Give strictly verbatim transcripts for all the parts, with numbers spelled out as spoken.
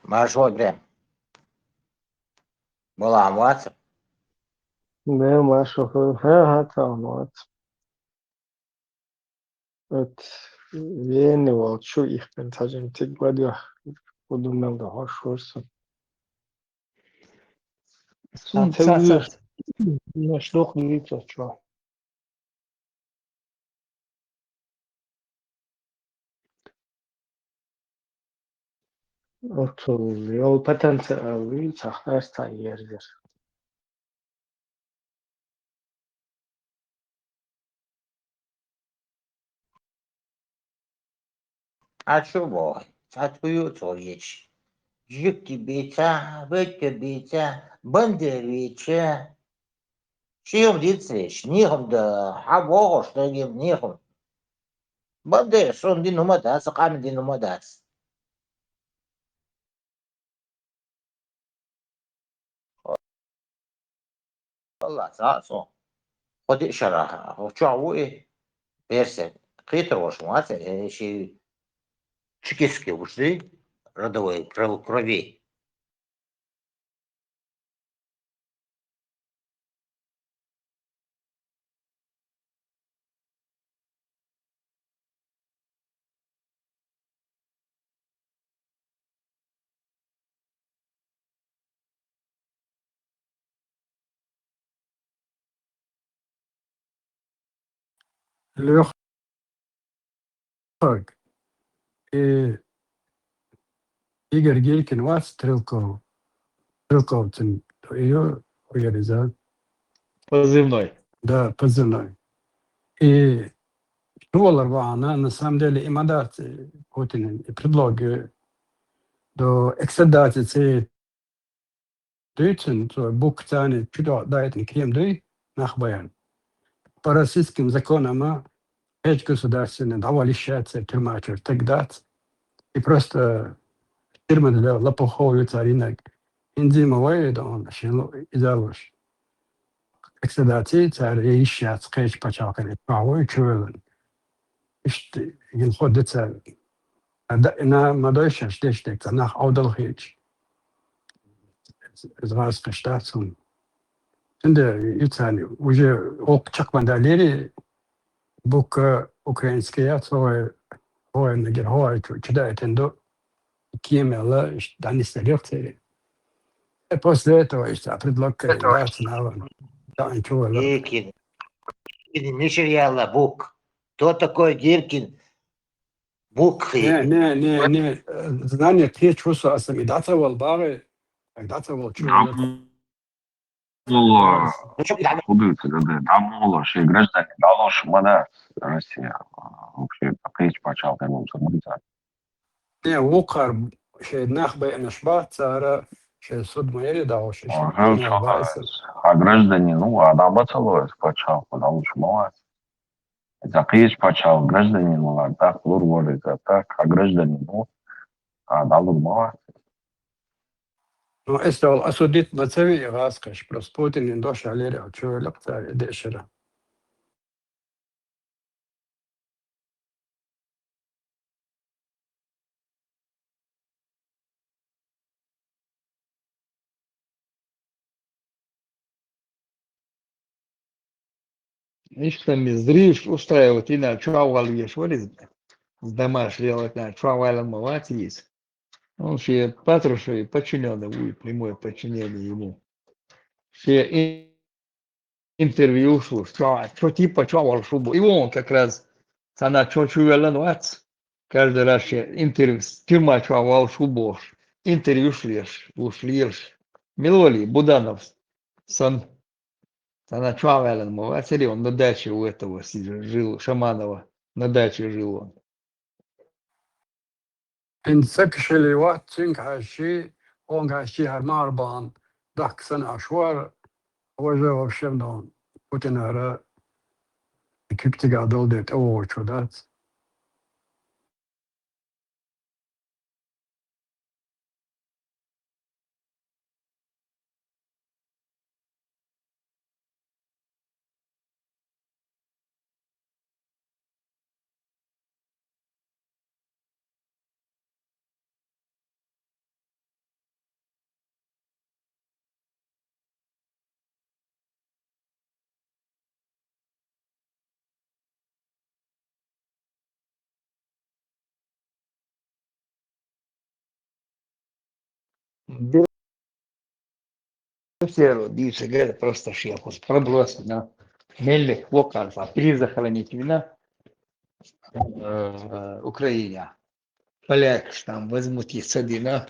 Маршо прям. Бола ам вац? Да, маршо, ха, ха, ца ам вац. Эт, вени вал чу их бен цажем тик бадьох, удумел да хош хурсу. Сун ца, ца, ца, ца. Наш дох дивиться чё. Ортул, ёл потенциал, цахтар ца ерзер. А чё бо? Цатку ю цо ечи. Жикти бейца, бетте бейца, бандер вече. Шием дицвеш, нихом да, хабо хош дагем нихом. Бандер сон дин ума дац, къам дин ума дац. Алла, ца со. Ходи шара, хо чё ву и? Персе. Хитр вош, маце, э, ши чекистский ушли, родовой кров-, крови. Лёх. Так. И Игорь Гиркин вац Стрелков. Стрелковцин. Её уяриза. Позывной. Да, позывной. И шувалар вана, на самом деле, и мадарц, э, Путин, и предлоги до экстрадации дуйцин, то бук цани чудо дайтин крем дуй, нах баян. По российским законам, а, эч государственный давал ещё тюрьма чур так дац. И просто тюрьма для лопухов и царинок. Инди ма вай да он, шин изалуш. Экстрадации цар ещё скеч пачалкан, и право и чуэлэн. Ишти, ин ходится. А да, на мадойша, что, что, это нах аудал хич. Из вас каштацун. Инде ицани, уже ок чакман да лери, бука украинская, цой, ой, нагер, ой, чу-, чуда этендо, кемела, ш-, данис лекции. И после этого, ишта, предлог, это вац, наверное, да, ничего, да. Гиркин. Гиркин, Мишель Яла, бук. Кто такой Гиркин? Бук хи. Не, не, не, не. Э, знание те чувство асамидация вал бары, дация вал чувство. Дамола. Ну, чё, да, худуется, да, да, дамола, ши граждане, дало шумада, Россия, а, вообще, пакетч пачал, там, самоица. Не, вукар, ши нах бе наш ба, цара, ши суд мери дало, ши, ши, ага, не, чё, баиса. А гражданин, ну, адам бацало, пачал, дало шумала. Закъеш пачал гражданин валар, так, лур вари, так, а гражданин, ну, а, далур мала. Ну, эстал осудить мацави и газ каш, просто Путин ин дош алери, а чё лапта дешера. Иштта мизриш устраивать ина чуавгал еш вализ. С домашнего делать на чуавгал маватиз. Он ши Патрушев подчинённый, вы прямое подчинение ему. Ши ин-, интервью шу, что, что типа чуавгал шубу. И он как раз сана чо чувелан вац. Каждый раз ши интервью, тюрьма чуавгал шубу. Интервью шлеш, ушлеш. Милоли, Буданов, сан Сана чуавгал ма вацари, он на даче у этого си-, жил, Шаманова. На даче жил он. Ин Саакашвили ва, цинк хаши, он хаши хар марбан, дахк сан ашвар, важе вообще, но Путин ара киптига дол дет, о, чудат. Все равно, дивіться, говорит, просто ще якось пробросить на Мельник, Воканфа, перезахоронить вина, э, Украине. Поляк ж там возьмут и садина,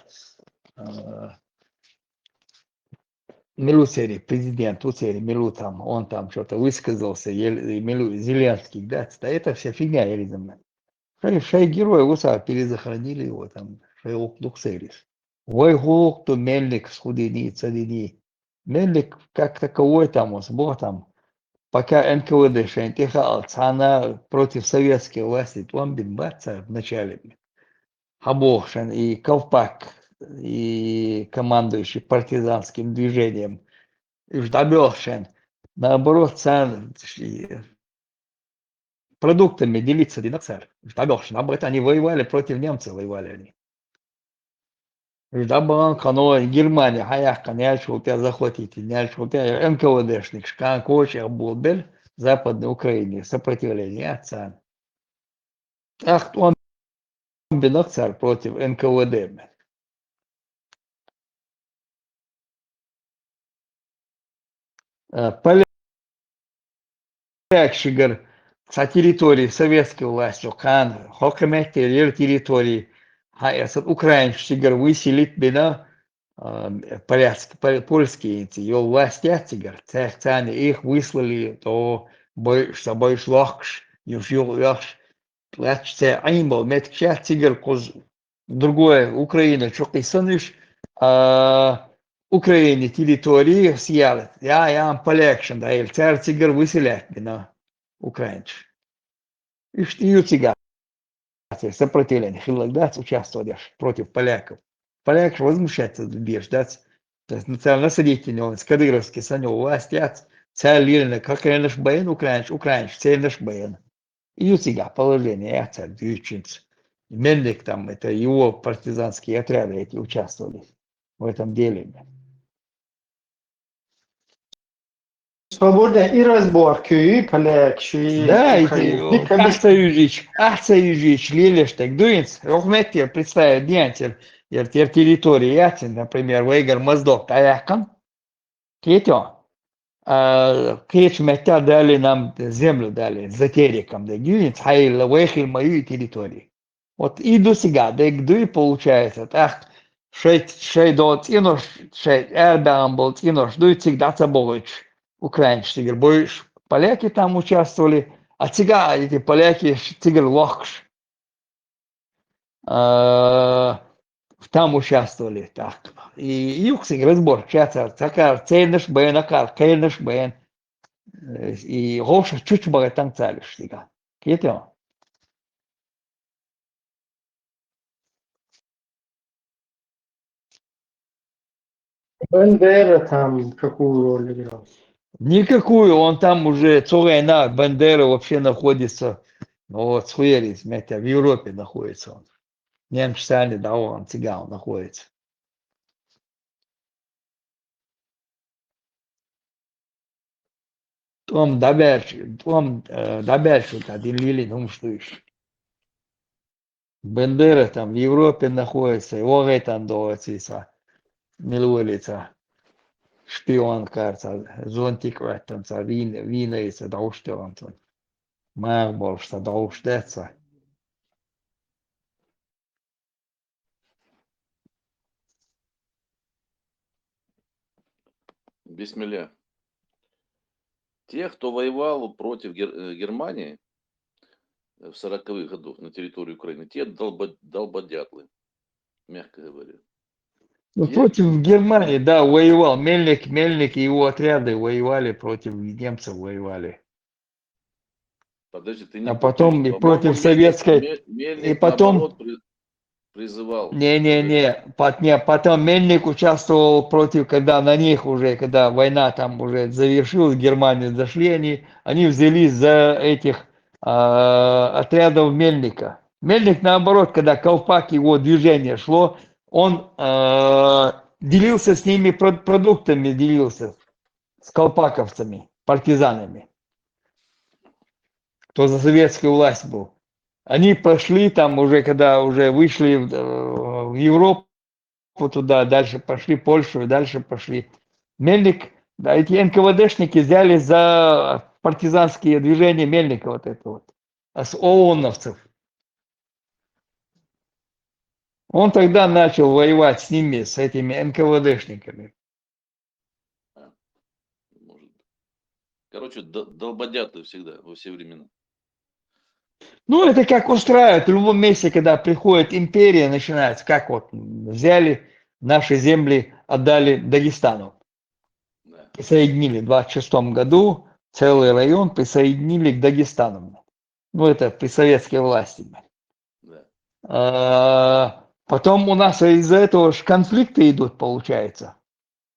э, Милу цери, президент у цери, Милу там, он там что-то высказался, Ел- Милу, Зеленский, да, да, это вся фигня, я не знаю. Шай, шай герой, вот, а, перезахоронили его там, шай ок дух церис. Вай гулукту Мельник схудини, цадини. Мельник как таковой там, вот, бог там, пока Н К В Д шайн тихо, а цана против советской власти, он бин баца в начале. Хабохшен и Колпак, и командующий партизанским движением. И ждабелшен. Наоборот, цан, продуктами делиться динак цар. Ждабелшен. Об этом они воевали, против немцев воевали они. Ждабан кано Германия, хаяк каняльчултя захватить, няльчултя, Н К В Д шник, шкан коч, я был бел, Западной Украине, сопротивление, цан. Ахт он бинак цар против Н К В Д. Э, поляк шигар со территории советской власти, кан, хокемет, территории, ха, эсат украинск шигар выселить бина, э, поляцк-, пол-, польские эти, ё власть я цигар, цех цани их выслали, то бой, что бой шлохш, юж юг яхш, лач це айнбал, меткша цигар куз другое, Украина, чукисаныш, а, Украине территории сиялы. Я, я, поляк шин, да, или цар цигар выселять бина, украинск. Ишти ю цигар. Сопротивление, хиллагдас участвовать против поляков. Поляк возмущается, беждать. То есть национал-освободительный, он с кадыровский саню власть яц, цель лилина, как я наш бен, украинск, украинск, цель наш бен. И у тебя положение, я царь Дючинц. Мельник там, это его партизанские отряды эти участвовали в этом деле. Свободно и разборки, и поляки, Да, и и ты, Украина. Ахца южич, ахца южич, лилеш так дуинц, рохметти представит диантер, ер, ер территории, яцин, например, Вейгар Моздок, Таякан, Кетё, а, кеч метя дали нам землю дали, затерикам да гюнец, хайла вейхил мою территории. Вот и до сега, да и до и получается, так, шей, шей до цинош, шей эрбеам был цинош, до и цигда ца богач, украинск цигар, бойш, поляки там участвовали, а цигар эти поляки ш-, цигар лохш. А, там участвовали, так. И юксик разбор, чаца, цакар, цейнаш бен, акар, цейнаш бен. Э, и гоша чуч бага там цалиш, тига. Кетё. Бандера там какую роль играл? Никакую, он там уже, цогайна, Бандера вообще находится, ну вот, схуерис, метя, в Европе находится он. Немцы сами, да, он цыган находится. Том даберч, том, э, даберч, вот один лилин, ум штуиш. Бандера там в Европе находится, его там до цица, милуэлица, шпион карца, зонтик в этом, ца, вин, вина и ца, да уж ты он там. Мар больше, да уж ты ца. Бисмилля. Те, кто воевал против Гер-, э, Германии, э, в сороковых годах на территории Украины, те долбо-, долбодятлы, мягко говоря. Ну, те против Германии, да, воевал. Мельник, Мельник и его отряды воевали против немцев, воевали. Подожди, ты не А потом путаешь, и по-моему, против Мельник, советской, Ме-, Мельник, и потом наоборот, при-, призывал. Не-не-не, пот-, не, потом Мельник участвовал против, когда на них уже, когда война там уже завершилась, в Германию зашли они, они взялись за этих, а, отрядов Мельника. Мельник, наоборот, когда колпак его движение шло, он, а, делился с ними, про-, продуктами делился с колпаковцами, партизанами, кто за советскую власть был. Они пошли там уже, когда уже вышли в, э, в Европу, вот туда, дальше пошли, Польшу, и дальше пошли. Мельник, да, эти Н К В Д-шники взяли за партизанские движения Мельника вот это вот, а с ООНовцев. Он тогда начал воевать с ними, с этими Н К В Д-шниками. А, может. Короче, д- долбодяты всегда, во все времена. Ну, это как устраивает в любом месте, когда приходит империя, начинается, как вот взяли наши земли, отдали Дагестану. Да. Присоединили в двадцать шестом году целый район, присоединили к Дагестану. Ну, это при советской власти. Да. А, Потом у нас из-за этого ж конфликты идут, получается.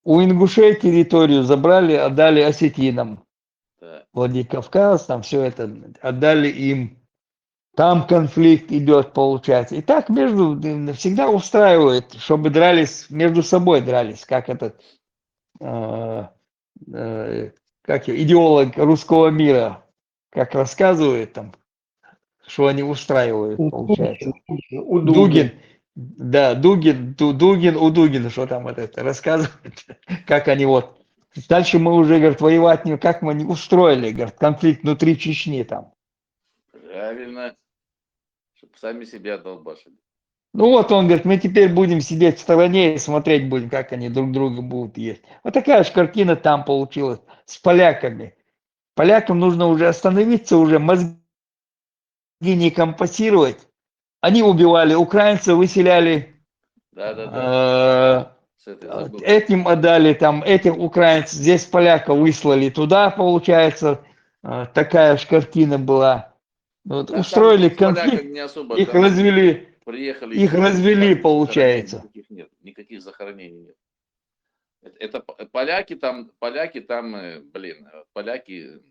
У ингушей территорию забрали, отдали осетинам. Да. Владикавказ, там все это отдали им. Там конфликт идет, получается. И так между всегда устраивает, чтобы дрались, между собой дрались, как этот э, э, как идеолог русского мира, как рассказывает там, что они устраивают, получается. У Дугин, да, Дугин, Ду- Дугин, у Дугина, что там вот это рассказывает, как они вот. Дальше мы уже, говорит, воевать не, как мы не устроили, говорит, конфликт внутри Чечни там. Правильно. Чтобы сами себя долбашили. Ну вот он говорит, мы теперь будем сидеть в стороне и смотреть будем, как они друг друга будут есть. Вот такая же картина там получилась с поляками. Полякам нужно уже остановиться, уже мозги не компасировать. Они убивали украинцев, выселяли, Да, да, да. э, С этой забыл. этим отдали, там, этих украинцев, здесь поляков выслали туда, получается, э, такая же картина была. Вот, Да, там устроили с поляками конфликт, не особо их там развели, приехали. их там развели, там получается. Никаких нет, никаких захоронений нет. Это, это п- поляки там, поляки там, э, блин, э, поляки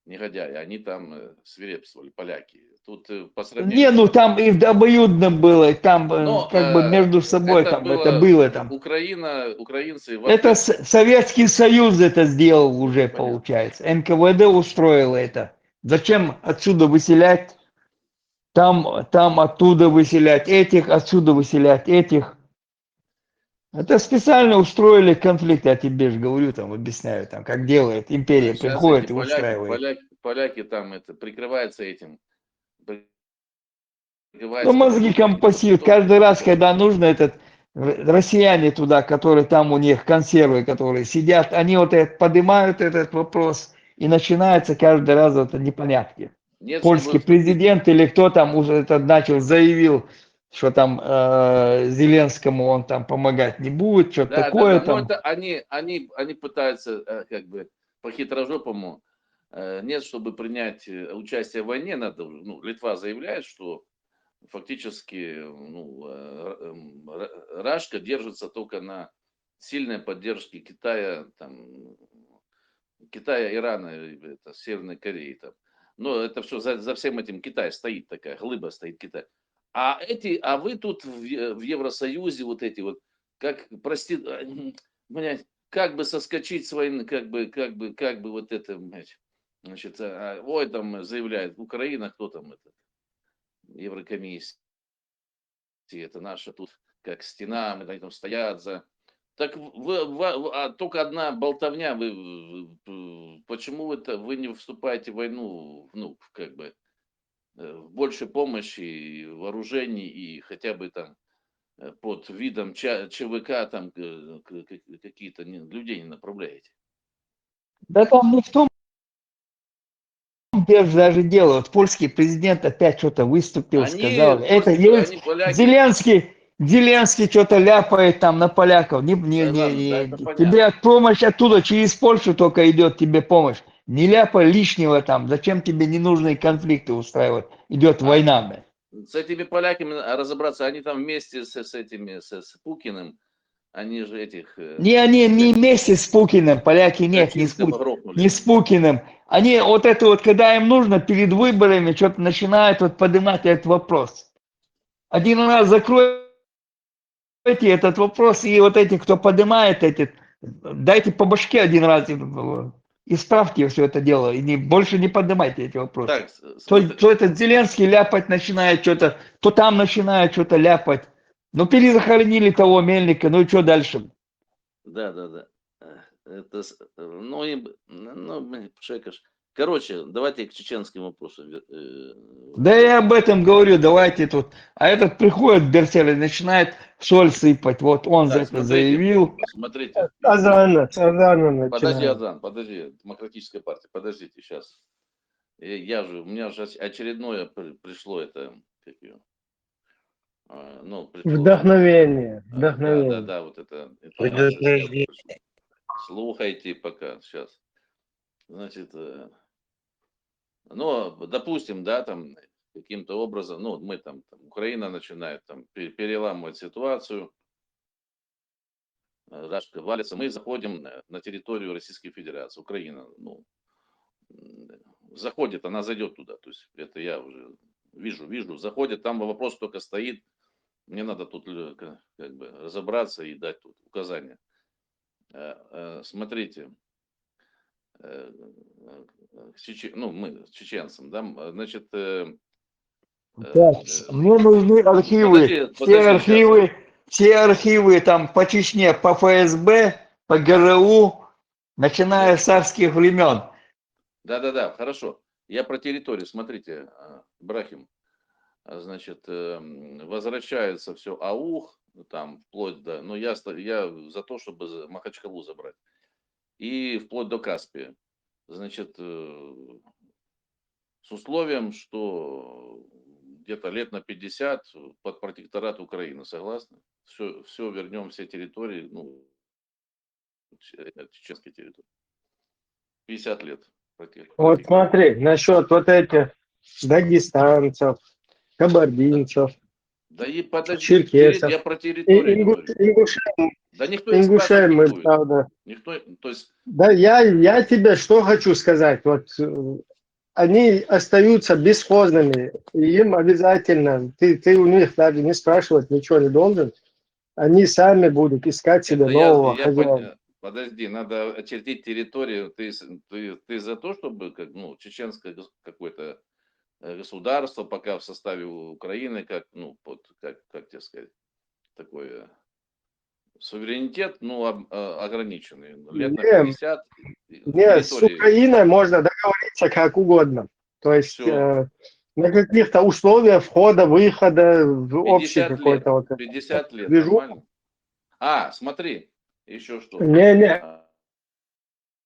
негодяи, они там э, свирепствовали, поляки. Тут э, по сравнению... Не, ну там и обоюдно было, там э, Но, как бы э, между собой это там было это было там. Украина, украинцы... в Это ответ- С- Советский Союз это сделал уже, Понятно. Получается. Н К В Д устроило это. Зачем отсюда выселять? Там, там оттуда выселять этих, отсюда выселять этих. Это специально устроили конфликт, я тебе же говорю, там объясняю, там как делает империя, Сейчас приходит эти и поляки, устраивает. Поляки, поляки там это прикрываются этим. Прикрываются Ну, мозги этим, компасируют. потому что Каждый раз, когда нужно, этот р- россияне туда, которые там у них консервы, которые сидят, они вот это, поднимают этот вопрос, и начинается каждый раз это непонятки. Нет, Польский чтобы- президент или кто там уже этот начал, заявил, что там э, Зеленскому он там помогать не будет, что-то Да, такое да, да. там. Но это они, они, они пытаются э, как бы по-хитрожопому. Э, нет, чтобы принять э, участие в войне, надо уже, ну, Литва заявляет, что фактически, ну, э, р- эм, р- Рашка держится только на сильной поддержке Китая, там, Китая, Ирана, э, это, Северной Кореи, там. Но это все за, за всем этим Китай стоит, такая глыба стоит Китай. А эти, а вы тут в, Е- в Евросоюзе вот эти вот, как, прости, э, м, блядь, как бы соскочить своим, как бы, как бы, как бы вот это, блядь, значит, а, ой, там заявляет Украина, кто там это, Еврокомиссия, это наша тут как стена, мы там стоят за. Так вы, вы- а только одна болтовня, вы, вы- почему вы, вы не вступаете в войну, ну, как бы, э, в больше помощи, вооружений и хотя бы там э, под видом Ч- ЧВК там э, к- к- какие-то не- людей не направляете? Да там не в том дело, даже дело. Вот польский президент опять что-то выступил, Они сказал. Это просто- есть они поляки. Зеленский, Зеленский что-то ляпает там на поляков. Не, не, Да не, ладно, не- да, это понятно. Тебе помощь оттуда через Польшу только идет, тебе помощь. Не ляпай лишнего там. Зачем тебе ненужные конфликты устраивать? Идет А. Война, блин. С этими поляками разобраться, они там вместе с, с этими, с, с Пукиным, они же этих... э, Не, они не вместе с Пукиным, поляки нет, не с, Качинского Пу- грохнули. Не с Пукиным. Они вот это вот, когда им нужно, перед выборами что-то начинают вот поднимать этот вопрос. Один раз закройте этот вопрос, и вот эти, кто поднимает эти, дайте по башке один раз и, и исправьте все это дело, и не, больше не поднимайте эти вопросы. Так, с- То, смотри, то этот Зеленский ляпать начинает что-то, то там начинает что-то ляпать. Ну, перезахоронили того мельника, ну и что дальше? Да, да, да. Э, Это, с- э, ну, и, б- ну, блин, пшекаш. Короче, давайте к чеченским вопросам. вер- э, Да я об этом говорю, давайте тут. А этот приходит, Берцель, и начинает соль сыпать. Вот он за Так, это смотрите, заявил. Смотрите, Азана, Азана подожди, начинает. Азан, подожди, Демократическая партия, подождите сейчас. Я же, у меня же очередное при- пришло это, как ее, ну, пришло. Вдохновение, А, Да, да, вдохновение. Да, вот это. это Предупреждение. Слухайте пока, сейчас. Значит, э, ну, допустим, да, там каким-то образом, ну, мы там, там, Украина начинает там пе- переламывать ситуацию, э, Рашка валится, мы заходим на, на территорию Российской Федерации, Украина, ну, м, заходит, она зайдет туда, то есть это я уже вижу, вижу, заходит, там вопрос только стоит, мне надо тут э, ка- как бы разобраться и дать тут указания. Э, э, Смотрите, э, э, к чече- ну, мы, чеченцам, да, м, значит, э, э, Так, э, мне нужны архивы. подожди, Все подожди, щас. Архивы, все архивы там по Чечне, по Ф С Б, по Г Р У, начиная с царских времен. Да-да-да, хорошо. Я про территорию, смотрите, а, Брахим. А, Значит, эм, возвращается все аух, там, вплоть до... Ну, я, ста- я за то, чтобы за- Махачкалу забрать. И вплоть до Каспия. Значит, э, с условием, что где-то лет на пятьдесят под протекторат Украины, согласны? Все, все вернем, все территории, ну, че- э, чеченские территории. пятьдесят лет протекторат. Вот смотри, насчет вот этих дагестанцев, кабардинцев, Да и подожди, черкесов, терри- я про и территорию ингу- говорю. ингушей, Да никто и ингушей спрашивать не мы, будет. Правда. Никто, то есть, Да, я, я тебе что хочу сказать. Вот э, они остаются бесхозными. И им обязательно, ты, ты у них даже не спрашивать ничего не должен. Они сами будут искать себе это я, нового я хозяина. поня- Подожди, надо очертить территорию. Ты, с- ты, ты за то, чтобы как, ну, чеченское гос- какое-то э, государство пока в составе Украины, как, ну, под, как, как тебе сказать, такое суверенитет, ну, об- э, ограниченный, лет на Не, пятьдесят. Не, с Украиной можно договориться как угодно. То есть Всё. э, на каких-то условиях входа, выхода в общий 50 какой-то лет, вот 50 лет, движуху. Нормально? А, смотри, еще что. Не, не, А,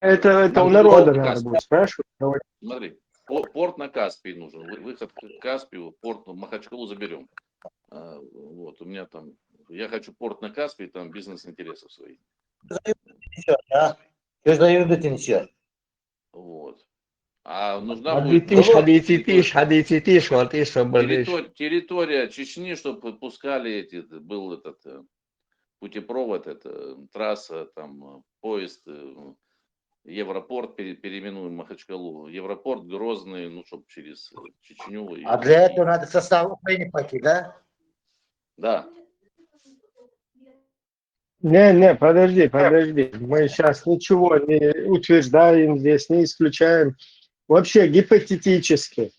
это, это у ну, народа вот надо Каспий. Будет спрашивать. Давай. Смотри, по- порт на Каспий нужен, вы- выход к Каспию, порт в Махачкалу заберем. А, Вот, у меня там, я хочу порт на Каспий, там бизнес-интересы свои. Всё, да? Что за ерунду ты несешь? Вот. А нужна Хадий будет тиш, Ну, хадий тиш, хадий тиш, вот и что, блин. территор- территория Чечни, чтобы пускали эти, был этот э, путепровод, это трасса, там э, поезд, э, Европорт, пере- переименуем Махачкалу, Европорт Грозный, ну, чтобы через э, Чечню. И- А для этого надо в состав Украины пойти, да? Да. Не, не, подожди, подожди. Мы сейчас ничего не утверждаем здесь, не исключаем. Вообще гипотетически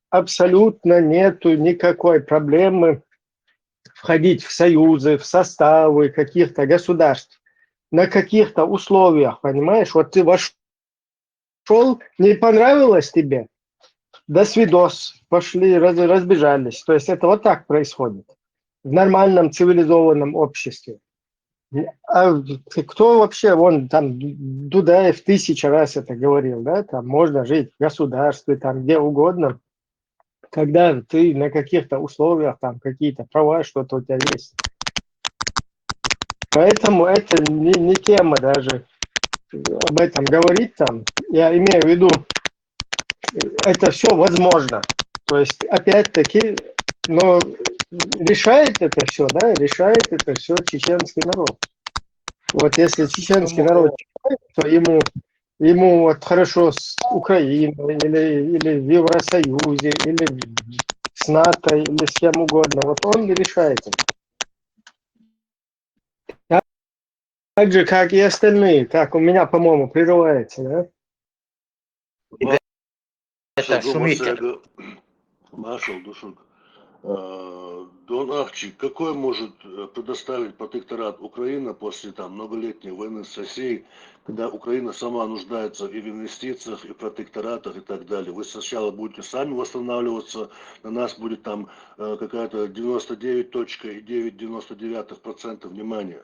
абсолютно нету никакой проблемы входить в союзы, в составы каких-то государств на каких-то условиях, понимаешь? Вот ты вошел, не понравилось тебе, до свидос, пошли, раз- разбежались. То есть это вот так происходит в нормальном цивилизованном обществе. А кто вообще, вон там Дудаев тысяча раз это говорил, да, там можно жить в государстве, там где угодно, когда ты на каких-то условиях, там какие-то права, что-то у тебя есть. Поэтому это не, не тема даже об этом говорить там. Я имею в виду, это все возможно. То есть, опять-таки, но решает это все, да, решает это все чеченский народ. Вот если чеченский народ, то ему, ему вот хорошо с Украиной или, или в Евросоюзе, или с НАТО, или с кем угодно. Вот он решает это. Так же, как и остальные, как у меня, по-моему, прерывается, да? Это Маршал шумите. Гомосаго, Маршал Душук. Э, Дон Ахчи, какой может э, предоставить протекторат Украина после там многолетней войны с Россией, когда Украина сама нуждается и в инвестициях, и в протекторатах и так далее? Вы сначала будете сами восстанавливаться, на нас будет там э, какая-то девяносто девять точка девять девяносто девятых процентов внимания.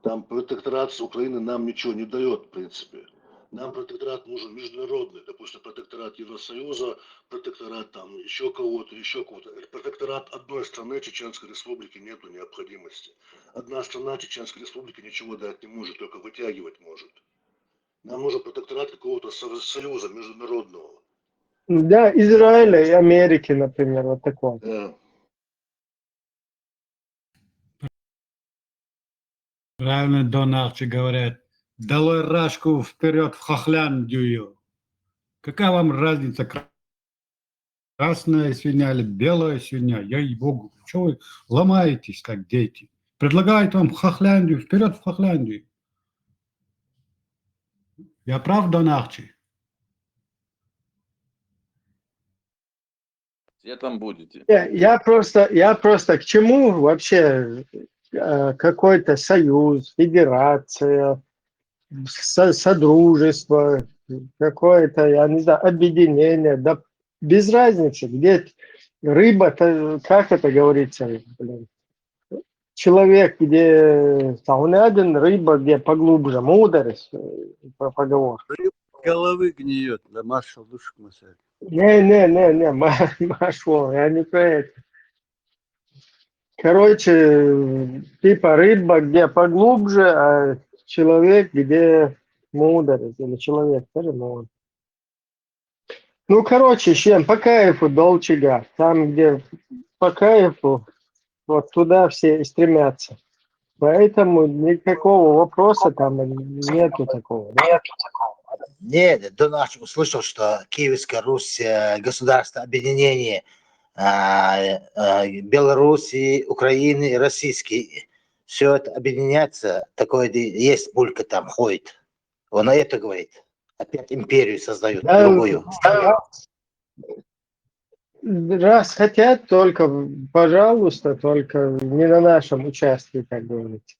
Там протекторат с Украины нам ничего не дает, в принципе. Нам протекторат нужен международный, допустим, протекторат Евросоюза, протекторат там еще кого-то, еще кого-то. Протекторат одной страны Чеченской Республики нету необходимости. Одна страна Чеченской Республики ничего дать не может, только вытягивать может. Нам нужен протекторат какого-то союза международного. Да, Израиля и Америки, например, вот такого. Да. Правильно Дон Ахчи говорят: «Долой Рашку, вперед в Хохляндию». Какая вам разница, красная свинья или белая свинья? Ей-богу, что вы ломаетесь, как дети? Предлагают вам Хохляндию, вперед в Хохляндию. Я прав, Дон Ахчи? Где там будете? Я, я просто, я просто к чему вообще э, какой-то союз, федерация, со- содружество, какое-то, я не знаю, объединение, да без разницы, где рыба, как это говорится, блин, человек, где там, он один, рыба, где поглубже, мудрость, э, по- поговор. Головы гниет, да, маршал душик масаль. Не, не, не, не, ма- Машо, я не про это. Короче, типа рыба, где поглубже, а человек, где мудрость, или человек, тоже мудрость. Ну, короче, чем по кайфу, Долчига, там, где по кайфу, вот туда все и стремятся. Поэтому никакого вопроса там нету такого. Да? Нет, Дон Ахчи услышал, что Киевская Русь, э, государство, объединение а, а, Белоруссии, Украины, российский, все это объединяется, такое де- есть булька там ходит. Он на это говорит. Опять империю создают, Да, другую. да. Раз хотят, только, пожалуйста, только не на нашем участке, как говорится.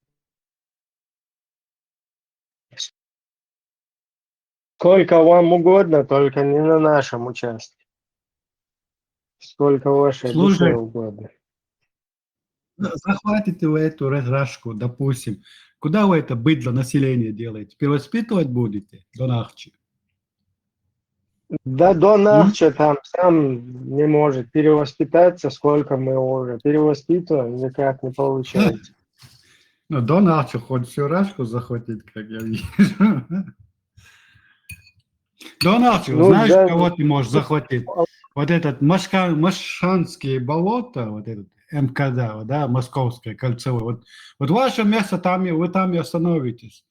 Сколько вам угодно, только не на нашем участке. Сколько вашей Слушай. Душе угодно. Захватите вы эту рашку, допустим. Куда вы это быдло население делаете? Перевоспитывать будете, Дон Ахчи? Да Дон Ахчи там сам не может перевоспитаться, сколько мы его уже перевоспитываем, никак не получается. Ну, Дон Ахчи хочет всю рашку захватить, как я вижу. Дон Ахчи, ну, знаешь, да, кого ты можешь захватить? Вот этот Машка... Машанские болота, вот этот М К Д, да, Московское кольцевое. Вот, вот ваше место там, и вы там и остановитесь.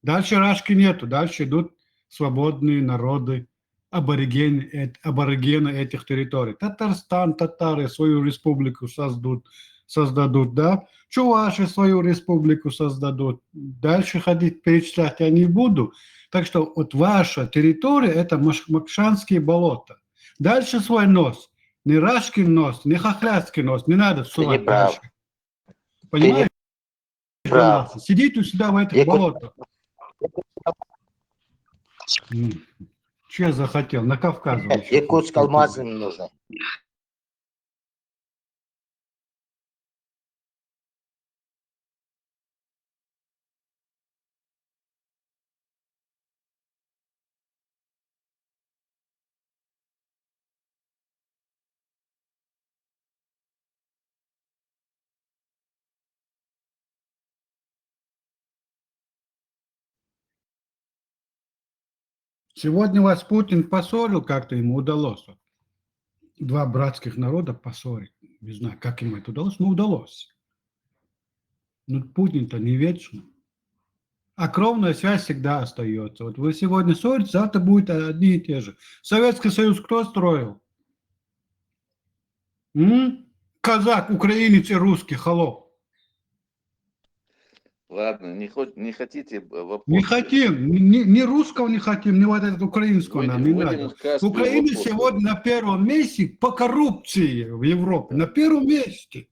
Дальше рашки нету, дальше идут свободные народы, аборигены, аборигены этих территорий. Татарстан, татары свою республику создадут, создадут, да? Чуваши свою республику создадут. Дальше ходить перечислять я не буду. Так что вот ваша территория — это Макшанские болота. Дальше свой нос. Не Рашкин нос, не Хохлядский нос. Не надо всувать дальше. Понимаешь? Сидите у себя в этих болотах. Че я захотел? На Кавказ. Якутск алмазы нужно. Сегодня вас Путин поссорил, как-то ему удалось. Два братских народа поссорить. Не знаю, как ему это удалось, но удалось. Ну, Путин-то не вечно. А кровная связь всегда остается. Вот вы сегодня ссоритесь, завтра будет одни и те же. Советский Союз кто строил? М? Казак, украинец и русский, холоп. Ладно, не, хоть, не хотите вопрос. Не хотим, ни, ни русского не хотим, ни вот этого украинского нам не надо. Украина сегодня на первом месте по коррупции в Европе, на первом месте.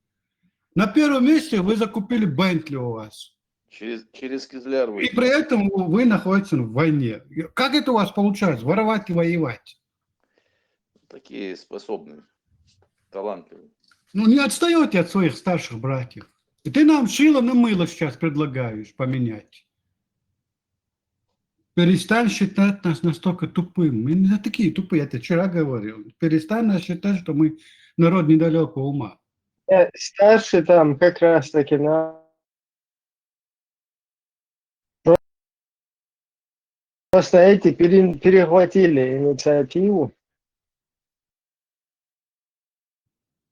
На первом месте вы закупили Бентли у вас. Через, через Кизляр И выйти. При этом вы находитесь в войне. Как это у вас получается? Воровать и воевать? Такие способные, талантливые. Ну, не отстаете от своих старших братьев. И ты нам шило на мыло сейчас предлагаешь поменять. Перестань считать нас настолько тупым. Мы не такие тупые, я тебе вчера говорил. Перестань нас считать, что мы народ недалекого ума. Э, Старший там как раз таки на... Просто эти пере- перехватили инициативу.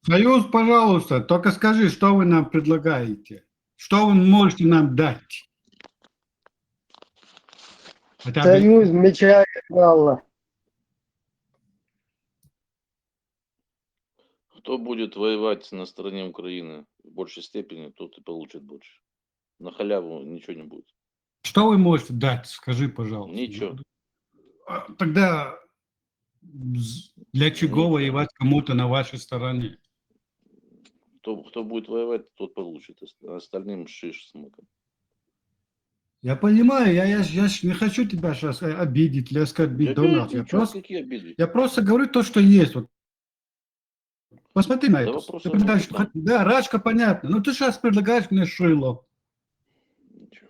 Союз, пожалуйста, только скажи, что вы нам предлагаете? Что вы можете нам дать? Это обе- Союз меча и металла. Кто будет воевать на стороне Украины в большей степени, тот и получит больше. На халяву ничего не будет. Что вы можете дать? Скажи, пожалуйста. Ничего. А тогда з- для чего Ничего. Воевать кому-то на вашей стороне? Кто, кто будет воевать, тот получит. Ост- Остальным шиш с маком. Я понимаю, я, я, я ж не хочу тебя сейчас обидеть или оскорбить, Я Дональд. говорю, Я ничего, просто, какие обиды? я просто говорю то, что есть. Вот. Посмотри на Да это. вопрос Ты в предлагаешь, другом. да, рачка понятно, но ты сейчас предлагаешь мне шило. Ничего.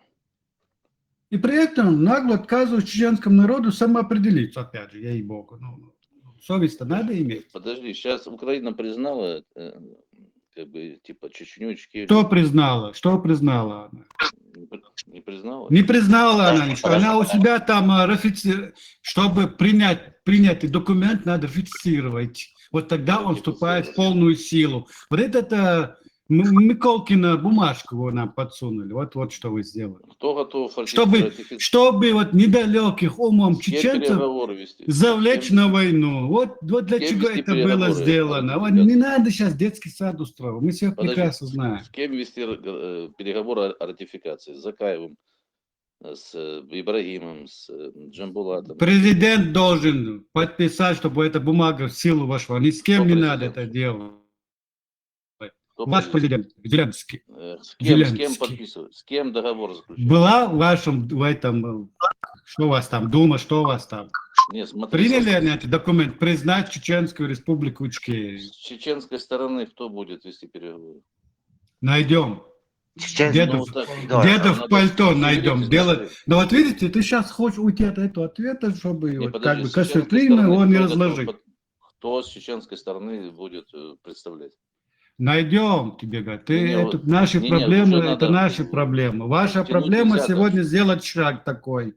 И при этом нагло отказываешь чеченскому народу самоопределиться, опять же, ей-богу. Ну, совесть-то надо иметь. Подожди, сейчас Украина признала, э, как бы, типа, Чечню, Ичкерию. Что признала? Что признала она? Не при- Не признала? Не признала она ничего. Она у себя там а, ратифици- чтобы принять, принятый документ надо ратифицировать. Вот тогда он вступает в полную силу. Вот это-то М- Миколкина бумажку вы нам подсунули. Вот, вот что вы сделали. Кто готов Чтобы, ратифицировать? Чтобы вот недалеких умом С кем чеченцев переговоры вести? завлечь С кем? На войну. Вот, вот для С кем чего вести это было переговоры? Сделано. Вот Ребята. Не надо сейчас детский сад устраивать. Мы всех Подожди, прекрасно знаем. С кем вести э, переговоры о ратификации? С Закаевым, э, с э, Ибрагимом, с э, Джамбулатом. Президент должен подписать, чтобы эта бумага в силу вошла. Ни с кем Кто не президент? Надо это делать. Кто Ваш президент, Зеленский. Э, С кем, с кем Зеленский. Подписывать? С кем договор заключать? Была в вашем, в этом, э, что у вас там, Дума, что у вас там? Нет, смотри, Приняли смотри. Они этот документ, признать Чеченскую Республику Ичкерию? С чеченской стороны кто будет вести переговоры? Найдем. Сейчас Деду- Ну, вот так. Да. Деда Надо в пальто соберитесь найдем. на Делать. совет. Но вот видите, ты сейчас хочешь уйти от этого ответа, чтобы Не, вот подожди, как бы с чеченской конструктивно стороны его не кто готов разложить. под- Кто с чеченской стороны будет э, представлять? Найдем тебе, говорит, ты Не, не, это вот- наши не, не, вот проблемы, уже это надо наши тянуть проблемы. Ваша нельзя проблема так. Сегодня сделать шаг такой.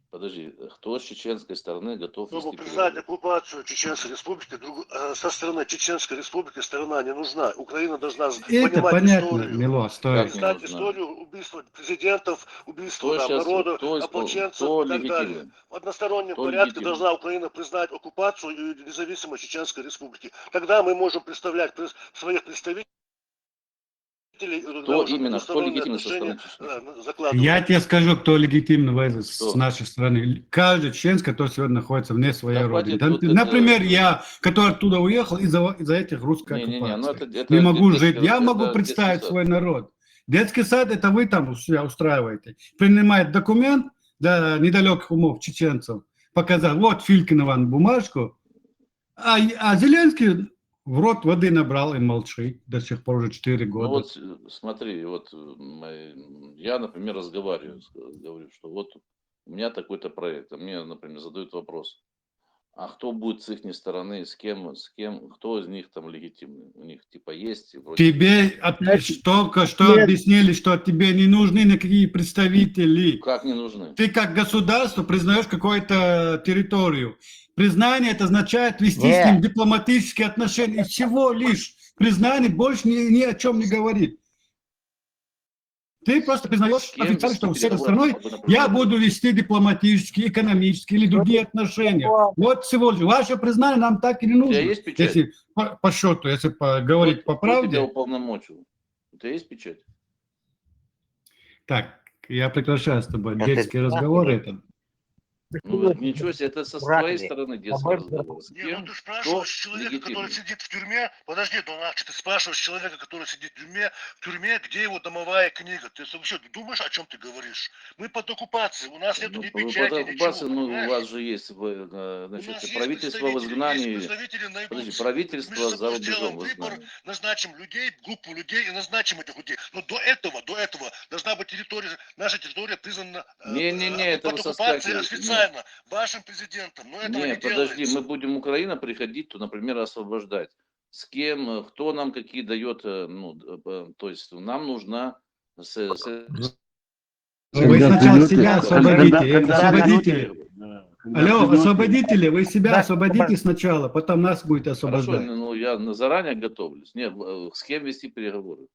Подожди, э, кто с чеченской стороны готов Чтобы вести признать переговоры? Оккупацию Чеченской Республики друг- э, со стороны Чеченской Республики сторона не нужна. Украина должна з- Это понимать понятно, историю. Мило, стой. Как не Знать нужна? Историю убийства президентов, убийства Кто там, щас- народа, кто испол- ополченцев кто и так далее. легитимный? В одностороннем Кто порядке легитимный? Должна Украина признать оккупацию и независимость Чеченской Республики. Тогда мы можем представлять през- своих представителей. Кто именно? Кто легитимный со стороны Чечни? Я тебе скажу, кто легитимный в этой- с Кто? Нашей страны. Каждый чеченец, который сегодня находится вне своей Да родины. хватит вот это Например, вот. Я, который оттуда уехал из-за из-за этих русской Не, не, не, ну оккупации. Это, это Не могу детский- жить. Я это Могу детский представить сад. Свой народ. Детский сад — это вы там у себя устраиваете. Принимает документ для недалеких умов чеченцев. Показал, вот Филькина вам бумажку. А, а Зеленский в рот воды набрал и молчит до сих пор уже четыре года. Ну вот э, смотри, вот э, мои- я, например, разговариваю, с- говорю, что вот у меня такой-то проект, а мне, например, задают вопрос, а кто будет с их стороны, с кем, с кем, кто из них там легитимный? У них типа есть, вроде Тебе от- Значит, только что нет. Объяснили, что тебе не нужны никакие представители. Как не нужны? Ты как государство признаешь какую-то территорию. Признание — это означает вести Нет. С ним дипломатические отношения. И всего лишь признание больше ни, ни о чем не говорит. Ты просто признаешь С кем официально, вести что с этой переговоры? страной я буду вести дипломатические, экономические или другие отношения. Вот всего лишь. Ваше признание нам так и не У нужно. тебя есть печать? Если по, по счету, если по, говорить Кто- по кто тебя правде. Уполномочил? У тебя есть печать? Так, я прекращаю с тобой Это детские да, разговоры. да. Это. Ну, вот ничего себе, это со своей стороны детский Наоборот. Разговор. С Не, ну кем? Ты спрашиваешь человека, который сидит в тюрьме. Подожди, Дон Арчи, ты спрашиваешь человека, который сидит в тюрьме, в тюрьме, где его домовая книга. Ты вообще думаешь, о чем ты говоришь? Мы под оккупацией, у нас нет Ну, ни под печати, оккупацией, ничего, ну, у понимаешь? вас же есть, вы, э, У значит, нас есть правительство в представители, есть изгнании. представители на Подожди, Ибуше. правительство Мы с за тобой рубежом сделаем в выбор, изгнании. Назначим людей, группу людей и назначим этих людей. Но до этого, до этого должна быть территория, наша территория признана э, Не-не-не, э, это под вы соскакиваете, оккупацией нет. Официально вашим президентом. Но этого не, Не, подожди, делается. Мы будем Украина приходить, то, например, освобождать. С кем, э, кто нам какие дает, э, ну, д- э, то есть нам нужна с- с- Вы Когда сначала придёте, себя когда- освободите, когда- когда освободите. придёте, да, когда Алло, придёте, освободите ли? Вы себя Да, освободите освобод- сначала, потом нас будет Хорошо, освобождать. Ну я на- заранее готовлюсь. Нет, э, с кем вести переговоры?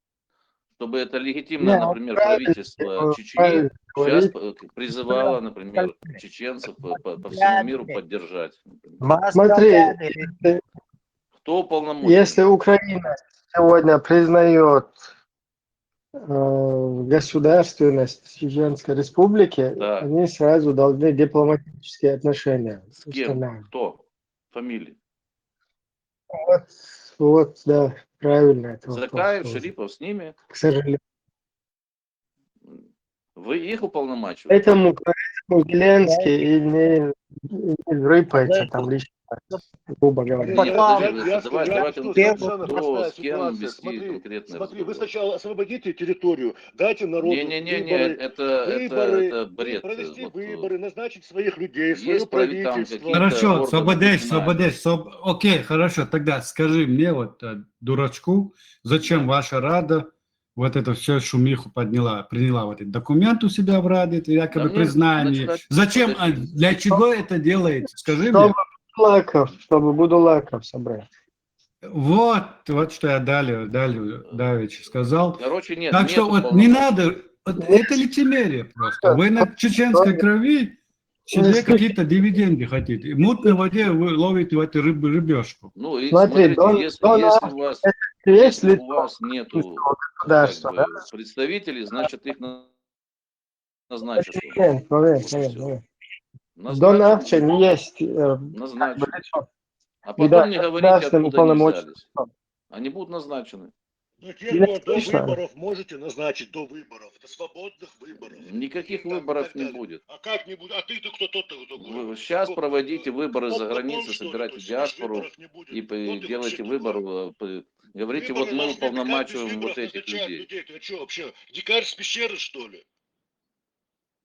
Чтобы это легитимное, Не, например, правильно, правительство э, Чечни правильно сейчас говорит. э, призывало, например, чеченцев по, по- по всему миру поддержать. Например. Смотри, Московитяне. если, Кто уполномочен? Если Украина сегодня признает э, государственность Чеченской Республики, Так. Они сразу должны дипломатические отношения С кем? устанавливать. Кто? Фамилии? Вот, вот, да, правильно это вопрос Закаев, тоже, Шарипов с ними? К сожалению. Вы их уполномачиваете? Поэтому, поэтому Зеленский и не, и не рыпается там лично, грубо говоря. Не, Потом- подожди, Я- я давай, скажу, давай что конкретно, совершенно кто простая с кем ситуация. вести Смотри, конкретный смотри, вы разговор. Сначала освободите территорию, дайте народу Не-не-не, выборы, это, это, выборы, это бред. провести Вот, выборы, э, назначить своих людей, свою есть прави- там правительство. какие-то Хорошо, органы освободись, признали. освободись. Соб- Окей, хорошо, тогда скажи мне, вот э, дурачку, зачем ваша Рада вот это все шумиху подняла, приняла вот этот документ у себя в Раде, это якобы Да мне, признание. значит, Зачем, а, подожди. Для чего это делается? Скажи мне. Чтобы Будулаков, чтобы Будулаков собрать. Вот, вот что я далее, далее, давеча сказал. Короче, нет, Так что нету вот не полномочий. надо, вот это лицемерие просто. Вы на чеченской крови себе какие-то дивиденды хотите. И в мутной воде вы ловите в эту рыб- рыбешку. Ну и Смотри, смотрите, Дон- если, Дон- если у вас, Есть если ли у вас нету как государства, бы, да? Представителей, значит их на- назначат. Нет, нет, нет, Всё. нет, нет. Назначат. Дон Арчи не есть э, как бы Назначат. лицо. А Да, потом не говорите, государственный откуда они уполномоченный. взялись. Они будут назначены. Ну, теперь Я вот до слышно. Выборов можете назначить, до выборов, до свободных выборов. Никаких И так, и выборов так не далее. будет. А как не будет? А ты-то кто тот такой? Вы сейчас Кто- проводите выборы кто- за кто- границей, кто- что ли? собирайте То есть диаспору выборов не будет. и п- Кто ты делайте вообще выбор, такой? э, п- говорите, Выборы вот мы должны быть, как без уполномачиваем вот выборов этих назначают людей. людей? Ты что вообще, дикарь с пещеры, что ли?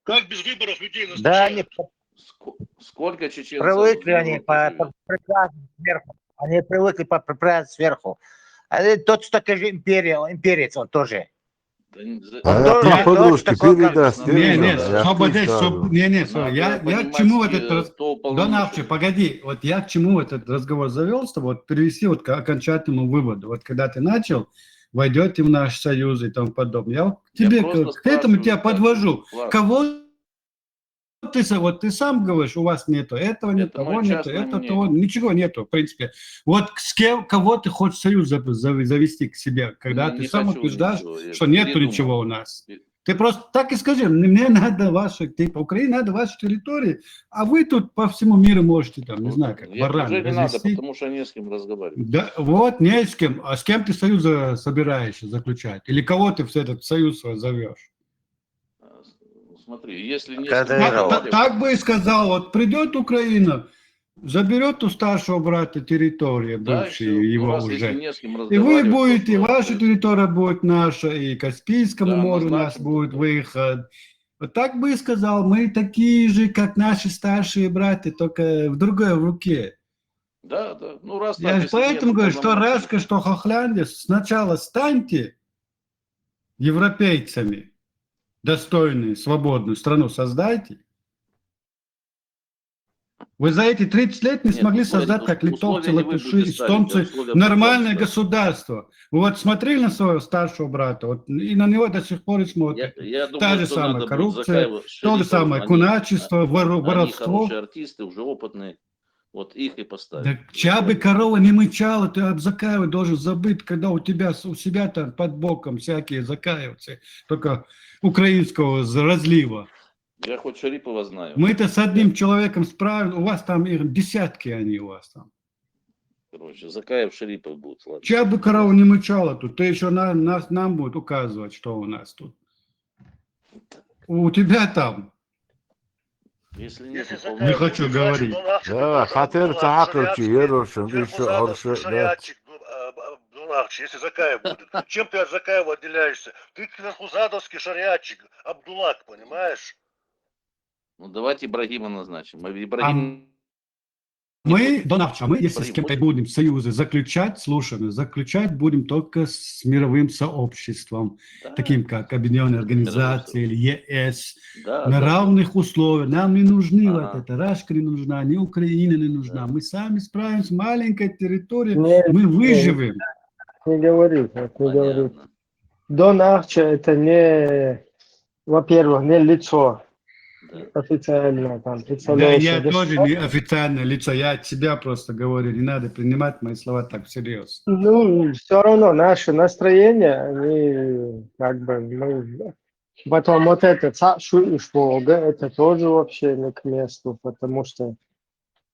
Как без выборов людей Да, назначают? не Ск- Сколько чеченцев Привыкли в они Европе по, живет? по- приказам сверху. Они привыкли по, по приказам сверху. Они тот, что же империя, имперец он тоже. Да не за- Он А тоже, я он по-русски тоже такой, как передаст, Надо Не, передаст, не, это- я освободись, перестану. освоб- не, не, Надо я, я к понимать, чему э, этот раз- кто Дон Арчи, уполномочен. Погоди, вот я к чему этот разговор завел, чтобы вот привести вот к окончательному выводу. Вот когда ты начал, войдете в наш союз и тому подобное. Я вот Я тебе, просто к, к этому тебя спрашиваю, как- подвожу. Ладно. Кого ты, са- вот ты сам говоришь, у вас нету этого, нет Это того, моё нету частное этого, мнение. того, ничего нету, в принципе. Вот с кем, кого ты хочешь союз зав- зав- завести к себе, когда ты не сам хочу утверждаешь, ничего, я что нету передумал. Ничего у нас. И- Ты просто так и скажи, мне надо ваши, типа, Украине надо ваши территории, а вы тут по всему миру можете, там, не Ну, знаю, как я- бараны уже не надо, развести. Потому что не с кем разговаривать. Да, вот, не с кем. А с кем ты союз э, собираешься заключать? Или кого ты в этот союз свой зовешь? А, с- Смотри, если не с Когда кем я- Так, та- разговаривать, так бы и сказал, вот придет Украина, заберет у старшего брата территории да, бывшие всё. Ну, его раз если уже. не с кем И вы разговаривать, будете, то ваша что территория будет наша, и Каспийскому Да, морю у нас назначим будет тогда. Выход. Вот так бы и сказал, мы такие же, как наши старшие братья, только в другой руке. Да, да. Ну, раз Я так, же если поэтому нет говорю, что уполномоченных. Рашка, что Хохландия, сначала станьте европейцами, достойную, свободную страну создайте. Вы за эти тридцать лет не Нет, смогли условия- создать, как условия литовцы, не вы латыши, будете ставить, эстонцы, условия нормальное государства. Государство. Вы вот смотрели на своего старшего брата, вот, и на него до сих пор и Я, смотрят. я думаю, Та же что самая надо будет коррупция, Закаева, то же Шарипов, самое они- куначество, вору- Они воровство. Хорошие артисты, уже опытные. Вот их и поставить. Да чья бы корова не мычала, ты об Закаеве должен забыть, когда у тебя с- у себя там под боком всякие закаевцы, только украинского з- разлива. Я хоть Шарипова знаю. Мы-то с одним человеком справим, у вас там их десятки, они у вас там. Короче, Закаев, Шарипов будут, ладно. Чья бы корова не мычала тут, ты еще на, нас, нам будет указывать, что у нас тут. У тебя там. Если нет, Если то Закаев хочу будет, значит, говорить. Дон Ахча Да, тоже хатер Абдуллах цагаан шариатчик, ерушим, ещё верхузадовский орши, да. шариатчик, Аб-, Аб-, Дон Ахча, если Закаев будет. Чем ты от Закаева отделяешься? Ты верхузадовский шариатчик, Абдуллах, понимаешь? Ну, давайте Ибрагима назначим. Мы Ибрагим... Мы, Дон Ахча, мы, если с Ибрагим, кем-то вот- будем союзы заключать, слушай, ну, заключать будем только с мировым сообществом, Да, таким как Объединенная мировым Организация или сообществом. ЕС, Да, на да. равных условиях. Нам не нужны вот Ага. это, Рашка не нужна, ни Украина не нужна. Да. Мы сами справимся, маленькая территория, Не, мы не, выживем. Не говори, вот не говори. Понятно. Дон Ахча это не, во-первых, не лицо Да. официально, там, Да, представляющее я тоже государство. Не официально лицо, я от себя просто говорю, не надо принимать мои слова так всерьез. Ну, все равно наше настроение, они как бы, мы потом вот это цаъ шуъ иш болга, это тоже вообще не к месту, потому что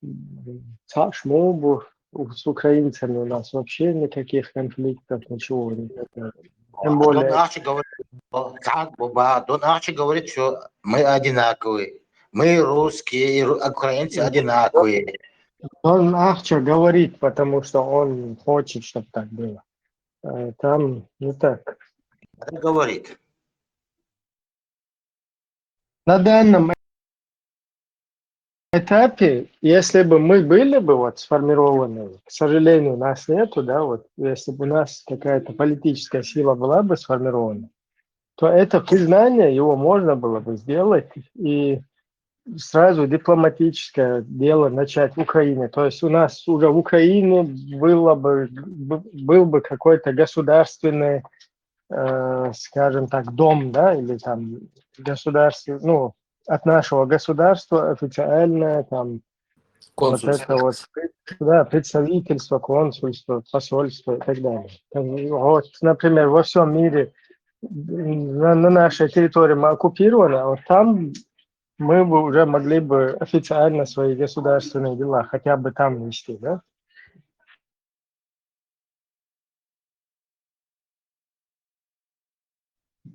м, цаъ шму бу, у- с украинцами у нас вообще никаких конфликтов, ничего нет. Тем А Дон более, Ахча говорит, о, так, Буба, Дон Ахча говорит, что мы одинаковые. Мы русские и ру- украинцы одинаковые. Дон Ахча говорит, потому что он хочет, чтобы так было. Э, Там не так. Это говорит. На данном этапе, если бы мы были бы вот сформированы, к сожалению, нас нету, да, вот если бы у нас какая-то политическая сила была бы сформирована, то это признание, его можно было бы сделать и сразу дипломатическое дело начать в Украине. То есть у нас уже в Украине было бы, б- был бы какой-то государственный, э, скажем так, дом, да, или там государство, ну, от нашего государства официальное там вот это вот, да, представительство, консульство, посольство и так далее. Там, вот, например, во всем мире на, на нашей территории мы оккупированы, а вот там мы бы уже могли бы официально свои государственные дела хотя бы там вести, да?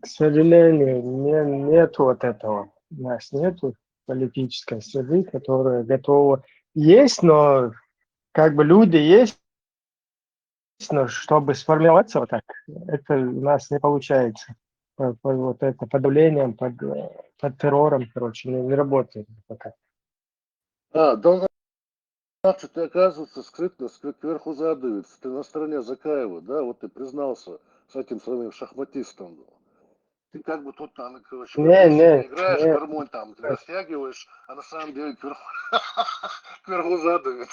К сожалению, не, нету вот этого. У нас нету политической среды, которая готова. Есть, но как бы люди есть, но чтобы сформироваться вот так, это у нас не получается. По- по- Вот это под давлением, под, э, под террором, короче, не, не работает пока. А, Дон Ахча, ты, оказывается, скрытно, скры- кверхузадовец. Ты на стороне Закаева, да? Вот ты признался с этим своим шахматистом. Ты как бы тут там, короче, Не, не, играешь, не. гармонь там ты растягиваешь, а на самом деле кверху- кверхузадовец.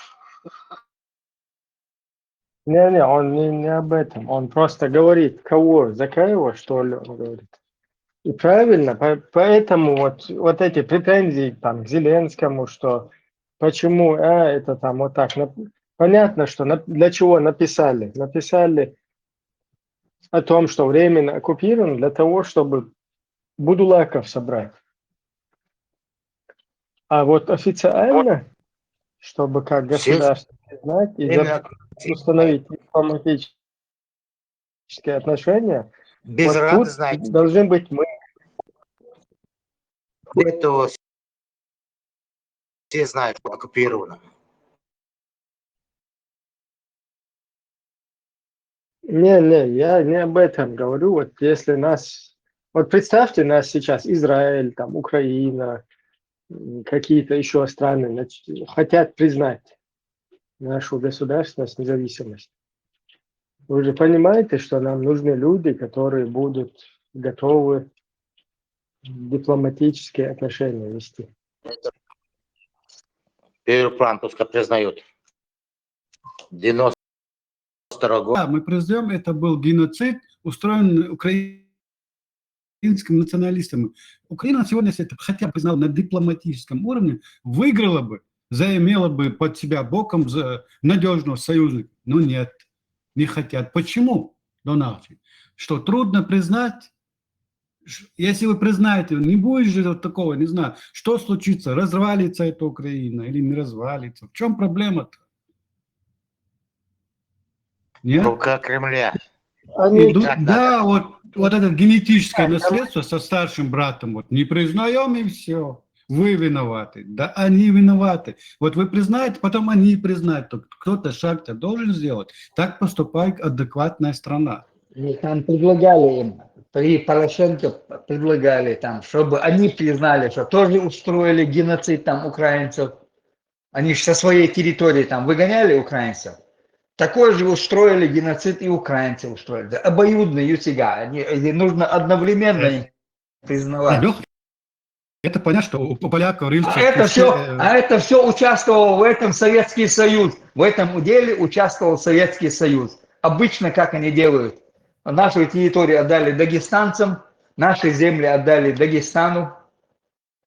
Не-не, он не, не об этом. Он просто говорит, кого? Закаева, что ли, он говорит. И правильно, по- поэтому вот, вот эти претензии там к Зеленскому, что почему, а, это там вот так. Нап- Понятно, что нап- для чего написали. Написали о том, что временно оккупирован, для того, чтобы Будулаков собрать. А вот официально, чтобы как Все- государство признать и Время за- установить дипломатические отношения, Без вот Ирана, тут знаете, должны быть мы. этого все знают, что оккупировано. Не, не, я не об этом говорю. Вот если нас, вот представьте нас сейчас, Израиль, там, Украина, м, какие-то еще страны, значит, хотят признать нашу государственность, независимость. Вы же понимаете, что нам нужны люди, которые будут готовы дипломатические отношения вести. Первый план пускай признают. Девяносто второго года. Да, мы признаем, это был геноцид, устроен украинскими националистами. Украина сегодня, если это хотя бы признала на дипломатическом уровне, выиграла бы, заимела бы под себя боком за надежного союзника. Но нет, не хотят. Почему, Дон Ахча? Что трудно признать Ш- Если вы признаете, не будет же вот такого, не знаю, что случится, развалится эта Украина или не развалится. В чем проблема-то? Нет? Рука Кремля. И Они ду- так да, надо. Вот, вот это генетическое наследство со старшим братом, вот не признаем и все. Вы виноваты. Да они виноваты. Вот вы признаете, потом они признают. Так кто-то шаг-то должен сделать. Так поступает адекватная страна. И там предлагали им, при Порошенко предлагали там, чтобы они признали, что тоже устроили геноцид там украинцев. Они же со своей территории там выгоняли украинцев. Такой же устроили геноцид и украинцы устроили. Да, обоюдный ютига. Они, и нужно одновременно им признавать. Лёх, это понятно, что у у поляков, А рыльца в это пушке, все, э, а это все участвовал в этом Советский Союз. В этом деле участвовал Советский Союз. Обычно как они делают? Нашу территорию отдали дагестанцам, наши земли отдали Дагестану.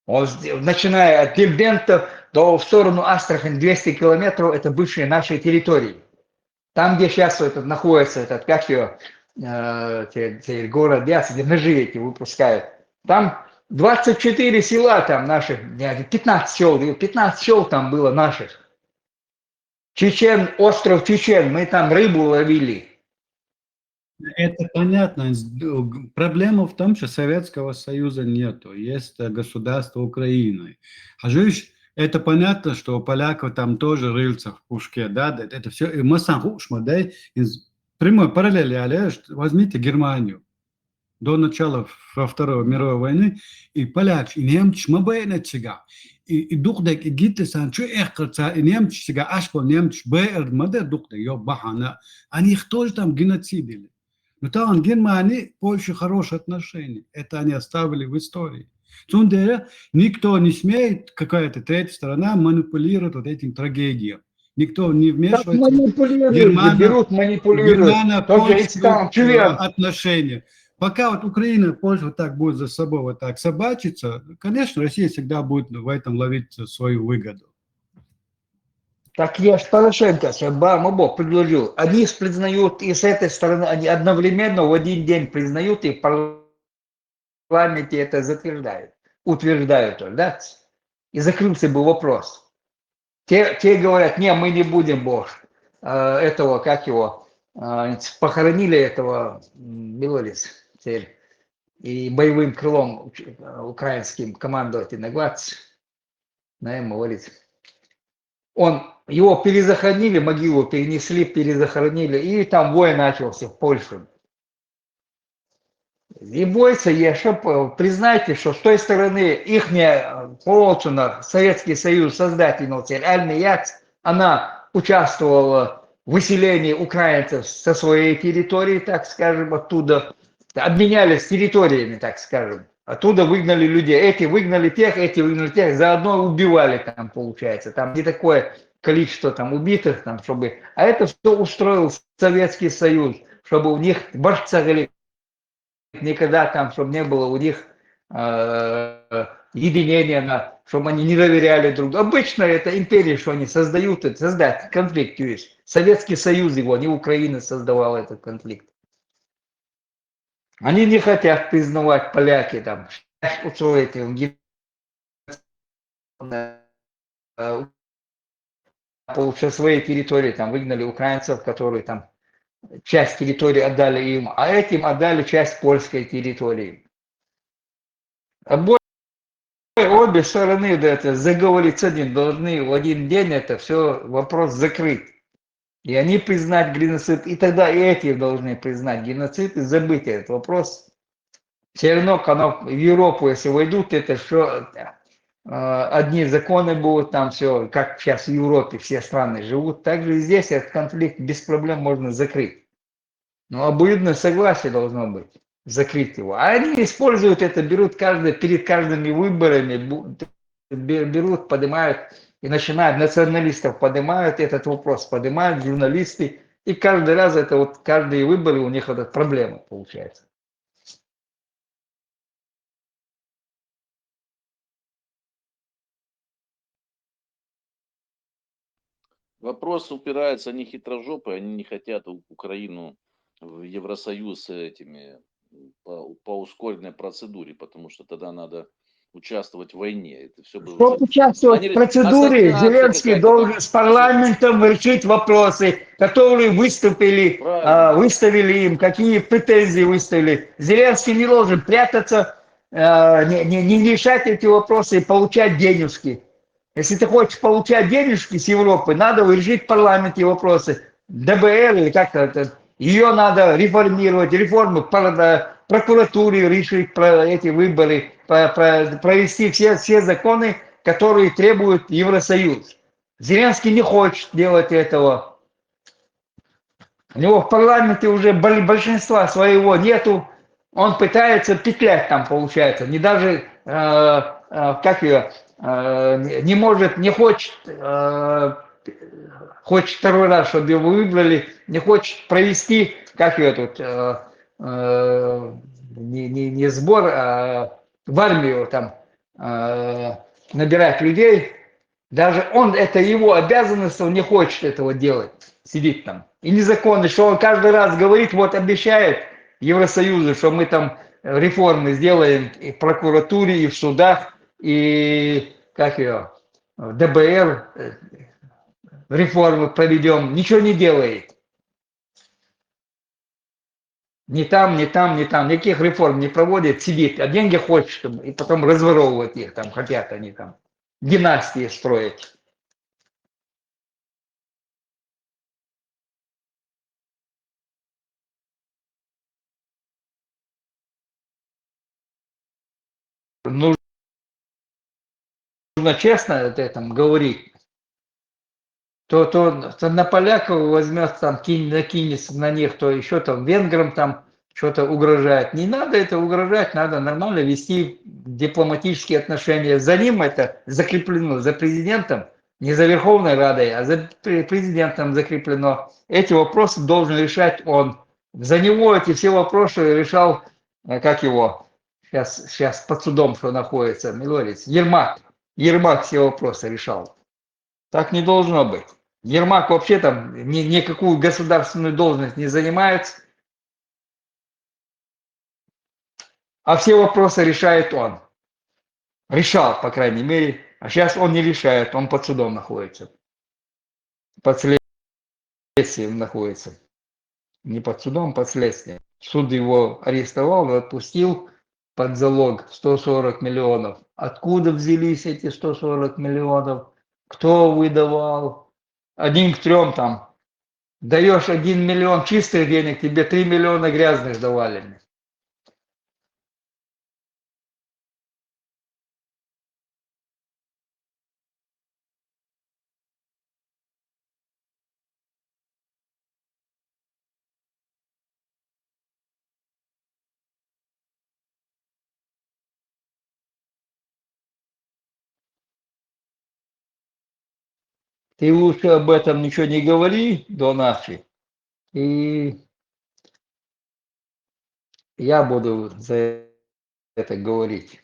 Он, с- начиная от Дербента до в сторону Астрахань двести километров, это бывшие наши территории. Там, где сейчас этот находится, этот, как ее, э, те- те город Яс, где ножи эти выпускают. Там двадцать четыре села там наших, не, пятнадцать сел, пятнадцать сел там было наших. Чечен, остров Чечен, мы там рыбу ловили. Это понятно. С- г- Проблема в том, что Советского Союза нету. Есть э, государство Украины. А же ж, это понятно, что у поляков там тоже рыльца в пушке, да, да, это все. И мы сам хушма, да, из прямой параллели, але, ш- возьмите Германию. До начала Ф- Второй мировой войны и поляк, и немец, мы бы на чига. И, и дух дек, и Гитлер сан, чё эх, и немец чига, ашпо немец, б р, мы да дух дек, ё, бахана. Они их тоже там геноцидили. Но там Германии, Польше хорошие отношения. Это они оставили в истории. Цундере никто не смеет, какая-то третья сторона, манипулировать вот этим трагедиям. Никто не Как вмешивается. манипулируют, Германа- берут, манипулируют. Только Германо-польские если там член. отношения. Пока вот Украина, Польша вот так будет за собой вот так собачиться, конечно, Россия всегда будет в этом ловить свою выгоду. Так я ж Порошенко, я вам обо предложил. Они ж признают, и с этой стороны, они одновременно в один день признают, и в парламенте это затверждают, утверждают, да? И закрылся бы вопрос. Те, те говорят, не, мы не будем, бо э, этого, как его, э, похоронили этого м, Белорис теперь, и боевым крылом уч- э, украинским командовать иногвать, наверное, говорит. Он, его перезахоронили, могилу перенесли, перезахоронили, и там бой начался в Польше. И бойся, ещё п- признайте, что с той стороны их Полтуна, Советский Союз, создательница Альмы Яц, она участвовала в выселении украинцев со своей территории, так скажем, оттуда. Обменялись территориями, так скажем. Оттуда выгнали людей. Эти выгнали тех, эти выгнали тех. Заодно убивали там, получается. Там не такое количество там убитых, там, чтобы... А это все устроил Советский Союз, чтобы у них борца никогда там, чтобы не было у них э, единения, на, чтобы они не доверяли друг другу. Обычно это империи, что они создают, это создать конфликт есть. Советский Союз его, не Украина создавала этот конфликт. Они не хотят признавать поляки там, что эти э, по со своей территории там выгнали украинцев, которые там часть территории отдали им, а этим отдали часть польской территории. Обои, обе стороны да, это заговорить с одним должны в один день это все вопрос закрыть. И они признать геноцид, и тогда и эти должны признать геноцид и забыть этот вопрос. Все равно, когда в Европу, если войдут, это что э, одни законы будут там все, как сейчас в Европе все страны живут, так же и здесь этот конфликт без проблем можно закрыть. Но обоюдное согласие должно быть, закрыть его. А они используют это, берут каждый, перед каждыми выборами, бу- бе- берут, поднимают и начинают, националистов поднимают этот вопрос, поднимают журналисты, и каждый раз это вот, каждые выборы у них это проблема получается. Вопрос упирается, они хитрожопые, они не хотят У- Украину в Евросоюз с этими, по, по ускоренной процедуре, потому что тогда надо участвовать в войне. Это все было... Чтобы участвовать в процедуре, Зеленский должен с парламентом решить вопросы, которые выступили, а, выставили им, какие претензии выставили. Зеленский не должен прятаться, а, не, не, не решать эти вопросы и получать денежки. Если ты хочешь получать денежки с Европы, надо решить в парламенте вопросы. ДБР или как это, ее надо реформировать, реформу по прокуратуре решить, про эти выборы, про, про, провести все, все законы, которые требует Евросоюз. Зеленский не хочет делать этого. У него в парламенте уже большинства своего нету. Он пытается петлять там, получается. Не даже, э, э, как ее, э, не может, не хочет, э, хочет второй раз, чтобы его выбрали, не хочет провести, как ее тут, э, э, не, не, не сбор, а в армию там э, набирать людей. Даже он, это его обязанность, он не хочет этого делать, сидит там. И незаконно, что он каждый раз говорит, вот обещает Евросоюзу, что мы там реформы сделаем и в прокуратуре, и в судах, и, как ее, в ДБР, э, реформы проведем. Ничего не делает. Ни там, ни там, ни там, никаких реформ не проводит, сидит, а деньги хочет, чтобы, и потом разворовывать их, там хотят они там династии строить. Нужно честно это там говорить. То, то, то на поляков возьмет, там кинь, накинется на них, то еще там венграм там что-то угрожает. Не надо это угрожать, надо нормально вести дипломатические отношения. За ним это закреплено, за президентом, не за Верховной Радой, а за президентом закреплено. Эти вопросы должен решать он. За него эти все вопросы решал, э, как его, сейчас, сейчас под судом что находится, Милорец, Ермак. Ермак все вопросы решал. Так не должно быть. Ермак вообще там ни, никакую государственную должность не занимает, а все вопросы решает он. Решал, по крайней мере. А сейчас он не решает, он под судом находится. Под следствием находится. Не под судом, под следствием. Суд его арестовал, отпустил под залог сто сорок миллионов. Откуда взялись эти сто сорок миллионов? Кто выдавал? Один к трем там. Даешь один миллион чистых денег, тебе три миллиона грязных давали. Ты лучше об этом ничего не говори до ночи. И я буду за это говорить.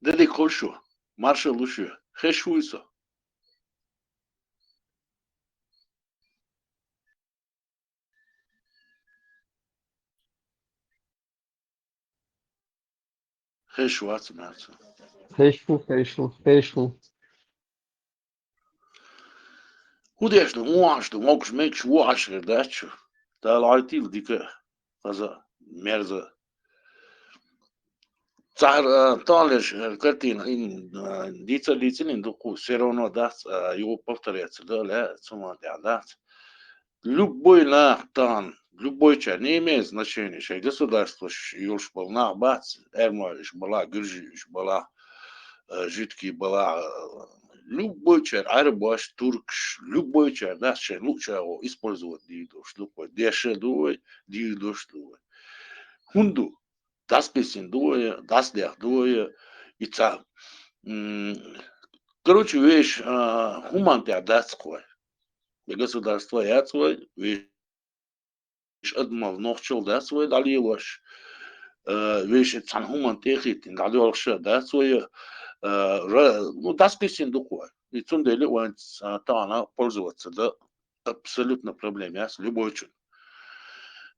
Де дика хуьлда шун, маршалла ду шуьга. Хезаш вуй со? Хезаш вац, Марса. Хезаш ву, хезаш ву, хезаш ву. ХӀун деш ду, хӀун Ӏаш ду, могаш-мегаш ву Ӏаш хир дац шу. Дала Ӏайтийла дика, хаза, мерза. Цхьа, а, тӀалеш, а, картина, ин, а, дийцар дийцинин дукха, всё равно дац, а, юха повторяться да, ле, цу ма тӀехь дац. Любой нах тахана, любой чар, не имеет значения, шайн государстваш йолуш болу нах бац, эрмой уьш балахь, гуьржий уьш балахь, а, жидкий балахь, а, любой чар, Ӏарбош, туркаш, любой чар, дац шайн луъучу агӀо использовать дийр долуш ду вай, деш а ду вай, дийр долуш ду вай. ХӀунда ду? ДӀасакхиссина ду вай, дӀасадехна ду вай, и ца. М, короче, вешан, а, хӀуманна тӀехь дац вай. Вай государство яц вай, вешан адамал нохчалла дац вай дӀалелош, а, вешан цхьана хӀуманна тӀе а хӀиттина дӀадоьлхуш а дац вай, а, ра-, ну, дӀасакхиссина ду вай. И цундела вайн, а, тахана пользоваться дан абсолютно проблема яц любойчун.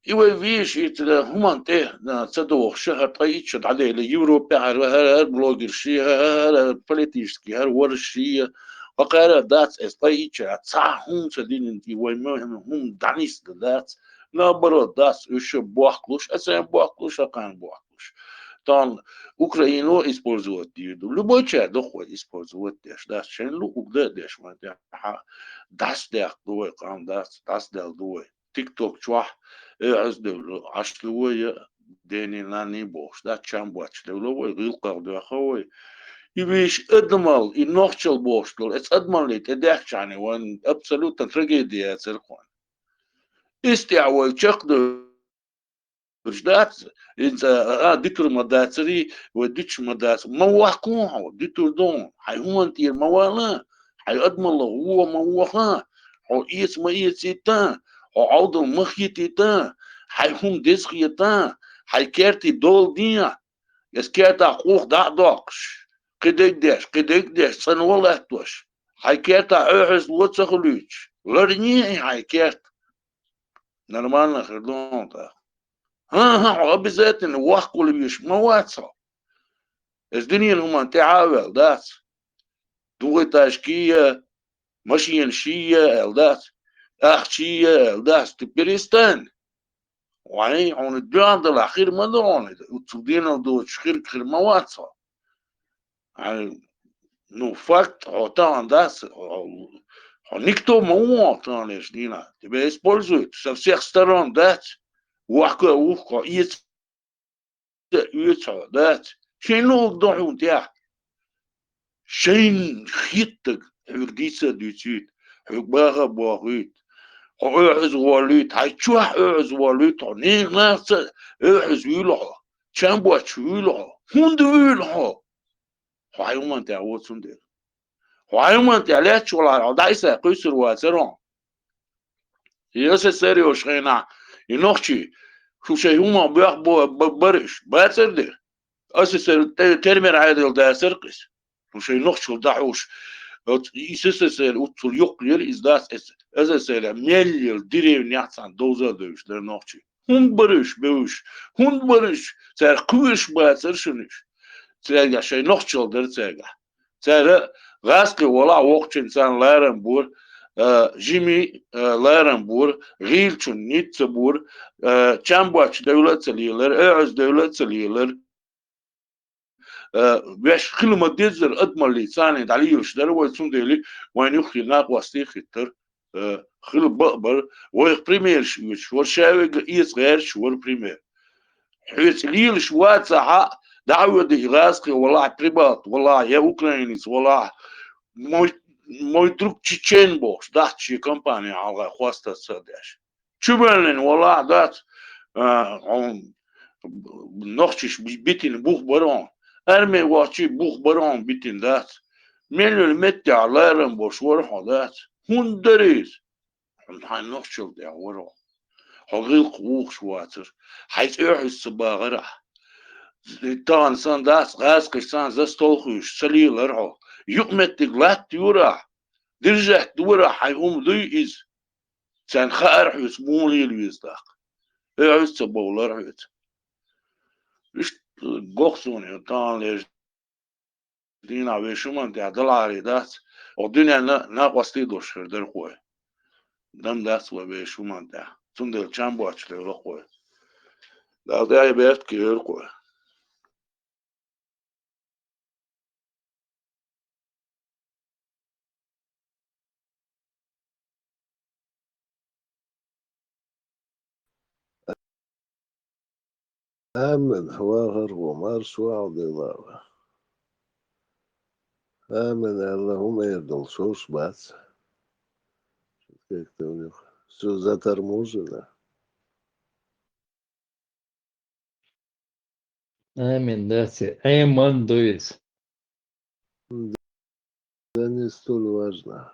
И вай вешан и ца хӀуманна тӀе, а, ца дохуш, хӀара ткъе итт шо дӀадели, Европехь хӀара, хӀара, хӀара блогерш, хӀара, хӀара политический, хӀара варш, хӀокхара дац, эс ткъе итт шо цхьа хӀума ца динарг, и вай ма-, хӀума дӀанисдан дац. Наоборот, дац, уьш бохкалуш, а царна бохкалуш, а кхарна бохкалуш. Тахана Украино использовать дийр ду. Любой чар дохуй использовать деш, дац, шайн луъург дан а деш, вайн тӀехь дӀасадехна ду вай, къам дац, дӀасадаьлла ду вай. ТикТок чохь, э, Ӏаьржа девлла Ӏаш ду вай, дений, нанний бохуш, дац, чам боцуш девлла вай, гӀиллакхах доьхна вай. И вешан адамал, и нохчалла бохуш долу, эца адамалле тӀе даьхкичхьана вайн абсолютно трагеди яцара кхунна. Иза тӀехь вай чекхдевлла Уьш дац, иза, а, дитур ма дацари, вай дуьтуш ма дац. Ма вахкахь хьо, дуьтур ду хьуна. Хьайн хӀуманна тӀера ма вала, хьайн адамаллах вон ма ваха, хьо эца ма эцийта, хьо Ӏовдал ма хетийта, хьайн хӀума деза хета, хьайн керте дола де, эс кертахь къух дӀа а доккхуш, кхидерг деш, кхидерг деш, цӀанво латтош, хьайн кертахь оьхьазло ца хуьлуьйтуш, ларне и хьайн керта. Нормально хир ду хьуна тӀаккха. ХӀан-хӀа, хьо обязательно вахкалуш ма вац хьо. Эс дуьненан хӀуманна тӀаьхьа а ваьлла дац. Двухэтажки а, машенаш а аьлла дац. Ахча а аьлла дац. Ты перестань. Вайн, хьуна дуьхьал далахь хир ма ду хьуна. Уьццул денал доцуш хир, хир ма вац хьо. Хьайн, ну, факт, хьо тахана дац, хьо, хьо никто ма ву хьо таханлерчу дийнахь. Тебя используют со всех сторон, дац? Вохка а вухка хьо, эца а оьцу хьо, дац? Шайн луъург ду хьуна тӀехь. Шайна хеттарг хьоьга дийца а дуьйцуьйту, хьоьга баха а бохуьйту. Хьо оьхьаза волуьйту, хьайн чохь оьхьаза волуьйту хьо, нехан нахаца а оьхьаза вуьйлу хьо, чам боцуш вуьйлу хьо. ХӀунда вуьйлу хьо? Хьо хьайн хӀуманна тӀехь ву цундела. Хьо хьайн хӀуманна тӀехь лаьтташ валахь, хьо дӀа-Ӏийса кхуьйсур вацара хьо. И СССР йолуш хенахь, и нохчий, шу шайн хӀуманах боьхна бо-, б-, бара уьш, бацара дера. СССР те-, термер Ӏедал дацара-кх иза. Шу шайн нохчалла дӀахьуш, оцу и СССР уьццул йоккха яра иза, дац, эс-, СССР мел йолу деревнехь цхьаьна довза а девзаш дара нохчий. ХӀунда бара уьш бевзаш? ХӀунда бара уьш? Цара кхоьруш бацара шуна уьш. Цаьргахь шайн нохчалла дара цаьргахь. Цара гӀазкхи валахь воккхачун царна ларам бора, а, жимий, а, ларам бора, гӀийлачун ницкъ ца бора, а, чам боцуш девла а ца лелара, оьгӀаз девла а ца лелара. Э, ваьш хила ма-деззара адамаллица царна дӀалелаш дара вай, цундела вайна юххе накъостий а хиттара, э, хила бакъ бара. Вайх примераш оьцуш вара, ша вега эца гӀерташ вара пример. Хьоьца лелаш вацахь а, дӀа а воьдий, гӀазкхи валахь, прибалт валахь, я украинец валахь, мой, мой друг чечен бохуш, дахча шен компани хьалха хвастаться а деш. Чубоьллина валахь дац, а, хьуна нохчаш би-, битина бух бара хьуна. Арме вахчий бух бара хьуна битина дац. Мел йолу меттехь ларам бош вара хьо дац. ХӀунда дара иза? Хьуна хьайн нохчалла тӀехь вара хьо. Хьо гӀиллакх вухуш вацара. Хьайца оьхьаза ца багӀара ахь. тахана санна дац, гӀазкхаша санна за стол хуьйшуш ца лийлар хьо. Юкъаметтиг латта юрахь, держать дорахь хьайн хӀума дуй иза. Царна хаар хьоьца муха лела веза тӀаккха. Хьоьца ца бовлар хьоьца. Иштта гохсуна ю тахана лежа дийнахь вешуман тӀехь далари дац, оха дуьненна накъостий долуш хир дара кхой. Дам дац вай вешуман тӀехь. Цундела чам боцуш лела кхой. Дала тӀехь бертке йора кхой. Амин. Вахар ву марш вахьал дела. Амин аьлла, хӀума эр долу шовш бац. Как-то у них всё заторможено. Амин, да, це Ӏеман ду иза. Да не столь важно.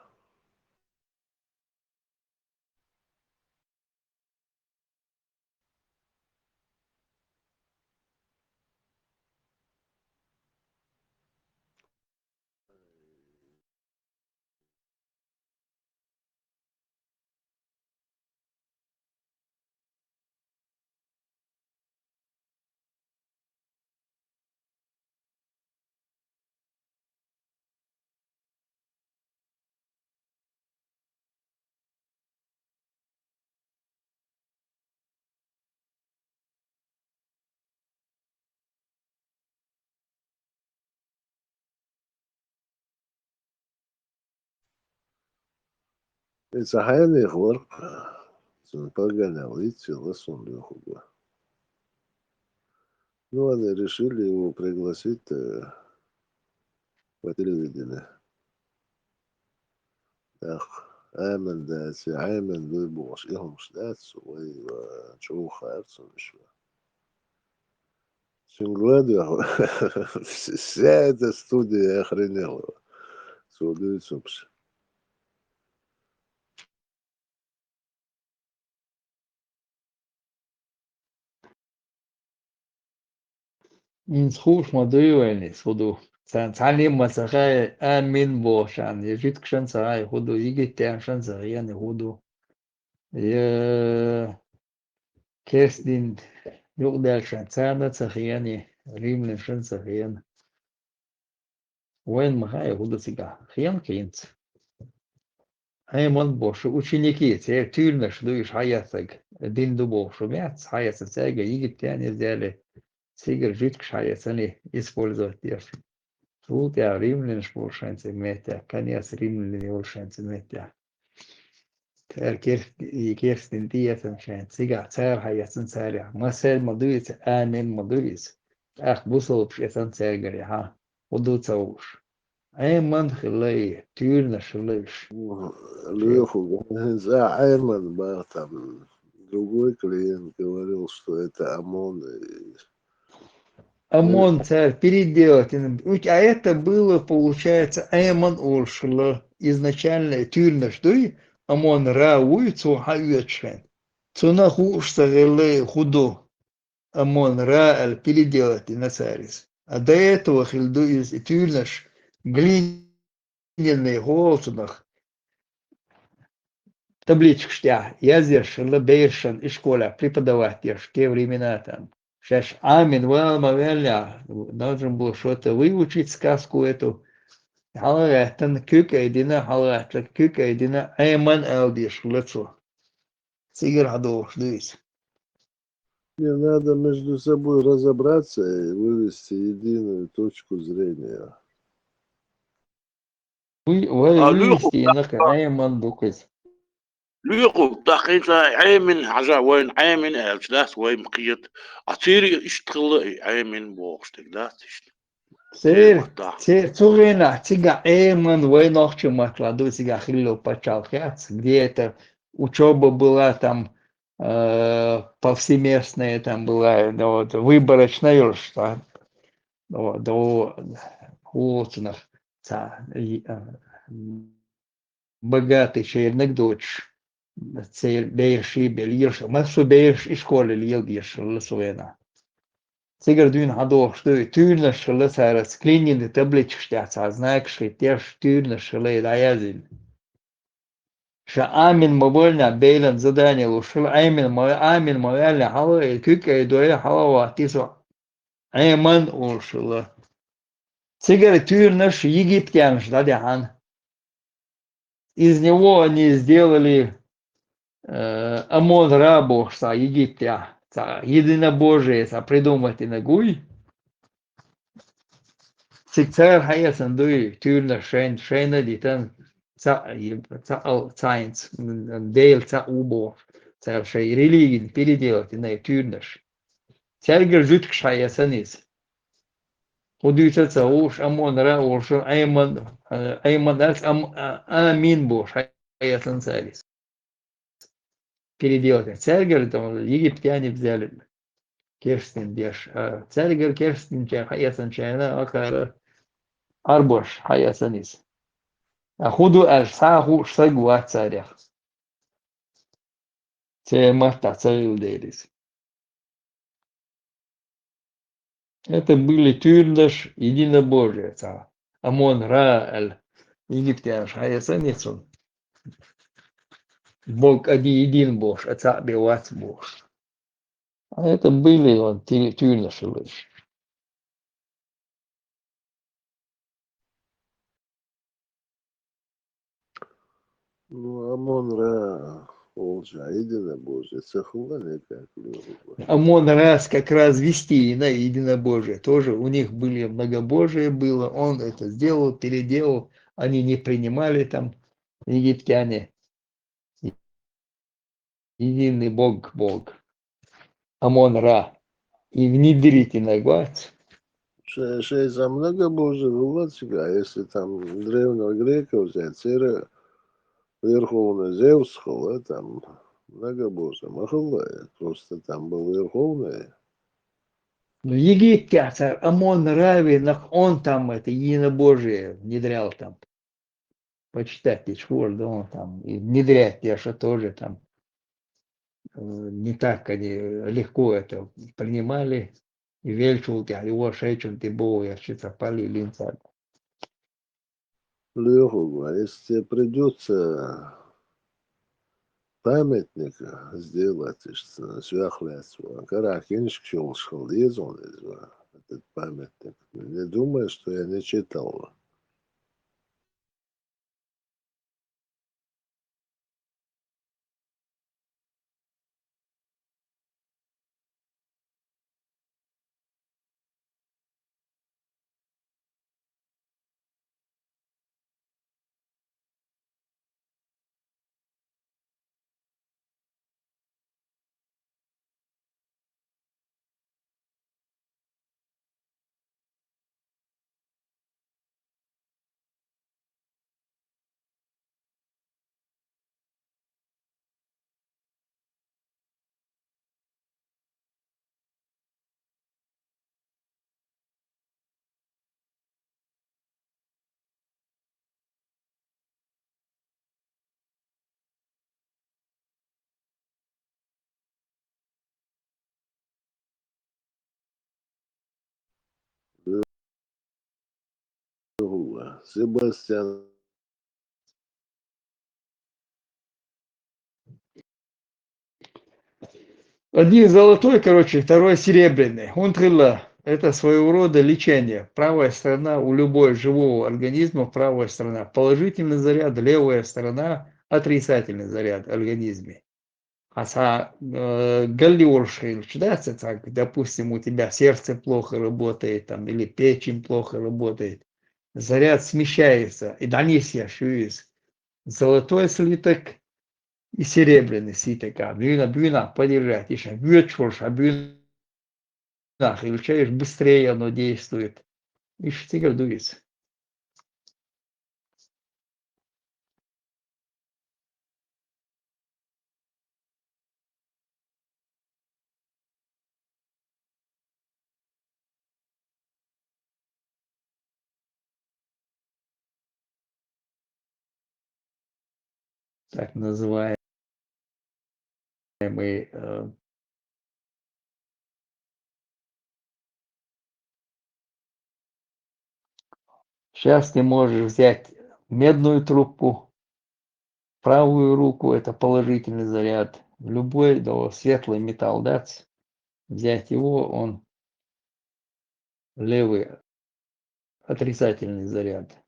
Иза хьенех вара, цуьнан погонял йицъелла суна лоьхург вара. Ну, они решили его пригласить, э, по телевидению. ТӀаккха Ӏеман дац, Ӏеман дуй бохуш, и хӀумаш дац, вай, ва, чӀогӀа хаьара цунна иштта. Цуьнга ладоьгӀна, вся эта студия охренела. Цо дуьйцурш. ХӀинца хууш ма дуй вайна иза хӀун ду. Царна цхьанна а ма ца хаьа, амин бохучарна, я жуьгташна ца хаьа хӀун ду, египтянашна ца хаьа хӀун ду. Я керстдин юкъадаьллачарна царна а ца хаьа, римлянашна а ца хаьа. Вайна ма хаьа хӀун ду цигахь. Хаьа-кх хӀинца. Ӏеман бохуш ученики, церан туьйранаш ду уьш хьаэцнарг, дин ду бохуш ма яц, хьаэцна цаьрга египтяне иза аьлла, цигара жуьгташ хьаэцна использовать деш. Цул тӀаьхьа римлянаш болу шайн цигахь меттехь, конец римляне йолу шайн цигахь меттехь. Цара керст-, и керстдин тӀеэцна шайн цигахь, цара хьаэцна царех. Масал ма ду иза, амин ма ду иза. ТӀаккха бусалбаш эцна цаьргара, хьан, хӀун ду ца хууш. Ӏеман хилла и, туьйранаш хилла уьш. Лоьху, хӀинца а Ӏеман баха там. Другой клиент говорил, что это ОМОН. ОМОН цара переделать. Ведь, а это было, получается, Ӏеман олуш хилла изначально туьйранаш дуй, ОМОН ра вуй, цо хьаоьцуш хен. Цунах хууш ца хилла хӀун ду. ОМОН ра аьлла переделать дина цара иза. А до этого хилла ду иза и туьйранаш, глиняные хӀолцунах, табличкаш тӀехь язъеш хилла берашна ишколехь преподавать деш, те времена там. Шаьш Ӏамин вала ма ваьллехь, должен был что-то выучить, сказку эту. ХьалагӀаьттина, куьг айдина, хьалагӀаьттина, куьг айдина, Ӏеман ала дезаш хилла цо. Цигара хьадогӀуш ду иза. Не, надо между собой разобраться и вывести единую точку зрения. Вай, вай, а, вывести лоьху, йина-кх, Ӏеман ду-кх иза. Лоьху, тӀаккха хӀинца Ӏемин хьажа, вайна Ӏемин аьлча дац, вай ма кхета. А церан иштта хилла и Ӏемин бохуш дерг дац иштта. Церан, церан цу хенахь цигахь Ӏеман вай нохчийн маттахь ду, цигахь хилла пачхьалкх яц, где это учёба была там, э, повсеместная там была, ну, вот, выборочная йолуш, да? Ну, вот, ну, хӀу цунах ца, и, э, богатый шерниг доцуш, церан бераш ший бен лелаш, массо бераш ишколе лела дезаш хилла цу хенахь. Цигара дуьйна хьадохуш ду, и туьйранаш хилла цара, клининг табличкаш тӀехь цхьа знакаш хӀиттеш, туьйранаш хилла и дӀаязйина. Ша амин ма баьлла, Белан задание луш хилла, амин ма, амин ма ваьлла хьала, и куьг ай дойла хьала ватти со. Ӏеман олуш хилла. Цигара туьйранаш египтянаш дӀадаьхьна. Из него они сделали, э, Амон-Ра бохуш цхьа Египтехь, цхьа единобожие цхьа придумать динарг вуй. Цига цара хьаэцна дуй, туьйранаш шайна, шайна а дитан, цхьаъ, цхьаъ, цхьаьнца, м, Дела цхьаъ ву бохуш, цара шайн религина переделать дина и туьйранаш. Цаьргара жуьгташ хьаэцна иза. ХӀун дуьйцу ца хууш, Амон-Ра олуш, Ӏеман, Ӏеман ац, Ам-, а-, Амин бохуш хьаэцна цара иза. Переделать. Цаьргара там египтяне взяли керстин деш. А цаьргара керстинчара хьаэцначарна, а, кара Ӏарбош хьаэцна иза. А хӀун ду аьлча, схьа а хууш стаг вац царех. Церан маттахь ца хилла дела иза. Это были туьйранаш единобожия цхьа. Амон-Ра аьлла, египтянаш хьаэцна цунна. Бог один, единый бохуш, а цхьаъ бен вац бохуш. А это были вон ти-, туьйранаш хилла. Ну, Амон-Ра олча единобожие ца хилла никак. Амон-Рас как раз вести на единобожие. Тоже у них были многобожие было. Он это сделал, переделал. Они не принимали там, египтяне. Единый Бог, Бог. Амон-Ра. И внедрить и нагвац. Ше-, шайца многобожие хилла цигахь, если там древних греков взять, церан верховный Зевс хилла, там многобожие ма хилла, просто там был верховный. Ну, египтяхь цара Амон-Ра вина, он там это единобожие внедрял там. Почитать дечу хӀора ду там, и внедрять деша тоже там, э, не так они легко это принимали, и веллачул тӀаьхьа, и вон шайчун тӀе боху, я чу ца пали линца. Леха, если тебе придётся памятник сделать, ишта, сехлац, карахь киншкаш йолуш хила деза ван иза, этот памятник. Не думай, что я не читал. Себастьян. Один золотой, короче, второй серебряный. Хунтрилла — это своего рода лечение. Правая сторона у любой живого организма, правая сторона — положительный заряд, левая сторона — отрицательный заряд в организме. Хьан цхьа, э, галли волуш хилча, да, ца-, ца-, допустим, у тебя сердце плохо работает, там, или печень плохо работает, заряд смещается, и дӀанисъеш ю иза. Золотой слиток и серебряный слиток, а, буьйна, буьйна подержать, и ша воьдуш волуш, а, буьйна хилча, уж быстрее оно действует. Уж цигара ду иза. Так называемый, э, Сейчас ты можешь взять медную трубку, правую руку — это положительный заряд. Любой, да, светлый металл дать, взять его, он левый — отрицательный заряд.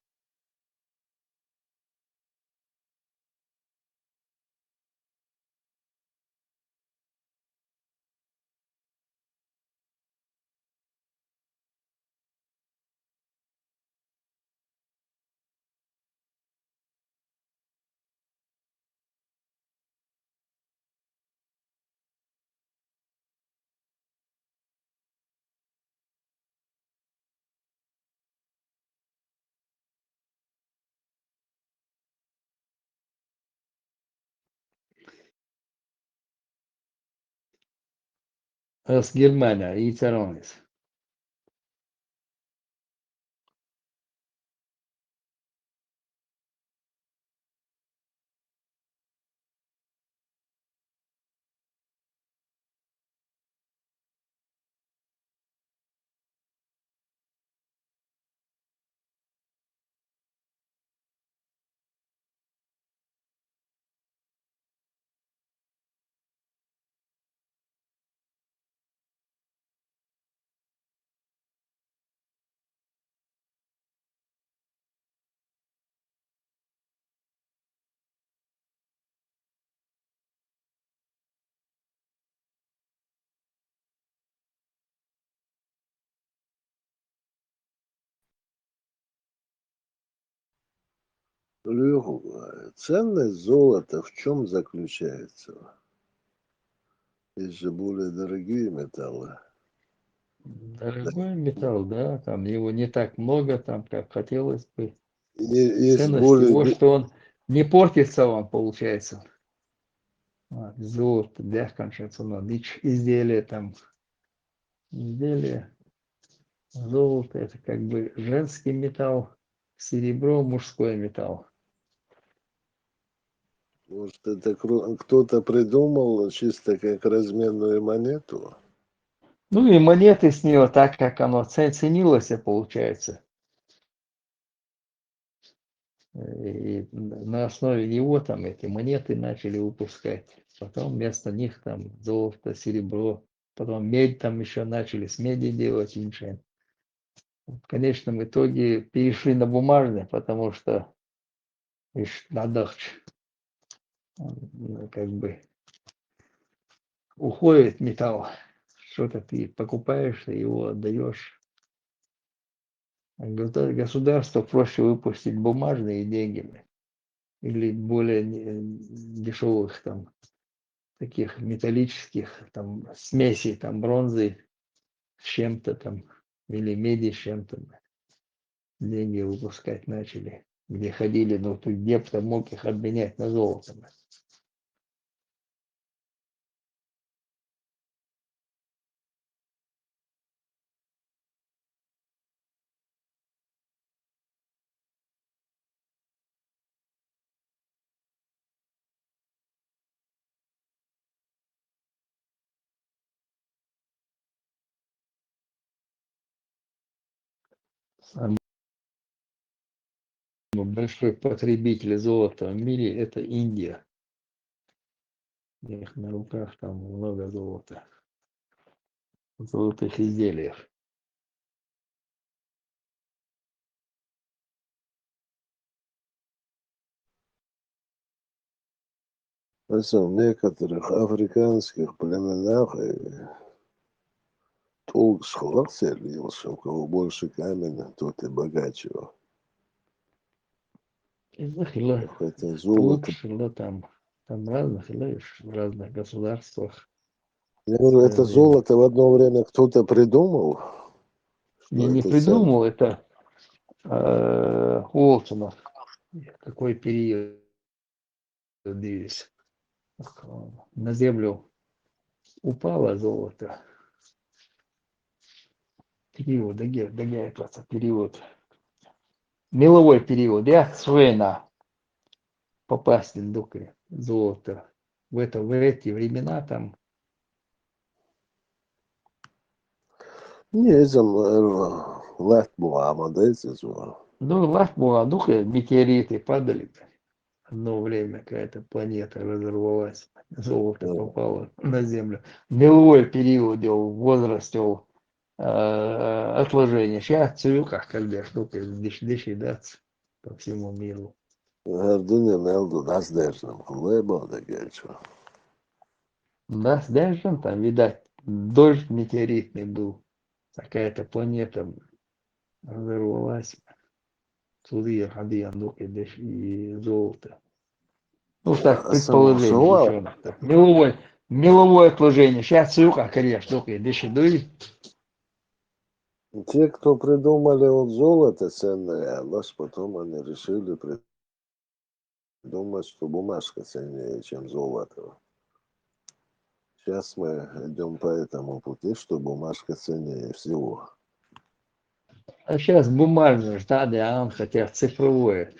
Aus Germania, Icaronis. Лёх, э, ценность золота в чём заключается? Есть же более дорогие металлы. Дорогой металл, да, там его не так много, там, как хотелось бы. Е-, есть ценность более его, бе- что он не портится вам, получается. Вот, золото, да, кончается, но изделие там, изделие, золото — это как бы женский металл, серебро — мужской металл. Может, это кру-, кто-то придумал чисто как разменную монету? Ну и монеты с нее так, как оно ц-, ценилось, получается. И на основе него там эти монеты начали выпускать. Потом вместо них там золото, серебро, потом медь там еще начали, с меди делать иншен. В конечном итоге перешли на бумажные, потому что ишь надо, как бы, уходит металл. Что-то ты покупаешь, ты его отдаешь. Государ-, государство проще выпустить бумажные деньги или более не-, дешевых там таких металлических там смесей, там бронзы с чем-то там или меди с чем-то. Деньги выпускать начали. Где ходили, ну, тут где кто мог их обменять на золото. Самый большой потребитель золота в мире — это Индия. У них на руках там много золота, золотых изделиев. Знаете, в некоторых африканских племенах, э, толк схватился, у кого больше камня, тот и богаче. Хотя золото. Там, там разных, в разных государствах. Я говорю, это золото в одно время кто-то придумал? Не, не придумал, это, э, Уолтона. Какой период здесь? На землю упало золото. Период, да где, да где это период? Меловой период, я Суэна попасть в духе золото. В это, в эти времена там. Не, это, э, лат была, а вот это золото. Ну, лап была, ну, метеориты падали. Одно время какая-то планета разорвалась, золото попало на Землю. Меловой период, его возраст, его э, отложение. Сейчас цуюках, когда штука диш диш и дац по всему миру. Гардуни нелду дас держим, лэбо да гельчу. Дас держим, там, видать, дождь метеоритный был. Какая-то планета взорвалась. Цуды хадыян докы деш и золото. Ну, так, предположение ещё. Меловое, меловое отложение. Сейчас цуюках, конечно, докы деш и дуй. Те, кто придумали вот золото ценное, лаш потом они решили придумать, что бумажка ценнее, чем золото. Сейчас мы идем по этому пути, что бумажка ценнее всего. А сейчас бумажные штады, а он хотя цифровое.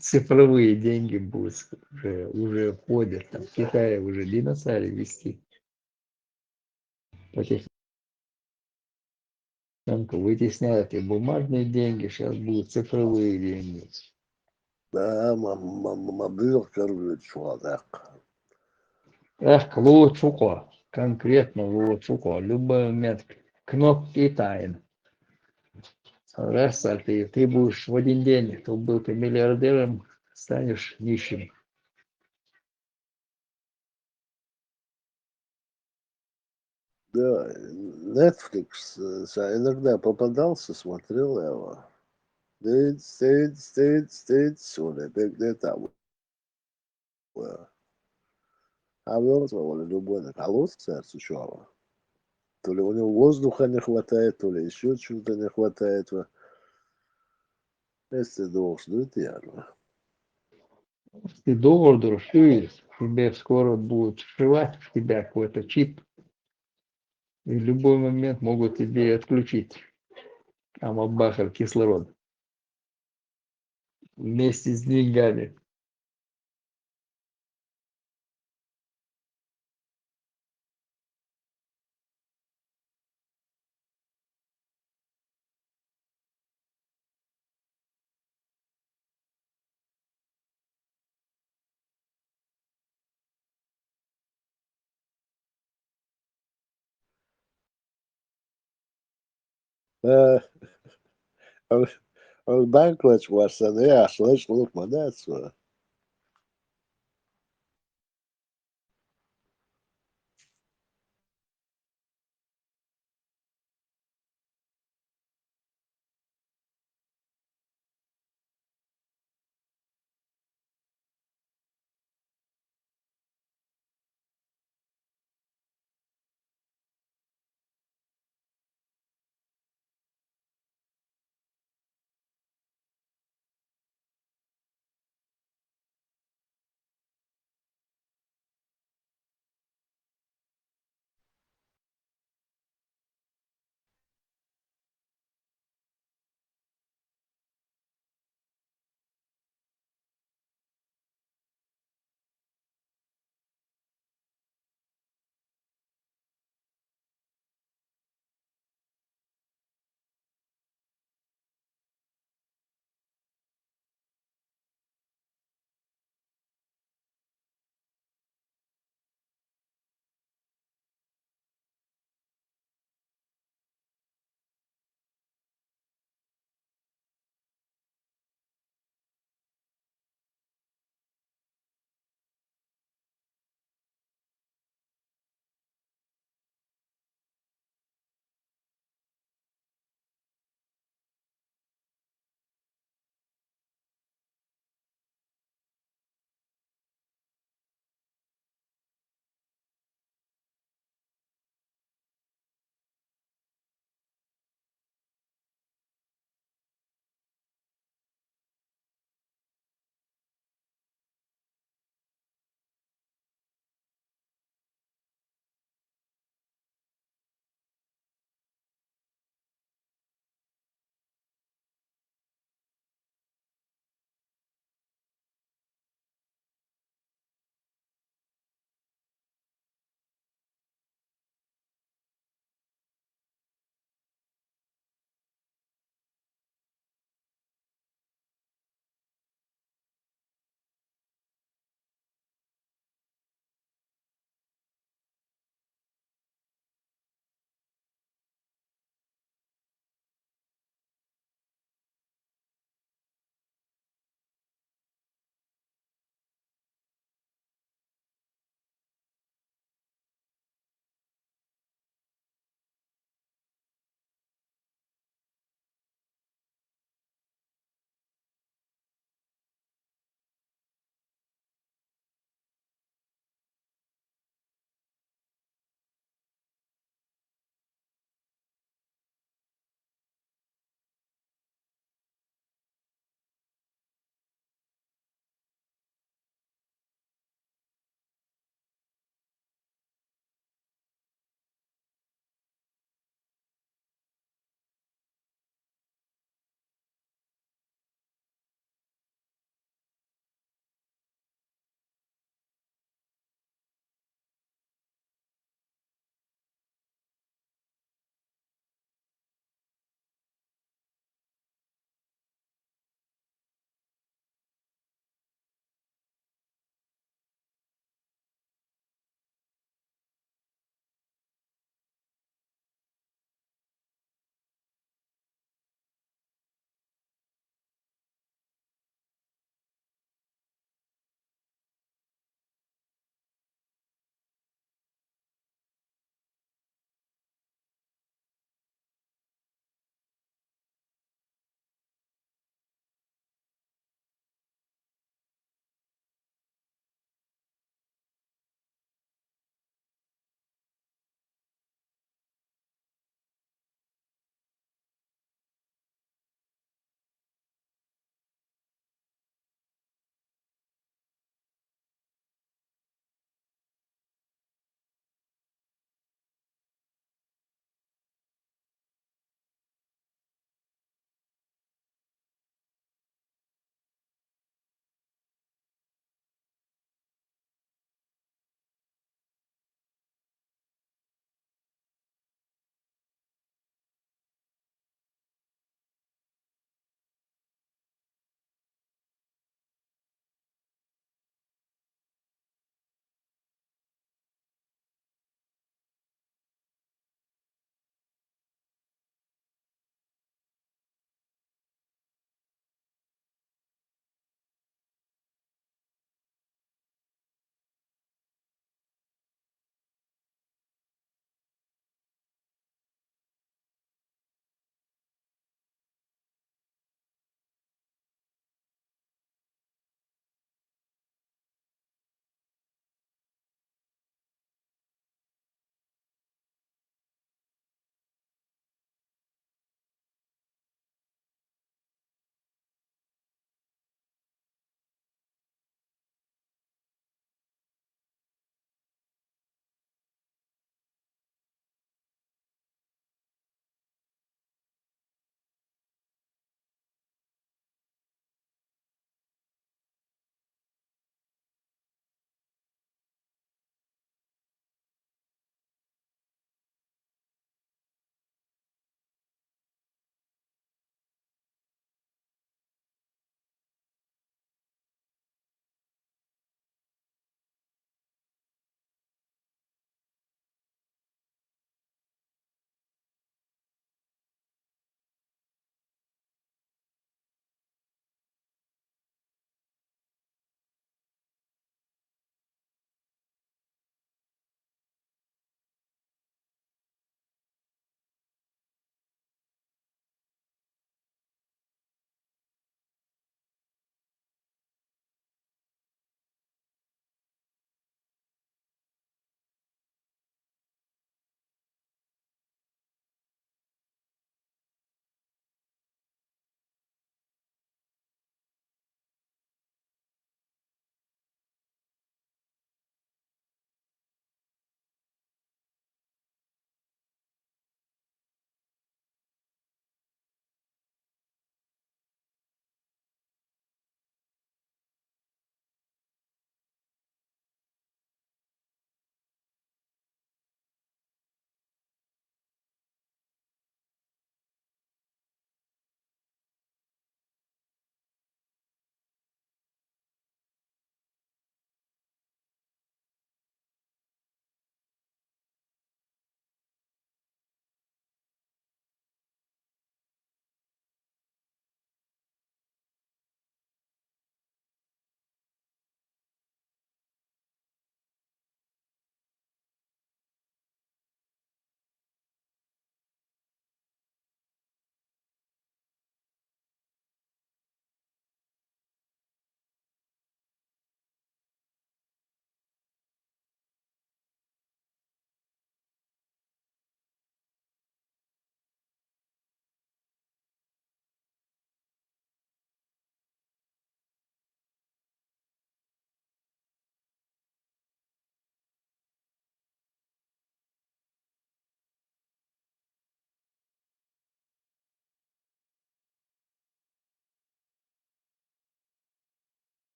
Цифровые деньги будут уже, уже входят. Там в Китае уже диносари вести. Потихоньку вытесняют и бумажные деньги, сейчас будут цифровые деньги. Да, мобил короче, человек. Эх, лучше, конкретно лучше, любой момент кнопки тайн. Раз ты, ты будешь в один день, то был ты миллиардером, станешь нищим. Да, Netflix, э, иногда попадался, смотрел я его. Стоит, стоит, стоит, стоит, он опять где-то. А вот он любой на колодце, что? То ли у него воздуха не хватает, то ли еще чего-то не хватает. Если долг ждут, я. Ты доллар дорожишь, тебе скоро будут вшивать в тебя какой-то чип. И в любой момент могут тебе отключить. Амабахар кислород. Вместе с деньгами. Э, он, он банк лэч варсан, э, аш лэч лук мадацва.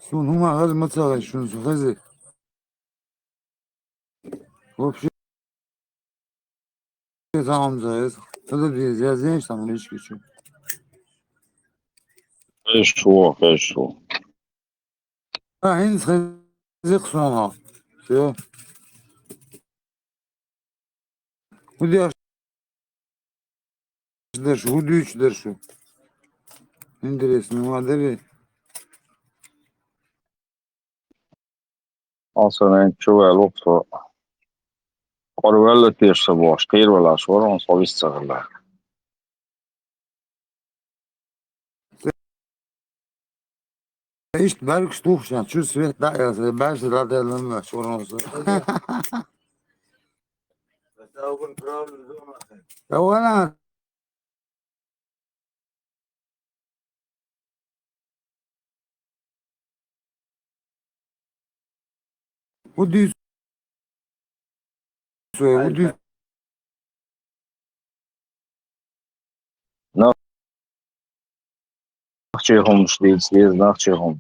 Шун хӀума хаза ма ца хай, шун су хаза. Вообще, сам за это. Тогда без, я, знаешь, там лички чё. Хорошо, хорошо. А, хин хаза хсона. Всё. Удя дерш, удуч дершу. Интересно, мадери. Аса нен чувал ухсо. Къорвалла тешса бош, къирвалаш, ворон, со виссагъла. Ишт баргш тухшан, чу свет да, я се баш да да на шурон се. Давана. Удис. Удис. Нахчи хумш дийц, дийц, нахчи хумш.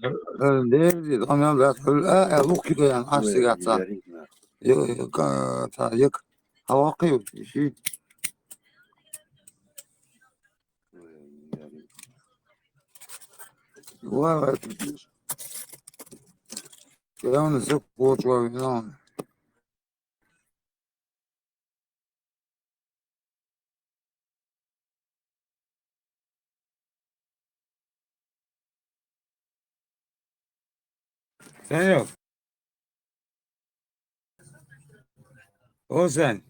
Э, дерди, ана да, э, э, лук кида ян, аш сигаца. Ё, ё, ка, та, як. Хавакы, иши. Ва, ва, я он зак почва, но. Санёк. О, Сань,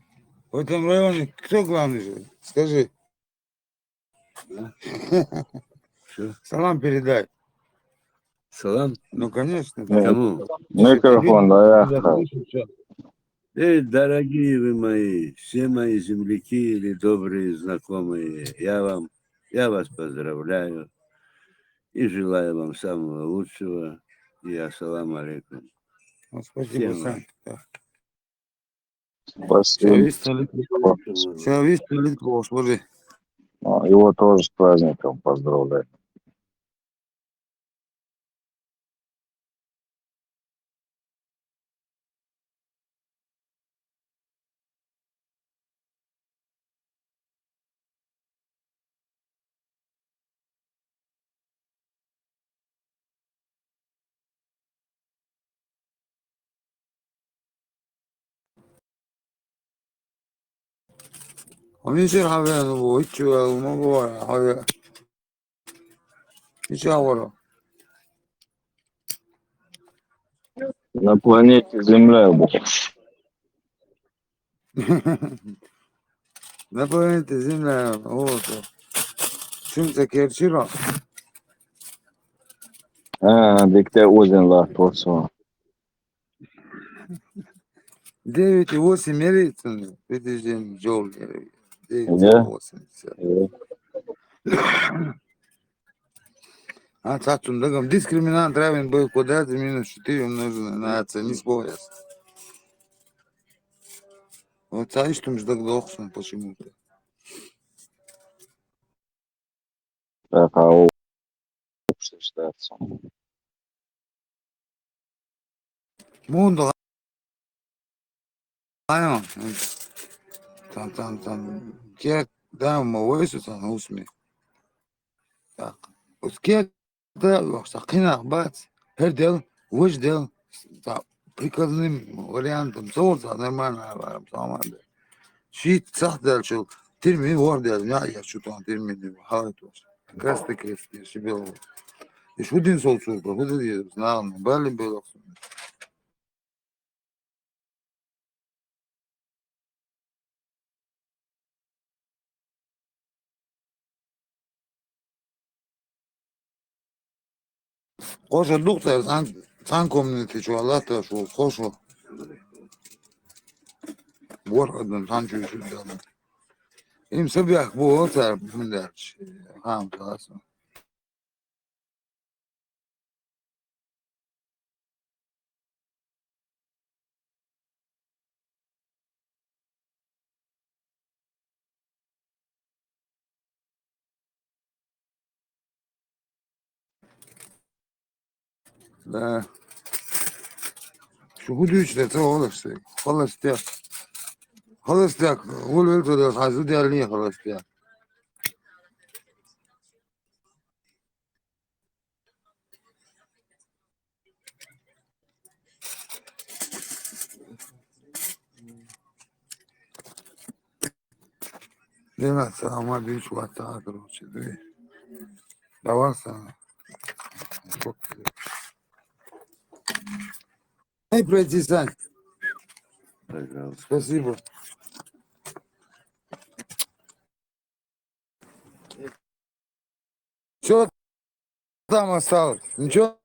в этом районе кто главный же? Скажи. Да? Чё? Салам передай. Салам? Ну, конечно. Да. Кому? Микрофон, да, я. Да, слушай, чё? Эй, дорогие вы мои, все мои земляки или добрые знакомые, я вам, я вас поздравляю и желаю вам самого лучшего. И ассаламу алейкум. Ну, спасибо, всем вам. Сань. Да. Спасибо. Всё, весь столик. Всё, весь столик, служи. Ну, его тоже с праздником поздравляю. Хьо мичара хьавеана ву? Хьо хӀичча ваьлла ма ву, хьавеа. Мича вара? На планете Земля ву. На планете Земля, вот. Чун ца керчира? А, дикте узен ла, точно. Девять и восемь меряется, ну, подожди, Джоули, девять и восемь, всё. А, цацун дагам дискриминант равен б квадрате минус четыре умноженное на c, не спорят. Вот цаиштум ждагдохсун почему-то. Так, а у-, что считается? Мунда. Там, там, там. Кек, да, ма войсу там усми. Так. Ус кек да, вахса къинах бац. Хер дел, вож дел. Та, приказным вариантом, со, та, нормально, а, саман да. Шит сах дел, чул, тирмин вор дел, я, я, чу тон тирмин, халат ваш. Крест, крест, я, шибел. И шудин сол цурба, худы дел, знал, бали белок. Къоша духтар, сан, сан комнате чу алата шу, къоша. Бор адам сан чу шу дама. Им сабяк бу оцар мындарч. Хам таласа. Да. Şu bu düşte, sen oğlum işte. Холостяк. Холостяк. Ol öl söylüyoruz. Hazır değerli холостяк. Değil mi? Sağıma bir üç watt daha, короче, değil mi? Давай sana. Çok güzel. Эй, братисан. Пожалуйста. Спасибо. Что там осталось? Ничего?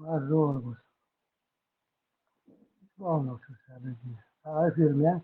Arrobas. Vamos a usar aquí. A ver, firme.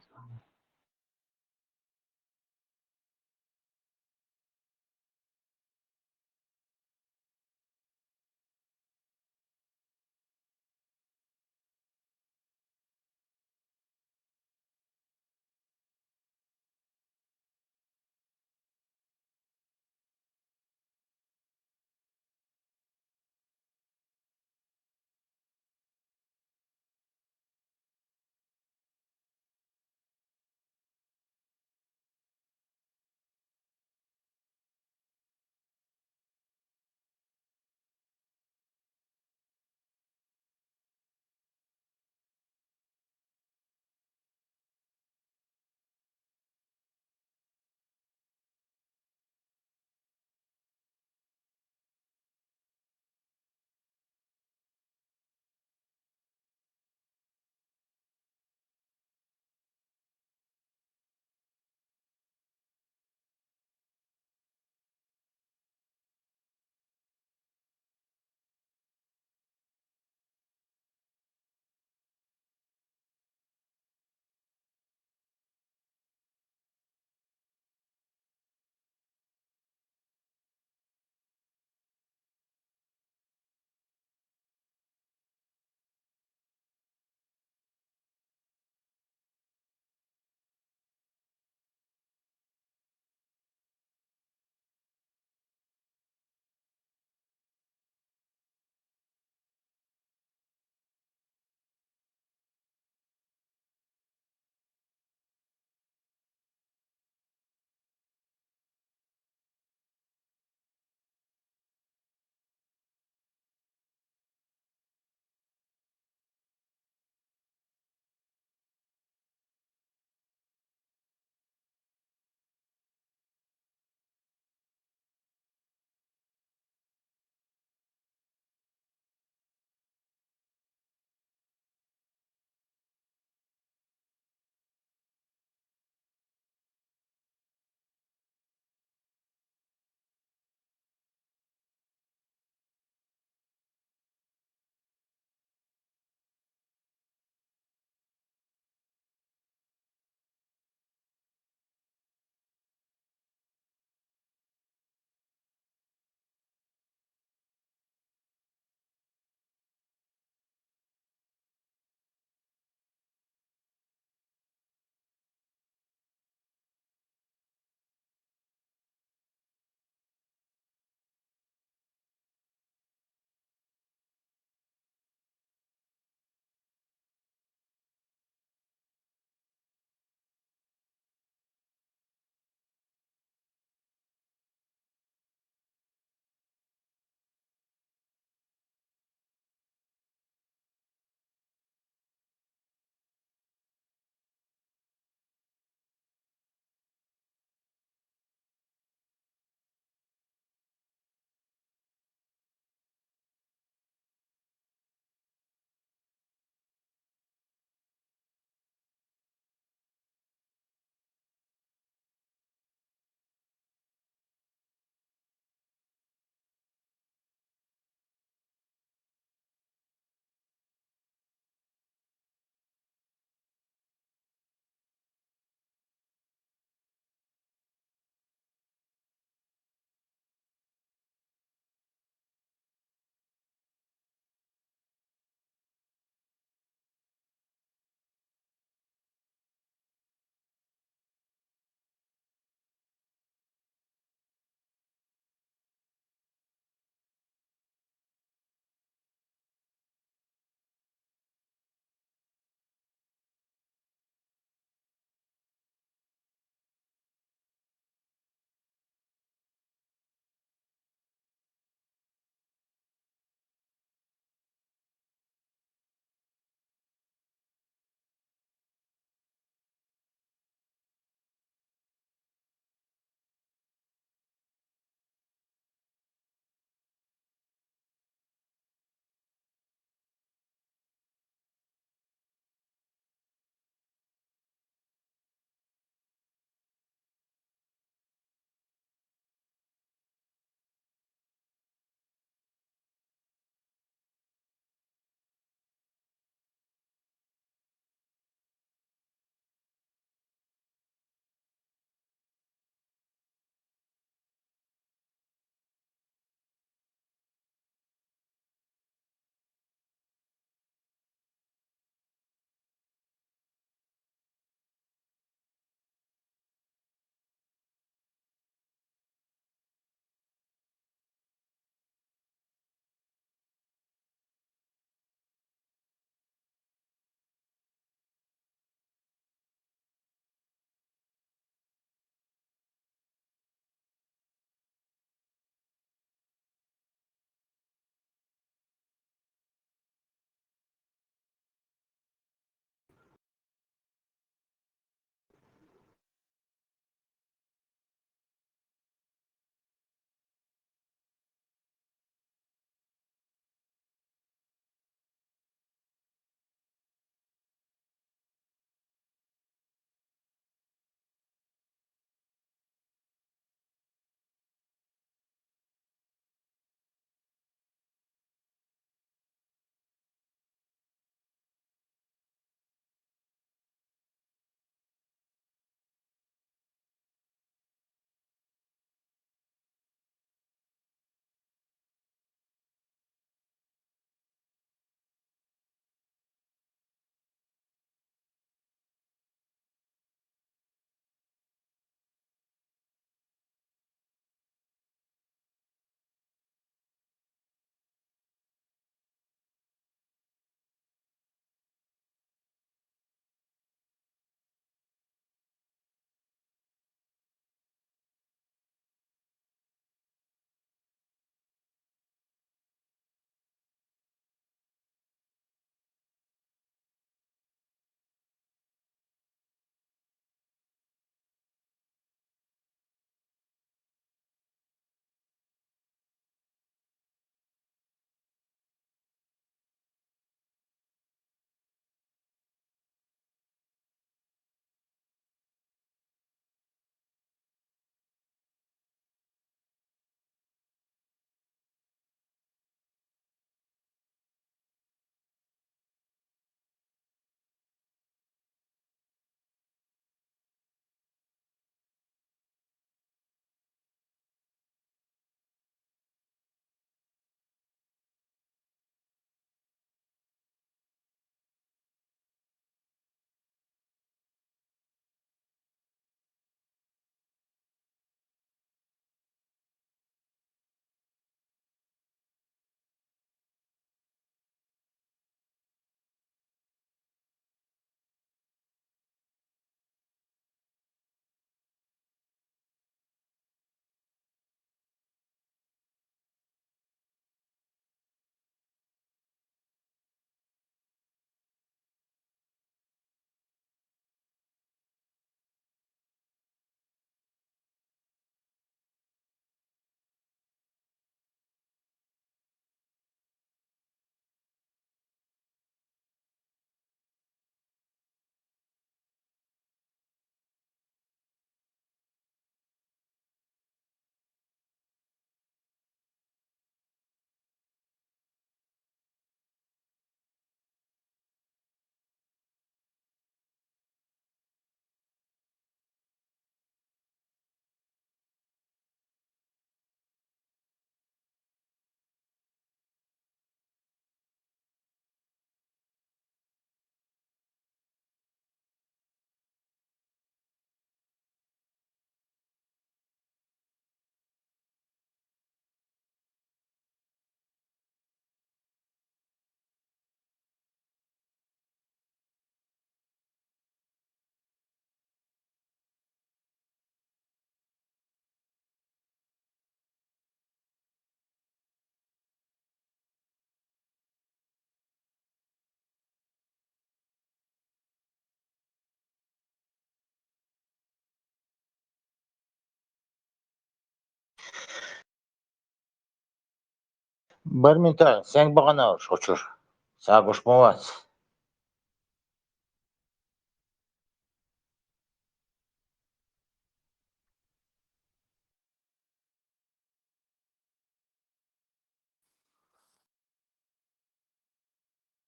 Бармин тӀа, сенга бахана уж хӀокху чуьра? Сагуш ма вац.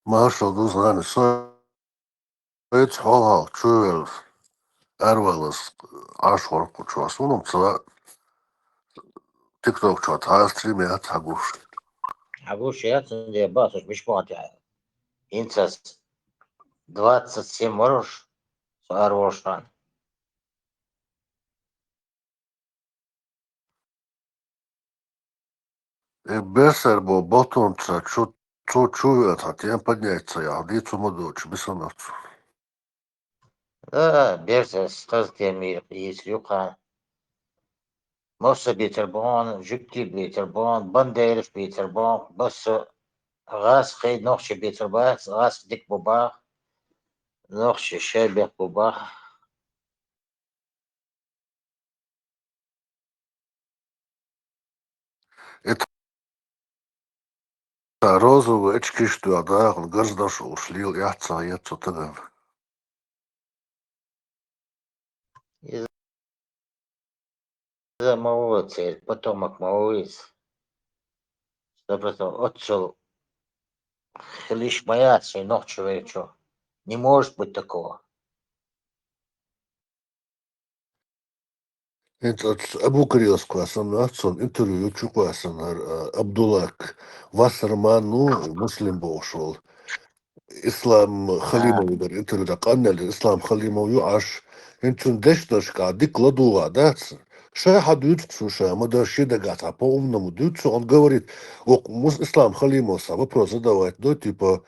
Маршалла ду, знани, со Вайца хьолахь чувелла, араваллалц Ӏаш вара кху чохь. Суна-м ца лаьа, тикток чохь тхьа стрим яц хьан гуш. Хьан гуш яц, цундела бахьа уьш мича бахана тӀехь. ХӀинца ас двадцать семь вара уьш, со араволуш хан. И Берсербо Батумца чу, цо чу веана тхан тема поднять ца яхьа, дийцо ма доцуш, бисана цо. Да, Берсерс хаза тема йийцар ю кхана. Мосса бийцар бу хьуна, жуьгти бийцар бу хьуна, Бандерас бийцар бу хьуна, массо а гӀазкхий, нохчий бийцар бац, гӀазкхий дика бу боху, нохчий шайбех бу боху. И тхан розовый очкаш тоьхна дахана гарзанаш олуш лела яц ца хетта цу тагана. Иза ма ву церан потомок, ма ву иза. Сто процентов оццул хила йиш ма яц шайн нохчо вайчо. Не может быть такого. ХӀинца оцу Абукариловского санна, цунна интервью ю чу кхоьссина хӀара, а, Абдуллак Вассерман ву, Муслим бохуш волу. Ислам Халимов дара интервью дан къаннел, Ислам Халимов ю Ӏаш. ХӀинца цуьнан дешнашкахь дика ладугӀа дац. Ша хьан дуьйцу цо ша, ма-дарра шен дагахь цхьа по-умному дуьйцу цо, он говорит, окху Мус-, Ислам Халимов сан вопрос задавать до, типа,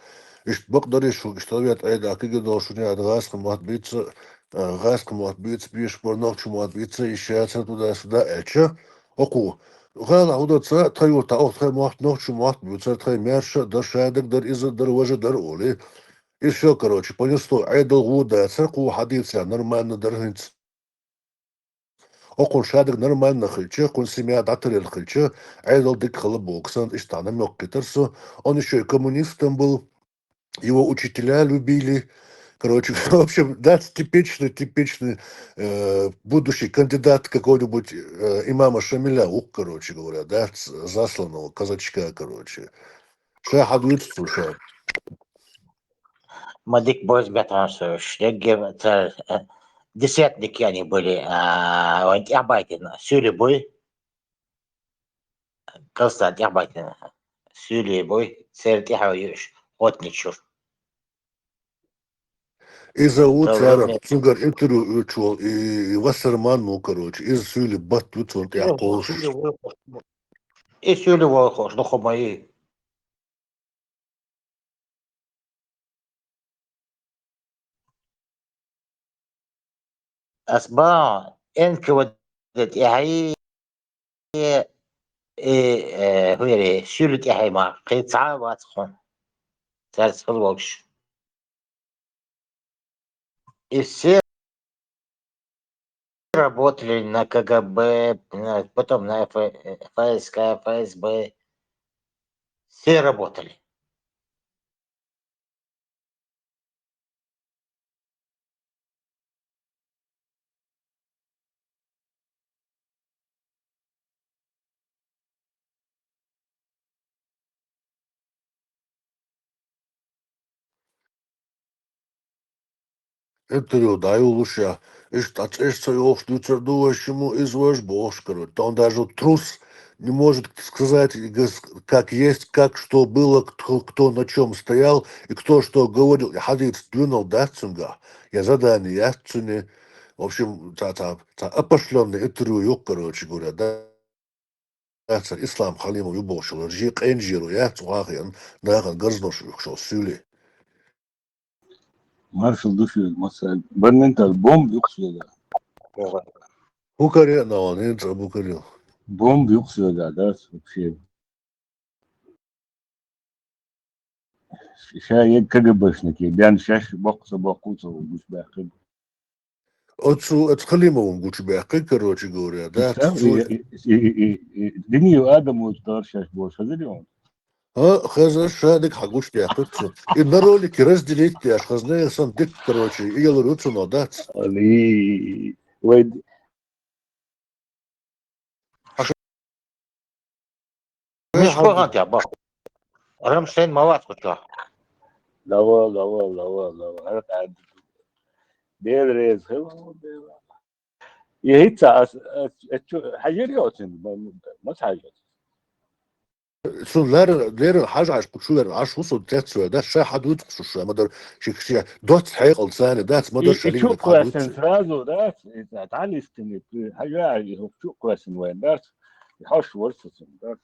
иштта бакъдерг шу, иштта вет Ӏеда, кхин а долуш шуна яа, гӀазкхийн мотт бийца, а, гӀазкхийн мотт бийца, бийша бара, нохчийн мотт бийца, иштта яцара туда-сюда аьлча, окху, гӀала хӀун дан ца, тхан юрта, окху тхайн мотт, нохчийн мотт бийцара, тхайн маьрша а дара, шадерг дара, иза дара, важа дара олий. Иза шо, короче, понесло, Ӏедал гӀо дацара, кху хьадийцар нормально дара хӀинца. Окхуьнан шадерг нормально хилча, кхуьнан семья дӀатарелла хилча, Ӏедал дика хила боху, санна иштта намёк кхийтира со. Он ещё и коммунистом был, его учителя любили. Короче, в общем, да, типичный, типичный, э, будущий кандидат какого-нибудь, э, имама Шамиля, ух, короче говоря, да, ц-, засланного казачка, короче. Ша хьан дуьйцу цо ша? Ма дика бозбеташ уьш, дегге цара, э, десятники они были, а, вайн тӀаьхьабайтина, суьйли буй. Калстан тӀаьхьабайтина, суьйли буй, церан тӀаьхьа ю уьш, хотник чуьра. Иза ву цара, цуьнгара интервью оьцуш волу, и, и Вассерман ву, короче, иза суьйли батт ву цунна тӀехь кхочуш. И суьйли войхуш, дукха ма ю. Ас бан Н К В Д тӀехьий, э, э, хӀуьйре, суьйли тӀехьий ма, кхин цхьа а вац хьуна. Цаьрца хила волуш. И все работали на К Г Б, на, потом на Ф-, Ф С К, Ф С Б. Все работали. Интервью дӀайолуш я, иштта цӀе ца йохуш дуьйцур ду вайшиммо, иза важа бохуш, короче. Да он даже трус не может сказать, и гос-, как есть, как что было, кто, кто на чём стоял и кто что говорил, и хьадийца доьналла дац цуьнгахь, я задание яц цуьнан. В общем, цхьа, цхьа, цхьа опошлённый интервью ю, короче говоря, да. Цара Ислам Халимов ю бохуш волу, жи къенжеро яц, вахийна, нахана гарзош уьхуш волу суьйле. Маршал ду шуьга, массаьрга. Барментал бомба юкъа соьга. ХӀун каре а, нагӀана, хӀинца а бу карел. Бомба юкъа соьга, да, вообще. Ша е К Г Б-шники, бен шаьш боккха ца боккху ца гучубаьккхина. Оцу, оцу Халимовна гучубаьккхина, короче говоря, да? Ца, цу и, и, и, и, и, Динов Адам волчу товарищаш бохуш хазар ю хьуна? А, хезар ша дика хьагуш дяхкуц цу. И на ролики разделить деш, хазна сан дика, короче, и ялар ю цунах, дац? Али, вай д-, Мишпаган тя ба. Рамштайн ма вац куча. Давай, давай, давай, давай. Ара къад. Дел рез хила, дел. И хица ас, ас, ас чу, хьажир йоцин, ма, ма хьажир. Цу лер, лер хьаж аш пучу лер аш усу тецу, да, ша хьадуц ксу ша, мадар шик ша, доц хьекъал цани, дац, мадар И, и шалин чу дак хьадуц. Классен сразу, да, и, да, тани стыни, хьажа, и чу классен вайн, да, и хаш ворсацин, да.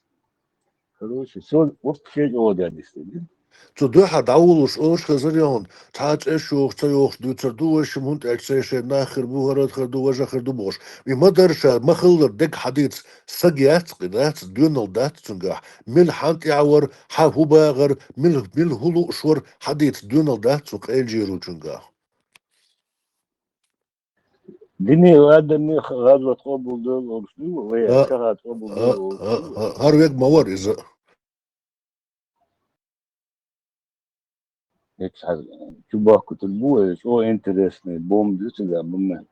Короче, всё, вообще не вода не стыни. Цу дуьхьа дӀавуллуш олуш хезар йогӀун, цхьа а цӀе шухуш ца йохуш дуьйцур ду, вай шимма хӀунда аьлча цай шайн нах хир бу, хӀара хир ду, важа хир ду бохуш. И ма дарша, ма хиллара дег хьадийца, саг яц кхин дац, доьналла дац цуьнгахь. Мила хьан тӀехь вара, хьан хӀу багӀар, мила, мила хӀу лууш вара, хьадийца доьналла дац цу къелжийручуьнгахь. Дини адамни гӀазот къобулдала олуш ду, вай А, шагӀат къобулдала а, олуш а, ду. А, хӀара вег ма вара иза. Эцхьа чубаккхутур бу, э, чӀо интересный бомба ду циган момент.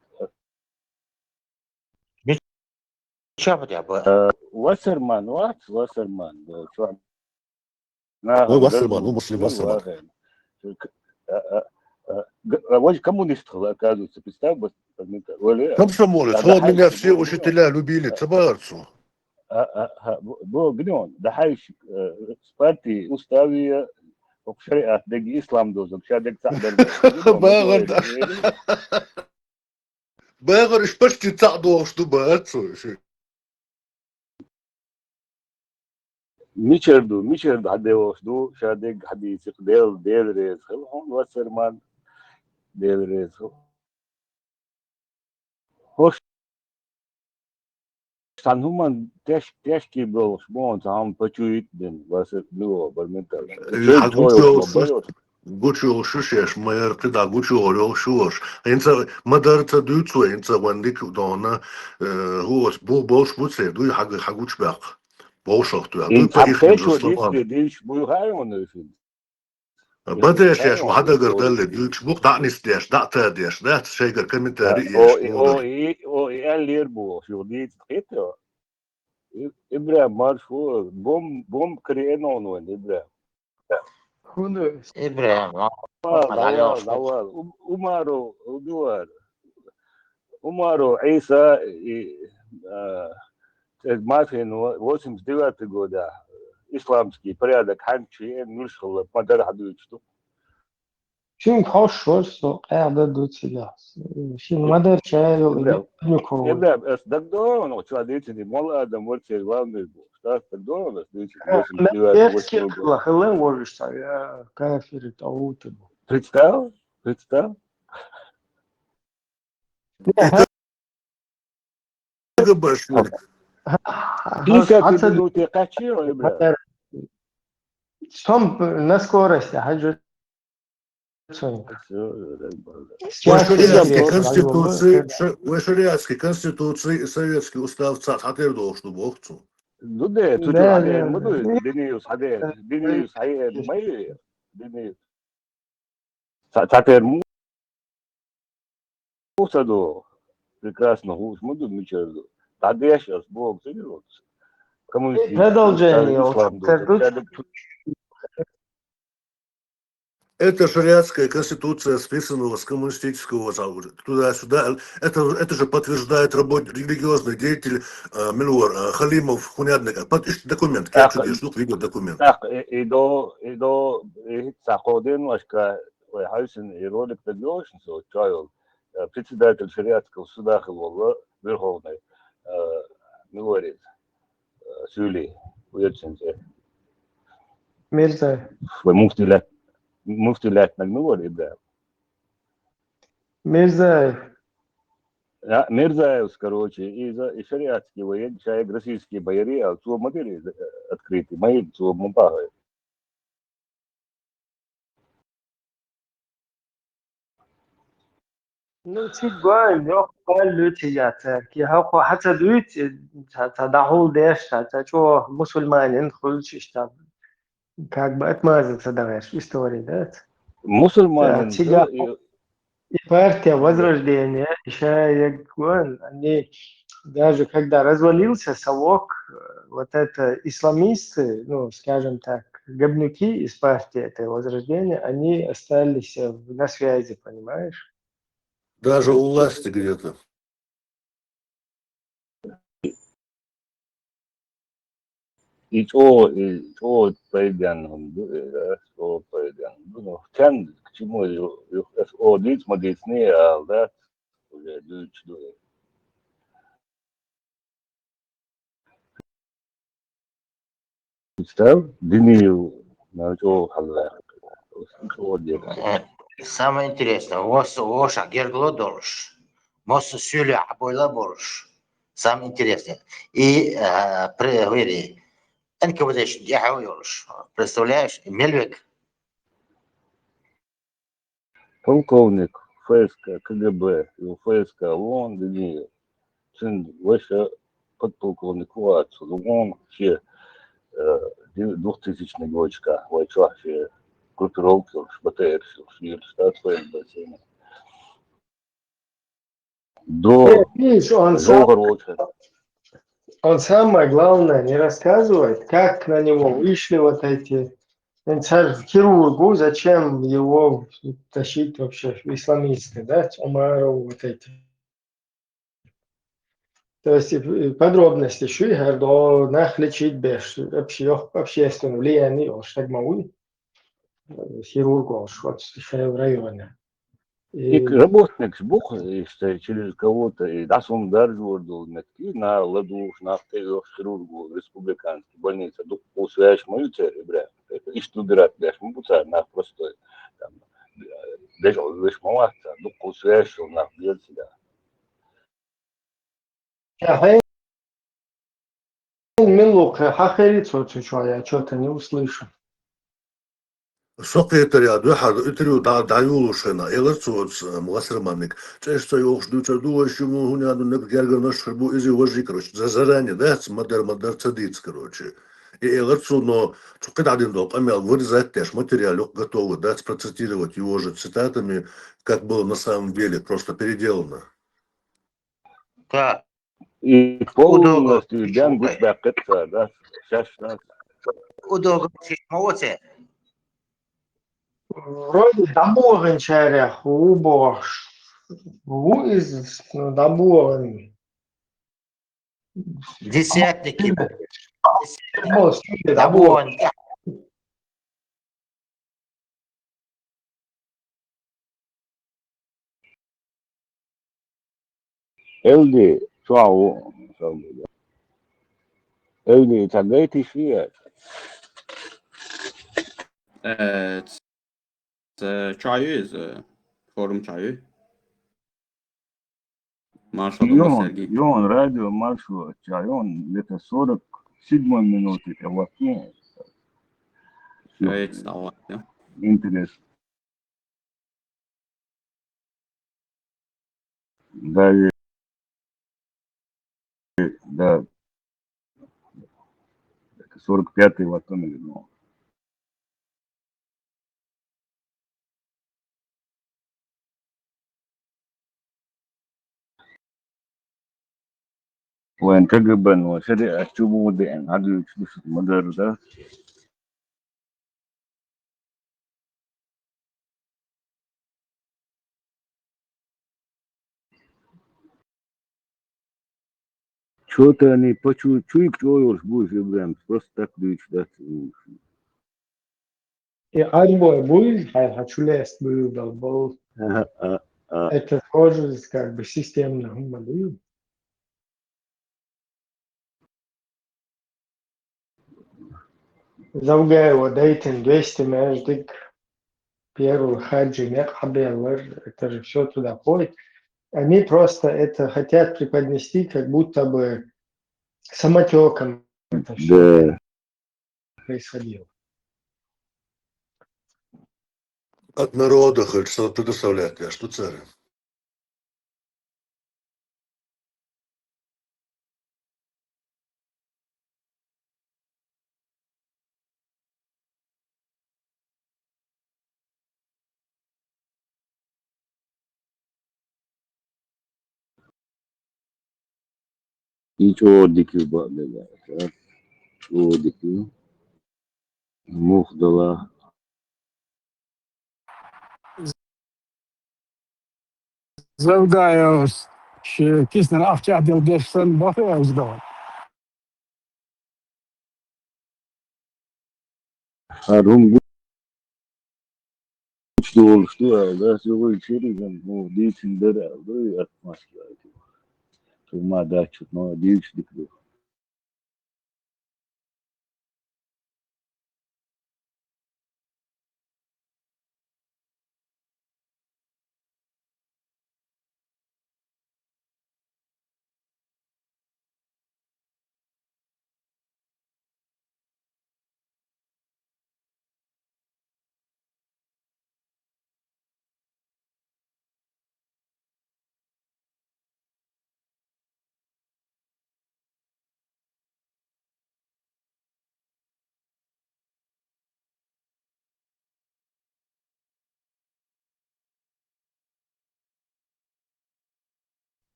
Мича бу тя ба? Э, Вассерман вац, Вассерман, э, чо-, Ой, нахана Вассерман, гаргур, ну, Муслим Вассерман. Ваха. К-, а, а, а, г-, а, вай коммунист хила, оказывается, представь, вот, вот, вот, Комсомолец, да, вот да, меня хай, все ну, учителя любили, а, ца бахар цу. А, а, а, бо, бо, гнён, да хай, э, с партии уставия, ок шариат, дег ислам доза, ша дег цадар. Багар, да. Багар, иш почти цаӀ дохуш ду, бац цо, иш. Мичара ду, мичара ду, хьан де вохуш ду, ша дег хьадийцира, Дел, Дел реза хила, хьуна Вассерман, Дел реза хила. ХӀорш цхьана хӀуман теш-, тешкий болуш, боху цхьа хӀума пачуьйта дина, Вассер, мило, бар ментал. Э, Шайга хьан чӀогӀа гучу йолуш йолуш ма шу, байош. Гучу йолуш шу шеш, ма яра кхидӀа гучу йогӀур йолуш шу ваша. ХӀинца ма-дарра ца дуьйцу вай, хӀинца ван дика дона, э, хӀу ас бу-, болуш бу церан, дуй хьаг-, хьагучу баьккха. Болуш ахту, дуй по ихним же словам. Дийш буй хай ван уьшин. Бадеш еш, ма хьадагар далле, дуьйцуш бу-кх, дӀа а нисдеш, дӀа а тадеш, дац шайгара комментарий еш, о, и, о, и, о, и аьллера бу, шу дийца хетта. И-, ИбрахӀим, марш ву, бом-, бомба кхиъна вайн ИбрахӀим. ХӀунда? ИбрахӀим, а, Давай, давай, давай. У-, Умару, удуар. Умару Ӏийса и, а, цӀе мафин восемьдесят девятый года исламский порядок хьанчи эн муьлш хилла, ма-дарра хьадуьйцуш ду. Шин хьош шо со къаьхьа дан ду цигахь. Шин ма-дарра чаял Ибрахим, нюкхо ву. Ибрахим, ас дагдо, ну, чу дийцини, мол адам вар церан валмир бу. Ас дагдо, ас дийцини, восемьдесят девятый, восемьдесят девятый. Хила, хила вожуш ца, я, кафир, тӀаут бу. Представь, представь. Ага. Пятьдесят минут я качаю, Ибрахим. Сом на скорости, хьажа. Всё, всё, всё. Вай шариатский конституций, ша-, вай шариатский конституций и советский устав цхьа хьатер долуш ду боху цу. Ду де, цу чу хьатер ма ду, динийус хьатер, динийус хьаер, ма е, динийус. Ца-, цхьатера му-, муха ду? Прекрасно хууш ма ду, мичара ду. ДӀадеш ас богу ца гироцу. Коммунистический продолжение ислам ду. Это шариатская конституция списана с коммунистического, туда-сюда. Это, это же подтверждает работ-, религиозный деятель, э, Милвар, э, Халимов, хунядник. Под-, иш документ, как ты видеодокумент. Так, и, и до, и до, и ца ходин, лашка, Вай хьаьвсина и ролик даг йолчун со чойол, э, председатель шариатского суда хилла волла, верховный, э, милорец, э, Сюли, уьрчинче. Мирзаев. Вай муфти лят-, муфти лятнаг милор Ибрахим. Мирзаев. А, Мирзаевс, короче, и за, и шариатский воен, шаек российский бояре, а цо ма дери, э, открытый, ма ир, цо ма бахай. Ну, цига гой, йоккха гой луьйцу я цаьрга. Я хӀокхо хьан ца дуьйцу, ца, ца дӀахьулдеш, ца, ца чӀогӀа мусульманин хуьлуш иштта. как бы отмазаться, давай, истории, да? Мусульманин, да, и партия Возрождения, и ща я говорю, они даже когда развалился совок, э, вот это исламисты, ну, скажем так, говнюки из партии этой Возрождения, они остались, э, на связи, понимаешь? Даже у власти где-то. И чё, и чё пойдён, э, что пойдён? Ну, тян к чему, ю-, ю-, э, о, лиц мы лиц не, а, да? Уже дуть, дуть. Представь, динию, на чё халла. Чё делать? Э, самое интересное, у вас, у вас гергло долш, мос сюля абойла борш. Самое интересное. И, э, при-, вери, Н К В Д-ш дяхьо йолш. Представляешь, Мельвик? Полковник Ф С К К Г Б, Ф С К ООН, Дмитриев. Цин ваще подполковник вац, он все, э, ди-, двухтысячный годчка, вай чё, все группировки, Б Т Р, все, штат Ф С Б, всё. До... Нет, видишь, он сам, долго очень. Он самое главное не рассказывает, как на него вышли вот эти. Эн цар хирургу, зачем его тащить вообще в исламисты, да, Умарову вот эти. То есть, э, подробности шуй, гар до нах лечить беш, вообще, общественное влияние, он штагмауи, э, хирург, он вот в районе. И... И работник бух, и что через кого-то, и да, сум даржу ордул метки, на ладуш, на хирургу республиканский больница, дух, связь мою церебра. Это ищет убирать, беш, мы буца, на простой. Там, э, беш, беш, мама, дух, связь, на бьет себя. Хьахье-, мин лукхе, хьахьери цо цу чоя, я чё-то не услышал. Со кхетар я дуьхьал интервью дӀа-, дӀаюллушшехь, элар цо оцу, м, Вассерманниг. ЦӀеш ца йохуш дуьйцур ду вай шимма, хӀунда аьлла наб гергарнаш хир бу, иза важи, короче, за-, заранее, да, ц-, ма-дарра, ма-дарра ца дийца, короче. И элар цо, но цу кхидӀа дина долу къамел вырезать деш, материал юкъа готовый, да, ц-, процитировать, йожа цитатами, как было на самом деле, просто переделано. Так. И удобно полностью ден гучбаьккхира цара, да? Шаьш, да? Удобно, ма оцу. Вроде дӀабогӀинчарех ву бохуш. Ву иза, ну, дӀабогӀина. Десятники. ДӀабогӀина. Элди, чохь ву, Элди, ца гайтиш ве? Э, ц-, ц-, чохь ю иза, форум чохь ю? Маршо, Йон, Сергей. Йон, радио Маршо, чайон, где-то сорок седьмой минуты, это вот, ну, Эй, вставай, да? Интересно. Да, и, да. Это сорок пятый вот он, наверное. Вайн К Г Б-н вайн шариӀат чу бу деана, хьан дуьйцуш ду шуьга ма-дарра, да? Чё-то они по чу-, чуйга чӀогӀа йолуш бу иза, Ибрахим, просто так дуьйцуш дац. И Ӏарбой буй, хьайн хьан чу леста буй, дал бал. Ага, а, а. Это тоже как бы системно хӀума дуй. Завгаева дайтина двести междик, первый хаджи некъ хьабеллар, это же всё туда входит. Они просто это хотят преподнести, как будто бы самотёком это всё. Да. Происходило. От народа хоть что-то предоставлять, я что царь. И чӀоагӀа дика ю бакъдерг аьлча. ЧӀоагӀа дика ю. Муха дала. Завдаевс ши киснара ахча дел деш санна бахар аз дала. ХӀара хӀума гучдолуш ду аьлла, дац, югӀуй чириган, хӀу дийцина дара аьлла, ду и атмосфера. Цу ма дац, но дийцаш дика ду.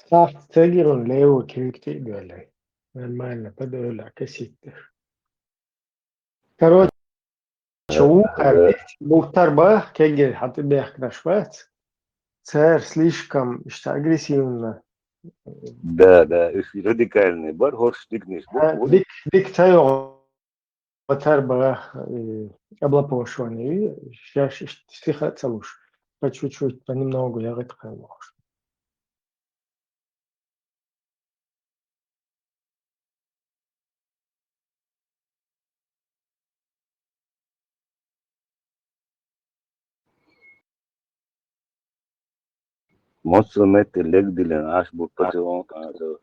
Сахьт ца гирун леву килгти а доьллай. Нормально, подойла каситтар. Короче, вукхар, э, бухтар бах, кеггер хьан тӀе бехкнаш бац. Цар слишком иштта агрессивно. Да, да, уж радикальный бар, хорш дикнеш бу. А, дик, дик ца йогӀу. Ватар бах, э, облапошивание, шаш иштта стиха ца луш. По чуть-чуть, понемногу ягӀит кхайла лохуш. Моццул метте легдилина Ӏаш бу патрион. Просто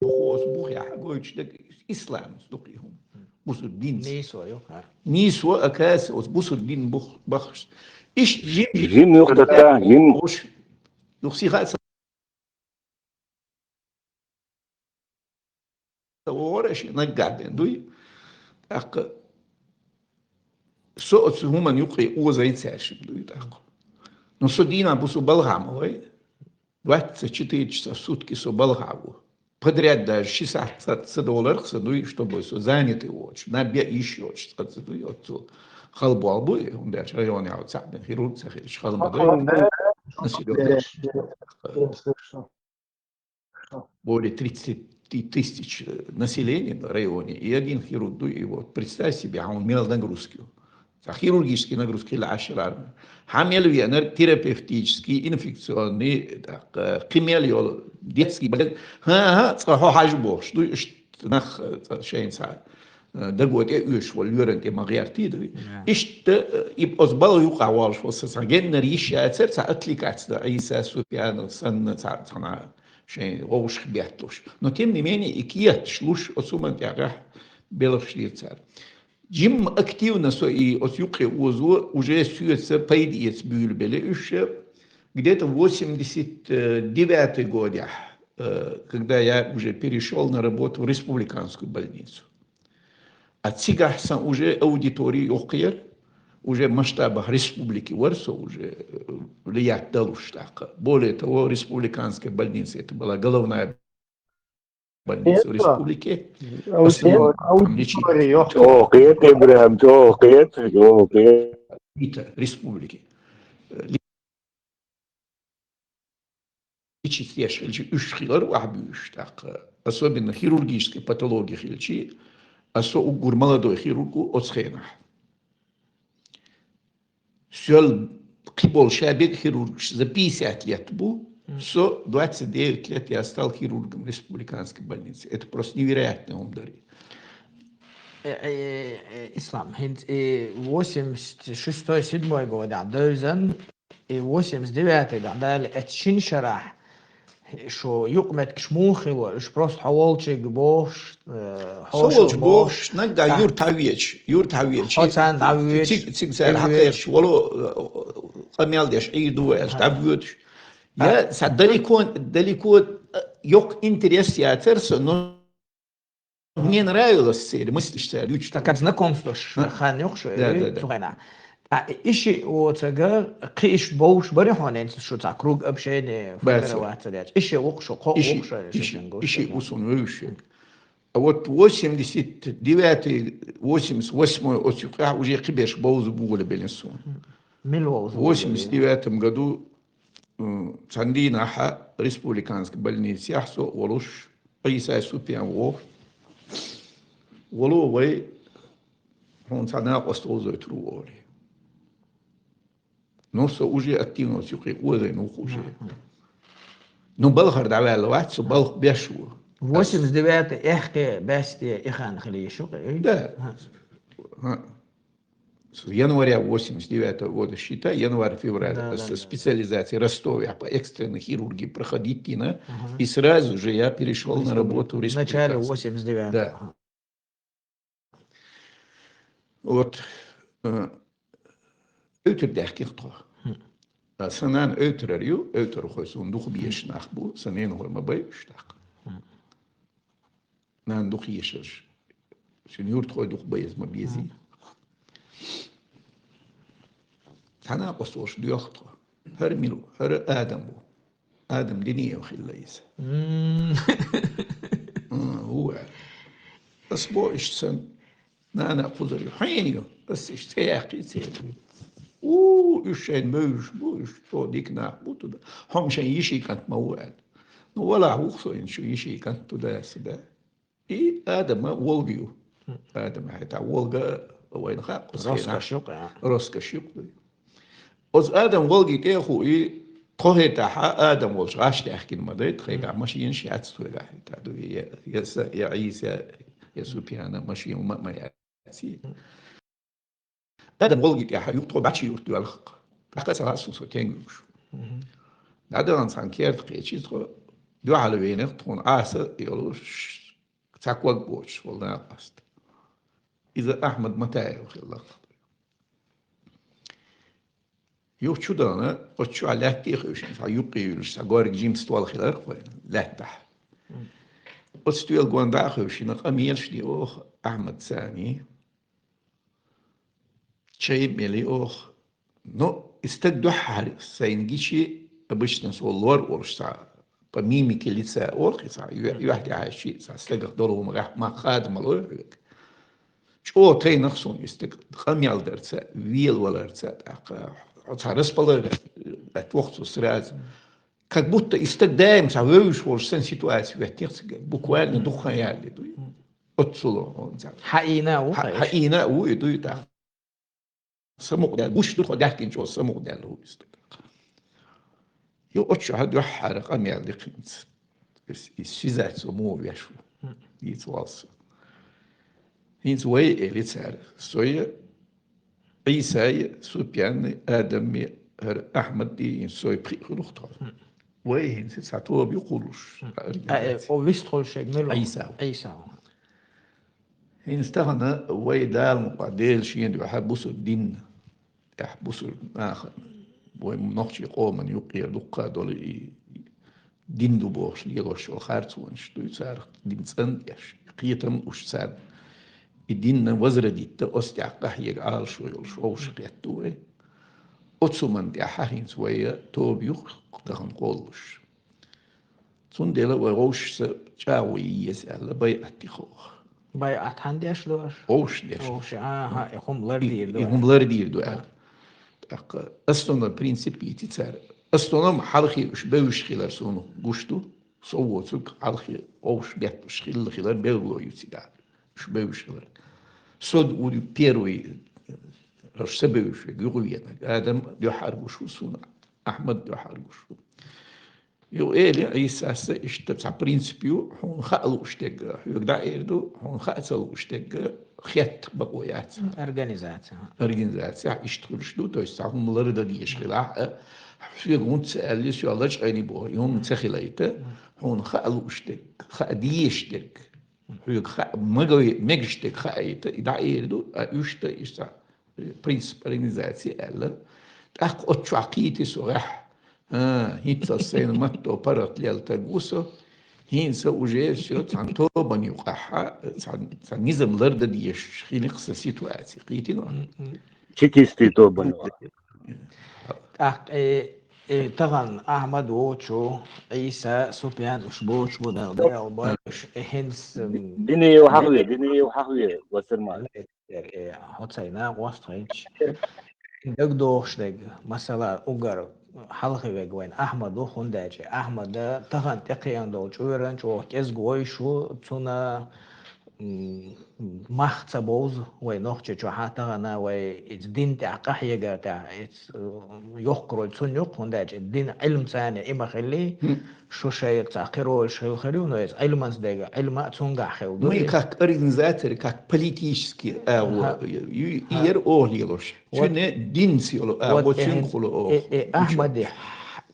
буху оцу бухехь гойтуш дерг ислам, оцу дукхий хӀума. Бусург динца. Нийсо ю, хӀа? Нийсо, оказывается, оцу бусург дин бух бахаш. Иш жим, жим юхтата, жим. Уж, юх сиха ца вогӀура шен наггахь бен дуй. ТӀаккха со оцу хӀуманна юкъе озай цаьршимма дуй тӀаккха. Но со дийнахь бусу балхахь ма вай. Двадцать четыре часа в сутки со балхахь ву. Подряд даже ши сахьт ца, ца доларх сан дуй, чтобы со занятый воцуш, на бе йиш йоцуш цкъа ца дуй, оццул хала болх бу, хӀунда аьлча районехь цхьаъ бен хирург ца хилча, хала ма ду. Более тридцати тысяч населения в районе, и один хирург дуй, и вот представь себе, хьуна мел нагрузка ю. Цхьа хирургический нагрузка хилла Ӏаш хилар. Хьан мел веанар терапевтический, инфекционный, так, э, кхин мел йолу детский больница. ХӀан-хӀа, цкъа хьо хьажа бохуш ду, иштта нах, э, цкъа шайна цхьа, э, даго тӀе оьшуш волу лоьран тӀе ма гӀертий ду. Иштта, э, и оцу балха юкъахь волуш волу сан цхьа геннара йиш яцара, цхьа отвлекаться дан, Ӏийса Супьянов санна цхьа, цхьана шайн вовшах бетталуш. Но тем не менее, и кехаташ луш, оцу хӀуманна тӀехь белхаш дира цара. Жимма активно со и оцу юккъе озо, уже соьца пайда эца буьйлабелла уьш, где-то восемьдесят девятый годехь, э, когда я уже перешёл на работу в республиканскую больницу. А цигахь сан уже аудитори йоккха яра, уже масштабах республики вара со уже, э, влиять далуш тӀаккха. Более того, республиканская больница, это была головная больница в республике. Основном там лечили. ЧӀогӀа кхета, Ибрахим, чӀогӀа кхета, чӀогӀа кхета. Республики. Э, лечить деш хилча, уьш хилар вахьа буьйш тӀаккха. Особенно хирургическая патология хилча, а со уггар молодой хирург ву оцу хенахь. Соьл кхиболу ша бега хирургаш за пятьдесят лет бу, со двадцать девять лет я стал хирургом республиканской больницы. Это просто невероятный хӀума дара. Э, э, э, Ислам, хӀинца, э, восемьдесят шестой, седьмой годехь девзан, и восемьдесят девятый дӀа дали, эцу шина шарахь шу юкъаметтигаш муха хилла, уьш просто хьо волчуьнга бохуш, э, со хьошалла волчу бохуш, бохуш, наггахь юрт хьан веча, юрт хьан веча, хьо царна дӀавоьдуш, цига, цига цара хьан хьан веча, вехаш волу, э, къамел деш Ӏийр ду аьлча, хьан дӀавоьдуш. Я, хьан, цхьа далеко, далеко, э, йоккха интерес яцара сан, но Мне нравилось церь, мыслишь церь, учит. Так как знакомство ш-, хан юхш, да, да, да. Цугана. А иши оцага киш боуш бари хонен шу ца круг общения формироваться дяч. Иши укшу, ко укшу, иши, иши усун вывше. А вот восемьдесят девятый, восемьдесят восьмой оцюках уже кибеш боузу бугуле беленсу. Мил боузу. В восемьдесят девятом году Цандина ха республиканский больница яхсо олуш, Иса Супьян вох. Волу вай, хун цана костол зой тру оли. Ну, со уже активно сюхи, уэзай ну хуже. Ну, балхар давал ват, со балх бешу. Восемьдесят девятый эхке бесте ихан хили шук. Да. С января восемьдесят девятого года, считай, январь-февраль, да, да, специализация Ростове, я по экстренной хирургии проходить, и сразу же я перешел на работу в республиканскую. В начале восемьдесят девятого. Да. Вот. Өвтүр дәхких то. Санан өвтүр арю, өвтүр хой сун дух биеш нах бу, санен хой ма бай уштак. Нан дух ешеш. Син юрт хой дух бай ма бези. Тана костолш дуяхто. Хар миру, хар адам бу. Адам дини ем хиллайс. Уа. Ас бо ишсан. Нана кузар хеню. Ас иш цеяхи цеяхи. У, ишен мөш бу, иш то дик нах бу туда. Хом шен иши кант ма уа. Ну, вала ухсо ин шу иши кант туда сюда. И Адама волгию. Адама хета волга вайнха. Роскошук, а. Роскошук. Оз Адам волги теху и тохетаха Адам волш гаш техкин мадайт, хега машин шац туга хета ду, я, я са, я Иса, я Супьяна машин ма, ма я ци. Адам волги теху, юхто бачи юхт валх. Таха сала сусо тенгуш. Адам сан керт кечи тхо, дуа халвенех тхун аса йолуш, цакваг боч, волна аст. Иза Ахмад Матаев хилла. Юх чудана, оцу чу лаьттий хевшина, ца юккъе юьлуш, ца горг жимс твал хилар хой, лаьттахь. Оцу туьл гонда хевшина, къамелаш ди ох, Ахмад Сани. Чай мели ох. Но и стаг дуьххьара сайн гичи, обычно со лор олуш ца, по мимике лица ох, и ца, ю-, юьхь тӀехьа ши, ца, стагах долу ма гахь, ма хада ма лой хьоьга. Чо тайнах сон и стаг, къамел дарца, вел валарца, тӀаккха, ца располагать, от вохцу сразу. Как будто и стаг даим ца вевзаш волуш сан ситуация веттех цига. Буквально духхан яли дуй. Оццуло он ца. Хаина у, ха-, хаина у и дуй та. Самукъ дел, гуш ду хо даьхкинчо самукъ дел у и стаг. Ю оцу хьа дуьххьара къамел дикхинца. И связаться мо веш ву. Дийца валса. ХӀинца вай эли цара. Соя Ӏийсай, Супьяни, Адамми, хӀара Ахьмадди, хӀинца сой пхиъ хуьлух тхо. Вай хӀинца цхьа тоба ю кхуллуш. О вистхуьлуш шег мила? Ӏийса. Ӏийса. ХӀинца тахана вай Дала мукъа Дела шена дуьхьа бусург динна. ТӀехь бусург наха. Вай нохчий къоман юккъера дуккха долу и дин ду бохуш, лелош йолу харцонаш дуй царах дин цӀан деш, кхетам уш царна. И динна возродить-та, оцу тӀехь къахьега Ӏалашо йолуш, вовшах хетта вай. Оцу хӀуманна тӀехь хӀинца вай тоба юха тахана кхоллуш. Цундела вай вовшашца чӀагӀо еза аьлла, байат дихух. Байат хьан деш ду аша? Вовшаш деш. Вовшаш, аха, и хӀума лардийр ду. И хӀума лардийр ду аьлла. ТӀаккха основной принцип йити цара. Основном хьалхе уьш бевзаш хилар суна гуш ду. Со воцург хьалхе вовшаш бетташ хилла хилар белгало ю цига. Уьш бевзаш хилар. Со ду первый, уьш са бевзаш вег, юха венаг. Адам дуьххьара гуш ву суна, Ахьмад дуьххьара гуш ву. Ю эли Ӏийсас иштта цхьа принцип ю, хьуна хаа лууш дерг хьоьга дӀаэр ду, хьуна хаа ца лууш дерг хетта бакъо яц. Организация. Организация иштта хуьлуш ду, то есть цхьа хӀума лардан дезаш хилахь а, хьоьга хӀунда ца аьлли, соьга лачкъайний боху, и хӀума ца хилайта, хьуна хаа лууш дерг, хаа дезаш дерг, хьоьга хаа, мага-, мегаш дерг хаайта, и дӀаэр ду, а уьш дан иштта принцип организации аьлла. ТӀаккха оцу чохь кхийти со гӀехь. А, хӀинццалц сайна матто паргӀат лелла таг ву со. ХӀинца уже всё, цхьан тобанна юкъахь, цхьан, цхьан низам лардан дезаш хилла-кх сан ситуаци. Кхийтина вай? М, м. Чекистийн тобанна. ТӀаккха, э, э, тахана Ахьмад воцуш ву, Ӏийса, Супьян уьш боцуш бу, Дала декъала бойла уьш, э, хӀинца, м, Динеев хьахаве, Динеев хьахаве, Вассерман. Э, хьо цхьа накъост хилча, дагадогӀуш дерг, масала, уггар хьалхаве вайна Ахьмад ву, хӀунда аьлча Ахьмада тахана тӀекхиъна долу чкъуран чӀогӀа кӀезиг вовзаш ву, цунна, м, мах ца бовзу вай Нохчийчохь, тахана вай иза дин тӀехь къахьегар тӀехь, иза, э, йоккха роль цунна ю-кх, хӀунда аьлча дин Ӏилманца и ма хиллий, шу шайх цхьа кхин ролаш хилла хир ю, но иза Ӏилманца дерг, Ӏилма а цунгахь хилла ду. Мы и как организаторы, как политический, а, вот, и, и яр оха лелош. Вот. Цуьнан динца йолу, а, вот, вот цуьнгахула оха. И, и Ахьмаде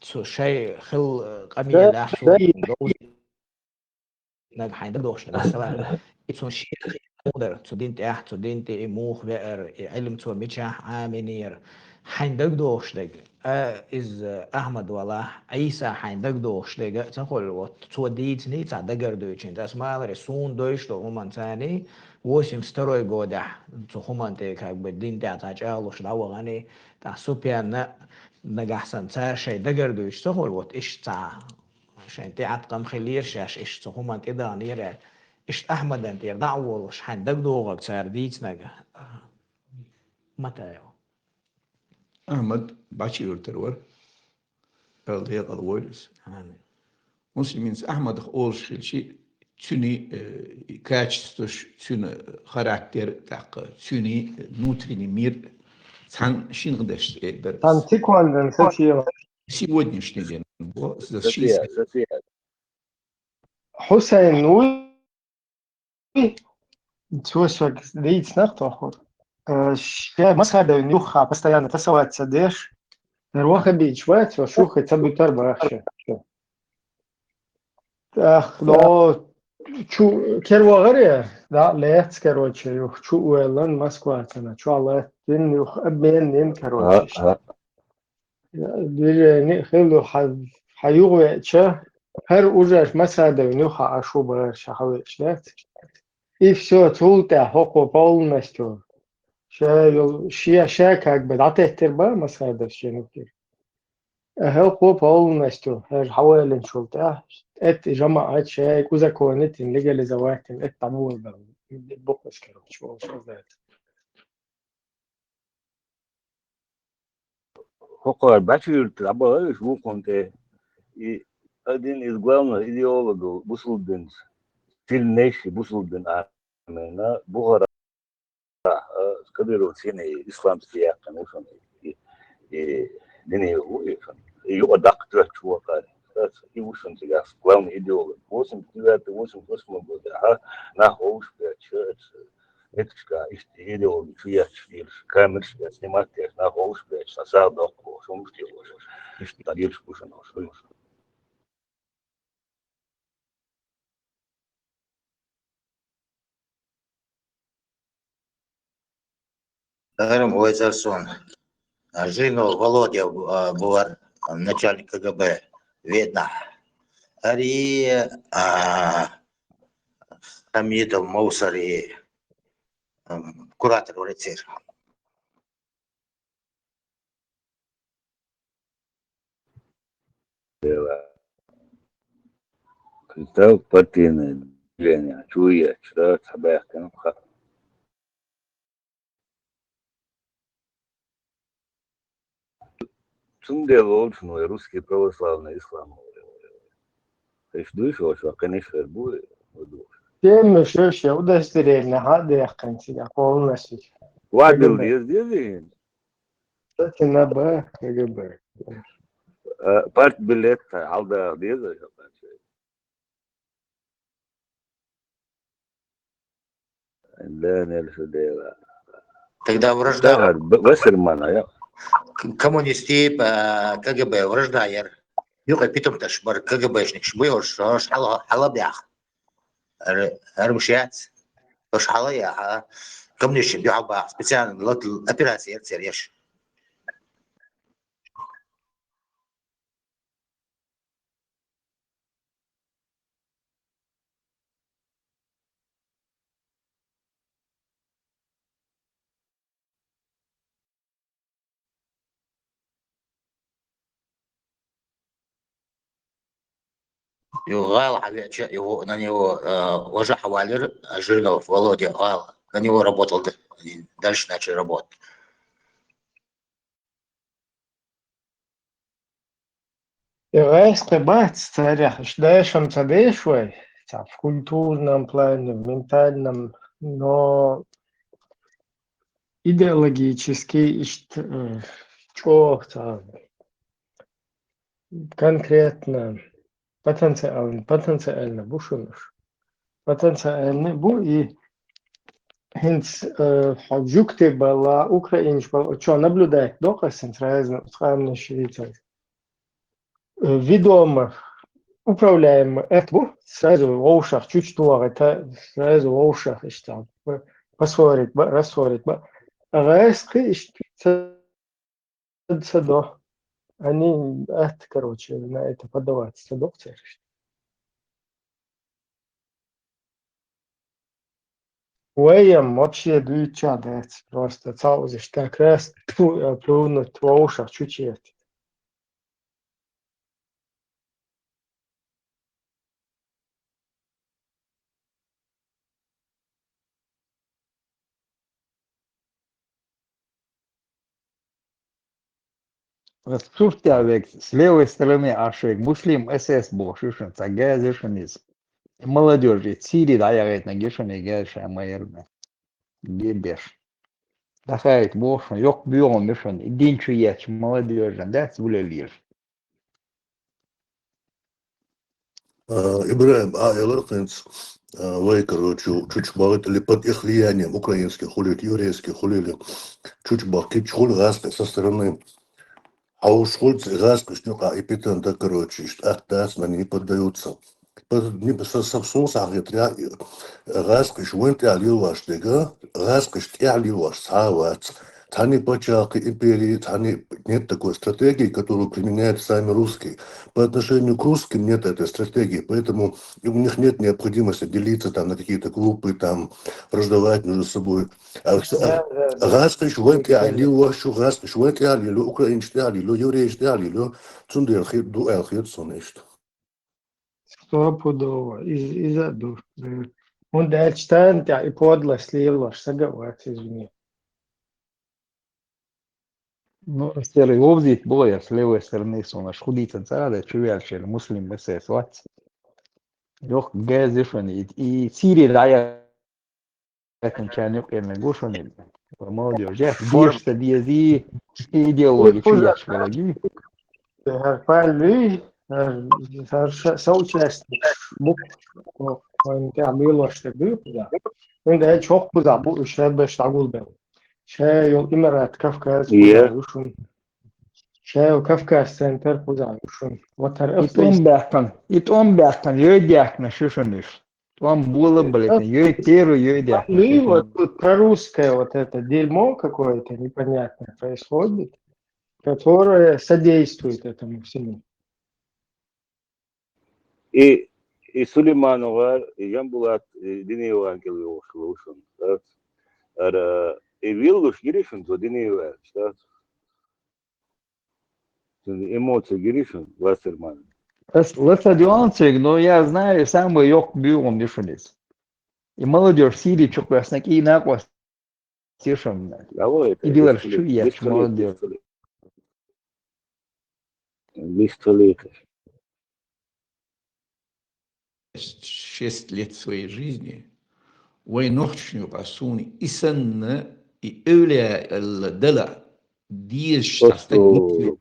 цу шай хилла къамел лаьцна нагахь хьайна дагадогӀуш дерг, масала, и цунна шен муха дара, цу дин тӀехь, цу дин тӀе и муха веара, и Ӏилма цо мичахь Ӏамийнера, хьайна дагадогӀуш дерг. А, иза Ахьмад валахь, Ӏийса хьайна дагадогӀуш дерг а ца хуьлу, вот, цо дийциний цхьа дагардуьйчуьнца. Ас ма аллара, суна дойуш долу хӀуманца, восемьдесят второй годехь цу хӀуманна тӀе, как бы, дин тӀехь цхьа чӀагӀлуш дӀаваханий, тӀаккха Супьянна нагахь санна цара шайн дагардуьйцуш ца хуьлу, вот, иштта цхьа шайн тӀеӀаткъам хиллера шаьш, иштта цу хӀуманна тӀедаханера аьлла. Иштта Ахьмадан тӀера дӀа а волуш, хьайна дагадогӀург цара дийцинарг. Матаев. Ахьмад Бачи-Юьртара вара. Дала декъала войла иза. Амин. Муслиминца Ахьмадах олуш хилча, цуьнан, э, качестваш, цуьнан характер, тӀаккха цуьнан внутренний мир цхьана шингӀа дашца эр дара. Цхьана секундан сацийла. Сегодняшний день. Бо, за шесть лет. Хьусайн вуй? Цо соьга дийцинарг тохур. Э, шен Масхадовна юххе постоянно тасовать ца деш, хӀара ваххабиташ вац, цо шух ца буьтура бохуш. ТӀаккха, но, чу кер вахара, да, лаьцна, короче, юха чу а воьллина Москваца, чохь латтийна, юха обмен йина, короче, иштта. Движение хилла хьан, хьан юха веача, хӀара ужаш Масхадовна юххе Ӏаш ву бохура, ша хьан веача, лаьцна. И всё, цул тӀаьхьа хӀокхо полностью ша йолу, ша, ша как бы дӀатеттира боху Масхадовс шен юххера. Э, хӀокхо полностью, хӀара хьан валинчул тӀаьхьа, эт жамаӀат шайга узаконить йина, легализовать йина, эт дӀаболабелла. Бухус, короче, волуш хаза. ХӀокхара Бачи-Юьртара дӀабахара уьш вукхунна тӀе. И один из главных идеологов бусулба динца, сильнейший бусулба дин армена, Бухара, а, Кадыровца йина, исламский яьккхина ву шуна, и, и Динеев ву и шуна. И юкъа даккха тоьттуш ву кхара. И ву шуна цигахь главный идеолог. Восемьдесят девятый, восемьдесят восьмой годехь нах вовшахбетташ, эцашкахь иштта идеологи чу етташ лелаш, камераш а снимать деш, нах вовшахбетташ, цхьа сагӀа доккхуш, хӀумаш а лелош. Иштта дӀадийраш бу шуна, хӀума шу. Даром вайзар суна. А, Жирнов Володя, а, бу вара, а, начальник КГБ Веданахь. ХӀара и, а, Хамитов Мовсар и, ам, куратор вара церан. Представь, партийное движение чу етташ, да, цхьа баьхкина ха. Цундела олуш вай русский православный ислам. Эш дуйш ваш, ва кхиниш хир бу, ва душ. Тема шоьш я удостоверение хьа дехкан цига полностью. Вадил КГБ. Дез деза? Кстати, на Б, КГБ. Э, партбилет хьалдагӀа деза? Да, нельзя дело. Тогда вражда. Да, б-, Вассермана, я. К-, коммунисты, э, КГБ вражда яр. Юкъа питомташ бар КГБшникаш буй, ош, ош хьала, хьала бях. Ар-, армшац. Ош хьала я, а. Коммунисташ бях бах, специально лот операция яр цер еш. Юха гӀала хьавеача, его, на него, э, важа хьавалира, Жирнов Володя гӀала. На него работал, д-, они дальше начали работать. И гӀайскхи бац царех, иштта дешам ца деш вай, ца в культурном плане, в ментальном, но идеологически иштта, э, чӀогӀа ца конкретно, потенциально, потенциально бу шуна уж. Потенциально бу и хӀинца, э, хьо жугтий бала, украинаш бала, чо наблюдать доккха сан сразу, ускъамнаш швейцар. Э, ведомо, управляемо это бу, сразу вовшах чуть туагӀа, та, сразу вовшах иштта, п-, поссорить ба, рассорить ба. А гӀайскхи иштта ца, ца до. Они, это, короче, на это поддаваться ца до церш. Вайям вообще дуьйцуш дац, просто цаузаш так раз, тьфу, э, плюнуть вовшах чуть. Суртя век, с левой стороны Ашек, Муслим эс эс бохуш ю шуна, цхьа газ ю шуна иза. Молодёжь, Сири дӀаяхийтинарг ю шуна и газ, ша ма ярна. Гебеш. ДӀахаийта боху шуна, йоккха боьгӀум ю шуна, и дин чу етташ молодёжь, дац гулеллера. А, ИбрахӀим, а, элира хӀинца, а, вай, короче, чучу бахийтале под их влиянием украинских хули, еврейских хули, чучу бахкича хули гӀазкхи со стороны. Хьовш хуьлу цу гӀазкхашна юкъахь и питана дан, короче, иштта атта дац, они не поддаются. Под-, не, со, со, со сахьхетарехь, гӀазкхаш вайн тӀехь лелош дерг, гӀазкхаш тӀехь лелош цхьа а вац. Цхьанне пачхьалкхе, империи, цхьанне нет такой стратегии, которую применяют сами русские. По отношению к русским нет этой стратегии, поэтому и у них нет необходимости делиться там на какие-то группы, там, враждовать между собой. А, а, да, да, да. ГӀазкхаш вайн тӀехь лелош ю, гӀазкхаш вайн тӀехь лело, украинаш тӀехь лело, еврейш тӀехь лело, цундела хи-, ду аьлла хета суна иштта. Стопудово. Из-, иза а ду. ХӀунда аьлча тайна тӀехь и подлость лелош сага а вац иза вуьне. Ну, ас церан вовзийта боху я, с левой стороны суна, аш хӀун дийцан ца а дац, чу ваьллачеран Муслим эс эс вац. Йоккха газ ю шуна, и, и Сири дӀаяхийтина Кхаьчна юкъенна гу шуна, молодёжь, деш ца дезий, идеологи чу еш валагий. ХӀара паллий, хӀара, хӀара ша-, соучастник бу, вайн тӀехь лелош дерг дуй кхузахь. ХӀунда аьлча хӀокху кхузахь бу уьш шаьбаш дӀагулбелла. Ша йолу Имарат Кавказ кхузахь ю шуна. Ша йолу Кавказ центр кхузахь ю шуна. Вот хӀара и тӀом баьккхина, и тӀом баьккхина, йой даьккхина шу шуна уьш. ТӀом болабалийта, йой теру, йой даьккхина. Ну, вот тут прорусское вот это дерьмо какое-то непонятное происходит, которое содействует этому всему. И, и Сулейманов, и Жамбулат, и Динеев ангел йохуш лу шуна, да? Ара, и виллуш гири шуна цо Динеев аьлча, да? Цуьнан эмоци гири шуна, Вассерман? Ас лаца доьгӀна цига, но я знаю, самый йоккха буьйгӀам ю шуна иза. И молодёжь Сири чу кхоьссина, и накъост ю шуна. Давай, и диларш чу етташ молодёжь. Листфалийташ. Шесть лет своей жизни вайн нохчашна юкъахь суна и санна, и эвлаяалла дала дезаш цхьа стаг ву,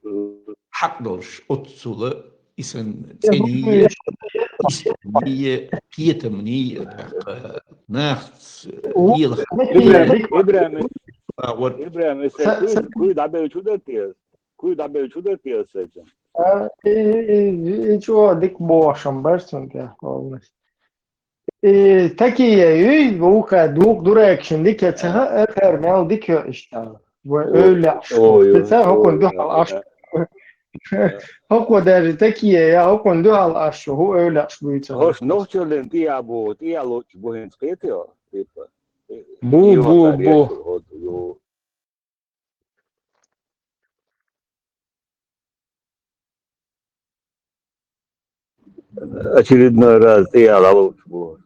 хьакъ долуш оццула и санна цӀений, истинний, кхетамний, тӀаккха нахаца лела хилла. ИбрахӀим, ИбрахӀим, ИбрахӀим, куй, куй дӀабевлча хӀун дара те? Куй дӀабевлча хӀун дара те аса? А, и, и, и, и чӀогӀа дика бохам бара цунна тӀехь полностью. И такие, и вуха дукха дурайкашна дика ца хаьа, эр мел дика йо иштта. Вай эвлаяаш, ой, ца ой, хӀокхунна дуьхьал ой, Ӏаш. ХӀокхо даже такие, я хӀокхунна дуьхьал Ӏаш, хӀу эвлаяаш буьйцу. ХӀорш нохчаллин тӀе а бу, тӀе а лоцуш бу хӀинца кхетий, типа? Бу, бу, бу. очередной раз тӀе яла ловш бу.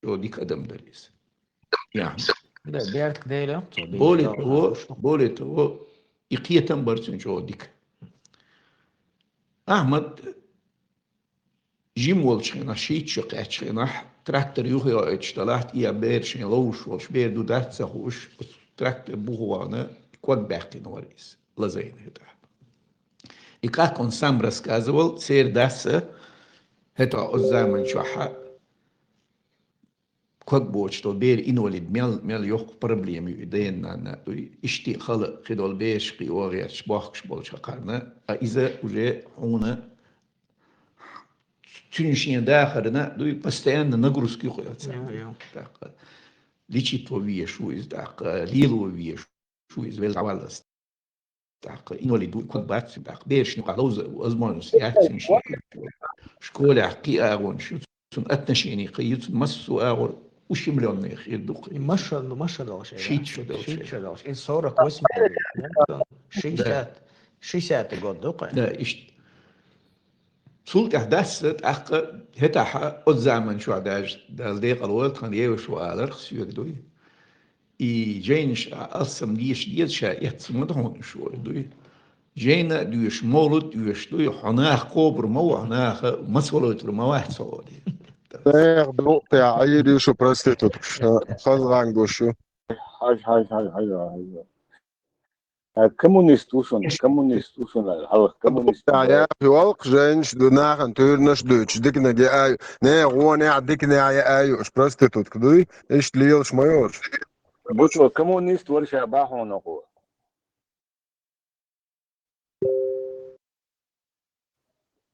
Чо дика адам дара иза. Я. Да, бертк дела, то Более того, более того, и кхетам бар цун чо дика. Ахмад жим волчу хенахь, шийтта шо кхаьччу хенахь, трактор юха йоуьйтуш далахь, и а бер шайн ловш волуш, бер ду дац ца хууш, трактор буху вахана, ког баьккхина вара иза, лазайна хӀетахь. И как он сам рассказывал, церан дас а, хӀета оцу заман чохь а, ког боцуш долу бер инвалид мел, мел йоккха проблема ю и дена-нанна дуй, иштта хала кхидолу бераш кхио гӀерташ бохкуш болчу хакарна, а иза уже хьуна цуьнан шен дахарна дуй, постоянно нагрузка ю кху Йо, йо. тӀаккха. Лечить ван везаш ву иза тӀаккха, лело везаш ву иза, вел дӀаваллалц. ТӀаккха инвалид ву, ког бац, тӀаккха берашна юкъахь ловза возможность яц цуьнан шен. Школехь кхин агӀонаш ю, цуьнан отношение кхин ю, цуьнан массо а агӀор ущемлённый хир ду кхин. Маша, ну, маша долуш. Шийтта шо долуш. Шийтта шо долуш. Из сорок восемь. Шестьдесят. Шестьдесят год ду кхин. Да, иштта. Цул тӀаьхьа дас а тӀаккха хӀетахь а, оцу заман чохь даже, Дала декъала войла, тхан еваш ву аларх соьга дуй. И жайнаш а алссам деша деза, ша эцна ма ду хьуна уьш вай дуй. Жайна а доьшу, мовлад а доьшу дуй, хьо нах кхобур ма ву, хьо наха мацвалойтур ма вац хьо вай. Нехан дукъ тӀехь Ӏийр ю шу проституткаш, хаза гӀанг гуш ю. Хьажа, хьажа, хьажа, хьажа, хьажа. А коммунист ву шуна, коммунист ву шуна, хьалха коммунист. Яхи валкх жайнаш ду, нахана туьйранаш дуьйцуш, диканиг яа ю. Не, гӀо, не, диканиг яа ю, уьш проститутка дуй, иштта лелаш ма йоцуш. Бу цо коммунист вара ша бахьана кхо.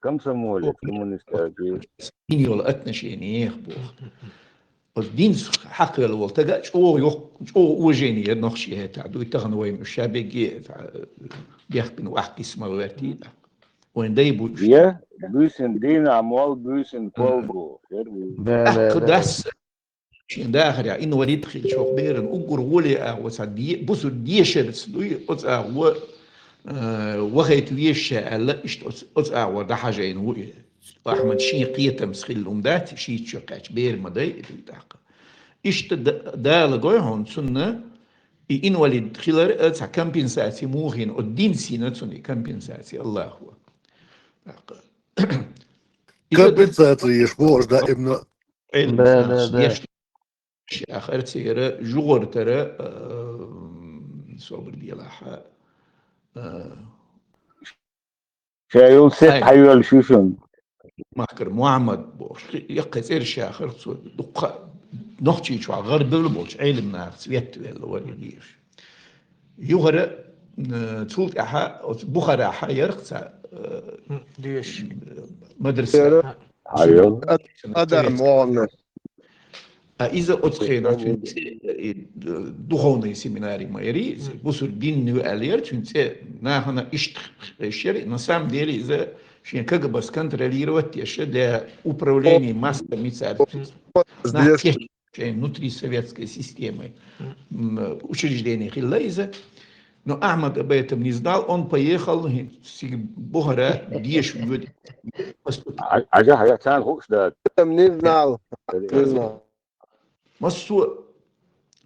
Комсомолец, коммунист аьлчи. Дин йолу отношение еха боху. Оцу динца хьакхавелла волу тага чӀогӀа йоккха, чӀогӀа уважение яра нохчийн хӀетахь дуй, тахана вайна уьш ша бегге, бехкина вахкис ма вертий. Вайн дай бу уьш. Я, буьйсин дийнахь мол, буьйсин кол бу. ТӀаккха дас шен дахарехь инвалид хилча, хӀокху беран уггар гӀоле агӀо ца де-, бусург дешарца дуй, оцу агӀо, э, вахайта веза ша аьлла, иштта оцу, оцу агӀор дӀахьажайна ву и. Ахьмад шен кхетамца хилла хӀума дац, шийтта шо кхаьчча бер ма дай и дуй тӀаккха. Иштта да-, Дала гой хьуна цунна, и инвалид хилар а цхьа компенсаци муха йина, оцу динца йина цунна и компенсаци, Аллахо. ТӀаккха. Иза Компенсаци еш бохуш даимна. Ӏилма Да, нах да, да. деш ахар цигара жугӀартара, э, собар делахьа, э, Ша йолу сет Ай. Хьайвелла шу шун. Махкар Мухьаммад бохуш, яккхий цӀераш яхар цо, дуккха нохчий чохь гӀарбевлла болчу Ӏилма нахаца ветта велла вара и дийш. Юхара, э, цул тӀаьхьа, оцу Бухарахьа ярх ца, э, Дуьш. мадраса. Хьайвелла. Адам вогӀанна. А иза оцу хенахь цуьнан цӀе, э, духовный семинарий ма яри, иза бусург динна ю аьлла яра цуьнан цӀе, нахана иштта хезчара, на самом деле иза шен КГБ-с контролировать деш для управления массами цаьрца. Нах кечйина шайн внутри советской системой. М, учреждение хилла иза. Но Ахмад об этом не знал, он поехал, хи-, цига Бухара деша воьду. Хьажа, хьажа, царна хууш да. Адам не знал. Не знал. Массо а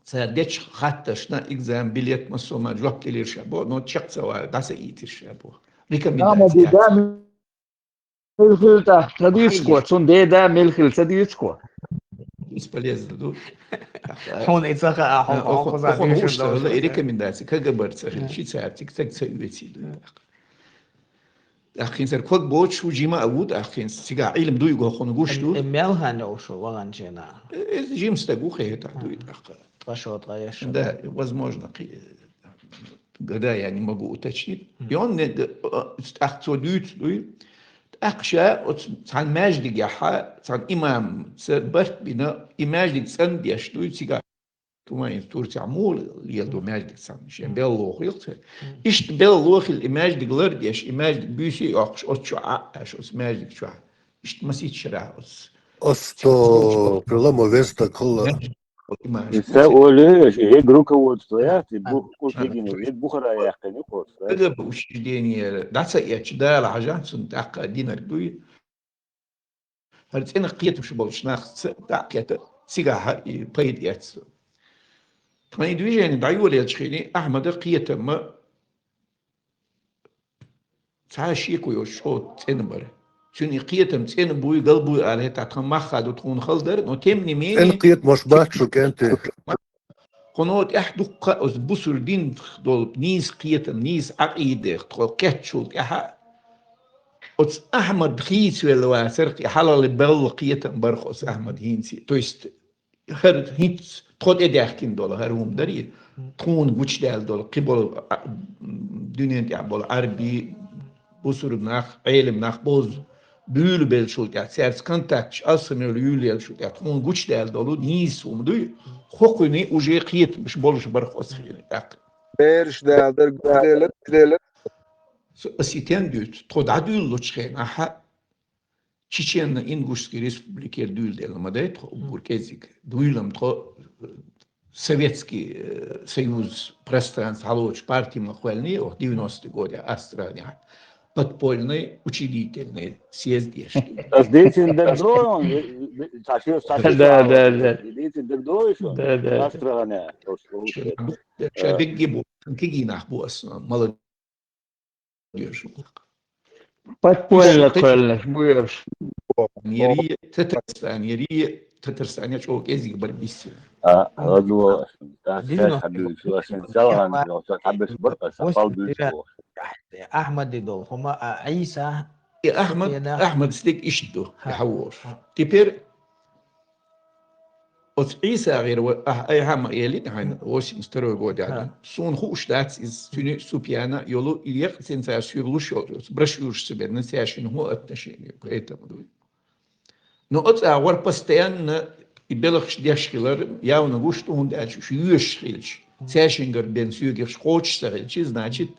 цара дечу хаттаршна экзамен билет массо а ма жоп делира ша бо, но чекх ца вара, дӀа ца ийтира ша бо. Амади Рекомендация. да мел хилта, ца дуьйцуш ко, цун де да мел хил, ца дуьйцуш ко. Бесполезно ду. Хьуна и ца хаа, хьо- хьо- хьо- Охуна гуш хила и рекомендация, КГБ-ца хила, ши цара циг цаг ца оьций ду. ТӀаккхин цара ког боцуш ву жима а ву, тӀаккхин цигахь Ӏилма дуй гохуна гуш ду. Э, мел хьан йолуш ву вагӀанчена? Э, жим стаг ву хета дуй тӀаккха. Ткъа шо, ткъа еш. Да, возможно, кхи-, года я не могу уточнить. И он не г-, а, тӀаккха цо дуьйцу дуй. ТӀаккха ша оцу цхьана маьждигехьа, цхьана имамца барт бина, и маьждиг цӀандеш дуй, цигахь Тумаин Турцехь мула лела ду маьждиг цхьана, шен белло хилла цхьа. Иштта белло хилла и маьждиг лардеш, и маьждиг буьйса а йоккхуш, оцу чу Ӏа а Ӏаш, оцу маьждиг чохь. Иштта масийтта шарахь оцу. Астагфирулла, ма вестаг хилла. Иса оле, хег руководство яхти, бух кус дигина, хег Бухара яхкани кос. КГБ учреждение, дӀа ца эцча, Дала хьажахь, цунна тӀаккха динарг дуй. ХӀара цӀена кхетамаш болча нахаца дӀа а кхета, цигахьа и пайда эц. Тхайн движени дӀайолаелча хине Ахьмада кхетам цхьа шеко йоцуш чӀогӀа цӀена бара. Цуьнан и кхетам цӀена буй, гал буй ала хӀетахь, тхан мах а ду тхуна хала дара, но тем не менее... ЦӀена кхетамаш бац шу, КӀентий. Кхуно тӀехь дуккха а оцу бусург динах долу нийса кхетам, нийса Ӏакъида тхо кхеттачул тӀаьхьа оцу Ахьмад хийцавелла вацара, кхин хьалале белла кхетам барх оцу Ахьмад хӀинца. То есть, хӀара хӀинца тхо тӀедаьхкина долу хӀара хӀума дарий, тхуна гучудаьлла долу, кхин болу, а, дуьнен тӀехь болу Ӏарбий, бусург нах, Ӏелам нах бозу буьйлабеллачул тӀаьхьа, цаьрца контакташ алсамйолу юьйлаеллачул тӀаьхьа, тхуна гучудаьлла долу нийса хӀума дуй, хӀокхуьне уже кхетамаш болуш барх оцу хенахь тӀаккха. Бераш дала дара, гучуделира, делира. Со ас и тен дуьйцу, тхо дӀадуьйлалучу хенахь, Чечено-Ингушский республикера дуьйладелла ма дай тхо, уггар кӀезиг. Дуьйлам тхо, э, Советский, э, Союз пространство хьалочу парти ма кхоьллиний, ох, девяностый годехь Астраханехь подпольный учредительный съезд еш. Ас дийцина дагадогӀу, цхьа шо, цхьа шо Да, да, да. Дийцина дагадогӀу шуна? Да, да, да. Астраханехь, ос, ос, Ша э, бигги бу, кигий нах бу ас, молодёжь. Подпольно кхоьллинарш бу ерш. Яри Татарстан, яри Татарстане чӀогӀа кӀезиг бара биссина. А, ладугӀа, тӀаккха Дизно хьабуьйцу, аса цалгӀан, цо хьабеш баркъа, сан пал буьйцу. Ахьмади долу хӀума, а, Ӏийса. И Ахьмад, Ахьмад стаг иштта ду, и хьавош. Теперь оцу Ӏийса гӀира ва-, ахь айхьа ма элина хьайна, восемьдесят второй годехь. Суна хууш дац иза, цуьнан Супьяна йолу, и екъа цин цара суьйра луш йолчу, оцу брошюрашца бен, цаьршинна хӀун отношение к этому дуй. Но оцу агӀор постоянно и белхаш деш хилар, явно гуш ду, хӀунда аьлча уьш йоьшуш хилча, цаьршингара бен соьгахьаш кхочуш ца хилча, значит,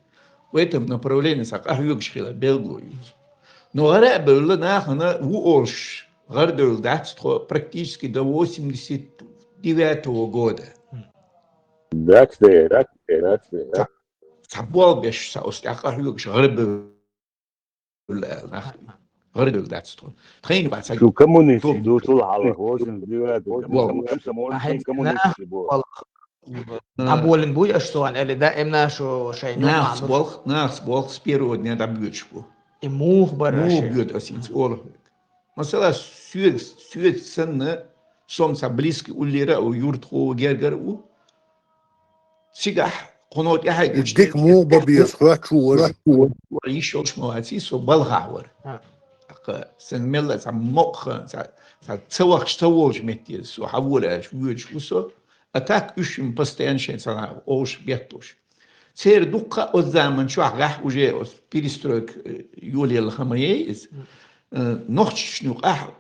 в этом направлении цхьа къахьоьгуш хилар белгало ю. Но гӀара а бевлла, нахана ву олуш гӀарадевлла дац тхо практически до восемьдесят девятого года. Дац де, дац де, дац де, дац. Цхьа, цхьа болх беш, цхьа оцу тӀехь къахьоьгуш гӀара бевлла аьлла нах. ГӀара бевлла дац тхо. Тхайна бац. Шу коммунист ду, цул хьалха, восемьдесят девятый, коммунист бу. ДӀаболин буй аша цунна, или даимна шу шайн нахаца болх, нахаца болх с первого дня дӀабоьдуш бу. И муха бара муха боьду аса хӀинца олу хьоьга? Масала, соьга, соьца санна, со-м цхьа близкий уллера а ву, юьртахо ву, гергара а ву. Цигахь кхуно тӀаьхьа и гучу дика муха бан беза, хӀоьттуш ву важа. Вара йиш йолуш ма ваций, со балхахь вара. ТӀаккха сан мелла а цхьа мокъахан, цхьа, цхьа ца вахча ца волчу метте со хьавола аьлча, воьдуш ву со. А так уьш-м постоянно шайн цхьана овшах бетталуш. Церан дуккха а оцу заман чохь гӀехь уже оцу перестройка, э, йолаелла хан ма яй иза. Э, нохчашна юкъахь,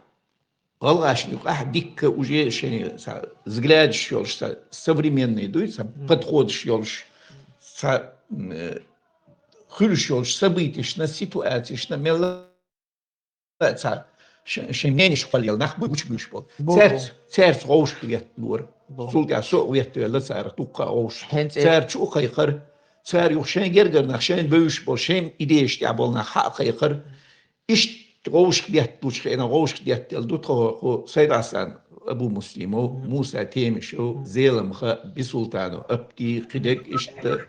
гӀалгӀашна юкъахь дикка уже шайн цхьа взглядаш йолуш, цхьа современный дуй, цхьа подходаш йолуш, цхьа, м, э, хуьлуш йолуш событияшна, ситуацияшна мелла цхьа ш-, шайн мненеш кхоллаелла нах бу гучубуьйлуш болу. Цаьрца, цаьрца гӀовшах ветталора. Цул тӀаьхьа со а веттавелла царах дуккха а гӀовшах. Цара чу а кхайкхара, цара юха шайн гергара нах, шайна бевзаш болу, шайн идеяш тӀехь болу нах хьа а кхайкхара. Иштта гӀовшах детталучу хенахь, гӀовшах деттаделла ду тхо, хӀокху Сайд-Хьасан Абумуслимов, Муса Темишев, Зеламха Бисултанов, Апти, кхидерг иштта.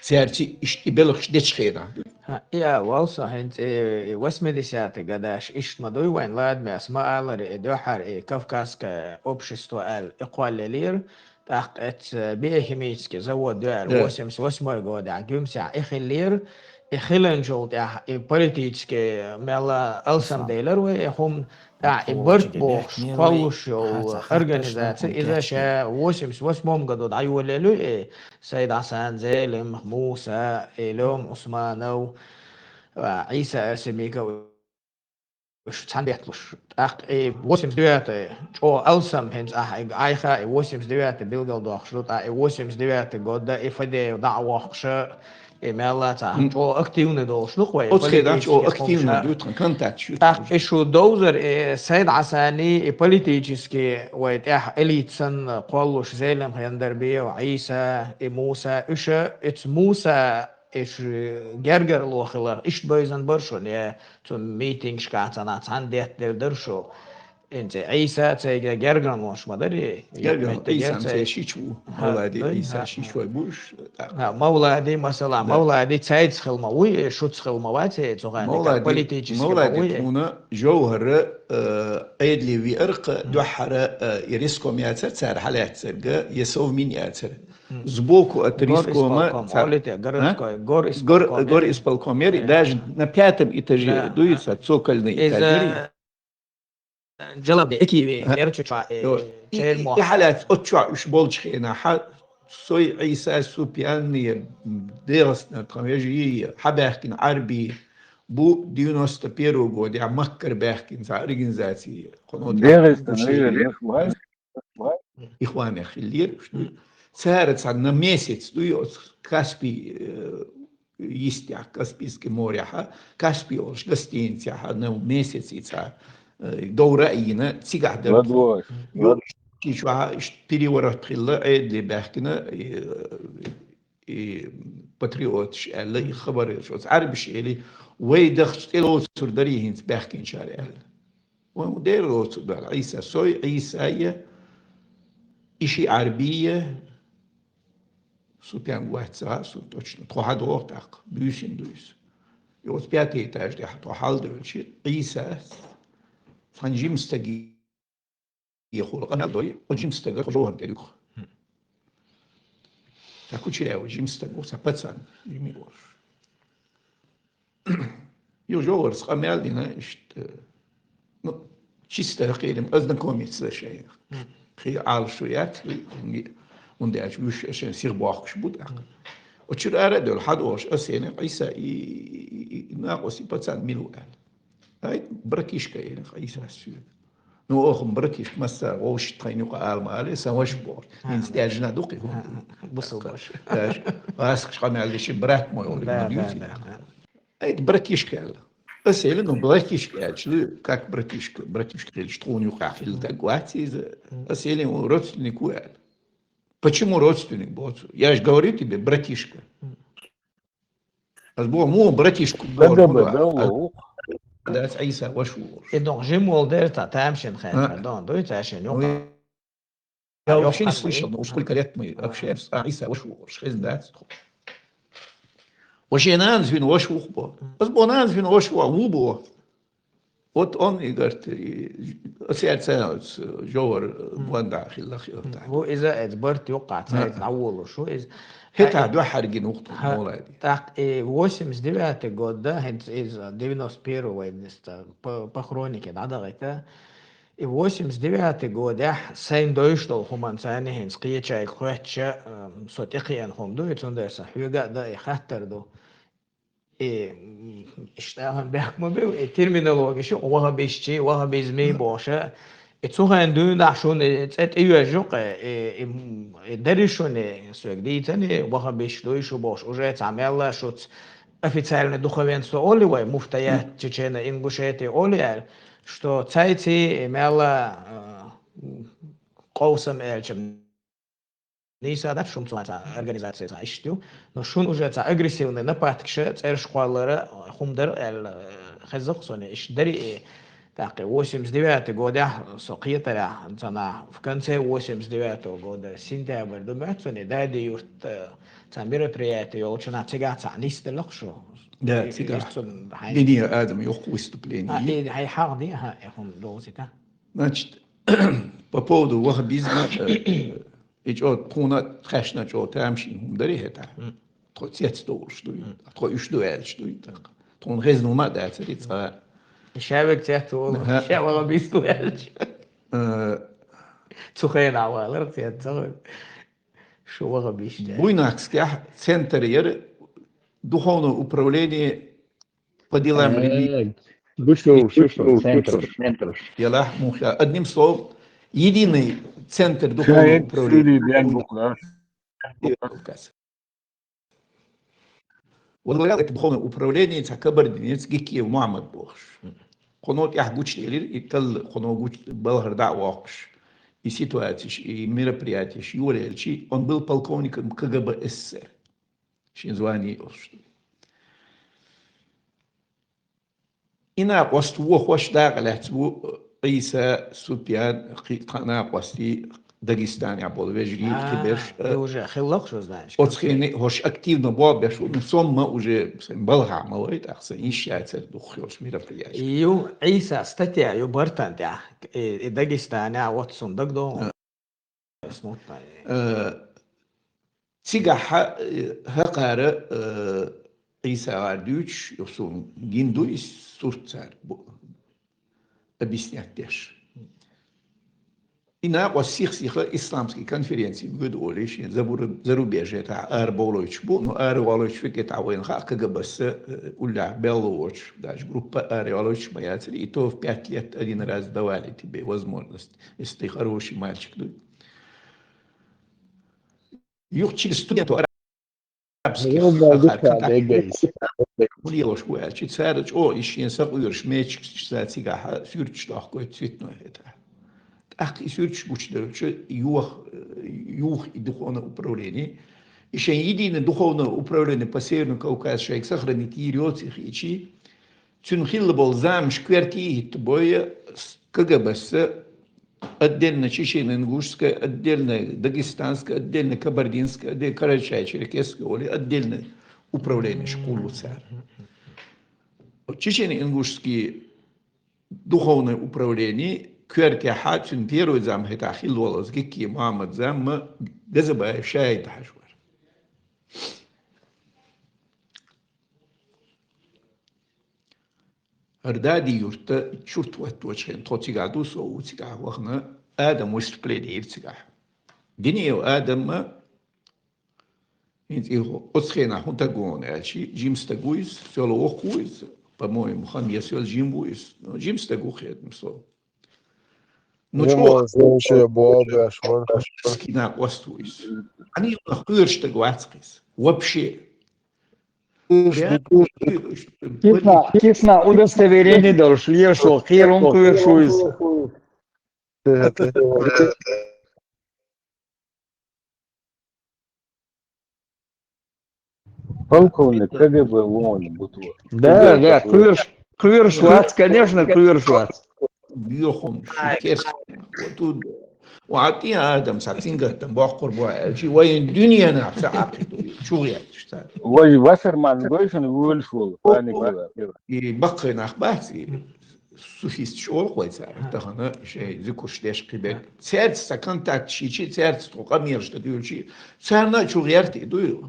Цаьрца иштта и белхаш дечу хенахь. ХӀаъ, и а валса хӀинца, э, восьмидесятый годаш иштта ма дуй вайн, ладмес ма аллара, и дуьххьара и Кавказское общество аьлла и кхоллаелира, тӀаккха эцца биохимический завод дуьххьара восемьдесят восьмой годехь Гуьмсехь и хиллера, и хиланчул тӀаьхьа и политический мелла алсамделира вай, и хӀума тӀаккха и барт бохуш, кхоллуш йолу организаци, иза ша восемьдесят восьмом году дӀайолаелла ю, и Сайд-Хьасан, Зелимха, Муса, и Лёма Усманов, а, Ӏийса Арсемиков, уьш цхьаьна бетталуш. ТӀаккха и восемьдесят девятый чӀогӀа алсам хӀинца ахьа и айхьа, и восемьдесят девятый билгалдоккхуш ду, тӀаккха и восемьдесят девятый года и Фадеев дӀа а воккхуша, и мелла цхьа чӀогӀа активный долуш ду-кх вай. Оцу хенахь чӀогӀа активный ду тхан контакташ ю. ТӀаккха и шу довзар, и Сайд-Хьасани, и политически вай тӀехь элита санна кхоллуш Зелимха Яндарбиев, Ӏийса, и Муса, уьш, оцу Муса Эш гергарло хилар, иштта бевзан бар шуна, е цу митингашкахь цхьана цхьаьна деттадер дар шу. Инце Ӏийса цайга гергарлонаш ма дарий, Гергарло, метта Ӏийса герцай. Цай шич ву, Ха, Мавлади дуй, Ӏийса ха, шич ха. Вай буш, так. Ха, Мавлади, масала, Да. Мавлади цайца хил ма вуй, э, шуца хил ма вац, э, цу хана Мавлади, политически ма Мавлади вуй, э. Тхуна Жовхара, э, Ӏедале виаркха, Мгм. дуьххьара, э, и риском яцар цара хьалаьццарга, я совмин яцар. Мгм. Сбоку от Гор рискома исполком, ца-, олите, а? Городской, гор Гор, исполком, гор э. исполком яри, Э, даже на пятом этаже, Да. дуй ца, цокольный Из, этаж яри. э, Джалаб де, экиви, Ага. Ярчу чуа, э, Йо. И, и, Чермо. и хьалац, оцу чуа уьш болчу хенахь, хьа, сой Ӏийса Супьянни, ДегӀастан тхан вежарий, хьабаьхкина Ӏарби, бу девяносто первый годехь Маккара баьхкина цхьа организаци, хьуна ДегӀастан гуш вежарий, лелира. Ихван. Ихванех хиллера уьш, дуй. Мгм. Цара цхьа на месяц, дуй, оцу Каспий, э, йистехь, Каспийский морехьа, Каспий олуш гостиницехьа, ну, месяц и цхьа, э, довра а йина, цигахь дара тхо. ЛадогӀаш, Ю-, ладогӀаш. Ши чохьа иштта переворот хилла, Ӏедале баьхкина, и, и патриоташ аьлла, и хабар йолуш. Оцу Ӏарбаш эли, вай дахча тӀе лоцур дарий хӀинца баьхкинчара аьлла. Вай дера лоцур дара, Ӏийса, сой Ӏийса я, и ши Ӏарби я, Супьян вац ца хаьа суна точно. Тхо хьадогӀу тӀаккха. Буьйсина ду иза. И оцу пятый этаж тӀехь тхо хьалдевлчи, Ӏийса цхьана жима стаге хула къамел дой, оцу жима стага тхо Жовхар тӀе дуьгу. Ткъа Кучеряев жима стаг ву, цхьа пацан, жима волуш. Ю Жовхарца къамел дина, иштта, ну, чисто хилла ознакомиться шайна. Мгм. Кхин Ӏалашо яц, хӀунда аьлча вуьш шайн сиха бохкуш бу тӀаккха. Мгм. Оцу чуьра ара а девлла, хьадогӀуш, аса элира, Ӏийса, и, и, и, и накъостий пацан мила ву аьлла. Ай, братишка, элира Ӏийсас соьга. Ну, оха братишка, массара вовшашка тхайна юкъа ала ма алий, сан ваша бохуш. ХӀинца даьржина ду кхин хӀума. Бусалба ваша. Даьржа, гӀазкхаша къамел деш, брат мой олу, ма дуьйцу. Ай, братишка аьлла. Аса элира, ну, братишка аьлча, как братишка, братишка хилча, тхуна юкъахь хилла даг вац иза. Аса элира, вон родственник ву аьлла. Почему родственник, боху? Я же говорю тебе, братишка. Ас боху, муха братишка боху, да, да, да, да, да. Дац, Ӏийса ваша ву. И дон жима волу дера цхьа тамашийна хенахь, дон дуй цхьа шен юкъа. Я вообще не слышал, ну, сколько лет мы общаемся, а Ӏийса ваша ву, хезна дац тхо. Вообще нанас вина ваша ву боху. Ас боху, нанас вина ваша ву, ву боху. Вот он и говорит, и, аса яьлла ца, Жовхар, э, Мгм. бонда хилла хилла. Ву иза эц барт юккъа, ца эц дӀаволуш ву иза. ХӀетахь дуьххьара гина ву тхо, Мавлади. Так, и восемьдесят девятый год, да, хӀинца иза девяносто первый вай, по, по хронике дӀадахийта. И восемьдесят девятый годехь сайн дойуш долу хӀуманца хӀинца кхечаьрга хоьттуш, э, со тӀекхиъна хӀума ду, и цундела сан хьоьга а дан и хаттар ду. И, м, иштта аьлла бехк ма бу, и терминология шу вахабистчий, вахабизмий бохуш. И цу хенахь дуьйна шуна и цӀе тӀеоьжу кхе, и, и, м, и дари шуна, соьга дийцина, вахабисташ дуй шу бохуш, уже цхьа мелла шуца официальный духовенство олий вай, муфтаят Чечено-Ингушетии олий аьлла, что цайций и мелла, э, къовсам аьлча, нийса дац шуна цу цхьа организаци цхьа иштта ю, но шуна уже цхьа агрессивный нападкаш, цӀераш кхоллар, хӀума дар аьлла, э, хезна-кх суна, иштта дари и, тӀаккха восемьдесят девятый годехь со кхетарехь, цхьана в конце восемьдесят девятого года, сентябрь ду моьтту суна, Дади-Юрт, э, цхьа мероприятие йолчу, нах цигахь цхьа нисделла-кх шу. Да, и, цигахь. Иштта цунна хьайн Динер Адам йохку выступление. А, и хьайн хьагӀ де, хӀа, э, хӀума дозита. Значит, по поводу ваххабизма, э, и чӀогӀа тхуна, тхаьшна чӀогӀа тамашийна хӀума дарий хӀетахь. Мгм. Тхо цец долуш дуй, Мгм. тхо уьш ду аьлча дуй, тӀаккха. Тхуна хезна хӀума а дацарий цкъа. Ша вега цец волу, Аха. ша ваххабист ву аьлча. Э, Цу хенахь валар цец ца хуьлу. Шу ваххабист аьлла. Буйнакскехь центр яра духовное управление по делам религии. Э, шу, шу, шу, центр, центр. Ялахь, муха, одним словом, единый центр духовного управления. Возглавлял это духовное управление цхьа кабардинец Гикиев Мухаммад бохуш. Кхуно тӀехь гучделира, и талла кхуно гуч балхара дӀа а воккхуш, и ситуацеш, и мероприятеш йолаелчи, он был полковником КГБ СССР. Шен звание йолуш ду. И накъост вохош дакъа лаьцна бу Ӏийса, Супьян, кхин а накъостий Дагестанехь болу вежарий, а, кхиберш, и уже хилла-кх шо, знаешь. Оцу хенахь хӀорш активно болх беш бу, но со-м уже сайн балхахь ма вай, тӀаккха сайн йиш яцара дукха йолуш мероприятие. Ю, Ӏийса статья ю Бартан тӀехь, и, и Дагестанехь, вот суна дагадогӀу. Смутно. Э, цигахь, э, хӀокхара, э, Ӏийса гӀар дуьйцуш, юха суна гина ду и сурт цара бу-, объяснять деш. И накъост сих-сиха исламский конференци воьду олий шен забур-, зарубежье тӀехь арабовлуьйтуш бу, но араволуьйтуш векетахь вайна хаьа КГБ-с, э, уллехь белла воцуш, даже группа араволуьйтуш ма яцара, и то в пять лет один раз давали тебе возможность, если ты хороший мальчик, ду. Юха чуьра студенто арабский хьакхара контакт. Хьан лелош ву аьлча, цара чӀогӀа и шен сакъоьруш мечигаш цигахь суьрташ дохкуьйту цветной хӀетахь. ТӀаккха и суьрташ гучуделча, юха, юха и духовное управление, и шайн единое духовное управление по Северному Кавказу шайга сохранить йийр йоций хиъчий, цуьнан хилла болу заманаш коьртехь а хӀиттабой, КГБ-с отдельно чечено-ингушская, отдельно дагестанская, отдельно кабардинская, отдельно карачаево-черкесская олий, отдельно управленеш кхуллу цара. Чечено-ингушский духовное управление коьртехь а цуьнан первый зам хӀетахь хилла волу Гикки Мухьаммад зам а Газабаев Шаид-Хьаьжа вара. ХӀара Дади-Юрта чурт хӀотточу хенахь, тхо цигахь ду, со ву цигахь вахана, Адам выступление йира цигахь. Динеев Адам а, хӀинца и оцу хенахь хӀун стаг ву аьлча, жима стаг ву иза, сел воккха ву иза, по-моему, хан ян сел жима ву иза. Ну, жима стаг ву хетам со. Ну, чӀогӀа, накъост ву иза. Ани юнах кхоьруш стаг вац-кх иза. Вообще. Кисна, кисна удостоверение долуш, лешо, кхерам кхоьруш ву иза. Полковник КГБ вон бу тхо. Да, да, кхоьруш, кхоьруш вац, конечно, кхоьруш вац. Боьхамаш, керс. Вот тут. Ван тӀе Адам сан цуьнгаттам боккхур бу аьлча, вайн дуьненахь ца Ӏакхиту, чугӀерташ цара. Вай вассарман гой шуна вуьйлуш волу, паник вала. И баккхий нах бац, и суфисташ олу-кх вай цара, тахана шайн зуькарш деш кхиберг. Цаьрца сан контакташ йичи, цаьрца тхо къамелаш дан дуьйлчи, царна а чугӀерта и дуй.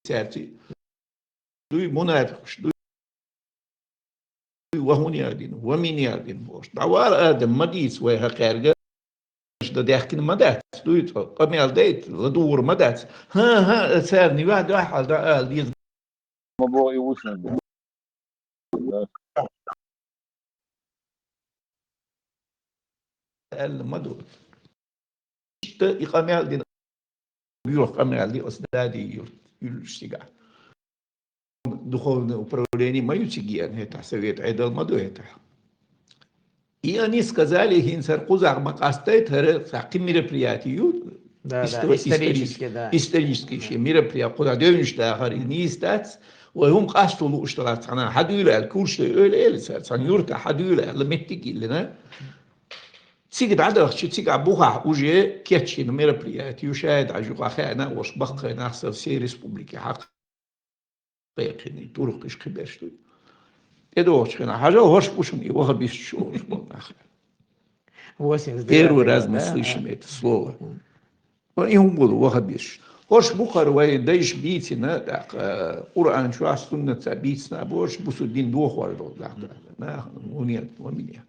Цаьрца дуй мунафикъаш, дуй ва хӀун яздина, ва мин яздина бохуш. ДӀавала Адам, ма дийца вай хӀокхаьрга, дан даьхкина ма дац, дуй цо, къамел дайта, ладугӀур ма дац. ХӀан-хӀа, царна юьхь дуьхьал дан ала деза. Ма боху и ву шуна. Аьлла ма ду. Иштта и къамел дина, боьха къамел ди оцу Дади-Юрт, уьллуш цигахь. Духовное управление ма ю цига еана хӀетахь, совет Ӏедал ма ду хӀетахь. И они сказали, хӀинца хӀара кхузахь ма къастайта, хӀара цхьа кхин мероприятие ю, да, да, исто-, исторический, исторический, да, исторический шен мероприятие, кхузахь девнаш дахар и нийса дац, вай хӀума къасто лууш далахь цхьана, хьадуьйла аьлла, курсой ойла эли цара, цхьана юртахь хьадуьйла аьлла, меттиг а йиллина. Цига дӀадахча, цигахь бухахь уже кечйина мероприятие ю, Шаид-Хьаьжа юкъахь хаьана а волуш, баккхий нах со всей республике хьакхайкхина, и туркхиш кхиберш ду. ТӀедогӀучу хенахь, хьажал, хӀорш бу шуна и вахабисташ олуш болу нах. Восемьдесят девятый год, да? Первый раз мы слышим это слово. Ва и хӀун болу вахабисташ? ХӀорш бу хӀара вайн дайша бийцина, тӀаккха Къуръан чохь, суннат чохь бийцина а бу, хӀорш бусулба дин дохор долу нах. Нахана хӀун ян, ва мин ян.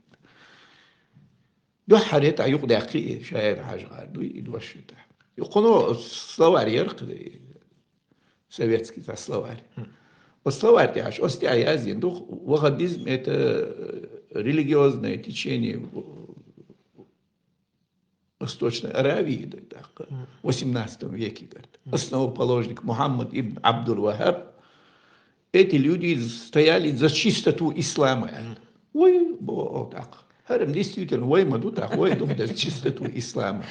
Дуьххьара тӀе юкъадаьккхи и Шаид-Хьаьжа гӀар дуй, и дош ю тӀе. Юкъано словарь яра-кх, советский цхьа словарь. Оцу словарь тӀехь, оцу тӀехь яздина ду, ваххабизм — это религиозное течение в Восточной Аравии, да, так, в восемнадцатом веке, говорит, основоположник Мухаммад ибн Абдул-Ваххаб. Эти люди стояли за чистоту ислама. Ой, бо-, так. Ара действительно вай ма ду, тӀаккха вай ду, даже чистоту ислама.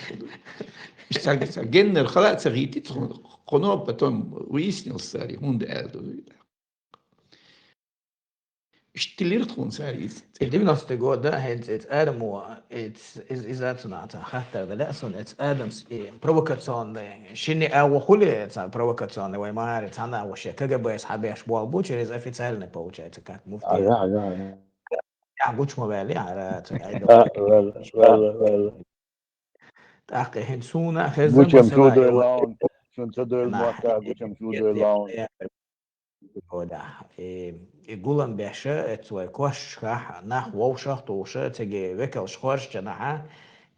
Иштта ца геннар хала ца гӀийти, кхуно потом выяснилось, сари, хӀунда аьлла ду. Иштта лир тхуна цара иза. Девяностые годы, хӀинца иза Адамо, иза, иза, иза цунах ца хаттар да лаьа суна, иза Адамс и провокационный, шинне агӀо хули ца провокационный, вай мари цхьана агӀо ше КГБ-с хьабеш болх бу, через официальный получается, как муфти. Ага, ага, ага. Я гучма вели, ара, ца, ай, А, вала, вала, вала. ТӀаккха хӀинца суна хезна Гучам масала чудой лаун, чун ца дойла Нах, мотта, гучам чудой лаун. Года. И, и гулам беша, эцвай кошках, нах вовшах туша, циги векалш хорш чанаха,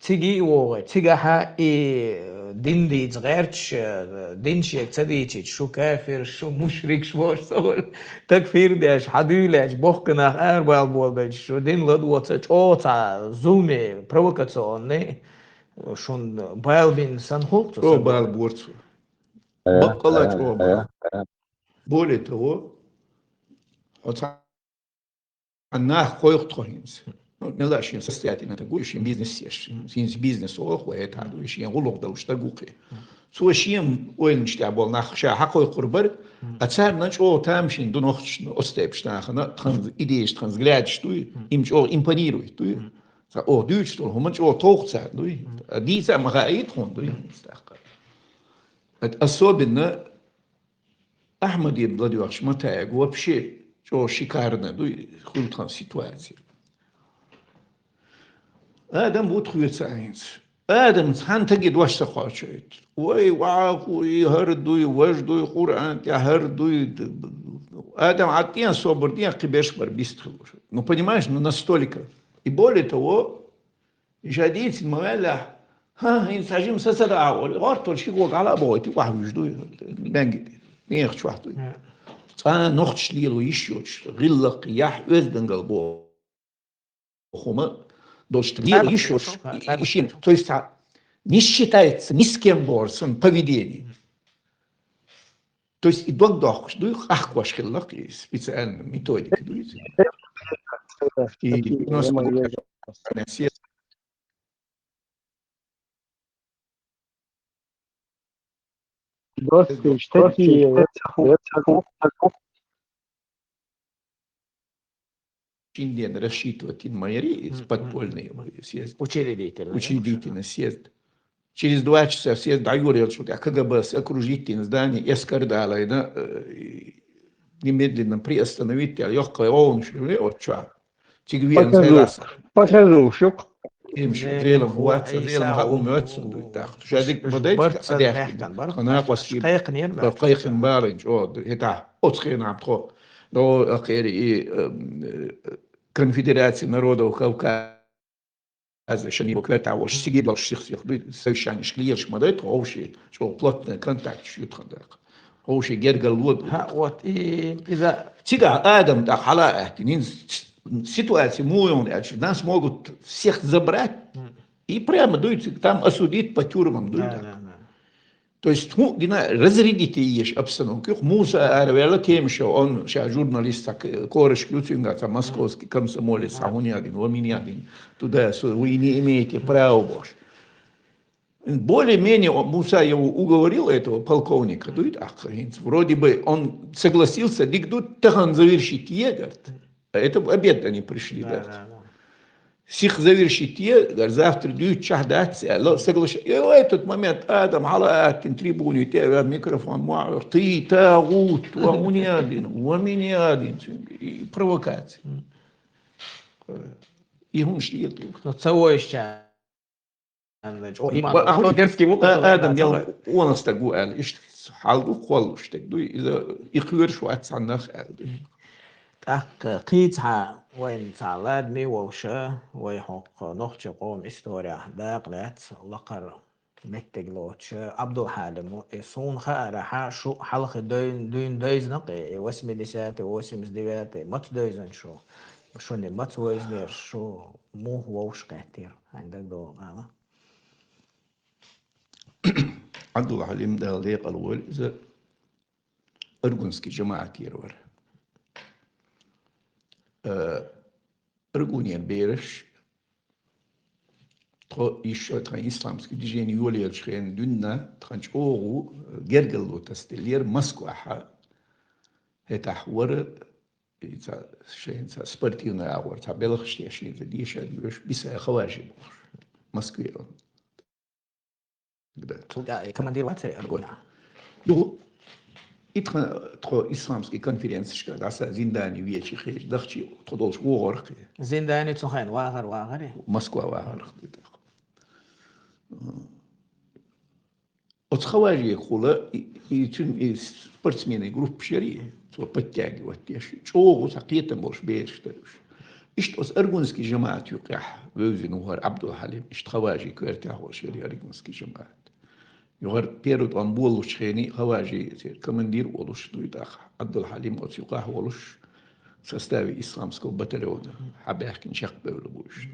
циги и вогъай, цигахьа и дин дийц гӀерташ, дин шек ца дийчич, шу кафир, шу мушрик, шу вош ца вар. Такфир деш, хьадуйлеш, бохканах арбал болбеш, шу дин ладвоца, чӀоца, зулме, провокационный, шун бал бин сан хулк, О, сан бал бал. Борцу. Э, Баккала э, чӀо э, бал. Э. Более того, хьо ца нах кхойх тхо хӀинца. Ну, мела шин состоятельно тагу, шин бизнес еш. Хинца бизнес олох, ва это аду, шин гулух да уж тагу кхе. Цо шин ойланаш тя бол нах ша хьакхойх курбар, а царна чӀо там шин ду нохчаш, ну, остепш нахана, тхан идеяш, тхан взглядаш дуй, им чӀо импонирует дуй. Ца о дюч тол, хуман чӀо тох цар дуй. А дица маха ит хон дуй. Это особенно Ахмадиев Владимирович Матаев вообще чё шикарно, ну, и хуй тхан ситуация. Адам вот хуйца айнц. Адам цхан таги дош ца хочет. Ой, ваху, и гар дуй, важ дуй, Куран, я гар дуй. Адам атен собор ден кибеш бар бист хилур. Ну, понимаешь, ну, настолько. И более того, Иша дийцин ма ваьлла, хӀа, хӀинца хьажим са ца дагӀа, гӀортол ши гӀо гӀала а бохуьйту, вахьуьжу дуй, бенгиди, мехачу вахьтуй. Цкъа нохчаш лело йиш йоцуш, гӀиллакх, яхь, оьздангалла боху хӀума долуш лело йиш йоцуш, и, и шин, то есть, а, не считается ни с кем боху сан поведение. То есть и дог дохкуш дуй, къахкош хилла, и специально методика дуй. И девяносто Доски, штативы, Шинден рассчитывать ин майри, из Мгм, подпольный мгм. съезд. Учредительный, да, Учредительный съезд. Через два часа съезд дӀайора, что КГБ с окружительное здание, эскардалайна, э, и немедленно приостановить, я лёгкая овнаш, отча. Цига веана Показух-, зайласа. Показухшук. Имш, Не, зелам не, хуаца, не, зелам не, хаум не, мёцун не, дуй, так. Шадик не, бодайт, барца адяхтин. Мягкан, бар. Хана къоски, Кайхнер, бар, кайхин барин, чё, это, оцхена ам тхо. Но, ахери и, эм, э, Конфедерация народов Кавказа, шани буквально того, что сиги дал ших сих, совещание шклиер шмадайт, овши, что плотный контакт шьют хандак. Овши гергал луд. Ха, вот, и, и за Цига адам так хала ахти, нин с-, ситуация муйон, значит, нас могут всех забрать Мгм. и прямо дуйте, там осудить по тюрьмам, дуй Да, так. да, да. То есть, ну, гина разрядить еш обстановку. Муса Арвела Кемша, он сейчас журналист, так, э, кореш ключинга, там, московский комсомолец, а он один, он меня один. Туда, с-, вы не имеете права больше. Более-менее он, Муса его уговорил, этого полковника, дуй так, вроде бы он согласился, дик тут тахан завершить, е, говорит. А это в обед они пришли, Да, говорит. да, да. Сих завершить, е, говорит, завтра дюйт чахь дац, я, ло, соглаш-, и в этот момент Адам хала аттин трибуне, те, я, микрофон, муа, ты тагут, ва мунядин, ва минядин, и провокация. М. И хун шли. Ну, целое ща. Ва-, а, Дерзкий ву-, а, Адам, я, он стаг ву аьлла, иштта хьал ду, кхоллуш стаг ду, иза, и кхоьруш вац цхьаннах аьлла ду. ТӀаккха кхийца хьан вайн цхьа ладаме вовша, вай хӀокху нохчийн къоман историяхь дакъа лаьцна лакхара меттиг лоцуша Абдулхьалиму, и суна хаарахьа, шу хьалхе дуьйна, дуьйна дайзна-кх, и восьмидесятый, восемьдесят девятый, маца дайзна шу? Шуна маца вайзнера, шу муха вовшахкхеттера? Хьайн дагадогӀу ала. Абдулхьалим, Дала декъала войла, иза Аргунский жамаӀатера вара. Э, Аргунера бераш, тхо ишо тхан исламский движение йолаелча хенахь дуьйна тхан чӀогӀа гергарло тасделлера Москвахь. ХӀетахь вара и цхьа шайна цхьа спортивный агӀор, цхьа белхаш тешийна, деша доьш, биса хаважи бохуш. Москве он. Да. Цул тӀаьхьа командир вацара аргуна. Ю, и тхан тхо исламский конференцешка дӀаса Зиндани вечи хеш дахчи тхо долчу вогӀарх. Зиндани цу хенахь вагӀар вагӀари? Москва вагӀарх. Оцу хаважи хула и, и, цуьнан и спортсмены группа шери, цо подтягивать деш. ЧӀогӀа цхьа кхетам болуш бераш дара уьш. Иштта оцу аргунский жамаӀат юкъехь вевзина ву хӀара Абдул-Хьалим, иштта хаважи коьртехь волуш яра аргунский жамаӀат. Юхара первый тӀом болучу хений хаважи командир а волуш дуй тӀаккха. Абдул-Хьалим оцу юкъахь волуш в составе исламского батальона хьабаьхкина чекхбевлла бу уьш.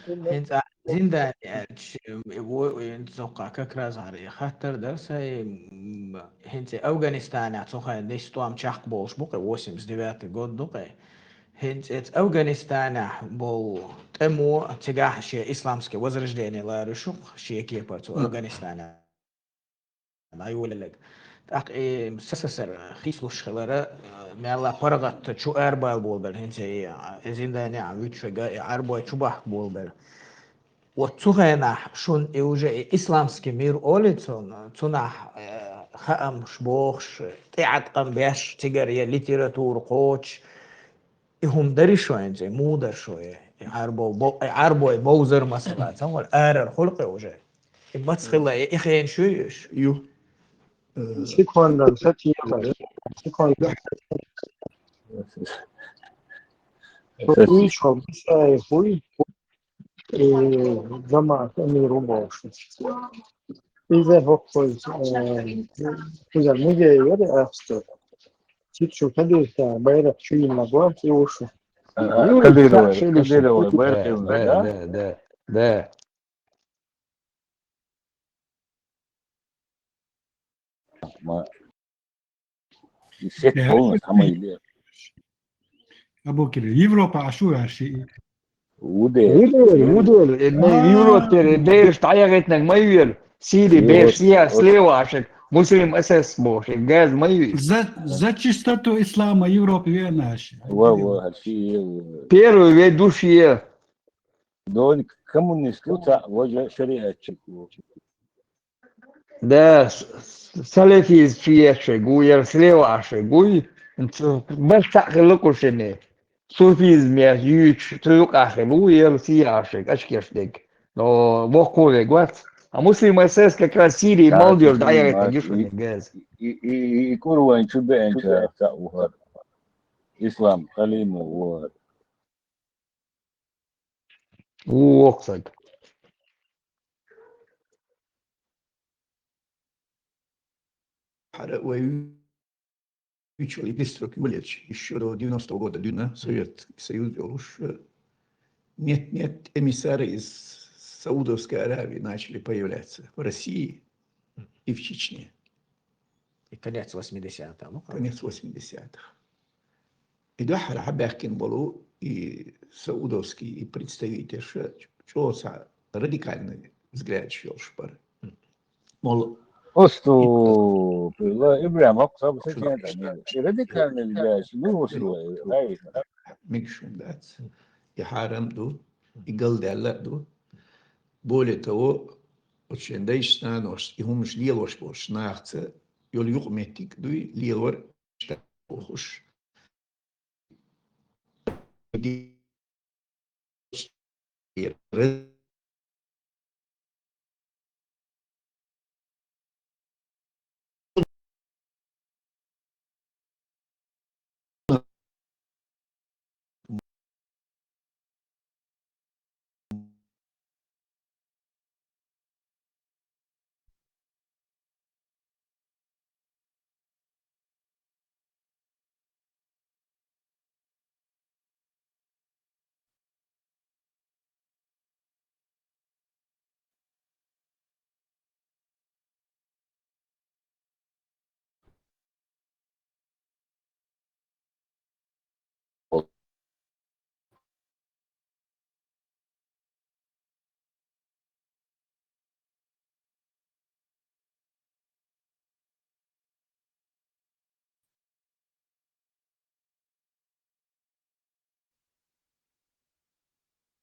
ХӀинца Зиндани аьлча, во, цоккха как раз гӀара и хаттар дара сайн, м, хӀинца Афганистанехь цу хенахь нисса тӀом чекхболуш бу кхе, восемьдесят девятый год ду кхе. ХӀинца эца Афганистанехь болу тӀамо цигахь шен исламский возрождение ларуш ю-кх шен кепара цу Афганистанехь дӀайолалларг. ТӀаккха и СССР хийцалуш хилара, мелла паргӀатта чу арабала болабелла, хӀинца и, и Зиндани а вуьтуш верг, и Ӏарбой чу бахка болабелла. Вот цу хенахь шуна и уже и исламский мир олий цунах, цунах, э, хаамаш бохуш, тӀеӀаткъам беш, цигара я литература кхочуш, и хӀума дари шоьнца, и муха дара шоьга, и Ӏарбо-, бо-, и Ӏарбой бовзар, масала, цхьа хӀума арара хуьлу кхе уже. И маца хилла, и, и хенаш юй уьш? Ю. Э, секунда, сатийта. Секунда. Уьш хьо бисаев вуй, э, жамаӀат амир ву бохуш. Иза хӀокхуьйту, э, иза музей яра аьлла. Чичу хадийса байракх чу йина гон, и ушу. Ага, Кадырова, Кадырова, байракх йина, да? Да, да, да, да. Ма, и сет Э, полный, самый ле. Абу Кирилл, Европа ашу арши. Ву дела. Ву дела, ву дела. Э, май А. Европе, э, бераш дӀаяхийтинарг ма ю вер. Сири Вот, бераш, я, вот. Слева ашек. Муслим эсэс бохуш, э, газ ма ю. За, за чистоту ислама Европе веана аши. Ва, ва, арши, э, Первый ведущий. Дон коммунист ву ца, вожа шариатчик ву. Да, с-, с-, салафизм чу еш шерг ву, яра слева аш шерг вуй, ц-, барт цхьаъ хилла кху шине. Суфизм я юьйцуш, цу юкъахь хилла ву, яра сий аш шерг, ачкеш дерг. Но воккхо вег вац. А Муслим эсэс как раз Сирии Да, молодёжь Муслим, дӀаяхийтинарг а, ю шуна и, газ. И, и, и, и Курван чу беанча цхьаъ ву хӀара. Ислам Халимов ву хӀара. Ву воккха саг. ХӀара вай виччал и пристрок юлетча, ещё до девяностого года дуьйна Совет Союз йолуш, э, нет-нет, эмиссары из Саудовской Аравии начали появляться в России и в Чечне. И конец восьмидесятых, ну, Конец восьмидесятых. И дуьххьара хьабаьхкина болу и саудовский, и представительша чӀогӀа цхьа радикальный взглядаш йолуш бара. Мол, Осту, ла, Ибрахим, хӀокху саба ца кхета, и радикальный взглядаш, ну, Мегаш хӀума дац. И хьарам ду, и галдаьлла а ду. Более того, оцу шен дайшна наношца и хӀумаш лелош болчу нахаца йолу юкъаметтиг дуй, лелор бохуш.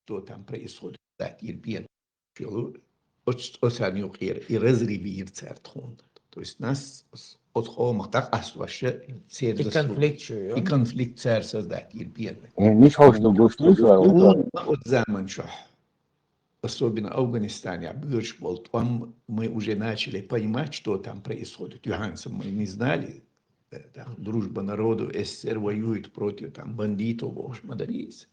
что там происходит, да, Ирбен, оц-, оцарна юкъера и разрыв йира цара тхона. То есть нас оцу хӀумах дӀакъастош, церан и заслуга, конфликт ю, и конфликт цара создать йира первый. Э, миш ховш ду гуш ду, оцу заман чохь. Особенно Афганистанехь боьрша болу тӀом мы уже начали понимать, что там происходит. Юьхьанца мы не знали. Э, там, дружба народов СССР воюет против там бандитов, бохуш ма дара иза.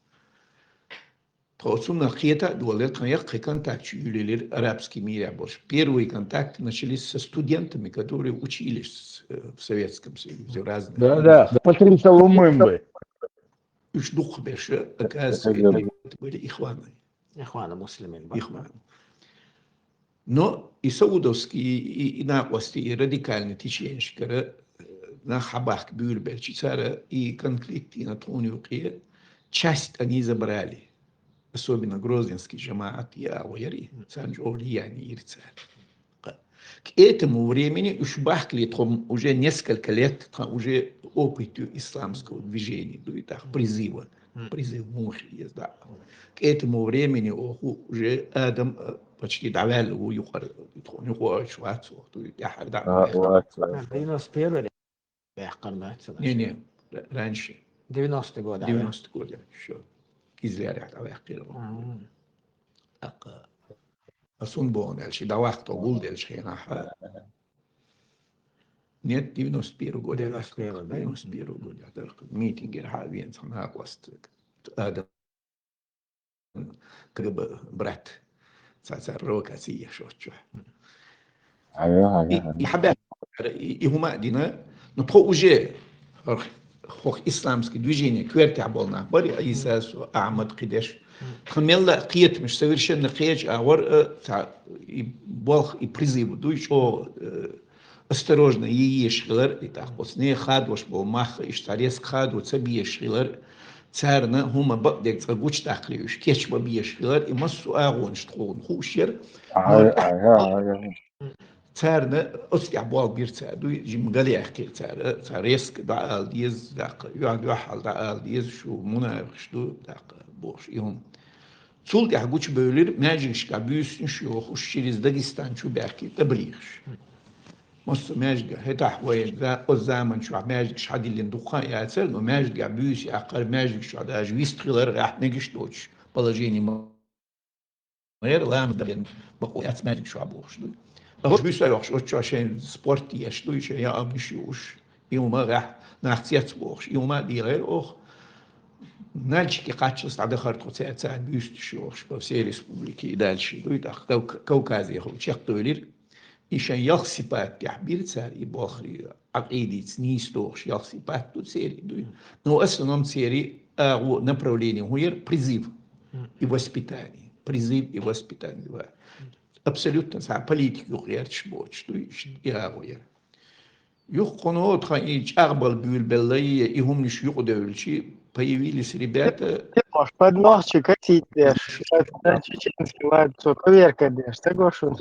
Тхо цунах кхета а долура, тхан яккхий контакт чу юьллера арабский мирехь болуш. Первые контакты начались со студентами, которые учились, э, в Советском Союзе, в разных... Да, да, по триста лумын бы. Уьш дукхахберш, оказывается, были ихваны. Ихваны муслимин бара. Ихваны. Но и саудовский, и, и накъостий, и радикальный теченешкара, э, нах хьабахка буьйлабелча, цара и конфликт йина тхуна юкъе, часть они забрали. Особенно грозненский жамаӀат, я, агӀо яра, царна чӀогӀа влияние йира цара. К этому времени уьш бахкале тхо уже несколько лет, тхан уже опыт ю исламского движения, ду и так, призыва. Призыв муха еза, да. К этому времени оху уже Адам, э, почти дӀаваьлла ву юкъара, тхуна юкъа оьцуш вац оху, ду и тӀаьхьара дӀа... А, вац, вац. Девяносто первый баьккхина бац. Не, не, р-, раньше. Девяностый год, да? Девяностый год, ещё. Кизлярехь дӀаваьккхира ву. ТӀаккха, а, сун боху аьлча, дӀаваккха гулделча хенахь, а? Нет, девяносто первый год. Девяносто первый, да? Девяносто первый год. Митингера хьа вен цхьа накъост. Адам, как бы, брат. Цхьа-цхьа провокаци еш оцу чохь. Ага, ага, и, ага. И хьабаьхкира, и, и хӀума а дина, ну, тхо уже хӀокху исламский движение коьртехь болу нах бара, Ӏийса, со, Ахьмад, кхидерш. Тхан мелла а кхетамаш совершенно кхечу агӀор, э, цхьа, и болх, и призыв дуй, чӀогӀа, э, осторожно е еш хилар, и тӀаккха оцу нехан хадош болу мах, иштта резко хадо ца безаш хилар, царна хӀума бакъдерг цкъа гучудаккхале уьш кечбан безаш хилар, и массо а агӀонаш тхуна хууш яра. Ага, ага, ага. Царна оцу тӀехь болх бира цара, дуй, жимма галъяьккхира цара, цара резко дӀаала деза, даккха, юьхь-, юьхьал дӀаала деза, шу мунафикъаш ду, даккха, бохуш, и хӀума. Цул тӀаьхьа гучубевлира, маьждигашкахь буьйсанаш йохуш, через Дагестан чу баьхкира таблигаш. Массо а маьждигаш, хӀетахь вай за-, оцу заман чохь маьждигаш хьадиллина дукха хан яцара, но маьждигехь буьйса яккхар, маьждиг чохь даже вист хилар, гӀаьхьа мегаш доцуш положение ма-, Мэр ламаз дан бакъо яц маьждиг чохь бохуш ду. ХӀорш буьйса йохуш, оцу чохь шайн спорт еш ду, шайн яамниш юуш, и хӀума гӀехь нах цец бохуш, и хӀума а делайра оха. Нальчике кхаччалц дӀадахара тхо цаьрца буьйсанаш йохуш, по всей республике и дальше ду, и тӀаккха Кавк-, Кавказехула чекхдевлира. И шайн ялх сипат тӀехь бира цара и болх, и Ӏакъидица нийса дохуш ялх сипат ду церий, дуй. Но в основном церий агӀо, направление хӀун яра? Призыв и воспитание. Призыв и воспитание, ва. Абсолютно цхьа политика юкъа гӀерташ боцуш дуй, и агӀо яра. Юха кхуно тхан и чӀагӀбала буьйлабеллай, и хӀуманаш юкъадевлчи, появились ребята. Может, под ногти косить деш, чеченский лад, со коверка деш, ца гошун.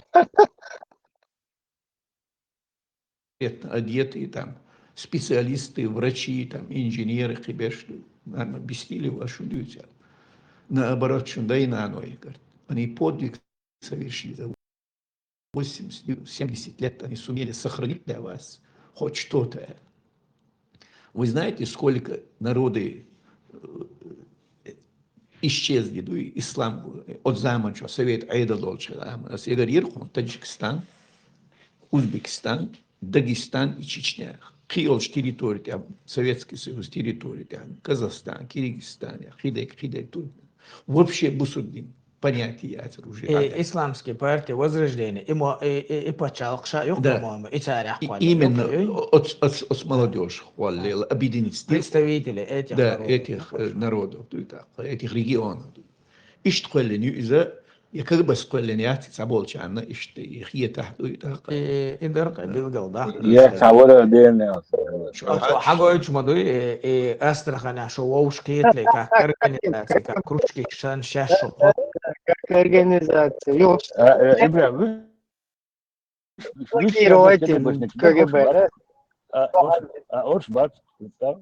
Одетые там специалисты, врачи, там, инженеры, кхиберш ду. Наверное, бистили ва шу дуьйцу. Наоборот, шун дай-наной, говорит, они подвиг совершили за восемьдесят, семьдесят лет, они сумели сохранить для вас хоть что-то. Вы знаете, сколько народы, э, исчезли, ну, и ислам, э, от заман чу, Совет Ӏедал долчу заман. Ас эгар йира хьуна Таджикистан, Узбекистан, Дагестан и Чечня. Кхин йолчу территори тӀехь, Советский Союз территори тӀехь, Казахстан, Киргизстан, хидек, хидек, Туркмен. Вообще бусурдин понятие яцара уже. Э, исламская партия Возрождение, и мо-, э, э, и пачхьалкх ша юкъа, да, по-моему, и царах и кхоллаелла, именно юкъа, ой? Оц, оц, оц молодёжь кхоллаелла, объединить сделать. Представители этих, да, народов, этих, э, народов, да, этих регионов. Иштта кхоьллина ю иза, я как бы кхоьллина яц, цхьаболчарна иштта и хетахь ду и тӀаккха. И, и дара кхин билгал, да? Я цхьа вара бен. Хьагойтуш ма дуй, и, и Астраханехь шу вовшах кхетале, как организация, как кружки, шан шаьш шу. Как организация, ёлш. А, э, Ибрахим, блокировать КГБ. А, орш, а, орш бац, да?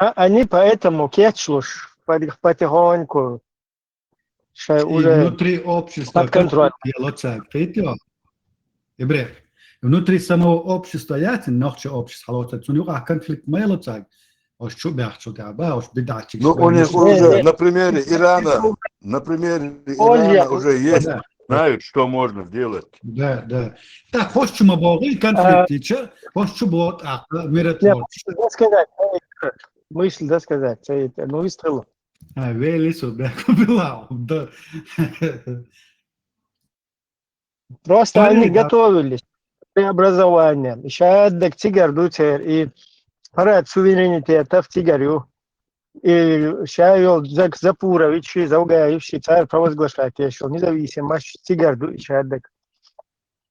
А они поэтому кечлуш под-, потихоньку, что И уже внутри общества под контроль. конфликт ялоцаг, кхетё? Ибре, внутри самого общества яцин, нохча общество халоцаг, цун юкъа конфликт ма ялоцаг, ош чу бяхчу да, ба, ош бидачик. Ну, у них Не, уже не. На примере Ирана, на примере Ольга, Ирана уже есть, Да, знают, что можно делать. да, да. Так, хош чу ма богы конфликт, чё? Хош чу бот, а, миротворчество. Да сказать, мысль да сказать, это, ну, истрелу. А, вели су, да, была, да. Просто Правильно, они да. Готовились к преобразованиям. Сейчас так цигар дуцер, и парад суверенитета в цигарю. И сейчас йол Зак Запурович, и Завгаевич, и царь провозглашать, я шёл независимость цигар ду, и сейчас так.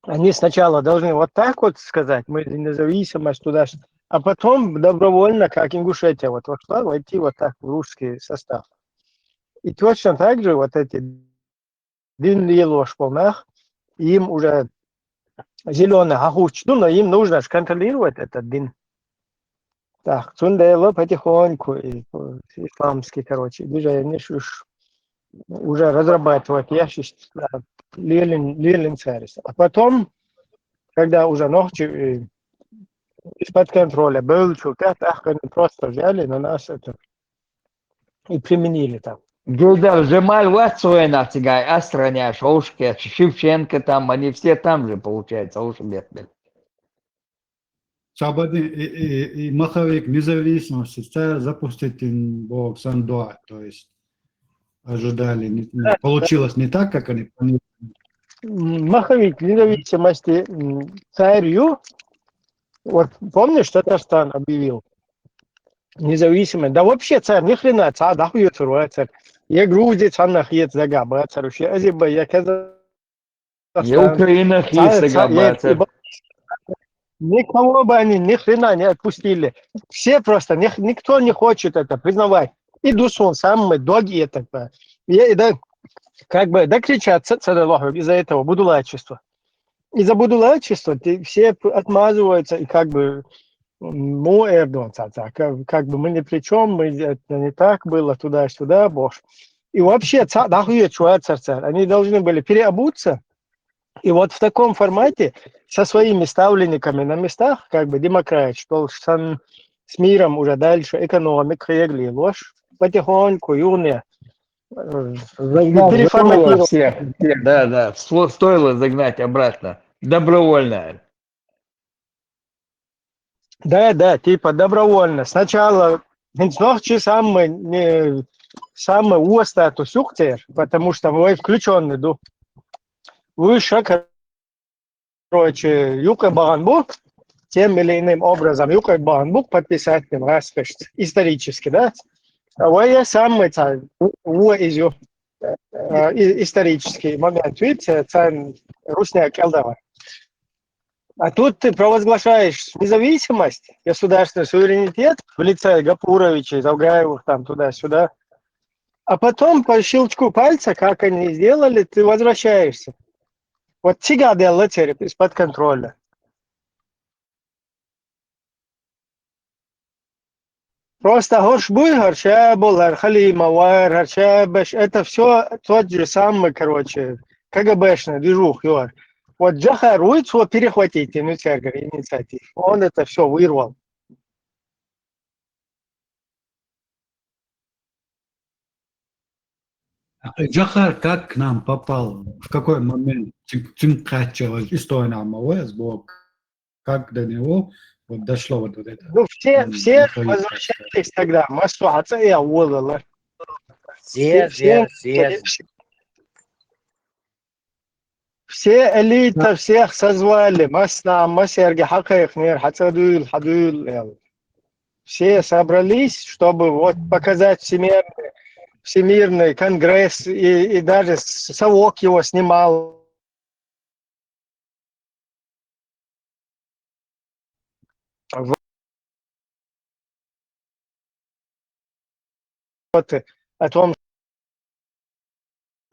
Они сначала должны вот так вот сказать, мы независимость туда, а потом добровольно, как Ингушетия вот вошла, войти вот так в русский состав. И точно так же вот эти дин лелош полнах, им уже зеленый хахуч, ну, но им нужно же контролировать этот дин. Так, цундела потихоньку, и, э, исламский, короче, движение ж уж уже разрабатывать ящик, да, лелин, лелин царис. А потом, когда уже ногти, э, из-под контроля был, что так, так, они просто взяли на нас это и применили там. Гилда, Жемаль Вацуэна цигай, Астраня, Шоушке, Шевченко там, они все там же, получается, Ушбетбель. Свободный и, и, и маховик независимости, царь запустить им Бог сам дуа, то есть ожидали, не- не- получилось не так, как они планировали. М, Маховик независимости, м, царью, вот помнишь, Татарстан объявил независимость. Да вообще царь, ни хрена, царь, да хуй царь, царь. Я Грузия, царь нахуй загаба, царь вообще, Азербайджан, я Казахстан. Я Украина Царь, хиса царь, я- габа, царь. Никого бы они ни хрена не отпустили. Все просто, ни- никто не хочет это признавать. И Дусун сам мы, доги это. Я, и да, как бы докричаться царь Аллаху из-за этого будулайчества. Из-за будулайчества ты, все п- отмазываются и как бы м, му Эрдоган, ца- ца, как, как бы мы ни при чем, мы это не так было, туда-сюда, Бог. И вообще, ца- да хуя чё, царь, царь. Они должны были переобуться. И вот в таком формате со своими ставленниками на местах, как бы демократия, что с миром уже дальше, экономика, регли, ложь, потихоньку, юные, э, Загнать переформатировать. Всех, всех, да, да, сто- стоило загнать обратно, добровольно. Да, да, типа добровольно. Сначала ногти самый, не, самый уо статус юктер, потому что вы включенный ду. Вы шаг, короче, юка баган бу, тем или иным образом юка баган бу подписать тем распишется. Исторически, да? А вы я самый ца, уо изю. Э, и- Исторический момент, видите, ца русня келдава. А тут ты провозглашаешь независимость, государственный суверенитет в лице Гапуровича, Завгаевых там туда-сюда. А потом по щелчку пальца, как они сделали, ты возвращаешься. Вот цигар делла цереб из-под контроля. Просто хош буй, харча бол, хар халима вар, харча беш, это все тот же самый, короче, КГБшный движух, юар. Вот Джахар Уицо перехватить инициатив, инициатив. Он это все вырвал. А Джахар как к нам попал? В какой момент? Цин- цин качалась история нам, а вот сбоку. Как до него вот дошло вот, вот это? Ну, все, М, все Михаил возвращались тогда. Массу хаца я уволила. Все, Все, все, все. Все элита, всех созвали. Масна, масерги хакаях нер, хаца дуйл, хадуйл, эл. Все собрались, чтобы вот показать всемирный, всемирный конгресс, и, и даже с- совок его снимал. Вот о том,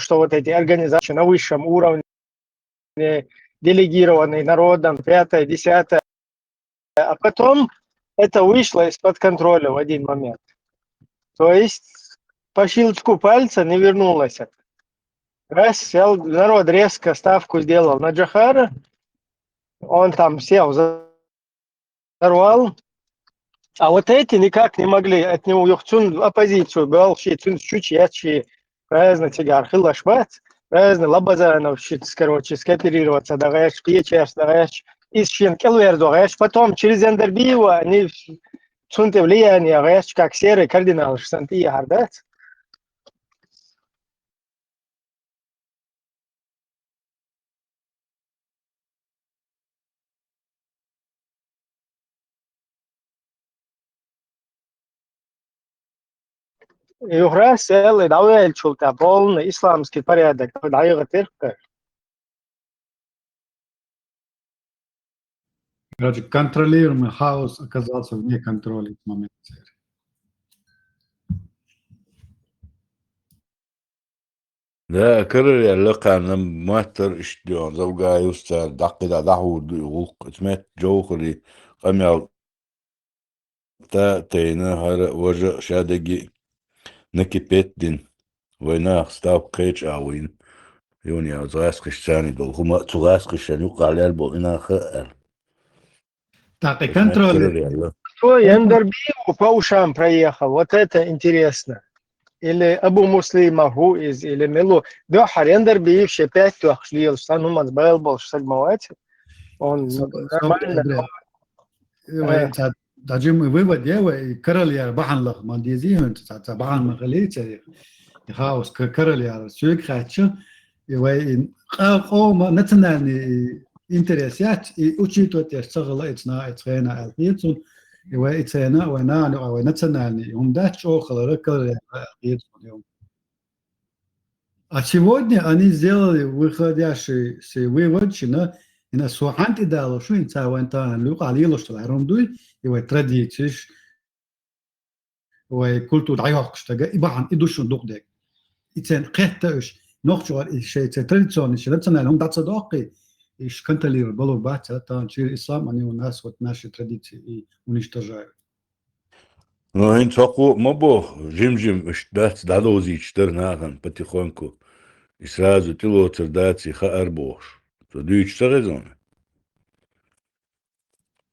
что вот эти организации на высшем уровне, делегированные народом, пятое, десятое, а потом это вышло из-под контроля в один момент. То есть по щелчку пальца не вернулось это. Раз сел, народ резко ставку сделал на Джохара, он там сел, взорвал. А вот эти никак не могли от него юхцун оппозицию, был ши цун чучи, ячи, разно цигар хилаш бац, разно Лабазанов щит, короче, скооперироваться, да, гач, Печерс, да, гач, из Шенкелвер, да, гач. Потом через Яндарбиева они цунте влияние, гач, как серый кардинал, что ты, да? Юхрас сел дӀавелчул тӀа полный исламский порядок дӀайгӀа теркар. Короче, контролируемый хаос оказался вне контроля в этот момент. Да, карар яьлла кхарна маттар иштта йоагӀа, завгаевс цара дӀаккхида дӀахьур ду и гӀуллакх. Эцмет Джохари къамел та тайна хӀара важа шадаги накипет дин. Вайнах став кхеча а вайна. Юн я гӀаскхиш цани дол. ХӀума цу гӀаскхишан юкъа лер бо инаха аьлла. Так, и контроль. Что Яндарбиев по ушам проехал? Вот это интересно. Или Абу Муслима хӀу из, или Милу. Дохар Яндарбиев ше пять тохш лиел, сан хӀуманц байл болш сагмавать. Он нормально. Дажим вывод я, вай карал яр баханлах ма дези, ца ца бахан ма хали, ца хаос карал яр. Сюк хача, и вай къа-, къома национальный интерес яц, и учитывать яц цагала ицна, ицхена алхицун, и вай ицена, вай на, вай национальный, ум дач охала карал яр алхицун. А сегодня они сделали выходящий си вывод, что на, и на суханти дало, что инца ван та люк алило, что ларундуй, и вай традицииш, вай культура дӀайохкуш дага, и бахьан, и душун дукъ дег. И цен кхетта уж, нохчуар и шей цен традиционный, шей национальный, он даца дохкий, и ш контролировать балу баца, та чир ислам, они у нас вот наши традиции и уничтожают. Ну, хӀинца хӀокхо ма бо, жим-жим иштта дац, дӀадовзийча дара нахана потихоньку. И сразу тӀелоцар дац, и хаар бохуш. Со дуьйцуш ца хеза хьуна?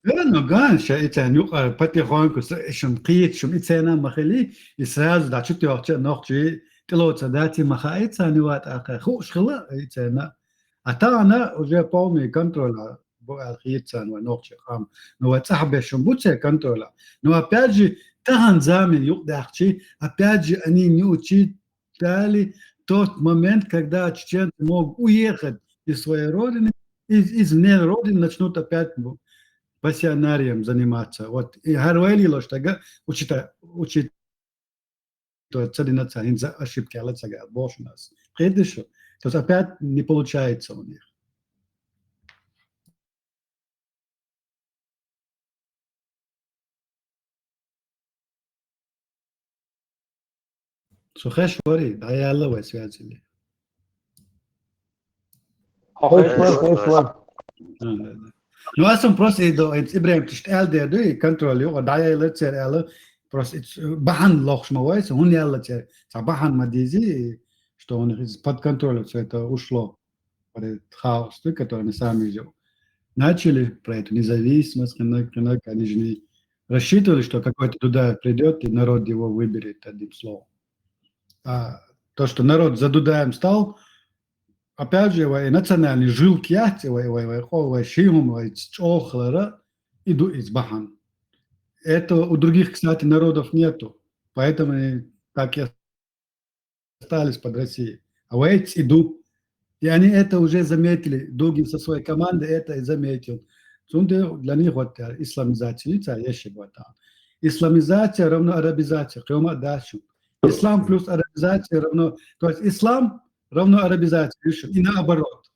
Да, ну, ган, ша и цен юкъара потихоньку, с-, шун кхийта, шун и цена ма хили, и сразу дӀа чу тоьхча нохчий тӀелоцар дац, и ма хаица, нива тӀаккха. Хууш хила и цена. А тахана уже полный контроль бу аьлла хийцан вай нохчий къам. Но вай цӀахь беш шун бу церан контроля. Но опять же, тахан замин юкъдаьхчи, опять же, они не учитали тот момент, когда чеченцы могут уехать из своей родины, из, из вне родины начнут опять бу-, пассионарием заниматься. Вот, и хӀара вай лелош дага учита-, учит-, то ца дина ца, хӀинца ошибка яла ца гал, боху шуна ас. Кхеташ шу? То есть опять не получается у них. Со хеш вари, дӀаяьлла вай связь или? Хеш вар, хеш вар. А, да, да. Ну, асан просто и до, и Ибрагим, ты что, эл дер, да, и контроль, и вот, да, я лет цер, эл, просто, и, бахан лохш ма вайса, хун яла цер, ца бахан ма дизи, что у них из-под контроля всё это ушло. Вот этот хаос, да, который они сами же начали, про эту независимость, кынак, кынак, они же не рассчитывали, что какой-то Дудаев придёт, и народ его выберет, одним словом. А то, что народ за Дудаем стал, опять же, вай национальный жилки яц, вай, вай, вай, хо, вай, шийхум, вай, чёхлара, иду из бахан. Этого у других, кстати, народов нету. Поэтому они так и остались под Россией. А вай, иду. И они это уже заметили. Дугин со своей командой это и заметил. Цунде для них вот, э, исламизация, лица, ещё вот там. Исламизация равно арабизация. Кема дальше. Ислам плюс арабизация равно, то есть ислам равно арабизация, видишь, и наоборот.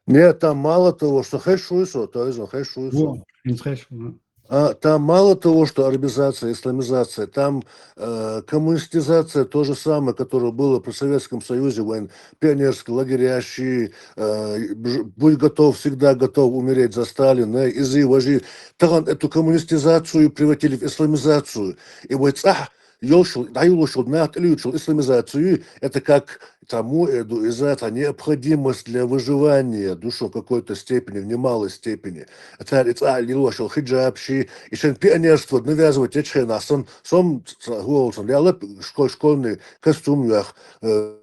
Нет, там мало того, что хешуйсо, то есть он хешуйсо. Во, он хешуйсо. А, там мало того, что арабизация, исламизация, там, э, коммунистизация, то же самое, которое было при Советском Союзе, вайн пионерские лагеря, щи, э, бж-, будь готов, всегда готов умереть за Сталина, изы, важи. Так он эту коммунистизацию превратили в исламизацию. И вот, а, йолчул, дӀайолчул, нах тӀелуьйчул исламизацию, это как, цхьа муха ду иза, цхьа необходимость для выживания, ду шуна, в какой-то степени, в немалой степени. Цара и цӀа лелош йолу хиджаб ши, и шайн пионерство навязывать ечу хенахь сан, сом ца-, хӀу олу сан, лела школ-, школьный костюм йоьху, э,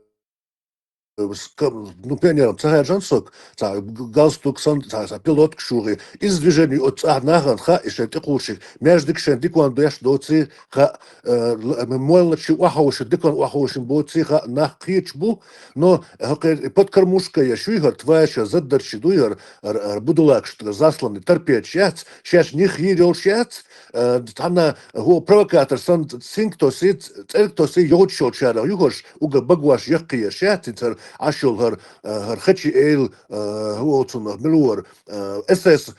с-, ка-, ну, пионером ца хаьржина сога, цхьа г-, галстук сан, цхьа, цхьа пилотка шугӀи. Иза движение оцу цӀахь нахана хаьа, и шайн тӀекхуьучуьнга маьждиг шайн диканна деш доций хаьа, э, л-, м-, молла ши охьаховши, диканна охьаховшина боций хаьа, нах кхеташ бу, но хӀокхеран и подкормушка я шуй хӀара, тварь ша, заддарчий дуй хӀара, хӀара, хӀара будулакаш, засланный, торпедаш яц, шаьш них йийр йолуш яц, э, цхьана хӀу провокатор сан цинг тосий, цӀерг тосий йогӀучу йолчарах юхарш, уггар багош яккхий яш яц, цара Ӏаш йолу хӀара, э, хӀара хачи эйла, э, хӀу оцунах мила вара, э, эс эс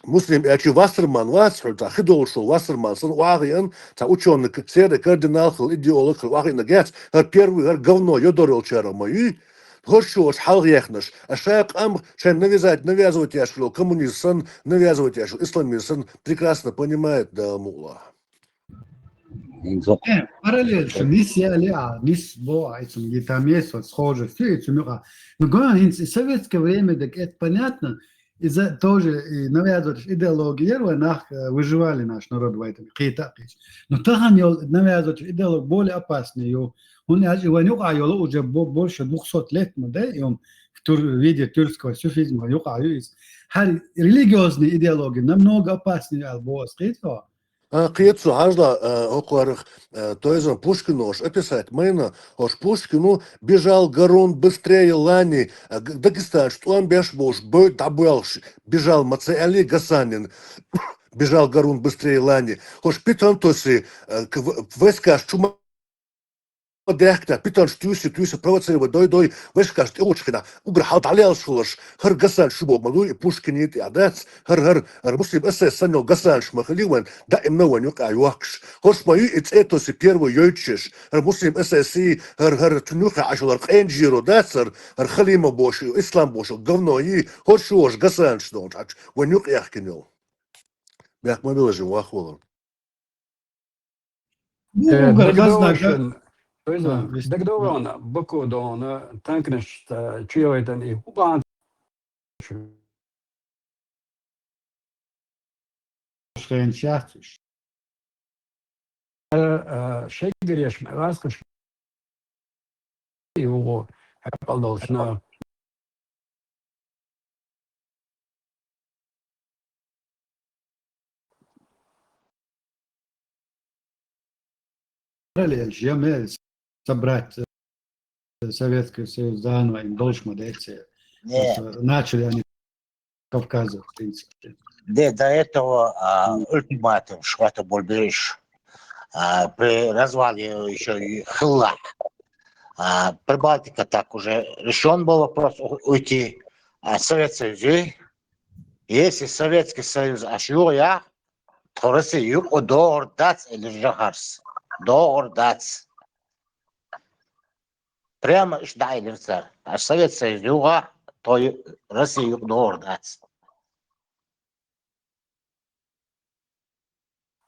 Муслим аьлча Вассерман вац хьуна, цхьа хи долуш волу Вассерман санна охьа а хиъна, цхьа учёный, к-, серый кардинал хилла, идеолог хилла охьа а хиънарг яц, хӀара первый, хӀара говно йодор йолчарах ма юй, хӀорш шу оцу хьалха яьхнарш. А ша къам шайн навязать, навязывать еш хилла коммунизм санна, навязывать еш хилла исламизм санна, прекрасно понимает, Дала мукъ лахь. Э, параллель шу нис яли а, нис бо а, и цунна и там есть вот схожесть, и цунна юкъа. Ну, гон хӀинца и советское время, так это понятно, иза тоже и навязывать идеология, вай нах, э, выживали наш народ в этом, кхета а кхеча. Но тахана йол навязывать идеология более опасный ю. ХӀунда аьлча вайн юкъа йолу уже бо-, больше двухсот лет ма дай, и он в тур-, в виде тюркского суфизма юкъа ю иза. ХӀара религиозный идеология намного опаснее аьлла боху ас кхета. А, кхета со, хьажал, а, хӀокхарах, а, тойзан Пушкинош описать майна, хӀорш Пушкину «Бежал горюн быстрее лани», а, г-, дагестанцаш тӀом беш болуш, бой дӀабоьлхуш, бежал ма ца аьллий Гасанин, «Бежал горюн быстрее лани». ХӀорш питантоси, а, к-, в-, войскаш чу ма даьхкина, питанаш туьйсу, туьйсу провоцировать дой, дой, вешкаш тӀе гӀучу хина, уггар хьал дӀалелаш хиларш, хӀара Гасан шу боху ма дуй, и Пушкин тӀехь дац, хӀара, хӀара, хӀара Муслим эс эс санна йолу Гасанаш ма хили вайн, даимна вайн юкъа йохкуш. ХӀорш ма ю и цӀе тоси первый йойтуш, хӀара Муслим эс эс и, хӀара, хӀара цунна юххе Ӏаш йолу хӀара къен жиро дац, хӀара, хӀара Халима бохуш, Ислам бохуш, говно и, хӀорш ю хӀорш Гасанаш долчу, вайн юкъа яхкина йолу. Бехк ма билла жин вахвалар. Ну, Э, угар хазна дагдовшин, га-, веза, а, вис-, дагдован, Баку дона, танкнаш, э, чуевайтан и хубан. Шхен чахтуш. Э, э, шегреш, раскаш. И уго, хьекъал долчна. Параллель, я мел собрать, э, Советский Союз заново, им долш ма деце. Не. Просто начали они Кавказа, в принципе. Да, до этого, а, ультиматум шхвата Бульбериш. А, при развале ещё и хылла. А, Прибалтика так уже решён был вопрос у-, уйти. А Совет Союз, если Советский Союз аш югӀу я, тхо Россия юкъа догӀур дац, или жахарс. ДогӀур дац. Прямо иштта дӀаэлира цара. Аш Совет Союз югӀа, тхо ю-, Россия юкъа догӀур дац.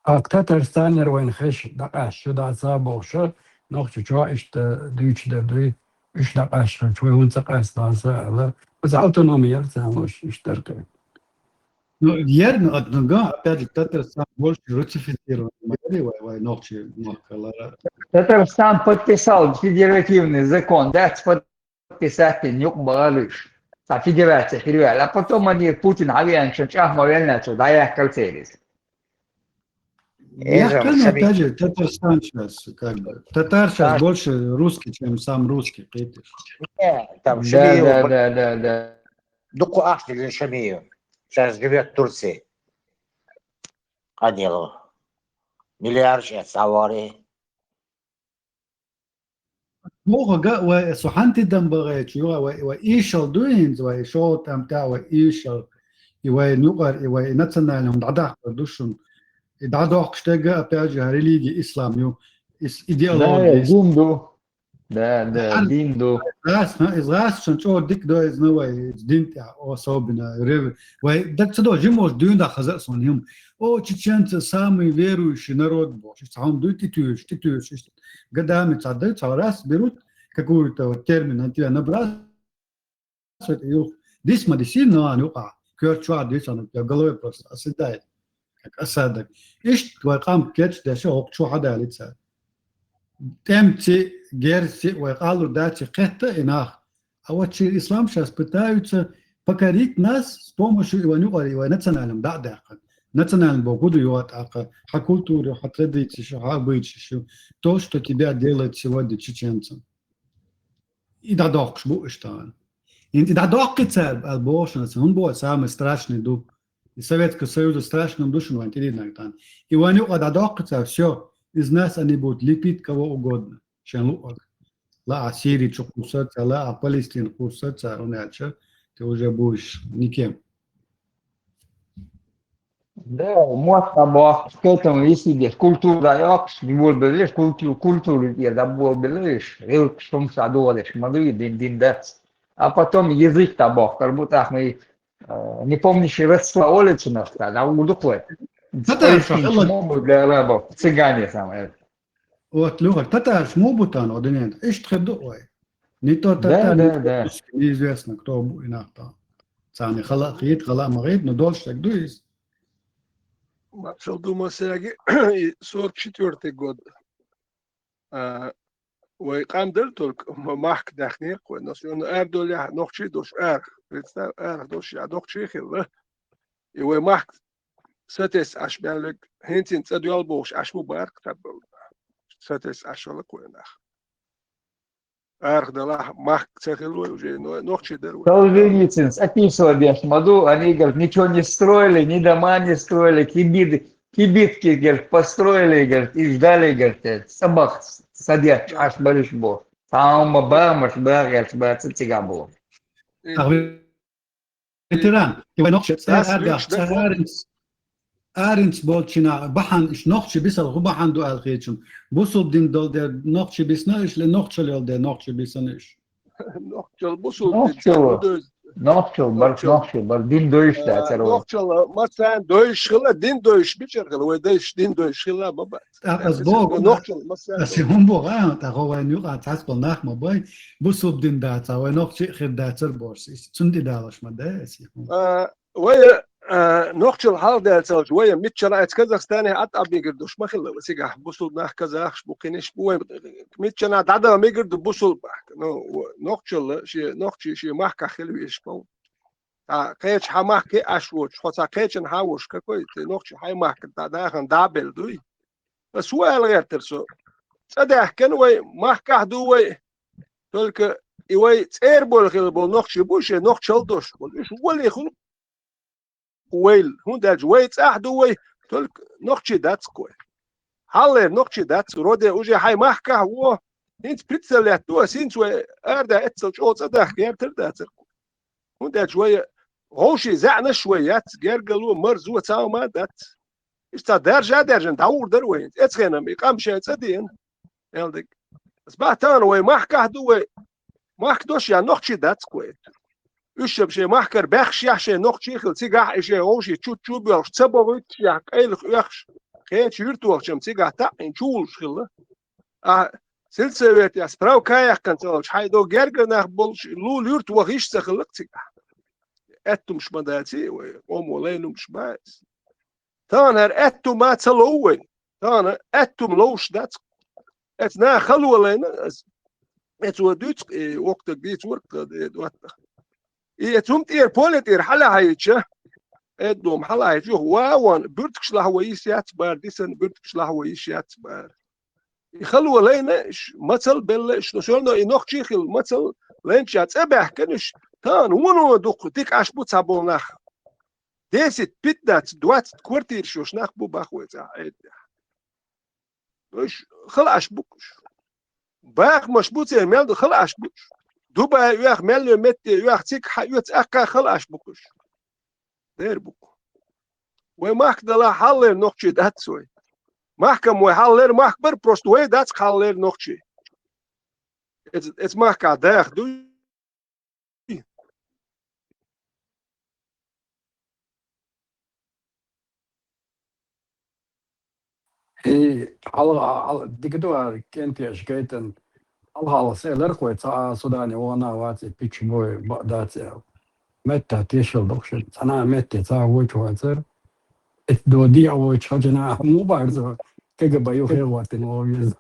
Акъ Татарстанера вайн хиш дӀакъаьсташ ю, дӀа ца бохуша, нохча чохь иштта дуьйцуш дара дуй, уьш дӀакъаьсташ хилча, вай хӀунда ца къаьсталахь аса аьлла, оцу автономия яра царна луш, иштта дара кхин. Ну, яра, ну, одного, опять же, Татарстан больше русифицированный, вай, вай, нохчий махкалара. Татарстан подписал федеративный закон, дац подписать дина юкъа балуш. Цхьа федерация хир ваьлла. А потом они Путин хьавеанчун чӀахь ма веллинчу дӀаяьккхал церан иза. Яхкана, опять же, Татарстан сейчас, как бы. Татар сейчас больше русский, чем сам русский, кхеташ. Не, там да, Шамиев да, б-, да, да, да. Дукха ахча диллина Шамиев. Сейчас живёт в Турции. Къанъелла. Миллиард сейчас авари. Боху га, вай, со хьан тидам бахайчу, юха, вай, вай ийшал ду хӀинца, вай шо там та, вай ийшал, и вай нукъар, и вай национальный хӀума дӀадаккхар ду шуна. И дӀадоккхуш дерг, опять же, религия ислам ю, ис-, идеология. Да, ис- гун ду. Да, да, дин ду. Гӏас, хьа, из гӏас шун чӏор дик до из на вай, из дин тӏа, особенно, рев-, вай, даг ца до, жимош дуьйна хаза сон хим. О, чеченцы самый верующий народ бо. Шиш цхьа хьун дуй, тӏе туьйш, тӏе туьйш, шиш. Годами цхьа дай, цхьа раз берут какую-то вот термин, на тебя набрасывают, и ух, дис ма диси, но ан юкъа. Кёрт чуа дис, оно у тебя в голове просто оседает, как осадок. Ишт вай къам кечдеш, хӏокх чу хьадалица. Тӏемци, герси, вай къалур даци кхетта и нах. А вот чи ислам щас пытаются покорить нас с помощью иван юкъари, вай национальным да дакъа. Национальный бо гуду юа тӏакъа. Хьа культура, хьа традиции шу, хьа обычай шу. То, что тебя делает сегодня чеченцем. И дӏадоккхуш бу иштта. Ин и дӏадоккхи цар, ал бошана, хун бо самый страшный ду. И Советского Союза страшный ду шун ван тириднаг тан. И ван юкъа дӏадоккхи цар, всё, из нас они будут лепить кого угодно. Шен луъаг. Ла а Сирия чу кхуссар цар, ла а Палестина кхуссар цар, хун аьлча, ты уже будешь никем. Да, мотт бо, к этому и сидишь. Культура йоккхуш, болбеллиш, культу-, культура тӏера да болбеллиш, гӏилкхаш хӏумаш а долаш, ма дуй, дин, дин дац. А потом язык та бо, как будто мы, э, не помнящие родства улицы нас, да, да, удух вай. Татарша, Палестинцы, хала- могут для арабов, цыгане самые. Вот, Лёха, татарш му бутан одинен, ишт хир ду вай. Не то Да, татар, не да, то да. Русский, неизвестно, кто бу и нах там. Цани хала хит, хала магит, но дольше так дуис. Маршал Дума Сереги, и сорок четвёртый год. А, вай къандыр только м-, махк дахне, кой, но всё равно ар доля, нохчи дош ар. Представь, ар дош, я нохчи хилла. И вай махк сатес аш бяллик, хенцин цадуял бохш аш му барк таббал. Сатес аш вала кой нах. Арх дала махк цахил вай уже, но нохчи дер вай. Солженицын описывал деш ма ду, они, говорят, ничего не строили, ни дома не строили, кибит-, кибитки, говорят, построили, говорят, и ждали, говорят, э, собак садят, аш бариш бо. Там бамаш, бамаш, бамаш, цыган был. Э, Ах, ветеран, и вай нохчи, Дас ар да, люкс да. Аринц, аринц болчина, бахан, иш нохчи бисал, ху бахан ду алхечун. Бусул дин дол дер нохчи бисна, иш ле нохчи лел дер нохчи бисна иш. Нохчал бусул дин Нохчал. Нохчал, бар, Нохчал. Нохчал, бар, дин дойш да, А, царо. Нохчал, мацан дойш хила, дин дойш бичер хила, вай дойш, дин дойш хила, баба. Тахас Э, бо, нохчал, масан. Аси хун бо, а, та хо вай нюк, а, тас бол нах ма бай. Бусул дин да, ца вай нохчи хир да, цар борс. Ис цун ди далаш ма да, аси хун. А, вай, а, нохчал хал да, цалш, вай, митчана эц Казахстане ат абигир душ ма хилла, васига, бусул нах казахш, бу киниш, бу вай, митчана дада мигир ду бусул бак. Ну, нохчал, ши, нохчи, ши махка хил виш, бу. А, кеч хамах ке аш воч, хоца кечен хавуш, какой ты нохчи хай махка, да, да, хан да бел дуй. Суал гертер со. Цадахкен вай, махках ду вай. Только и вай цер бол хил бол нохчи буше, нохчал дош бол. Иш вали хул вайл, хун дальше вай цах ду вай, только нохчи дац кой. Халлер нохчи дац, роде уже хай махках во. Инц представлять ду, синц вай арда эцел чо цадах гертер дацер. Хун дальше вай гоши занаш вай яц, гергало, марзо, цаума дац. Иш ца даржа даржан, даур дар вай. Эцхенам, и къам шай цадиен. Элдик. Сбатан вай махках ду вай. Махк дош я нохчи дац кой. Уьш шаб шей махкар бахш я шей нохчи хил, цигах и шей овши чу-чу бёлш, ца богуй я, къайлх уьхш. Хеч юрт вохчам цигах та, ин чулш хил. А сельсовет я справка яхкан цалш, хай до гергар нах болш, лул юрт вох иш ца хилик цигах. Эттумш ма даци, вай, омо лейнумш бац. Тан хар эттума ца лов вай. Тан эттум ловш дац. Эц на халуа лайна, эц, эц ва дуц, э, октак диц ворк, э, дуатта. И эц ум тир, поле тир, хала хайча. Эд дом хала хайча, ва ван, бюрткш лахва иш яц бар, дисан бюрткш лахва иш яц бар. И халуа лайна, ш-, мацал белла, ш-, но всё равно и нохчи хил, мацал лайнча цӀа бахкан иш, тан вуно дукх, дик аш бу ца бол нах. Десять, пятнадцать, двадцать квартир шуш нах бу бахвай цӀа айдда. Уж хала аш букуш. Бахмаш бу ца мел ду хала аш букуш. Дубай уях, мел ю метте уях, цик ха уец ахка хала аш букуш. Дер буку. Вай махк дала халлер нохчи дац вай. Махкам вай халлер махк бар, просто вай дац халлер нохчи. Эц, эц махкахь даха дуй? И хьалха, хьал-, дика ду аьлла, кӀентий, аша гайтина, хьалха-хьалха селарх вай, цхьа а Судане вахана вац, и пичча бой бакъ дац аьлла. Меттах тешал дохуш, цхьана а метте цхьа а вочу вацара. Эт додий а вочу хьаьжна а муха бахьара со, КГБ юххе а хӀоттина вогӀу веза.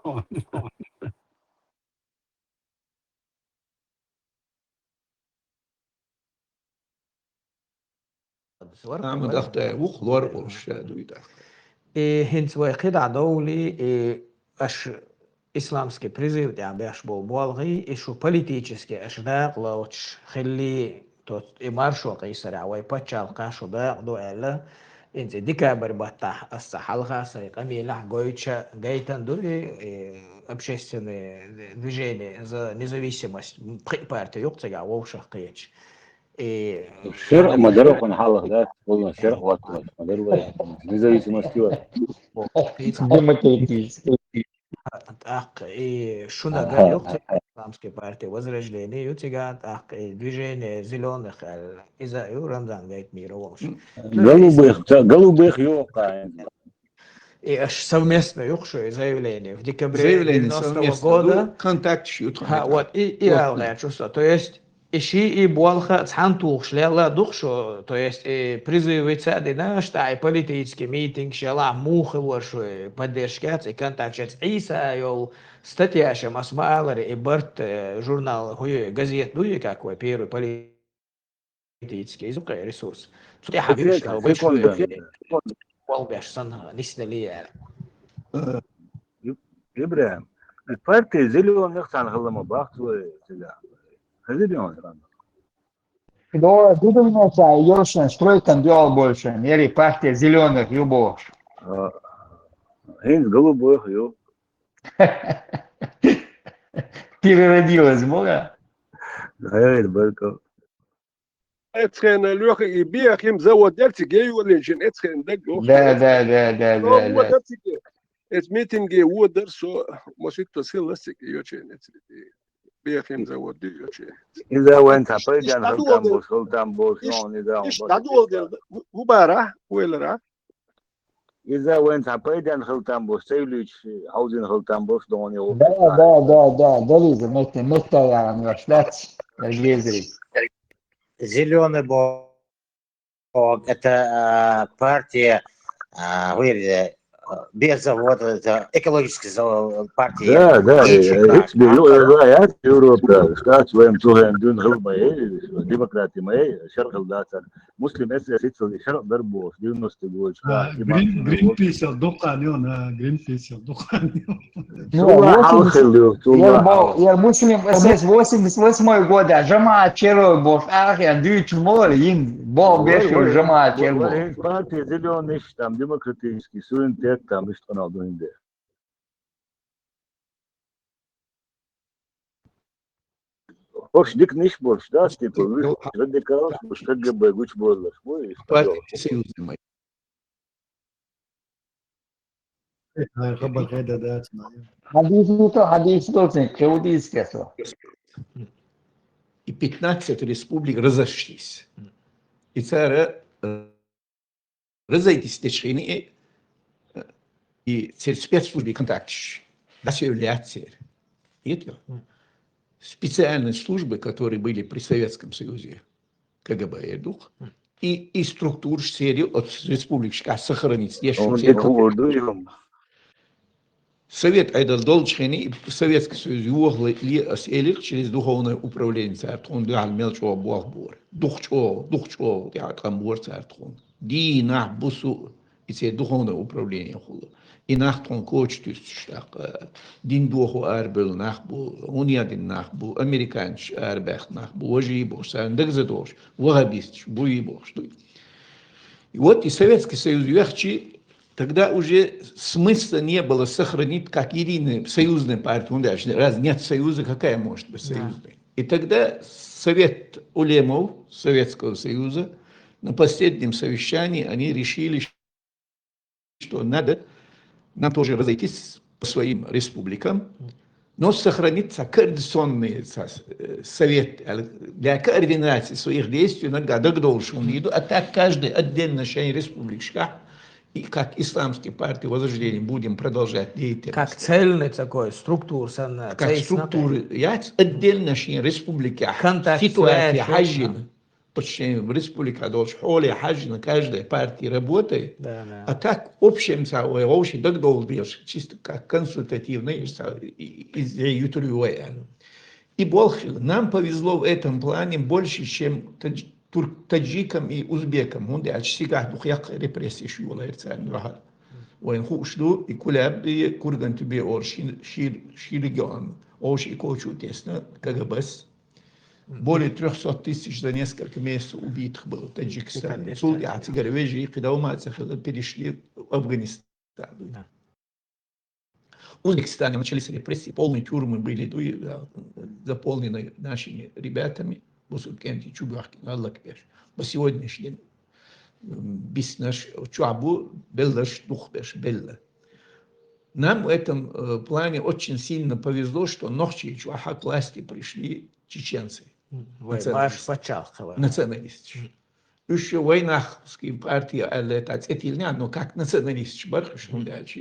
Амма дахта вукху лор олуш ша дуй тӀаккха. И хӀинца вай кхидӀа довлий, и аша исламский призыв тӀехь беш болу болхий, и шу политически аша дакъа лоцуш хиллий, то и маршо къийсарехь вай пачхьалкхехь шу дакъа ду аьлла, хӀинца и декабрь баттахь аса хьалха сайн къамелехь гойтуш гайтина ду и, и общественное движение за независимость, пхи парти юкъа цигахь вовшах кхеташ. И шерх ма дара хьуна хьалха, да? Валла шерх вац, ма дара вай. Независимость ю. Демократический. ТӀаккха и шуна ган юкъа исламский партия Возрождение ю цигахь, тӀаккха и движение зелёных аьлла. Иза ю Рамзан Гайтмиров волуш. Голубых, ца-, голубых ю кхайна. И аша совместно юкъа шу и заявление. В декабре заявление девяностого совместно года. Ду, контакташ ю тхуна. Ха, вот, и, и вот, алгӀачу со. То есть, и ши и болх цхьаьна тухуш лелла дукха шу, то есть, и призыв вица а дина, аша тӀаккха и политический митингаш ялахь, муха хилла шу и поддержка, и контакташ, Ӏийса йолу статьяш, аса ма аллара, и барт, э, журнал, хӀу ю, газета ду и, как вай, первый политический, иза кху ресурс. Цу тӀехь вирш, секунда, секунда. Болх беш санна, нисдале аьлла. Э, Иб-, ИбрахӀим, партия зелёных цхьаьна хилла ма бахьа вай цигахь. Хезира хьуна? До, дудуйнеца йолчун, стройкан дуьхьал болчун, яри партия зелёных ю бохуш. А, хӀинца голубых ю. Переродилась, муха? Ай, баркалла. Эцхена лоьху и бехим завод яр цига йолийна шен эцхена даг лоху. Да, да, да, да, да, да. Эц митинге водар со, маситто силла цига йочен эц бехим завод ди йочен. Иза вайн цхьа пайден хилтам болуш, хилтам болуш, иш, нон иза иш дадолдер гу-, губара, ойлара. Иза вайн цхьа пайден хилтам болуш, цевлуьйчу хьовзийна хилтам болуш, догӀун йогӀу. Да, да, да, да, дализа, метта, метта яхана ваш дац, я гезри. Зелёный бо-, это, а, партия, а, вырде, а, без завода, это экологический завод, партия. Да, да, э, э, экспер-, ну, э, да, я Европа, да, штат своим цугэн дюн хилмай, э, демократи май, шархал дацар. Муслим эс эс иццал шарх дар бохуш, девяностый годаш, а, ка, Грин-, имам Гринписал дукха йона, Гринписал дукха йона. Ну, цула восемьдесят, хьалха хилла, цула я бо-, хьалха. Я Муслим эс эс восемьдесят восьмой года, жамаат черой бохуш, ах, я дуьйцуш мола йин, бо-, беш ю жамаат чер бо. Партия зелёных, там, демократический суверенитет, там, иштта къанал дуьйна де. ХӀорш диканиш болуш, да, типа, вуьш радикалаш болуш, КГБ гучубозалаш бу, и партия союзный май. Хабар хеда дац, май. Хьадису то, хьадису то, цин, кхевдийс кесо. И пятнадцать республик разошлись. И цара, э, разойтись дечхьийна и, и церан спецслужбе контакташ. Дас ю лаьццера. Хетарий? Специальные службы, которые были при Советском Союзе, КГБ эр ду-кх, и, и структураш церан оцу республикашкахь сохранить деш. Он церан дика хуур ду юм. Совет Ӏедал долчу хенахь, и Советский Союз йохале ас элира, через духовное управление цара тхуна дуьхьал мел чӀогӀа болх бора. Дукха чӀогӀа, дукха чӀогӀа тӀехь тӀам бора цара тхуна. Дийна нах бу су, и церан духовное управление хула. И нах тхуна коча туьстуш тӀаккха, дин дохо арабевлла нах бу, гӀунъядина нах бу, американцаш арабаьхна нах бу, важий бохуш, царна дагаза дохуш, ваххабисташ буй бохуш дуй. И вот и Советский Союз йоьхчи, тогда уже смысла не было сохранить как единую союзную партию. Ну, даже раз нет союза, какая может быть союзная? И тогда Совет улемов Советского Союза на последнем совещании они решили, что надо нам тоже разойтись по своим республикам, Но сохранится координационный со-, э, совет, э, для координации своих действий, иногда дагдолшун виду, а так каждый отдельно шайн республикашка, и как исламские партии возрождения будем продолжать деятельность. Как цельный такой структура, сан, как цельный структуры, я отдельно шайн республика, контакт, ситуация связь, хажина. Очень республика должен, холи хажина, каждая партия работает. Да, да. А так, общем, са, ой, вообще, дагдол делаешь, чисто как консультативный, са, и, и, и, и, и болх-, нам повезло в этом плане больше, чем тадж-, тур-, таджикам и узбекам. Хунда аьлча цигахь дукха яккха репрессеш йолайир царна духьал. Вайна хууш ду, и Куляб, и Курган-Тюбе олу ши, ши, ши регион. Ош и кочу тесна, КГБ-с. Более трёхсот тысяч за несколько месяцев убитых было в Таджикистане. Таджикистане. Цул тӀаьхьа цигара вежарий, кхидӀа ма ца хилла, перешли в Афганистан. Да. В Узбекистане начались репрессии, полные тюрьмы были, ну, и, да, заполнены нашими ребятами, бусуркентий чубахкин, Аллах кеш. По сегодняшний день, м, биснарш чохь бу, белларш дукхахберш белла. Нам в этом, э, плане очень сильно повезло, что Нохчийчохь к власти пришли чеченцы. Вай, националисты. Баш паччахь хилла. Националисташ. Уьш вайнахский партия аьлла, тӀа цӀе тиллина, но как националисташ бара уьш, хӀунда аьлча,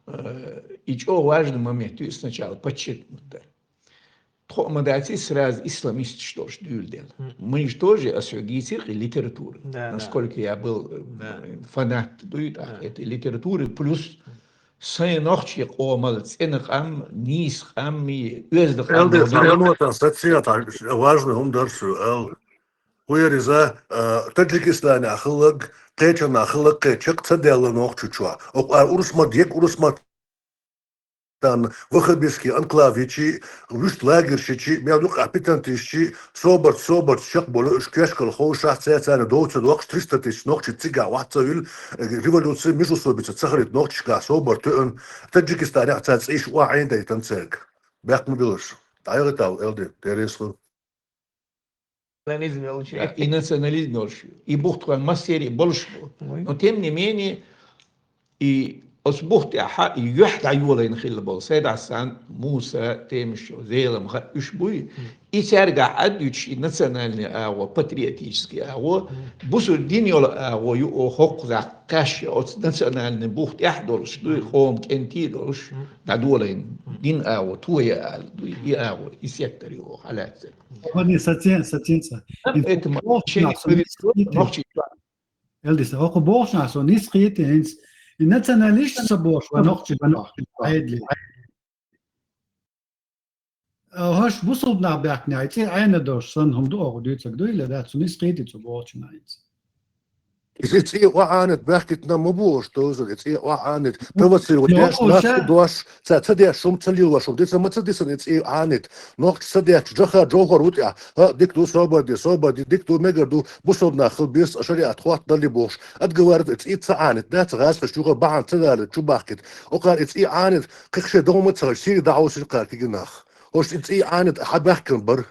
э, и чӀогӀа важный момент ю сначала подчеркнуть дар. Тхо ма дац и сразу исламисташ долуш дуьйладелла. Мы же тоже, ас хьоьга гийцира и литература. Да, да. Насколько я был, э, фанат, дуй, да, этой литературы, плюс сайн нохчий къомал цӀена къам, нийса къам и оьзда къам. Элдер, долу. Сан мотан сацията важный хӀума дара шу, ал. ХӀун яра иза, а, Таджикистанехь хилларг, кхечанхьа хилларг кхечанхьа ца даьлла Нохчийчохь. Оха ара урус мат, ек урус мат, тан ваххабистский анклав йичи, вуьшта лагерш йичи, мел юкъахь питантийшчи, собарца, собарца чекхболу, уьш коьшкал ховшахь, цаьрца довца доккхуш, триста тысяч нохчий цигахь вац ца вилла, революция, межусобица ца хилийта нохчашкахь собар тоьъна, Таджикистанехь цаьрца цӀийш охьа Ӏийна дайтан цаьрга. Бехк ма билаш. ДӀаяхийтал, Элди, терес хуьлу. Национализм йолуш. И национализм йолуш. И бухтхан массери болуш бу. Ой. Но тем не менее, и оцу бухтехь и юьхь дӀайолайна хилла болу Сайд-Хьасан, Муса, Темишев, Зелам, ха-, уьш буй. И цаьргахь Ӏад юьтуш, и национальный агӀо, патриотический агӀо, бусург дин йолу агӀо ю, о, хӀокхузахь кхаьш оцу национальный бухтехь долуш, дуй, хӀома кӀентий долуш, дӀадолайна дин агӀо, тоя ала, дуй, и агӀо, и сектор ю, о, хьалаьцна. Хьо не сацен, сацен ца. Ам это ма-, бохучунах со нисхийти. Нохчий. Элдиса, хӀокху бохучунах со нисхийти хӀинца. И националист ца бохуш, вай нохчий, вай нохчий, Ӏедали. А, хӀорш бусулба нах баьхкинехь, и цӀе Ӏена долуш санна хӀума ду оха дуьйцург, дуй или дац? Со нисхийти цу бохучунах хӀинца. Иза цӀе охьа Ӏанат баьхкитина ма бохуш доза, и цӀе охьа Ӏанат. Провоцировать деш, нах ца дош, ца, ца деш хӀума, ца лелош хӀума, диса ма ца дисана и цӀе Ӏанат. Нохча ца деш, Джохар, Джохар ву тӀехь. ХӀа, дика ду, собар де, собар де, дика ду, мегар ду, бусулба нах хила беза, шариат хӀоттадале бохуш. Отговаривать и цӀе ца Ӏанат, дац гӀазкхаш чухула бахьана ца далийта, чу бахкийта. Окхара и цӀе Ӏанат, кхин ше догӀма ца хилча, Сири дӀахьовсийта кхара кегий нах. ХӀорш и цӀе Ӏанат хьан баьхкина бара?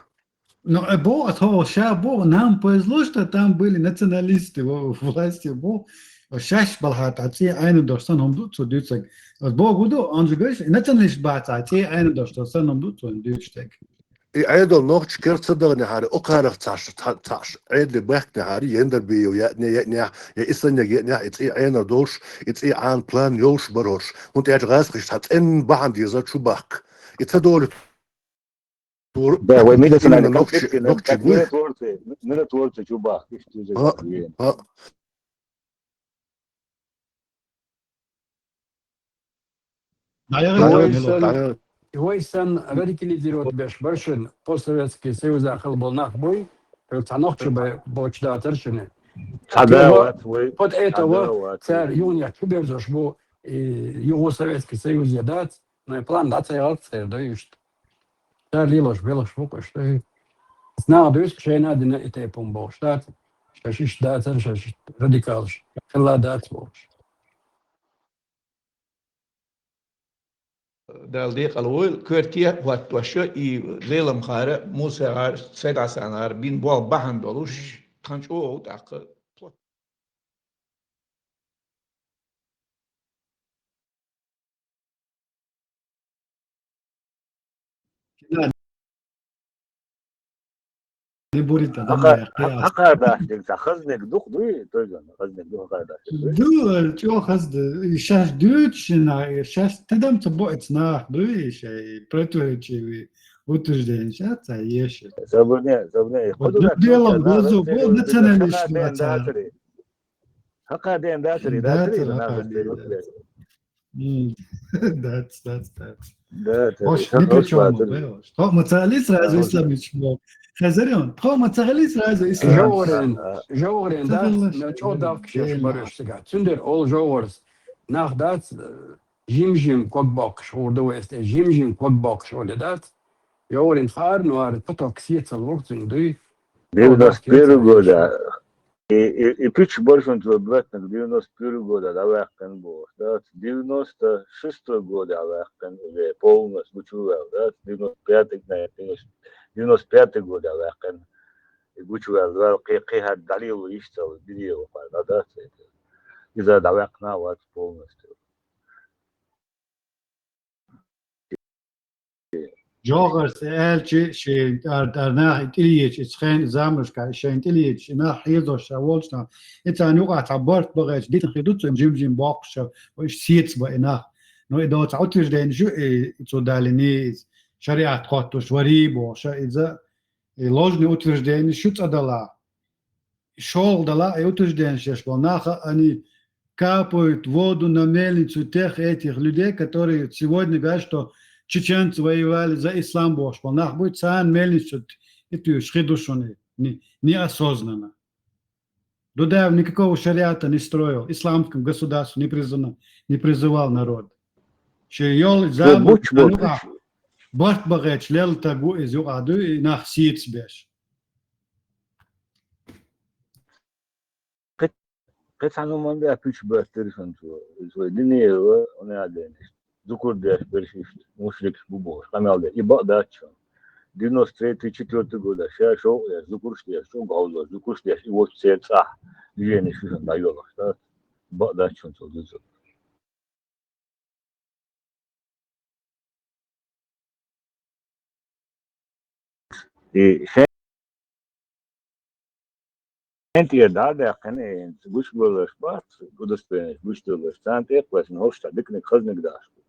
Ну, э, бо, а то ша бо, нам повезло, что там были националисты во власти, бо. Шаьш балхьа тӀа цӀе Ӏена долуш санна хӀума ду цо дуьйцург. Ас бо гу ду, он же говоришь, националист бац, а цӀе Ӏена долуш санна хӀума ду цо дуьйцург. И Ӏедал нохча керта ца даханехьара, окхарах цхьаш, цхьа-, цхьаш Ӏедале баьхкинехьара, я Эндарбиев еанехь, я, я, я Исаньяг еанехь, и цӀе Ӏенар долуш, и цӀе Ӏана план йолуш бара хӀорш. ХӀунда аьлча гӀазкхаша цхьа цӀенна бахьана дезара чу бахка. И ца долу тур-, да, вай милиционерный именно нохчи, конфликт, нохчи как гуй. Миротворцы, миротворцы чу бахка, иштта иза. А, вен. А. ДӀаяхийтал, Мило, дӀаяхийтал. Вай сан радикализировать беш баршин постсоветский союза хила болу нах буй, цхьа нохчи бай-, бочу дацара шуна. Цхьа да вац вай, под этого цхьа да вац вай. Цара юханехь чу берзош бу, и юха Советский Союз я дац, но и план дӀа ца яхалц церан ду иштта. Цара лелош белхаш бу-кх уьш, дай. Наха дуьйцу шайна а дина и тайпа хӀума бохуш дац, шаьш иштта дацара, шаьш иштта радикалаш хилла дац бохуш. Дала декъала войла, коьрте хӀоттош и Зеламхара, Мусагара, Сайд-Хьасанара бина болу бахьана долуш, тхан чӀогӀа тӀаккха. не бурит адам, хӀакъа-, яхи хӀа-, хӀакъар даш дерг ца хазнег дух дуй, той зан, хазнег дух хӀакъар даш дерг дуй. Ду, чӀо хазда, и шаш дуьйцу шина, и шаш тедам ца бу эца нах дуй, и шай противоречивый утверждение, ша ца еши. Забуне, забуне, вот худу ду-, дело, на, глазу, на, бо, на, националист, хӀакъа ден дацари. ХӀакъа ден дацари, дацари, дацари, на, хӀакъа ден дацари. М, дац, дац, дац. Да, это Ош, это ни при чём, хорошо, да, ош. Тхо ма цали сразу Ага. исламич бо. Хазарён, тхо ма цали сразу исламич. Жовгъарен, А, а. Жовгъарен дац, Цахаллаш, мел чӀо давкаш еш жовгъарен бараш дац. Цундер ол жовгъарс. Нах дац, э, жим-жим ког боккхаш, хурда вайс тӀе, жим-жим ког боккхаш, оли дац. Жовгъарен хар, ну, ар поток сецал вохцин дуй. Девяносто первый год, а. И, и, и пуч баршун цо баттанг девяносто первый года дӀаваьккхина бохуш, дац, девяносто шестой года дӀаваьккхина уже полностью гучуваьлла, дац, девяносто пятый, наверное, девяносто пятый года дӀаваьккхина. И гучуваьлла, ваьлла кхе-, кхе хӀад дӀалело йиш ца дилело, хӀара, дац, иза дӀаваьккхина вац полностью. Жогъарс аьлчи, шен ар-, ар нах и тӀилечи, и цхен замашка, шен тӀилечи, и нах хьезош ша волчна, и царна юкъа цхьа барт багӀача дитан хи ду цу жим-жим боккхуша, ва иш сецба и нах. Но и доца утверждение шу, и, и цу далини, и шариат хоттуш вари бохуша, иза, и ложный утверждение шу цӀа дала. ШолгӀа дала, и утверждение шеш бо. Наха они капают воду на мельницу тех этих людей, которые сегодня говорят, что чеченцы воевали за ислам бохуш бо. Нах буй царна мельницу и туьш хи ду шуна, не-, неосознанно. Дудаев никакого шариата не строил, исламском государстве не призывал, не призывал народ. Шен йол Шо зама буч бо, царна юкъа буч. Барт багӀача лелла таг ву иза юкъа дуй, и нах сецабеш. Кхе-, кхе цхьа ну ма беа пуч баттира шун цо. Иза вай динера ва, хӀунда аьлла дена иштта. Зукар деш берш иштта, мушрикаш бу бохуш, къамел де. И бакъ дац шун. Девяносто третий, четвёртый года, ша шовкъ еш, зукарш деш, чӀогӀа гӀовло, зукарш деш, и вочу церан цӀахь движение шу шун дӀайолуш, да? Бакъ дац шун цо дузу. И шен, шен тӀера дӀа а даьккхина, и гучубаларш бац, удостоверенеш гучудаларш, царна тӀекхоьссина хӀорш цхьа диканиг, хазниг даш бу.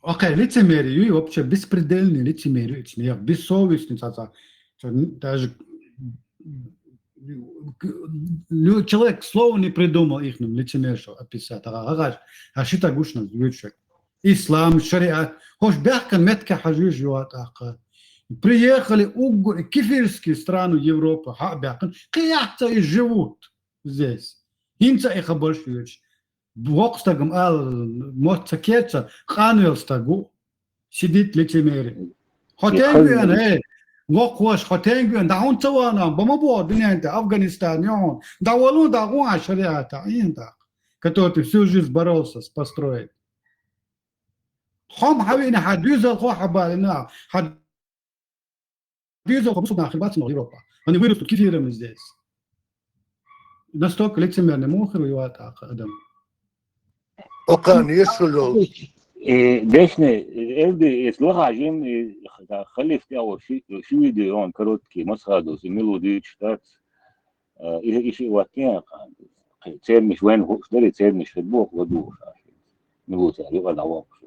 Окей, лицемерие, вообще беспредельный лицемерие, бессовестный, цхьа, цхьа, цхьа, даже Лю-, человек слова не придумал ихним лицемершо описать. Ага, ага, а шита гушна звучит. Ислам, шариат. Хош бяхкан метка хажуж юа тӀаккха. Приехали уггар кефирские страны Европы, ха бяхкан. Кхе яхца и живут здесь. ХӀинца и хабар шуьйш. Вокх стагам ал мотт ца кеца, къанвел стаг ву. Сидит лицемерие. Хьо тенг веана, э, вокхош, хьо тенг веана, дӀа хӀунда ца вана, ба ма боху дуьнен тӀе, Афганистан, йохьун, дӀа валун, дӀа гӀун а шариата, а йин даккха, который ты всю жизнь боролся с построить. Хьо ма хьавина, хьан дуьзал хьо хьабалина, хьан Дезо хо бусулба нах хир бац мо Европа. Они вырастут кефирами здесь. Настолько лицемерный муха хир ву юа тӀаккха адам. Окхарна еш хила йолу. И дешне, элди, эс лаха жим, и халиф тӀе а ши, ши видео он короткий, масхадус, и милу дийчу дац. А, и, и ши ваттен, цермиш вайн хуш дари, цермиш хир боху ладугӀуш. Милу цара юкъа дӀавоккхуш.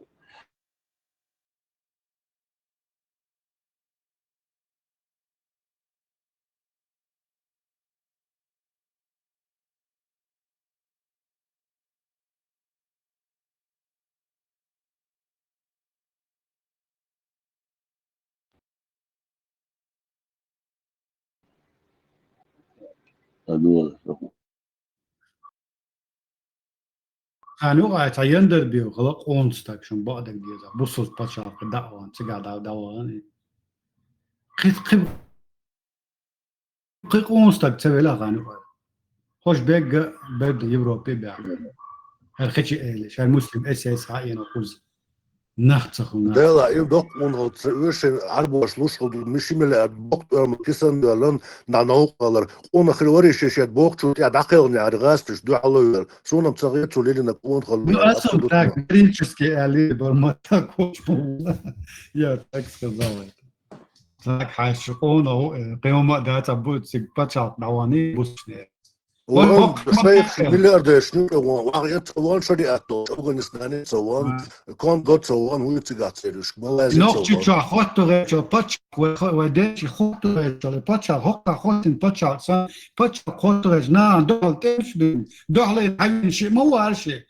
Царна юкъа цхьа яндар бен хила къонах стаг, шун бакъдерг деза, бусулба пачхьалкх даъван, цигахь дӀа-, дӀавахана и. Кхин, кхин, кхин къонах стаг ца велахь царна юкъа. Хьожа бегга, бегга Европе баьхна. ХӀара кхечи эли, шаьра муслим эс эс хьаэна кхуза. Нах ца хуьлу нах. Дела, и доккха къонахалла ца оьшу шайн Ӏарбоша луш хила ду, мишимила аьлла, боккха тӀоьрма кисан доьллан, дӀа новкъа хилар. Къонах хир вари шен шен бохучул тӀехь дӀакхелхина гӀаьргасташ дуьхьало вер. Суна-м ца гӀе цу лилина къонахалла. Ну, а сам так, героически аьлли, бар ма так, я так сказал это. Саг хьаьший къонах, э, къемат а дац, а бу цига пачхьалкх дӀавахана бусалба нах. Вон, вон, вон, шайх, вон, миллиардерш ну, вон, вагӀа ца вон, шариат долчу Афганистане ца вон, а, Конго ца вон, вуй цигахь ца йолуш, Малайзи ца вон. Нохчийчохь хоттур хилча пачхьалкх, вай хо-, вай деши хоттур хилча пачхьалкх, хӀокху хоттина пачхьалкх санна, пачхьалкх хоттур хилча, нахана дуьхьал тӀемаш бина, дуьхьал хьаьвзина шиъ ма ву аьлла шиъ.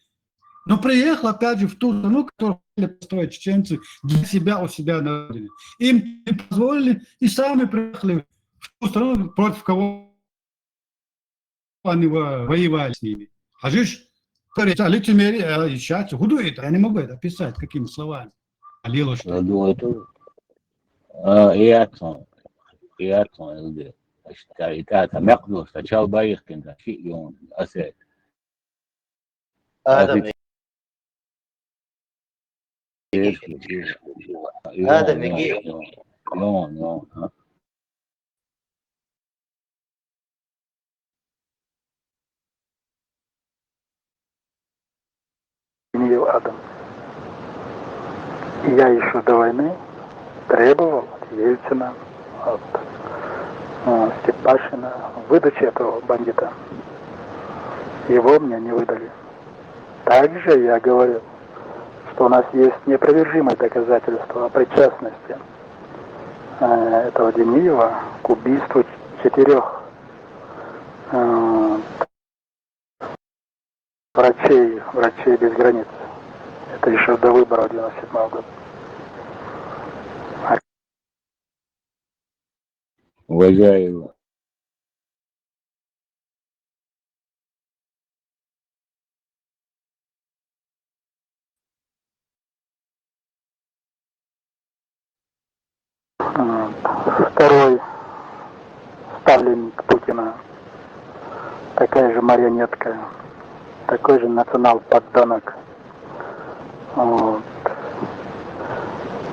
Но приехал опять же в ту страну, которую хотели построить чеченцы для себя у себя на родине. Им не позволили и сами приехали в ту страну, против кого они во-, воевали с ними. Хьажиш, лицемерие, а, сейчас, худу это, я не могу это описать, какими словами. А лило что. Я думаю, это, а, и это, и это, и это, и это, и это, мекъ дош, та чал байхкина, та шиъ йон, аса. Адам, Адам, Адам, Адам, Адам. Даниил Адам. Я еще до войны требовал от Ельцина, от, э, Степашина выдачи этого бандита. Его мне не выдали. Также я говорил, что у нас есть неопровержимые доказательства о причастности, э, этого Даниила к убийству четырех, э, врачей, врачей без границ. Это еще до выборов девяносто седьмого года. Уважаю. Второй ставленник Путина, такая же марионетка, такой же национал-подонок. Вот.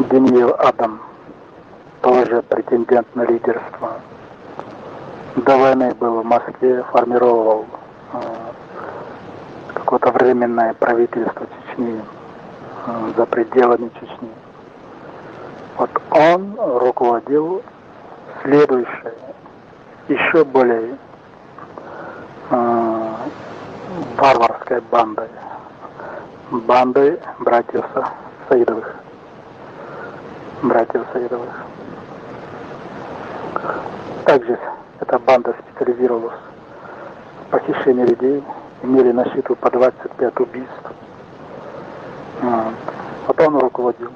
Даниил Адам, тоже претендент на лидерство. До войны был в Москве, формировал, э, какое-то временное правительство Чечни, э, за пределами Чечни. Вот он руководил следующей, еще более, э, варварской бандой, бандой братьев Са-, Саидовых. Братьев Саидовых. Также эта банда специализировалась в похищении людей, имели на счету по двадцать пять убийств. Вот. Вот он руководил.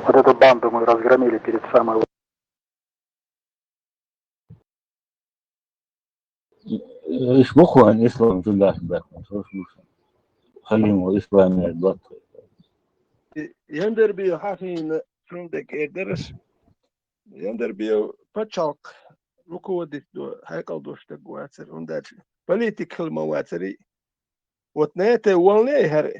Вот эту банду мы разгромили перед самой... Иш бу хӀун, ислам чу даха баьхна, со слушаю. Халимов исламер доттагӀа. Яндарбиев хьахийна, цунна дерг эр дара ас. Яндарбиев пачхьалкх руководить до, хьекъал долуш дерг вацара, хӀунда аьлча политик хила ма вацара и. Вот на этой волне хӀара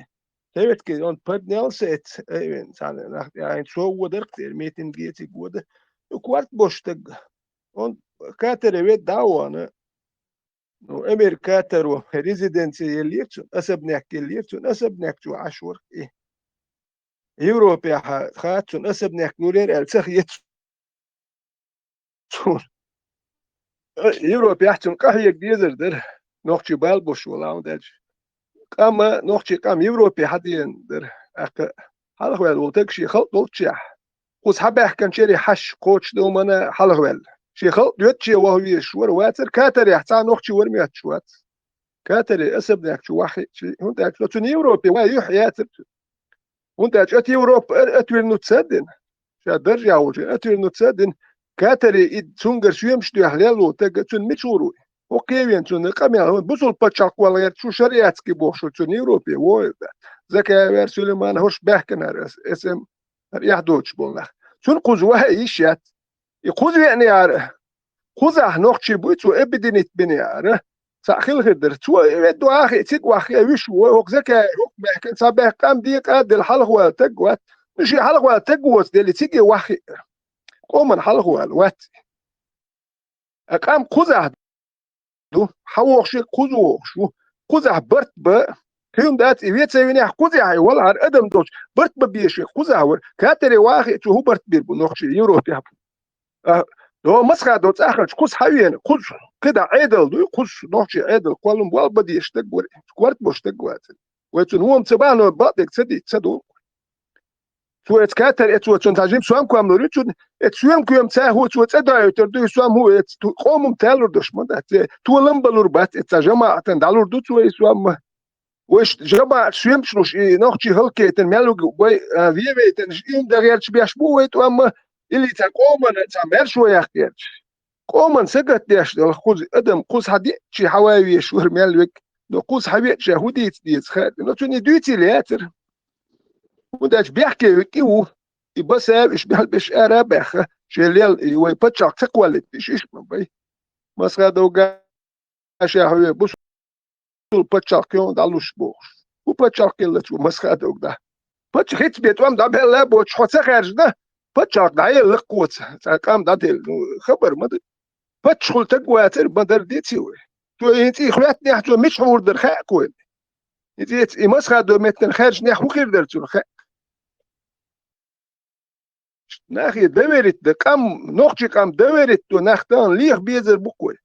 советский, он поднялся, эц, э, цхьана нах, айн цо водарх цӀера митинге цига вода. Ну, корта бошуш дерг. Он катаре ведда а вахана. Ну, Эмир Катаро резиденция еллера цунна, особняк еллера цунна, особняк чу Ӏаш вара и. Европехьа хаьттачун особняк лурера аьлла ца хета цунна. Европехьа цунна къахьега дезар дара. Нохчий бала беш вала хӀун даьлча. Къам, нохчий къам Европе хьадеана дара. ТӀаккха хьалхаваьлла волу таг шен халкъ долччехь, кхуза хьабаьхкинчерий хьаш кхочушдовмана хьалхаваьлла. Шен халкъ доьттаче ваха везаш вара, вацара, катарехь цхьа нохчий вара моьттуш вац. Катаре особняк чу ваххиъчи, хӀунда аьлча цунна Европе ван юьхь яцара цуьнан. ХӀунда аьлча ат Европа ар-, отвернуться а дина. Ша даржехь волчу отвернуться а дина. Катаре и цуьнгара соьмаш доьхьа лелла волу таг, цуьнан мича гӀур ву? ХӀокху кевен цунна къамел, бусулба пачхьалкх валла гӀерта шу шариатский бохуш ву цуьнан Европе, вой. Закаев, Сулейман, хӀорш баьхкинера ас, эс эм, хӀара эхь доцуш болу нах. Цунна кхуза ваха йиш яц. И кхуза веана яра. Кхузахь нохчий буй, цо объединить бина яра. Цхьаъ хила хир дара. Цо и ведда ваххе, цига ваххе, вуьш ву, хӀокху Закаев, хӀокху баьхкина, цхьа баьхкина къам декъа а делла, хьалхаваьлла таг вац. Ну, шен хьалхаваьлла таг воцу дели, циге ваххе. Къоман хьалхаваьлла вац. Ткъа къам кхузахь ду, хьан вохуш, кхуза вохуш ву. Кхузахь барт бан, Кхин дац, и вецай винех кхузахь, и валахьар адам долчу барт бан безаш век кхузахь вара. Катаре вахе, цо хӀун барт бийр бу нохчий Европехь? А, до масха до цӀахарчу кхуза хьавена, кхуза кхидӀа Ӏедал дуй, кхуза нохчий Ӏедал кхоллам болу бан дезаш стаг вара, корта бо стаг вацара. Вай цунна вон ца бахьано бакъдерг ца ди, ца ду. Цо эца катар, эца цунна цхьа жима сом ком лур ю цунна, эца соьма коьма ца хӀу цо цӀа доуьйтур ду, и сом хӀу эца ту-, къомам талур дош ма дац, цӀе толам балур бац, эца цхьа жамаӀатан дӀалур ду цо и сом ма. Вайш жамаӀат соьмаш луш, и нохчий хӀаллакейтина мел вуьгу вай, а, вевейтина, и хӀума дан гӀерташ беш бу вай тӀом ма, или цхьа къомана цхьа маьршо яккха гӀерташ. Къоман сагатдеш дала кхуза адам, кхуза хьан деъчий хьан вай веш вара мел век, но кхуза хьан веъча хӀун дийца деза хаьа, но цунна и дуьйцийла яцара. ХӀунда аьлча бехке век и ву, и басаьв, иш бехбеш ара а баьхха, шен лел, и вай паччахь ца кхоллийтина, иш, иш ма бай. Масха довга аша хьоьга бусул паччахь кхин дӀалуш бохуш. ХӀун паччахь хилла цо масха довгда? Паччахь хица бен тӀом дӀабелла а боцуш, хьо ца хаьржина, паччахь дӀаелла кхоца, цхьа къам дӀаделла. Ну, хабар ма ду. Паччахьула таг вацара, ма дара деций вай. Цо и цӀий хӀоьттинехь, цо мичахь хьур дара хаьа кхойла. И цӀе, и масха до меттана хаьржинехь хӀун хир дара цунна хаьа. Нахе доверить дан, къам, нохчий къам доверить до нах тахана леха безар бу-кх вай.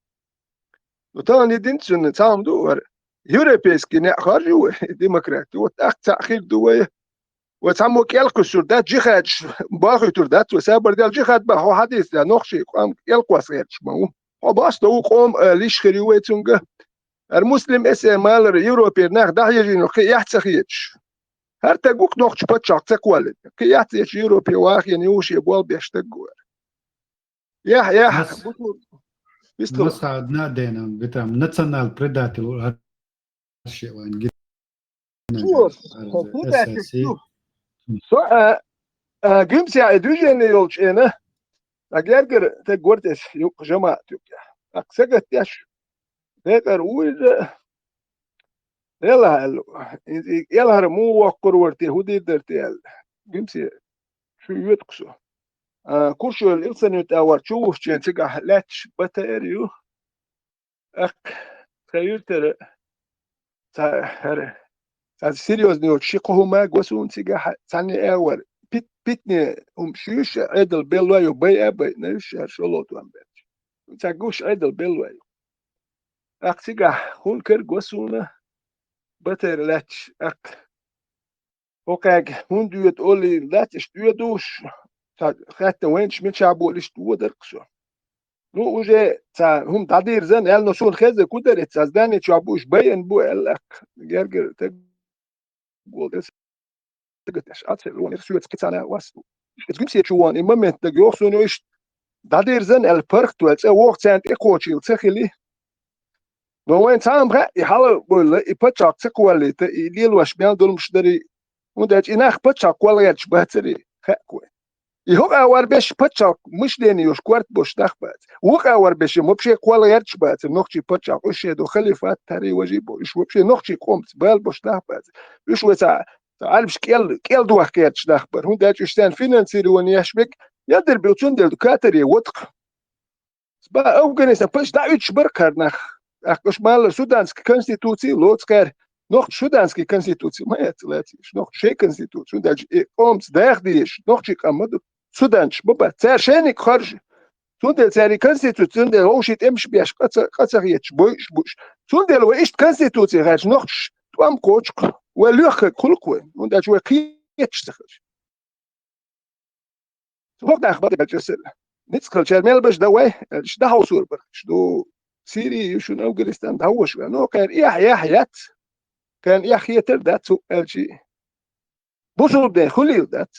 Ну, тахана и дин цунна цхьа хӀума ду вара. Европейский неӀ харж ю вай, демократи. Вот тӀаккха цхьаъ хир ду вай. Вай цхьаммо кӀел кхуьссур дац, джихадаш бахуьйтур дац, вай сабар дел джихад бан, хьо хьадийца да, нохчий къам кӀел кхосса гӀерташ ма ву. Хьо баста ву къома, а, лиш хир ю вай цунга. ХӀара Муслим эссе малар Европера нах дӀахьежийна кхин эхь ца хеташ. ХӀара таг ву-кх нохча паччахь ца кхоллина. Кхин яц эчу Европе вахийна юхуше болх беш стаг вара. Яхь, яхь, Мас-, бусул-, вистал. Масха одна дена, битам, национал предатель, а, шеъ вайн, ги-, Чу, арза, хӀун даьлча эс эс и. Чу. Со, а, а, гимсия и движение йолчу эна, а гергара таг гортес юкъ жамаат юкъ. Акх сагатдеш, декъар вуйза, Дела аьлла, и, и кӀелхьара муха воккхур вара те, хӀун дийр дара те аьлла. Гимсе, шу йоьтух со. А, Куршойла Илсануьйтан а вара чу вухчен цигахь лаьтташ батаэр ю. Акх, тхан юьртара, ца, хӀара, ца серьёзный йоцу ши кхо хӀума го суна цигахь, цхьанне а вара. Пит-, питне хӀума шуьйш, Ӏедал белла ю, бай а бай, на юьш, хӀара шолгӀа тӀом баьлча. Ца гуш Ӏедал белла ю. Акх цигахь хӀун карг го суна, батер лаьтташ, акх. ХӀокхаьга хӀунда доьду олий лаьтташ доьдуш, ца хаьттина вайнаш мичахь бу иштта водар-кх со. Ну, уже ца хӀума дӀадирзан аьлла, но суна хеза кударец, ца здание чохь бу уьш байъина бу аьлла, акх. Гергара таг гол тӀе сагатдеш, Ӏад хир вон, соьца кхин цхьана вас бу. Иза гуьмсе чу вон, и момент даг йоху суна иштта дӀадирзан аьлла, паргӀат ваьлла, цӀе вогӀу царна тӀе кхочийла ца хили. Но вайн цхьа а ма хаьа, и хьала а бевлла, и пачхьалкх ца кхоллийта, и лелош мел долуш дарий, хӀунда аьлча и нах пачхьалкх кхолла гӀерташ бацарий, хаьа-кх вайн. И хӀокху агӀор беш пачхьалкх мышление йолуш корта болуш нах бац. Вукху агӀор беш вообще кхолла гӀерташ бацара нохчий пачхьалкх, уьш шен ду халифат, тари важи бо, уьш вообще нохчий къомца бала болуш нах бац. Уьш вай цхьа, цхьа Ӏарбаш кӀел, кӀел дохка гӀерташ нах бара. ХӀунда аьлча уьш царна финансирование еш бек, ядер бил цундела ду катаре вотакх. Ба Афганистан паччахь дӀа уьдуш бара кхара нах. ТӀаккха уьш малар суданский конституций лоцу кхара. Нохча суданский конституций ма яц лацийш. Нохча шайн конституций. ХӀунда аьлча и къомца даха дезаш. Нохчий къам ма ду. Суданчаш ма бац. Цара шайниг харжа. Цундела цара и конституций, цундела вовшийн тӀемаш беш, къа ца, къа ца хеташ, бойуш буш. Цундела вай иштта конституций хаьржа, нохчаш тӀом кхочу-кх. Вай лоьххарг хуьлу-кх вай. ХӀунда аьлча вай кхеташ ца хилча. ХӀокху нах бакъдерг аьлча, аса ницкъ хилчара мел баш дан вай, аьлча, дӀахьовсор бара. Ду Сири ю шуна, Афганистан дӀахьош ваьлла. Ну, кхеран эхь, эхь яц. Кхеран эхь хетар дац хӀу аьлчи. Бусулбе хуьлийла дац.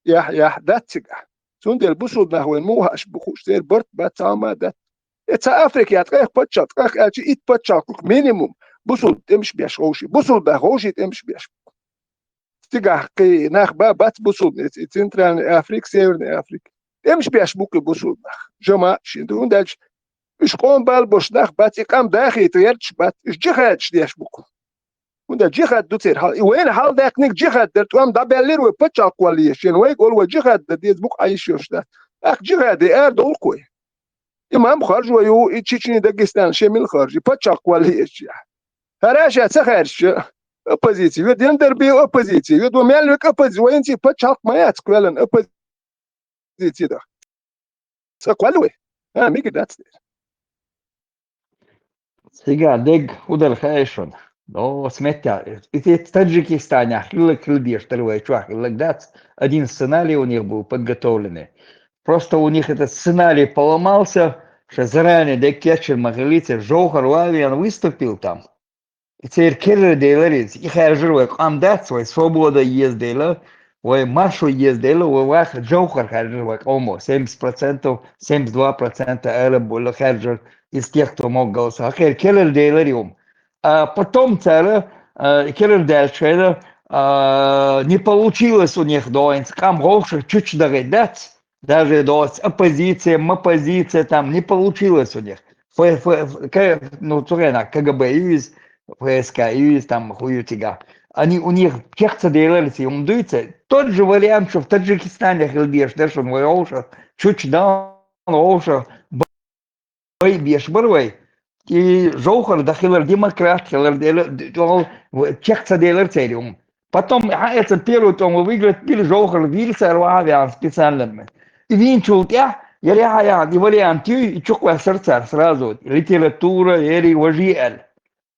Эхь, эхь дац цигахь. Цундела бусулба нах вайн муха аш бу хууш, церан барт бац, цхьа а ма дац. Э, цхьа Африка яц, ткъех паччахь, ткъех аьлчи, итт паччахь кхуьх минимум. Бусулба тӀемаш беш вовший. Бусулба нах вовший тӀемаш беш. Цигахь кхин нах ба, бац бусулба, и Центральный Африка, Северный Африка. ТӀемаш беш бу кхин бусулба нах. Жамаат шин ду, хӀунда аьлча уьш къоман бала болуш нах бац, и къам дахийта гӀерташ бац, уьш джихадаш деш бу кху. ХӀунда джихад ду церан хьал. И вайна хьал даьккхинарг джихад дара, тӀом дӀабаьллера вай пачхьалкх кхолла езаш. Шен вайга олу вай джихад дан деза бу кху Ӏайш йолуш дац. ТӀаккха джихаде ара довлу кху вай. И ма-м харжо ю, и Чечни, Дагестан, шен мила харжа, и пачхьалкх кхолла езаш. ХӀара ша ца хаьржича, Оппозиция. Вед яндар бе оппозиция. Вед ва мел век оппозиция. Вайн ци пачалк ма яц квелан оппозиция да. Са квал вай. А, миги дац. Сега дег удар хайшун. Но, сметя. И те Таджикистане хилла килдеш, второй чуа хилла дац. Один сценарий у них был подготовленный. Просто у них этот сценарий поломался, что заранее дег кечер могилице, Жохар Вавиан выступил там. И цер керра делариз, и хержер вай къам дац, вай свобода ездела, вай маршо ездела, вай вах Жохар хержер вай къомо, семьдесят процентов, семьдесят два процента араб бола хержер из тех, кто мог голосовать. Хер керра делариум. А потом цара, а, керра дальше, а, не получилось у них доинц, къам гошер чуч дагай дац, даже до оппозиция, оппозиция там не получилось у них. Ф-, ф-, ф-, К-, ну, цугена, К Г Б юз, Ф С К юз, там хуютига. Они у них чехца делали, и умдуется. Тот же вариант, что в Таджикистане хилдеш, да, что он вошел, чуть да, вошел, бай беш барвай. И Жохар да хилар демократ, хилар делар, д-, ол, в-, чехца делар цериум. Потом, а, это первый том выиграть, пил Жохар, вирсар вавиан специально. И винчул тя, я ряя, и вариант ю, и чуква сердца сразу. Литература, эри, важиэль.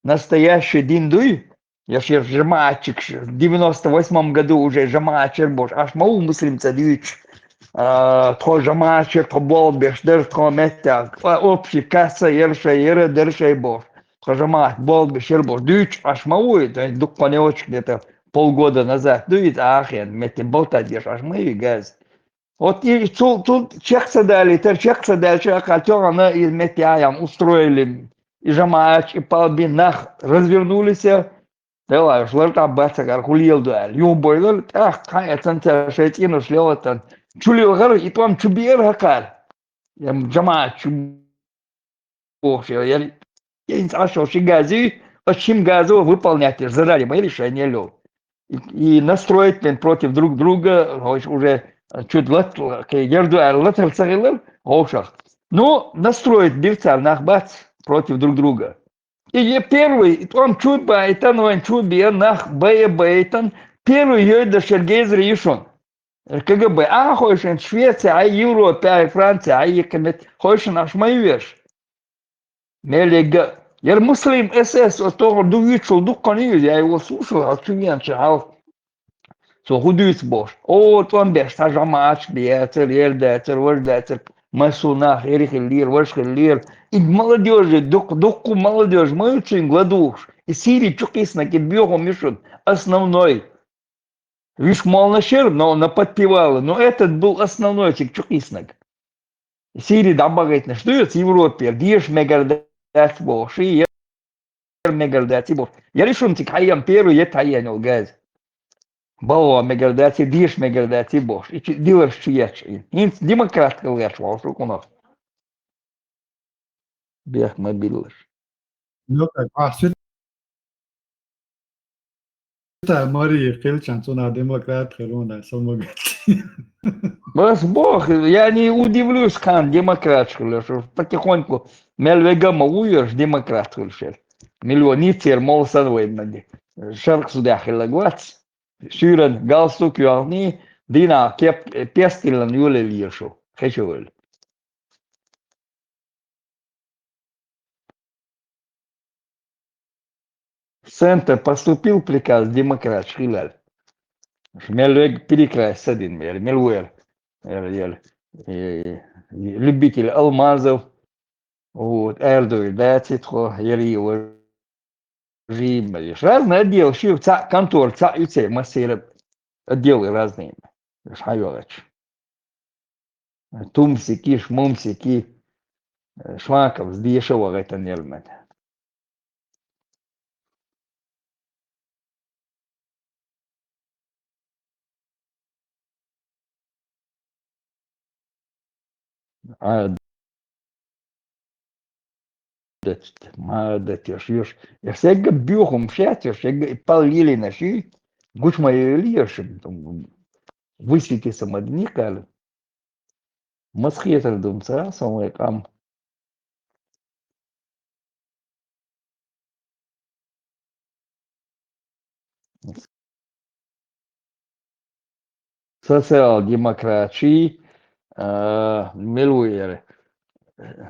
Настоящий дин дуй, я шер жамаатчик, в девяносто восьмом году уже жамаатчер бош, аш мау муслим цадюч. А, тхо жамаатчер, тхо бол беш дер, тхо метя, а, общий касса, ершай, ера, дершай бош. Тхо жамаат бол беш ер бош. Дюч, аш мау, это дуккане оч где-то полгода назад. Дуй, ахен, метя болта деш, аш мау, газ. Вот и цу-, тут чехца дали, тер чехца дали, чеха тёгана и метя ям устроили. И жамаатч, и палби нах развернулись. Дела, шлар та баца гар хулиел дуэл. Ю бойлар, ах, кай ацан ца шейт ину шлеотан. Чули гар, и там чубиер хакар. Ям жамаатч, Бог, я, я, я не знал, что ши газы, а чем газы выполнять, задали мои решения, лё. И, и настроить, блин, против друг друга, уж-, уже чуть лат-, к-, ерду, а, латар цагылар, гошах. Ну, настроить бирца нахбац против друг друга. И я первый, и там чуть бы, и там вон чуть бы, я нах, бая, бая, там первый йой да Шергейзер Ишон. К Г Б, а хойшин Швеция, а Европа, а Франция, а екамет, хойшин аш май веш. Мелега, яр Муслим С С, от того дувичул дуккани, я его слушал, а чувен чахал. Со худуец бош. О, тон беш, та жамаатч бе, цер, ер да, цер, вож да, цер, масуна, хери хиллир, вож хиллир. И молодёжь, дук-, дукку молодёжь, мой учень гладуш. И Сири чукисна, ки бьёху мишут, основной. Виш мол на шер, но на подпевала. Но этот был основной, цик чукиснаг. Сири да багайтна, что это в Европе, деш мегардац бош, и ер мегардац бош. Я решил, цик хайям первый, я таян ол газ. Бао мегардац, деш мегардац бош. И чи-, дилаш чияч. Инц демократ кылгач, вал шукунов. Бех мобилаш. Ну, как, а, всё это Мария Хельчан, она демократ, она сама говорит. Бас бог, я не удивлюсь, кан демократ, что потихоньку мел вегама уйерш демократ, что миллионитер, мол, сан войнади. Шарк сюда хилагвац. Сюрен галстук юални, дина кеп, пестилен юле лиршу. Хечевель. В центр поступил приказ, демократ, шхилаль. Мелвег перекрасть один, мел, мелвер. Э, э, э, любитель алмазов. Вот, Эрдуй, да, цитхо, ери его жимали. Разный отдел, шив, ца, контор, ца, и це, массира отделы разные. Шайолач. Тумсики, шмумсики, э, шмаков, сдешево это нервно. А, дет, ма, дет, ёш, ёш. Я сега бюхум шет, ёш, сега и пал лили на ши, гуч ма ели, ёш, высвети самодникал. Масхиятар думца, самой кам. Социал-демократии, а, мел ву яра.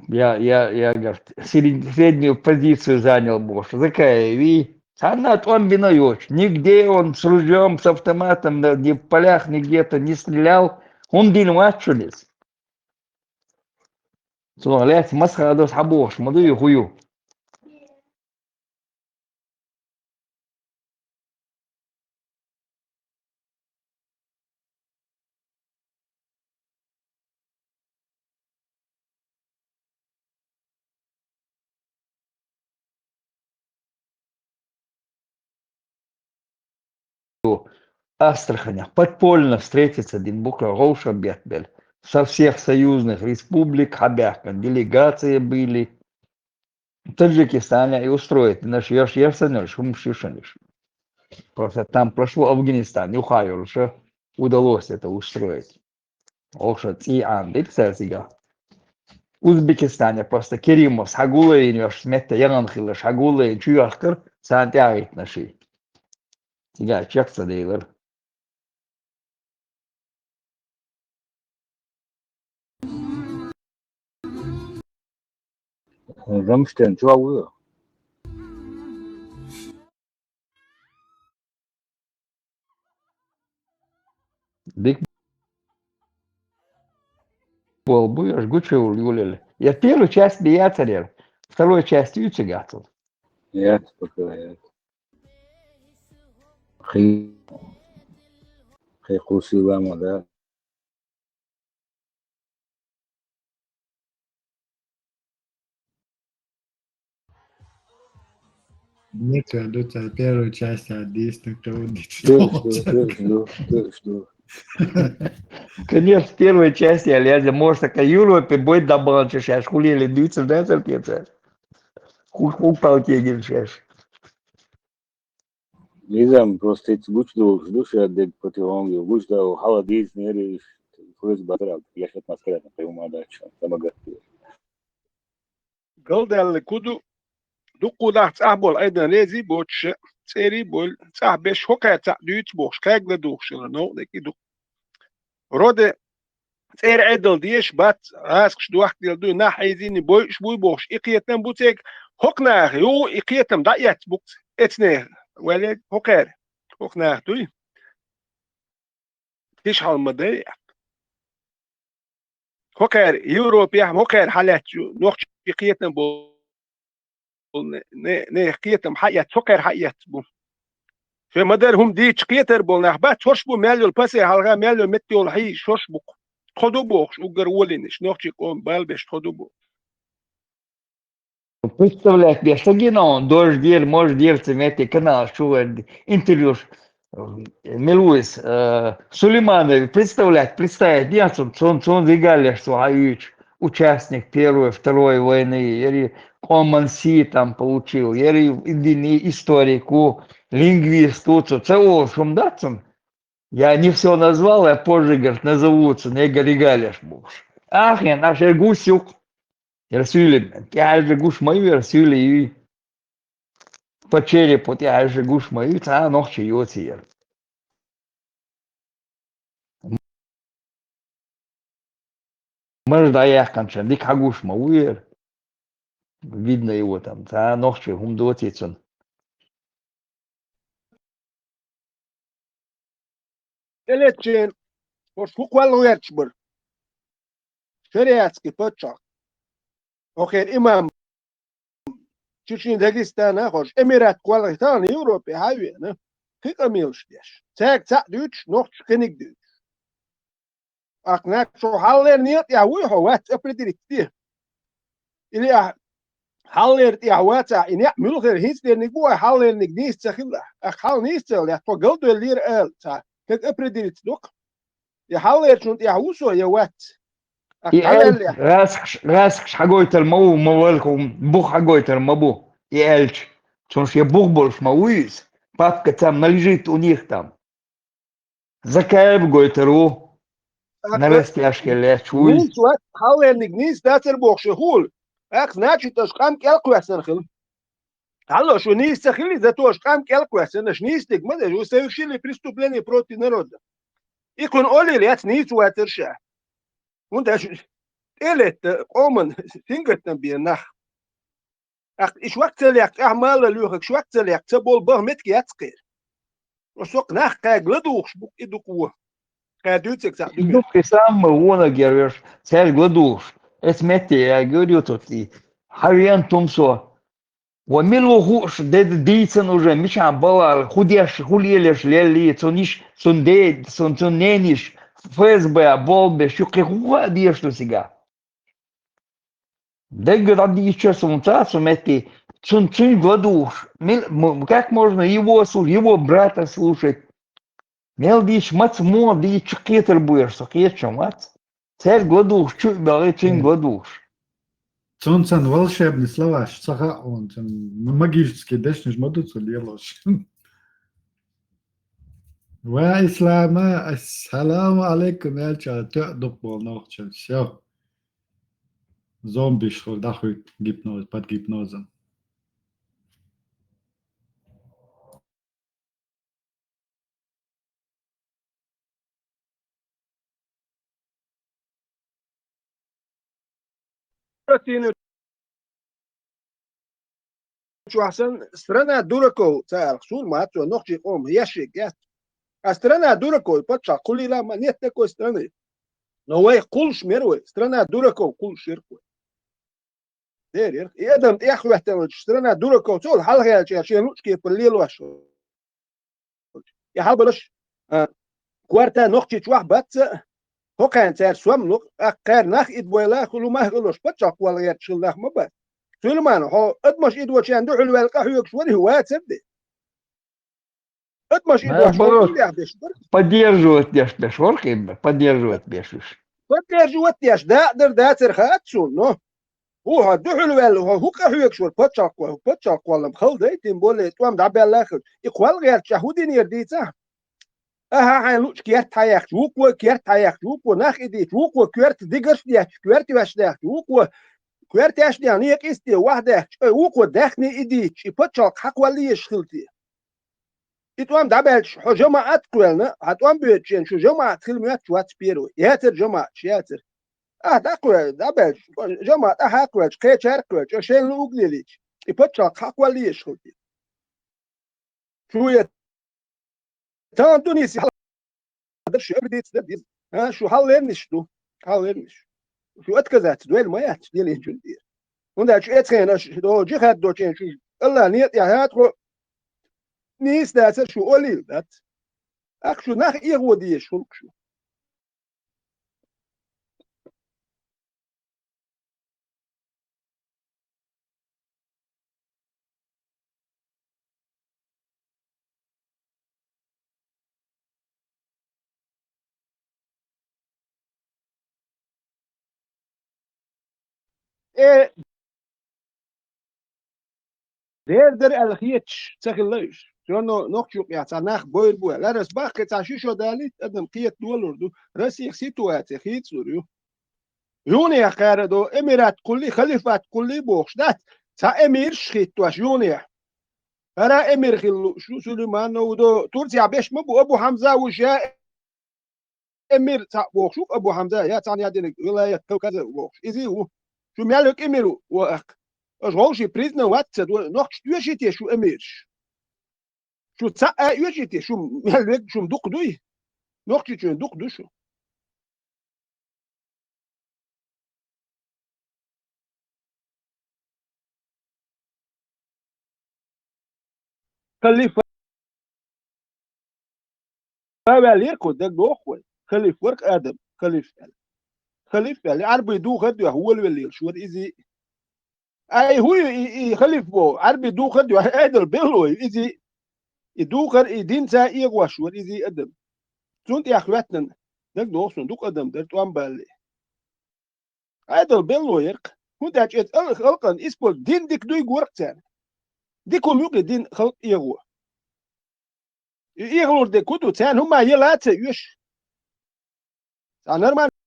Я, я, я, говорит, сред-, среднюю позицию занял бохуш. Закаеви, царна тӀом бина йоцуш. Нигде он с ружьём, с автоматом, на, ни в полях, нигде-то не стрелял. ХӀунда дина вац шуна иза? Цунах лаьцна масхадо схьабохуш ма ду и хӀу ю. Астраханях подпольно встретиться дина бу-кх вовшах беттабелла. Со всех союзных республик хьабаьхкина делегации были. Таджикистане и устроить, наш еш, еш санаш, хӀумаш ю шанаш. Просто там прошло Афганистан, юха йолуша удалось это устроить. Оша цӀий Ӏан дира цаьрцига. Узбекистане просто Керимов схьагуллайна, йош метта яхан хилла схьагуллайна чу йохкар, царна тӀаьхьахӀиттина ши. Цига чекх ца делар. Замштен чу а вуй? Дик болу буй, аш гучуйолу юлел. Я первую часть бе яцарел. Второй часть юьцу гацал. Яц, пока яц. Хи-, хи кху силама, да. Некогда, цу первой части отдействовать. Точно, точно, точно. Конечно, первой части, а я, может, такая Европе будет добавлена, сейчас хулили дюйцев, да, терпеца. Хух, хух, полтегин, сейчас. Низам просто эти гучдолуш ду ша дерг патефон ю, гучдал хьала дийцинера, хурез базарал, я шат маскарат, кайма дача, тамагат. Галдаьлла ку ду, дуккху даха цӀахь болу айдан резий боцуш, цӀерий болу, цӀахь беш хӀокхаьрца дуьйцу бохуш, кхаьгла духуш хилла новкъа дерг и ду. Роде цӀера Ӏедал дезаш бац, гӀазкхаш дохкаделла дуй, нах хьийзийна бойуш буй бохуш, и кхетам бу цега, хӀокху наха югӀу и кхетам дӀаэцна бу-кх эцне, вале, хӀокхаьра, хӀокху наха дуй. Киш хьал ма дай. ХӀокхаьра Европехь, хӀокхаьра хьалаьцна ю, нохчий кхетам бу. Не, не, не, кхетам хьаэц, хӀокхаьра хьаэц бу. Шен ма-дарра хӀума дийцча кхетар болу нах бац, хӀорш бу мел йолу пасе хьалха, мел йолу метта йолу хьийзаш хӀорш бу-кх. Тхо ду бохуш, уггар волийнаш, нохчий къоман бала беш тхо ду бохуш. Представлять беш ца гина он, дождь дера, может, дера ца метте каналаш чу вер интервьюш, э, мила ву иза, э, Сулейманове представлять, представить ден цунна, цунна, цунна зигаллеш цо хьан юьйцу. Участник Первой, Второй войны, яри къоман сий там получил, яри дини историк ву, лингвист ву цо, ца олуш хӀума дац цунна. Я не всё назвал, я позже, говорит, назову цунна, я ригалеш бохуш. Ахьен, аш я гуш юкъ. Яра суьйлина, тӀаьхьа гуш ма ю, яра суьйлий. По черепу тӀаьхьа гуш ма ю, цхьа а нохчий йоций яра. Мажа дӀаяьккхинчарна дика хьагуш ма ву яра. Видно его там, цхьа а нохчий хӀума доций цунна. ТӀелеччен, хӀорш хӀу кхолла гӀерташ бара? Шариатский паччахь. Охер имам Чечен Дагестана, хӀорш Эмират кхолла тахана Европе хьан а веана, кхин къамелаш деш. Цаьрга цхьаъ дуьйцуш, нохчаш кхиниг дуьйцуш. Ахь нах, шо хьаллернийн тӀехь вуй хьо, вац определить де? Или ахь хьаллер тӀехь вацахь, и некъ муьлхара хӀинца дерниг бу, ай хьаллерниг нийса ца хилла? Ахь хьал нийса ца хилла, тхо галдоьллера ала цхьа, как определить ду-кх? И хьаллерчун тӀехь ву со я вац? Ахь И хьаллер эль, гӀаскаш, гӀаскаш хьагойтар ма ву, ма валху, бух хьагойтар ма бу. И эльча, цунаш я бух болуш ма ву иза. Папка там належит у них там. Закаев гойтар ву. Ах, новостяшка лечу вуй. Вуй, вац, хьаллерниг нийса дацар бохуш хуьлу. Ах, значит, аша къам кӀел кхоьссина хила. Хьалла, шу нийса ца хилли, зато шу къам кӀел кхоьссина, шу нийса диг ма деш, вы совершили преступление против народа. И кхуьнан олийла яц нийса вацар ша. ХӀунда аьлча тӀелетта къоман сингаттам бен нах. Ахь и шуьга ца лехка, ахь мала лоьхург шуьга ца лехка, ца болу баха меттиг яц кхера. Со кху нах кхаьга ладугӀуш бу-кх и дукха вон. Кхаьга дуьйцург цхьаъ ду веш. Дукха и самма вонаг яр веш, цаьрга ладугӀуш. Эца метте ягор ю тхо цӀий. Хьан вен тум со. Ва мила ву хууш, де дийцина уже, мичахь балар, хӀун деш, хӀун лелаш леллий, цунна йиш, цунна де, цунна, цунна нениш, ФСБ болх беш, шу кхин хӀун хаа дезаш ду цигахь? Даггара дӀадийцича суна ца, цу метте, цунна цуьнга ладугӀуш, мил-, м-, как можно его слушать, его брата слушать? Мел дийцича, маца муха дийцича кхетар бу аьлла, со кхеташ вац. Цаьрга ладугӀуш, чу а баьлла, цуьнга ладугӀуш. Цунна цхьана волшебный словаш ца хаьа хьуна, цунна магический дешнаш ма ду цо лелош. Ва Ислама, ассаламу алейкум, аьлча, тоьа дукха болу нохчалла. Всё. Зомбиш хуьлу дӀахуьйту гипноз, под гипнозом. Российна чохь санна, страна дураков ца аьлла, суна ма-, цо нохчийн къомах ешшег яц. А страна дураков, и паччахь кхуллийла а ма, нет такой страны. Но вай кхуллуш мера вай, страна дураков кхуллуш яра вай. Дера яра. И адам тӀехьахӀоьттинчу страна дураков ца волу хьалхаьлча шен луъучу кепара лелош. И хьалабалаш, а, корта нохчий чохь бац а, хӀокхарна цара сом ло, тӀаккха кхара нах идбойла, хӀума а хилош, паччахь кхолла гӀерташ хилла нах ма бац. Сулайман, хьо адамаш идвочарна дуьхьал ваьлла къахьоьгуш вара и вацар де. Адамаш идвочарна дуьхьал деш бара. Поддерживать деш, деш вара кхин, поддерживать деш уьш. Поддерживать деш, дакъа дар дацара хаьа суна, но. ХӀун хьо дуьхьал ваьлла, хьо хӀун къахьоьгуш вара паччахь кхолла, паччахь кхоллам хала дай, тем более тӀом дӀабаьлла хилча. И кхолла гӀерташ хӀун динера дийцахь? Ахьа хьайн луъучу керта хьаяьхча, вукхо керта хьаяьхча, вукхо нах идийча, вукхо коьрта дигарш детташ, коьрта ваьш даьхча, вукхо коьрташ дехна, некъ исте ваха даьхча, вукхо даьхни идийча, и паччахь хьакхолла езаш хила те? И тӀом дӀабаьлча, хьо жамаӀат кхоьллина, хьан тӀом боьдучу хенахь шу жамаӀат хила моьттуш вац первый. Яцара жамаӀаташ, яцара. Ахьа дӀакхоьллина, дӀабаьлча, жамаӀат ахьа а кхоьллича, кхечара а кхоьллича, шайна луъург лелийча, и паччахь хьакхолла езаш хила те? Шу я тахана ду нийса хьалха дерш, шу абридица дар диза. А, шу хьаллерниш ду. Хьаллерниш. Шу отказаться дойла ма яц, динан чун тӀера. ХӀунда аьлча эцхена аша до джихад доцучу хенахь шу Аллах некъа тӀехь хӀа тхо нийса дацара шу олийла дац. Ахьа шу нах эгӀо дезаш хӀунда шу? Э, дер дара аьлла хеташ ца хилла уьш. Всё равно нохча юкъехь цхьа нах бойр бу аьлла. Ара аса баккхий цхьа ши шо далийта, адам кхета долур ду. Россих ситуация хийцалур ю. Юнехь кхара до эмират кхуллий, халифат кхуллий бохуш дац. Цхьа эмирш хӀиттош юнехь. ХӀара эмир хила лууш ю Сулайманов до. Турцехь беш ма бу Абу Хьамза ву ша эмир цхьаъ бохуш ву Абу Хьамза, я цхьаьна яздинарг вилаят Кавказа вохуш. Изий ву. Шу мел век эмир ву, ву аккха. Аша вовший признавать ца до, нохчаш доьший те шу эмирш? Шу цхьаъ а оьший те, шу мел век шуна дукха дуй? Нохчийчоьнан дукха ду шу. Халифа ваьлла яра кху, дагадогӀу вай. Халиф вара-кх адам, халиф аьлла. Халиф аьлла, Ӏарбий духар а доьхна, волавелла лелаш вара изий. Ай, хӀун ю и, и халиф боху, Ӏарбий духар а доьхна, Ӏедал белло ю изий. И духар, и динца эгӀош вара изий адам. Цунна тӀехь хӀоьттина, дагадогӀу суна, дукха адам дара тӀом балале. Ӏедал белло яра-кх. ХӀунда аьлча иза ал-, халкъан использовать, дин дика дуй гора-кх царна. Дика хӀума ю-кх и дин халкъ эгӀо. И эгӀалур дерг хӀун ду? Царна хӀума яла а ца оьшу. Цхьа нормальный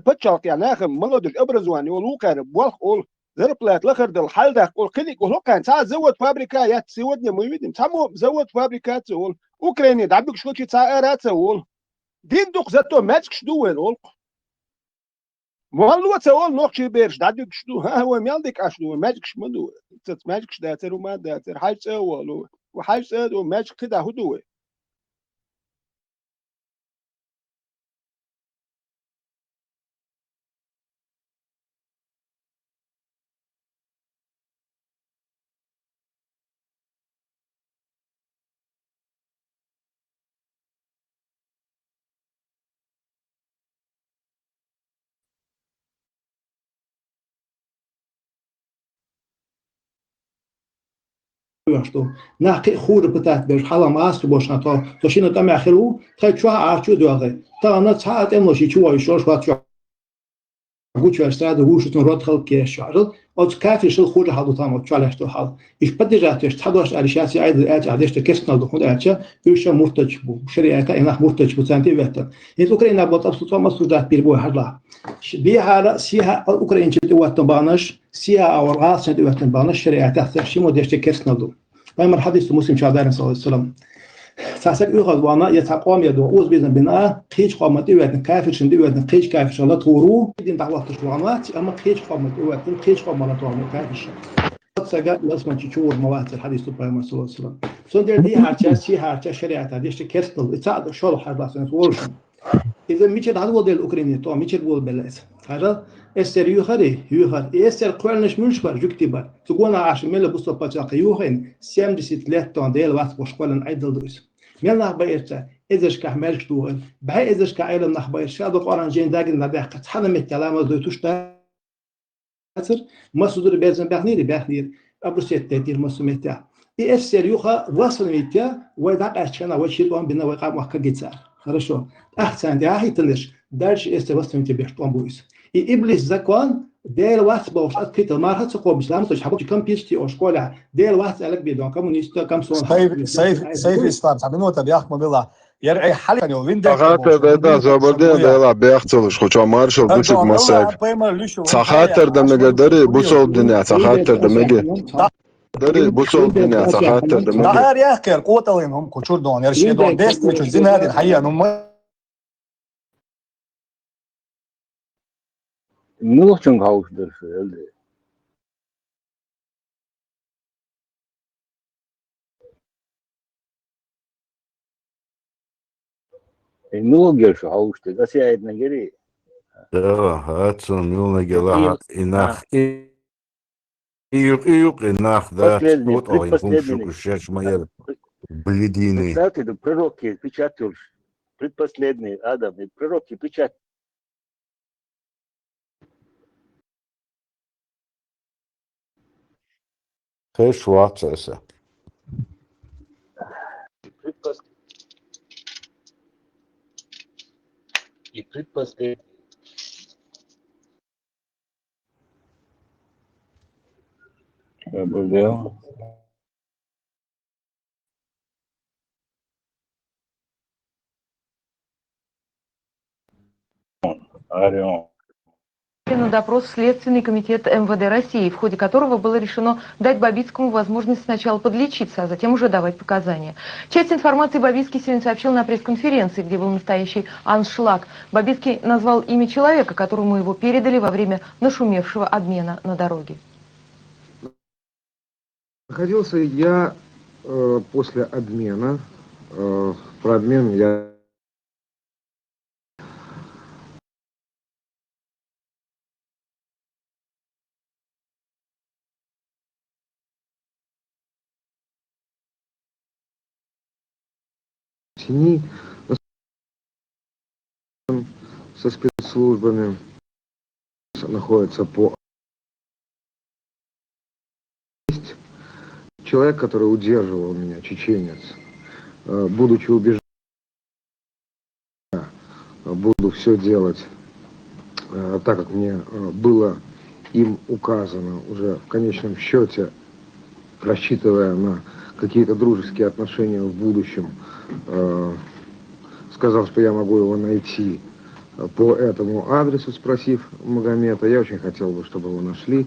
пачхьалкхехь нахана молодежь, образование олу, вукхара болх олу. Зарплата лахара дала хьалдаккха, олу кхиниг, олу кхаьн цхьа а завод-фабрика яц, сегодня мы видим, цхьа мо завод-фабрика ца волу. Украине дӀабуьгуш хилча цхьа ара а ца волу. Дин дукха, зато маьждигаш ду вайн, олу. Молло ца олу, нохчий бераш дӀадуьгуш ду. ХӀа, вай мел дика Ӏаш ду, вай маьждигаш ма ду. Цац маьждигаш дацара, хӀума а дацара, хьаьжцӀа а волу. Вай хьаьжцӀа а ду, маьждиг кхидӀа хӀун ду вай? Нах кхин а хӀура пытать беш, хьалха массо а бошна тхо, со шина тӀамехь хир ву, тхайн чохь Ӏарчу а доьлхий. Тахана цхьа а тӀемалаш чу войуш, шош вац чохь. Гучуьйш саду вуьшуьйтун род халкъ кеш чохь. Оцу кафиршал хӀура хьал ду тахана, оцу чохь лаьтташ долу хьал. Уьш поддержать деш цхьа дош аьлла, шаьш и айда аьлча, а деш тӀе керстанал ду, хӀунда аьлча, уьш а муртадаш бу, шариӀата и нах муртадаш бу, царна тӀе а веттан. ХӀинца Украина болу тӀе цхьа массо а дат бийр бу хьажал. Бехьара, сехьа а Украинчу тӀе веттан баханаш, сехьа а вара гӀалачу тӀе веттан баханаш, шариӀатах цара шиммо деш тӀе керстанал ду. Пайхамар хьадис ду Муслим чохь, дарина, саллаллаху алейхи ва саллям. Цхьа стаг оьхуш вахана, я цхьа къоме догӀу, оза безам бина, кхечу къоман тӀе а веттина, кафиршна тӀе а веттина, кхечу кафиршна латур ву, дин дӀахӀоттуш вахана вац, амма кхечу къоман тӀе а веттина, кхечу къоман латур ву кафиршна. Оцу стага ялсамани чу вур ма вацара, хьадис ду Пайхамар, саллаллаху алейхи ва саллям. Цундела дехьарча, сехьарча шариӀата деш тӀе керстанал ду, и цхьаъ ду, шолгӀа хьажал ас вуьйцург. Иза мичара дӀадолу дела Украине, тӀом мичара болабелла иза? Хьажал, эсэсэр юьйхира, юьйхира. И эсэсэр кхоьллинарш муьлш бара, жуьгтий бара. Цу гонах Ӏаш мел бу со пачхьалкх юьйхина, семьдесят лет тӀом Дела вац бохуш кхоьллина Ӏедал ду иза. Мел нах байира цара, эзаршкахь маьждигаш дохийна, бӀе эзаршкахь Ӏелам нах байира, ша ду Къуръан жайна дагина дӀадаккха, цхьана меттехь ламаз дойтуш да- дацар, массо а зударий безам баьхнийра, баьхнийра, обрусить дайтира массо а меттехь. И эсэсэр юха восстановить ян, вай дӀакъаьстча хенахь вай ши тӀом бина, вай къам охкаргий цара. Хорошо. ТӀаккха царна тӀехь хӀиттинарш, дальше эсэсэр восстановить беш тӀом бу иза. И иблис закон, Дела вац бохуш, открыто марха ца кхобуш, ламаз дойтуш хьаболчу компьютере, о, школехь, Дела вац аьлларг бен, коммунист, комсомол. Сайф, Сайф, Сайф Ислам, цхьа минута, бехк ма билла. Яра хьалха йолу вин Цхьа хаттар дан, да, забарден, дела, бехк ца луш, кху чохь маршалла гучуьг масег. Цхьа хаттар дан мегар дари, бусалба дине, цхьа хаттар дан мегар. Дари, бусалба дине, цхьа хаттар дан мегар. Дахар яхкер, къоталлин хӀума кху чуьра дон, яра шен дон, дестичу зинадин хьаян хӀума. Муьлхачунга хьовсуш дара шу, элде? Э, муьлха гира шу хьовсуш дерг? Аса яийта мегар и? Да, хӀацун муьлха гира, и нах, и, и юкъ, и юкъ, и нах, да, последний, вот, ой, предпоследний. Хум шуку шеш ма яра. Бледины. Представьте, да, пророкский печать йолуш. Предпоследний Адам, и пророкский печать. Хеш вац аса. И предпоследний. Орион. На допрос в Следственный комитет М В Д России, в ходе которого было решено дать Бабицкому возможность сначала подлечиться, а затем уже давать показания. Часть информации Бабицкий сегодня сообщил на пресс-конференции, где был настоящий аншлаг. Бабицкий назвал имя человека, которому его передали во время нашумевшего обмена на дороге. Находился я, э, после обмена, э, про обмен я Тени со спецслужбами находится по Есть человек, который удерживал меня, чеченец, э, будучи убежден, буду все делать, э, так, как мне, э, было им указано, уже в конечном счете, рассчитывая на какие-то дружеские отношения в будущем, э, сказал, что я могу его найти, э, по этому адресу, спросив Магомета. Я очень хотел бы, чтобы его нашли.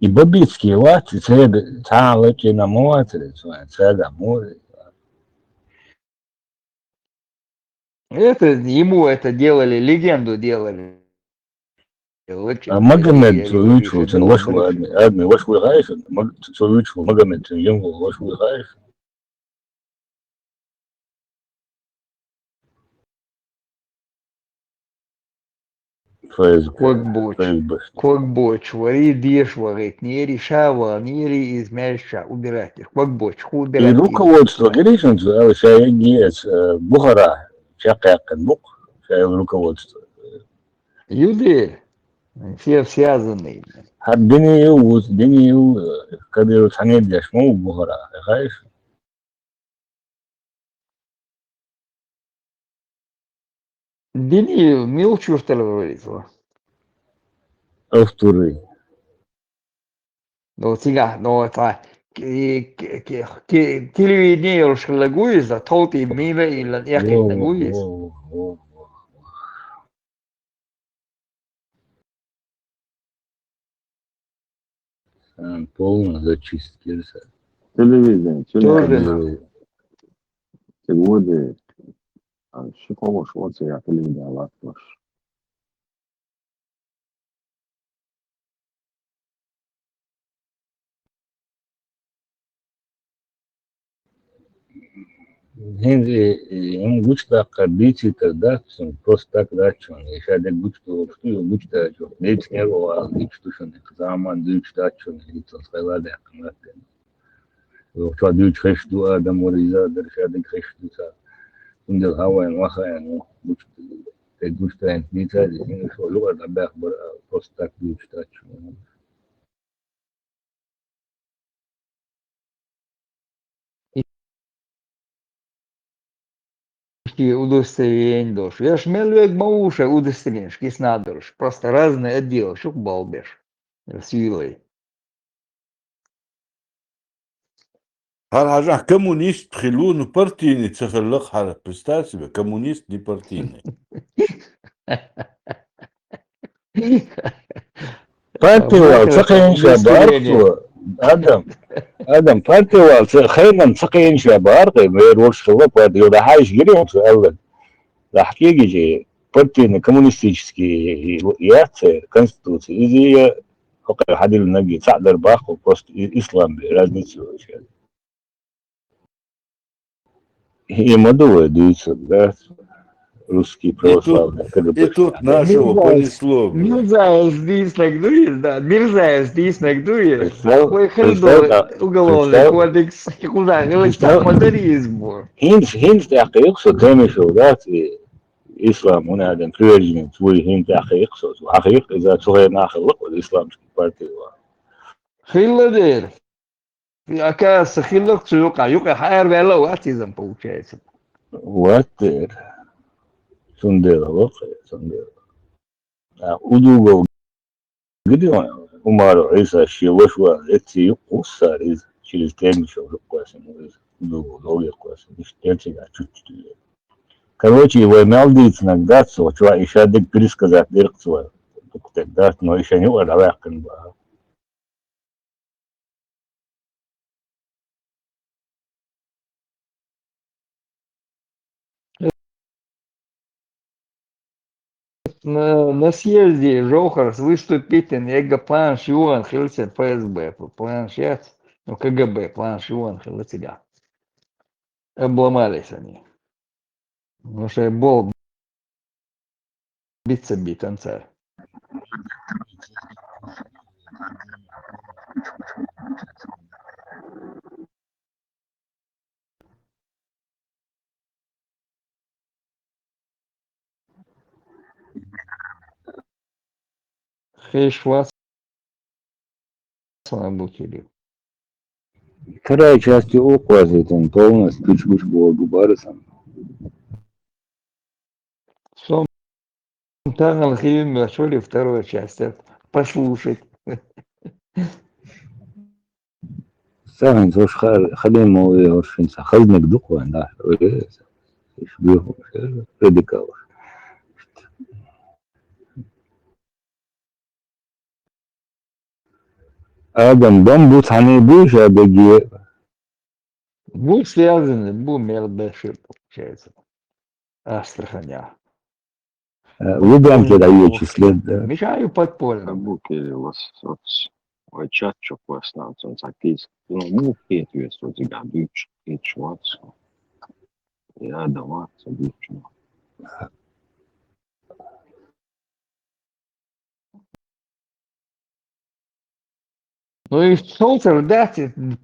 И Бабицкий вац, и цаьрга цхьа а лачкъийна ма вацара, цо, цаьрга муха. Это, ему это делали, легенду делали. Лачкъийна А Магомед, цо вуьйцуш ву, цуьнан ваша ву, адми, адми ваша вуй хаьий шуна, Маг-, цо вуьйцуш ву, Магомед, цуьнан жима волу ваша вуй хаьий шуна. ФСБ, Когбоч. ФСБ. Когбоч, вари деша вахийтинера, ша ваханера, иза маьждиге убирать деш. Когбоч, хӀун И убирать деш? Руководство, гиришан цо аьлла, ша егги эца, э, Бухара чекхъяьккхина бу-кх, ша аьлла руководство. Юдели? Все связаны. ХӀара Диниев ву, Диниев, э, Кадыров цхьаьна деш ма ву Бухара, хаьий шуна? Диниев мила чуртал варийца ву? Автуры. Ну, цигахь, ну, цхьа ки-, ки-, ки-, ки-, телевидение йолуш хилла гу иза, тховтий мийра а йиллина, эхийтина гу иза. Во, во, во, во, во. Сан полная зачистка, сан. Телевидение, Тоже. Телевидение. Сегодня, а, ши кхо вуьш оцу я телевидение латтош. ХӀинца, э, э, хӀинца гучудаккхар дийцийтар дац шуна, просто так дац шуна. И ша дерг гучудолуш ду, и гучудаьлча дийцинера ву ала, гучу ду шуна, заман дуьйцуш дац шуна, хӀинца хила даьккхина латтина. Оха чохь дуьйцуш хезаш ду, Адам вара, иза а дара, ша дерг хезаш ду цара. Цундела хьан вайна, ма хаьа, ну, гучу, дерг гучудаьлча дийцар, иза, хӀинца юкъара дӀабаьхна бара, просто так дуьйцуш дац шуна. Шен удостоверение долуш. Еш мел верг ма ву шайн удостоверение, кисана долуш. Просто разные отделы, шу-кх болх беш. Сийлай. ХӀара хьажахь коммунист хилла, ну, партийный ца хилла-кх хӀара. Представь себе, коммунист не партийный. Партия вала ца кхайна ша бахара цо. Адам, Адам, партия вала ца, хайнан ца кхайна ша бахара, кхай, вер волуш хилла партия, дӀахьаьжча гира цо аьлла. ДӀахьа кегийча, партийный, коммунистический яц церан конституция. Иза я, хӀокхуьнга хьадиллинарг цхьаъ дар баккха, просто и-, ислам бен разница йолуш. И ма ду вай дуьйцург, да? Русский православный КГБ. И тут нашего понесло, бля. Мирзаевс дийцинарг ду иза, да? Мирзаевс дийцинарг ду иза? Представь, вай хила представь, долу а, уголовный представь, кодекс, кхузахь хилча, представь, ма дарий иза бу. ХӀинца, хӀинца тӀаьхьакхайкхийра со Камишев, да, и ислам, хӀунда аьлча приверженец вуй, хӀинца тӀаьхьакхайкхийра со. Хьан хьекъа иза, цу хенахь хилла-кх вай исламский партия ван. Хилла дера. Оказывается, хилла-кх цу юкъа. Юкъа хьа араваьлла а вац иза, получается. Вот дера. Цундела вац, цундела. А, Удугов гиди Умаров Ӏийса шен ваша ван, эцций юкъа гӀуссара иза, через Камишев юкъа кхоьссина ву иза, Удугов юкъа кхоьссина, иштта цигахь чуьттуьйтуьйтура. Короче, вай мел дийцинарг дац, цо чохь и ша дерг пересказать дира-кх цо, дукха дерг дац, но и шайна юкъара дӀаваьккхина бахьа. На, на съезде Жовхарс выступить дина, эгга планаш юхана хилла церан ФСБ, планаш яц, ну, КГБ планаш юхана хилла цигахь. Обломались они. Ну, шайн болх бицца битан цара. Хиш вац сан бутили. Вторая часть юкъа кхоссийтина, полностью гуш-гуш боху бара сан. Со тахана хилла моьттуш вара второй часть, это послушать. Сан хӀинца хӀорш ха-, хадим ма ву, хӀорш хӀинца хазнаг ду-кх вайн, да, ой, иш беху, радикал. Адам, дам бу цхьанне буй ша дегге? Бу связаны, бу мел бешир, получается. Астраханя. Э, Лубянке даёчи след, да. Мешаю подпольно. Как бы Кирилл, вот, вот, ой, чат чё классно, вот он записывает. Ну, ну, ответ есть у тебя, дочь, ты чё, вот, всё. Я давай, дочь, ну. Ну и солтер, да,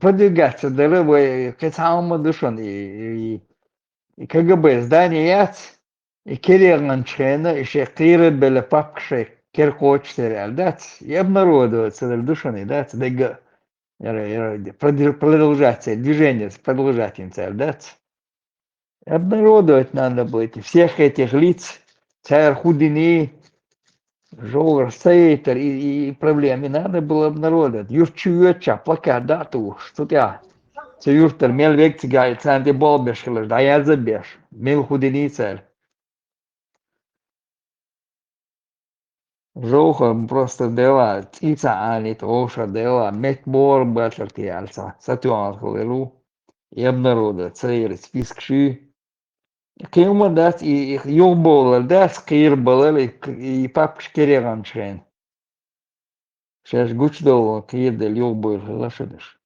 продвигаться дара, вай, кхы цхьа хӀума ду шуна, и, и, и КГБ здание яц, и керегӀанчу хенна, и шайн кхийрабелла папка шайн кера кхочуш дара аьлла дац, и обнародовать ца дара ду шуна, и дац, дегга, яра, яра, продл-, продолжать ца, движение продолжать йина ца аьлла дац. Обнародовать надо быть всех этих лиц, цара хӀун дина, жовхӀар ца яйтар, и, и, и проблема, и надо было обнародовать. Юрт чу йоьдучохь плакат дӀа а тухуш, цу тӀехь, цу юьртара мел верг цигахь, царна тӀе болх беш хиларш, дӀаяза а беш, мел хӀун дина цара. ЖовхӀар просто дела, цӀий ца Ӏанийта, вовшах дела, меттан бохург бацара те аьлла, ца, сатоьхна хилла ву, и обнародовать ца яра спискаш. Кхин хӀума дац, и, и юхабовлар дац, кхийрабалар, и, и папкаш керегӀанчу хенна. Шаьш гучудовларна кхийрделла юхабуьйлуш хилла шу дерш.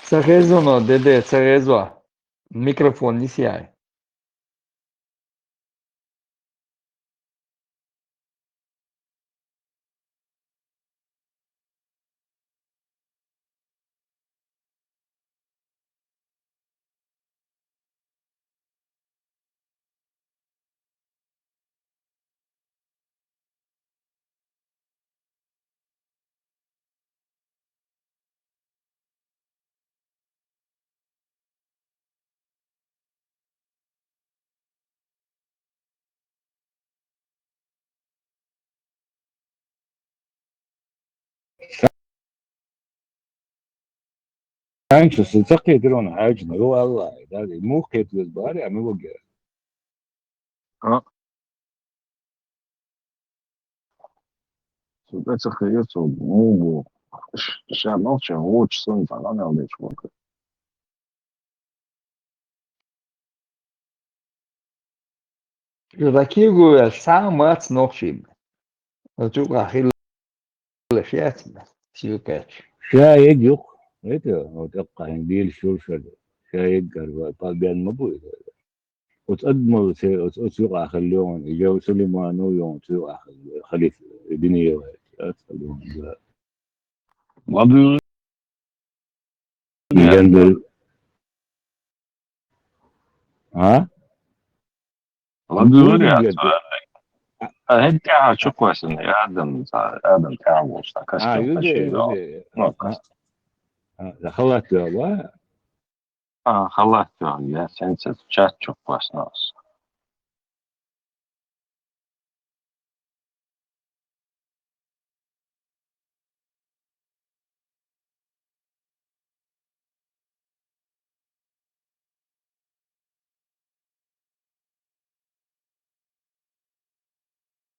Ца хеза, но, Деде, ца хеза. Микрофон нисъяй. Хьаьнча сан ца кхетарон хьаьжна, ю Аллахь, да, муха кхетавеза бара, а мила гера? А? Цу тӀе ца хеза, цо муха бу. Ш-, ша молча, вочу санна, цхьа къамел дечу вака. Ю дакийгу веш, схьа мац нохчий. Оцу юкъахь хилла шаьцна, силкач. Ша ег юкъ, это, вот, эккхахьин дийлаш йолу шар. Ша ег гар, па бен ма бу иза. Оцу адамалла се, оцу, оцу юкъахь хилла йогӀун, и Жав Сулаймано йогӀун, цу юкъахь хилла, халиф, и дуьне йогӀу, оцу адамалла. ЛадугӀу. Миган бер-, а? ЛадугӀу. ЛадугӀу яц. А хӀетте а чу кхоьссина, адам, адам тӀаьхьа волуш, а, костюм ю де, костюм ю де. Ну, а, костюм. А, халат ю, ва? А, халат ю, я, сенца чат чу кхоьссина ас.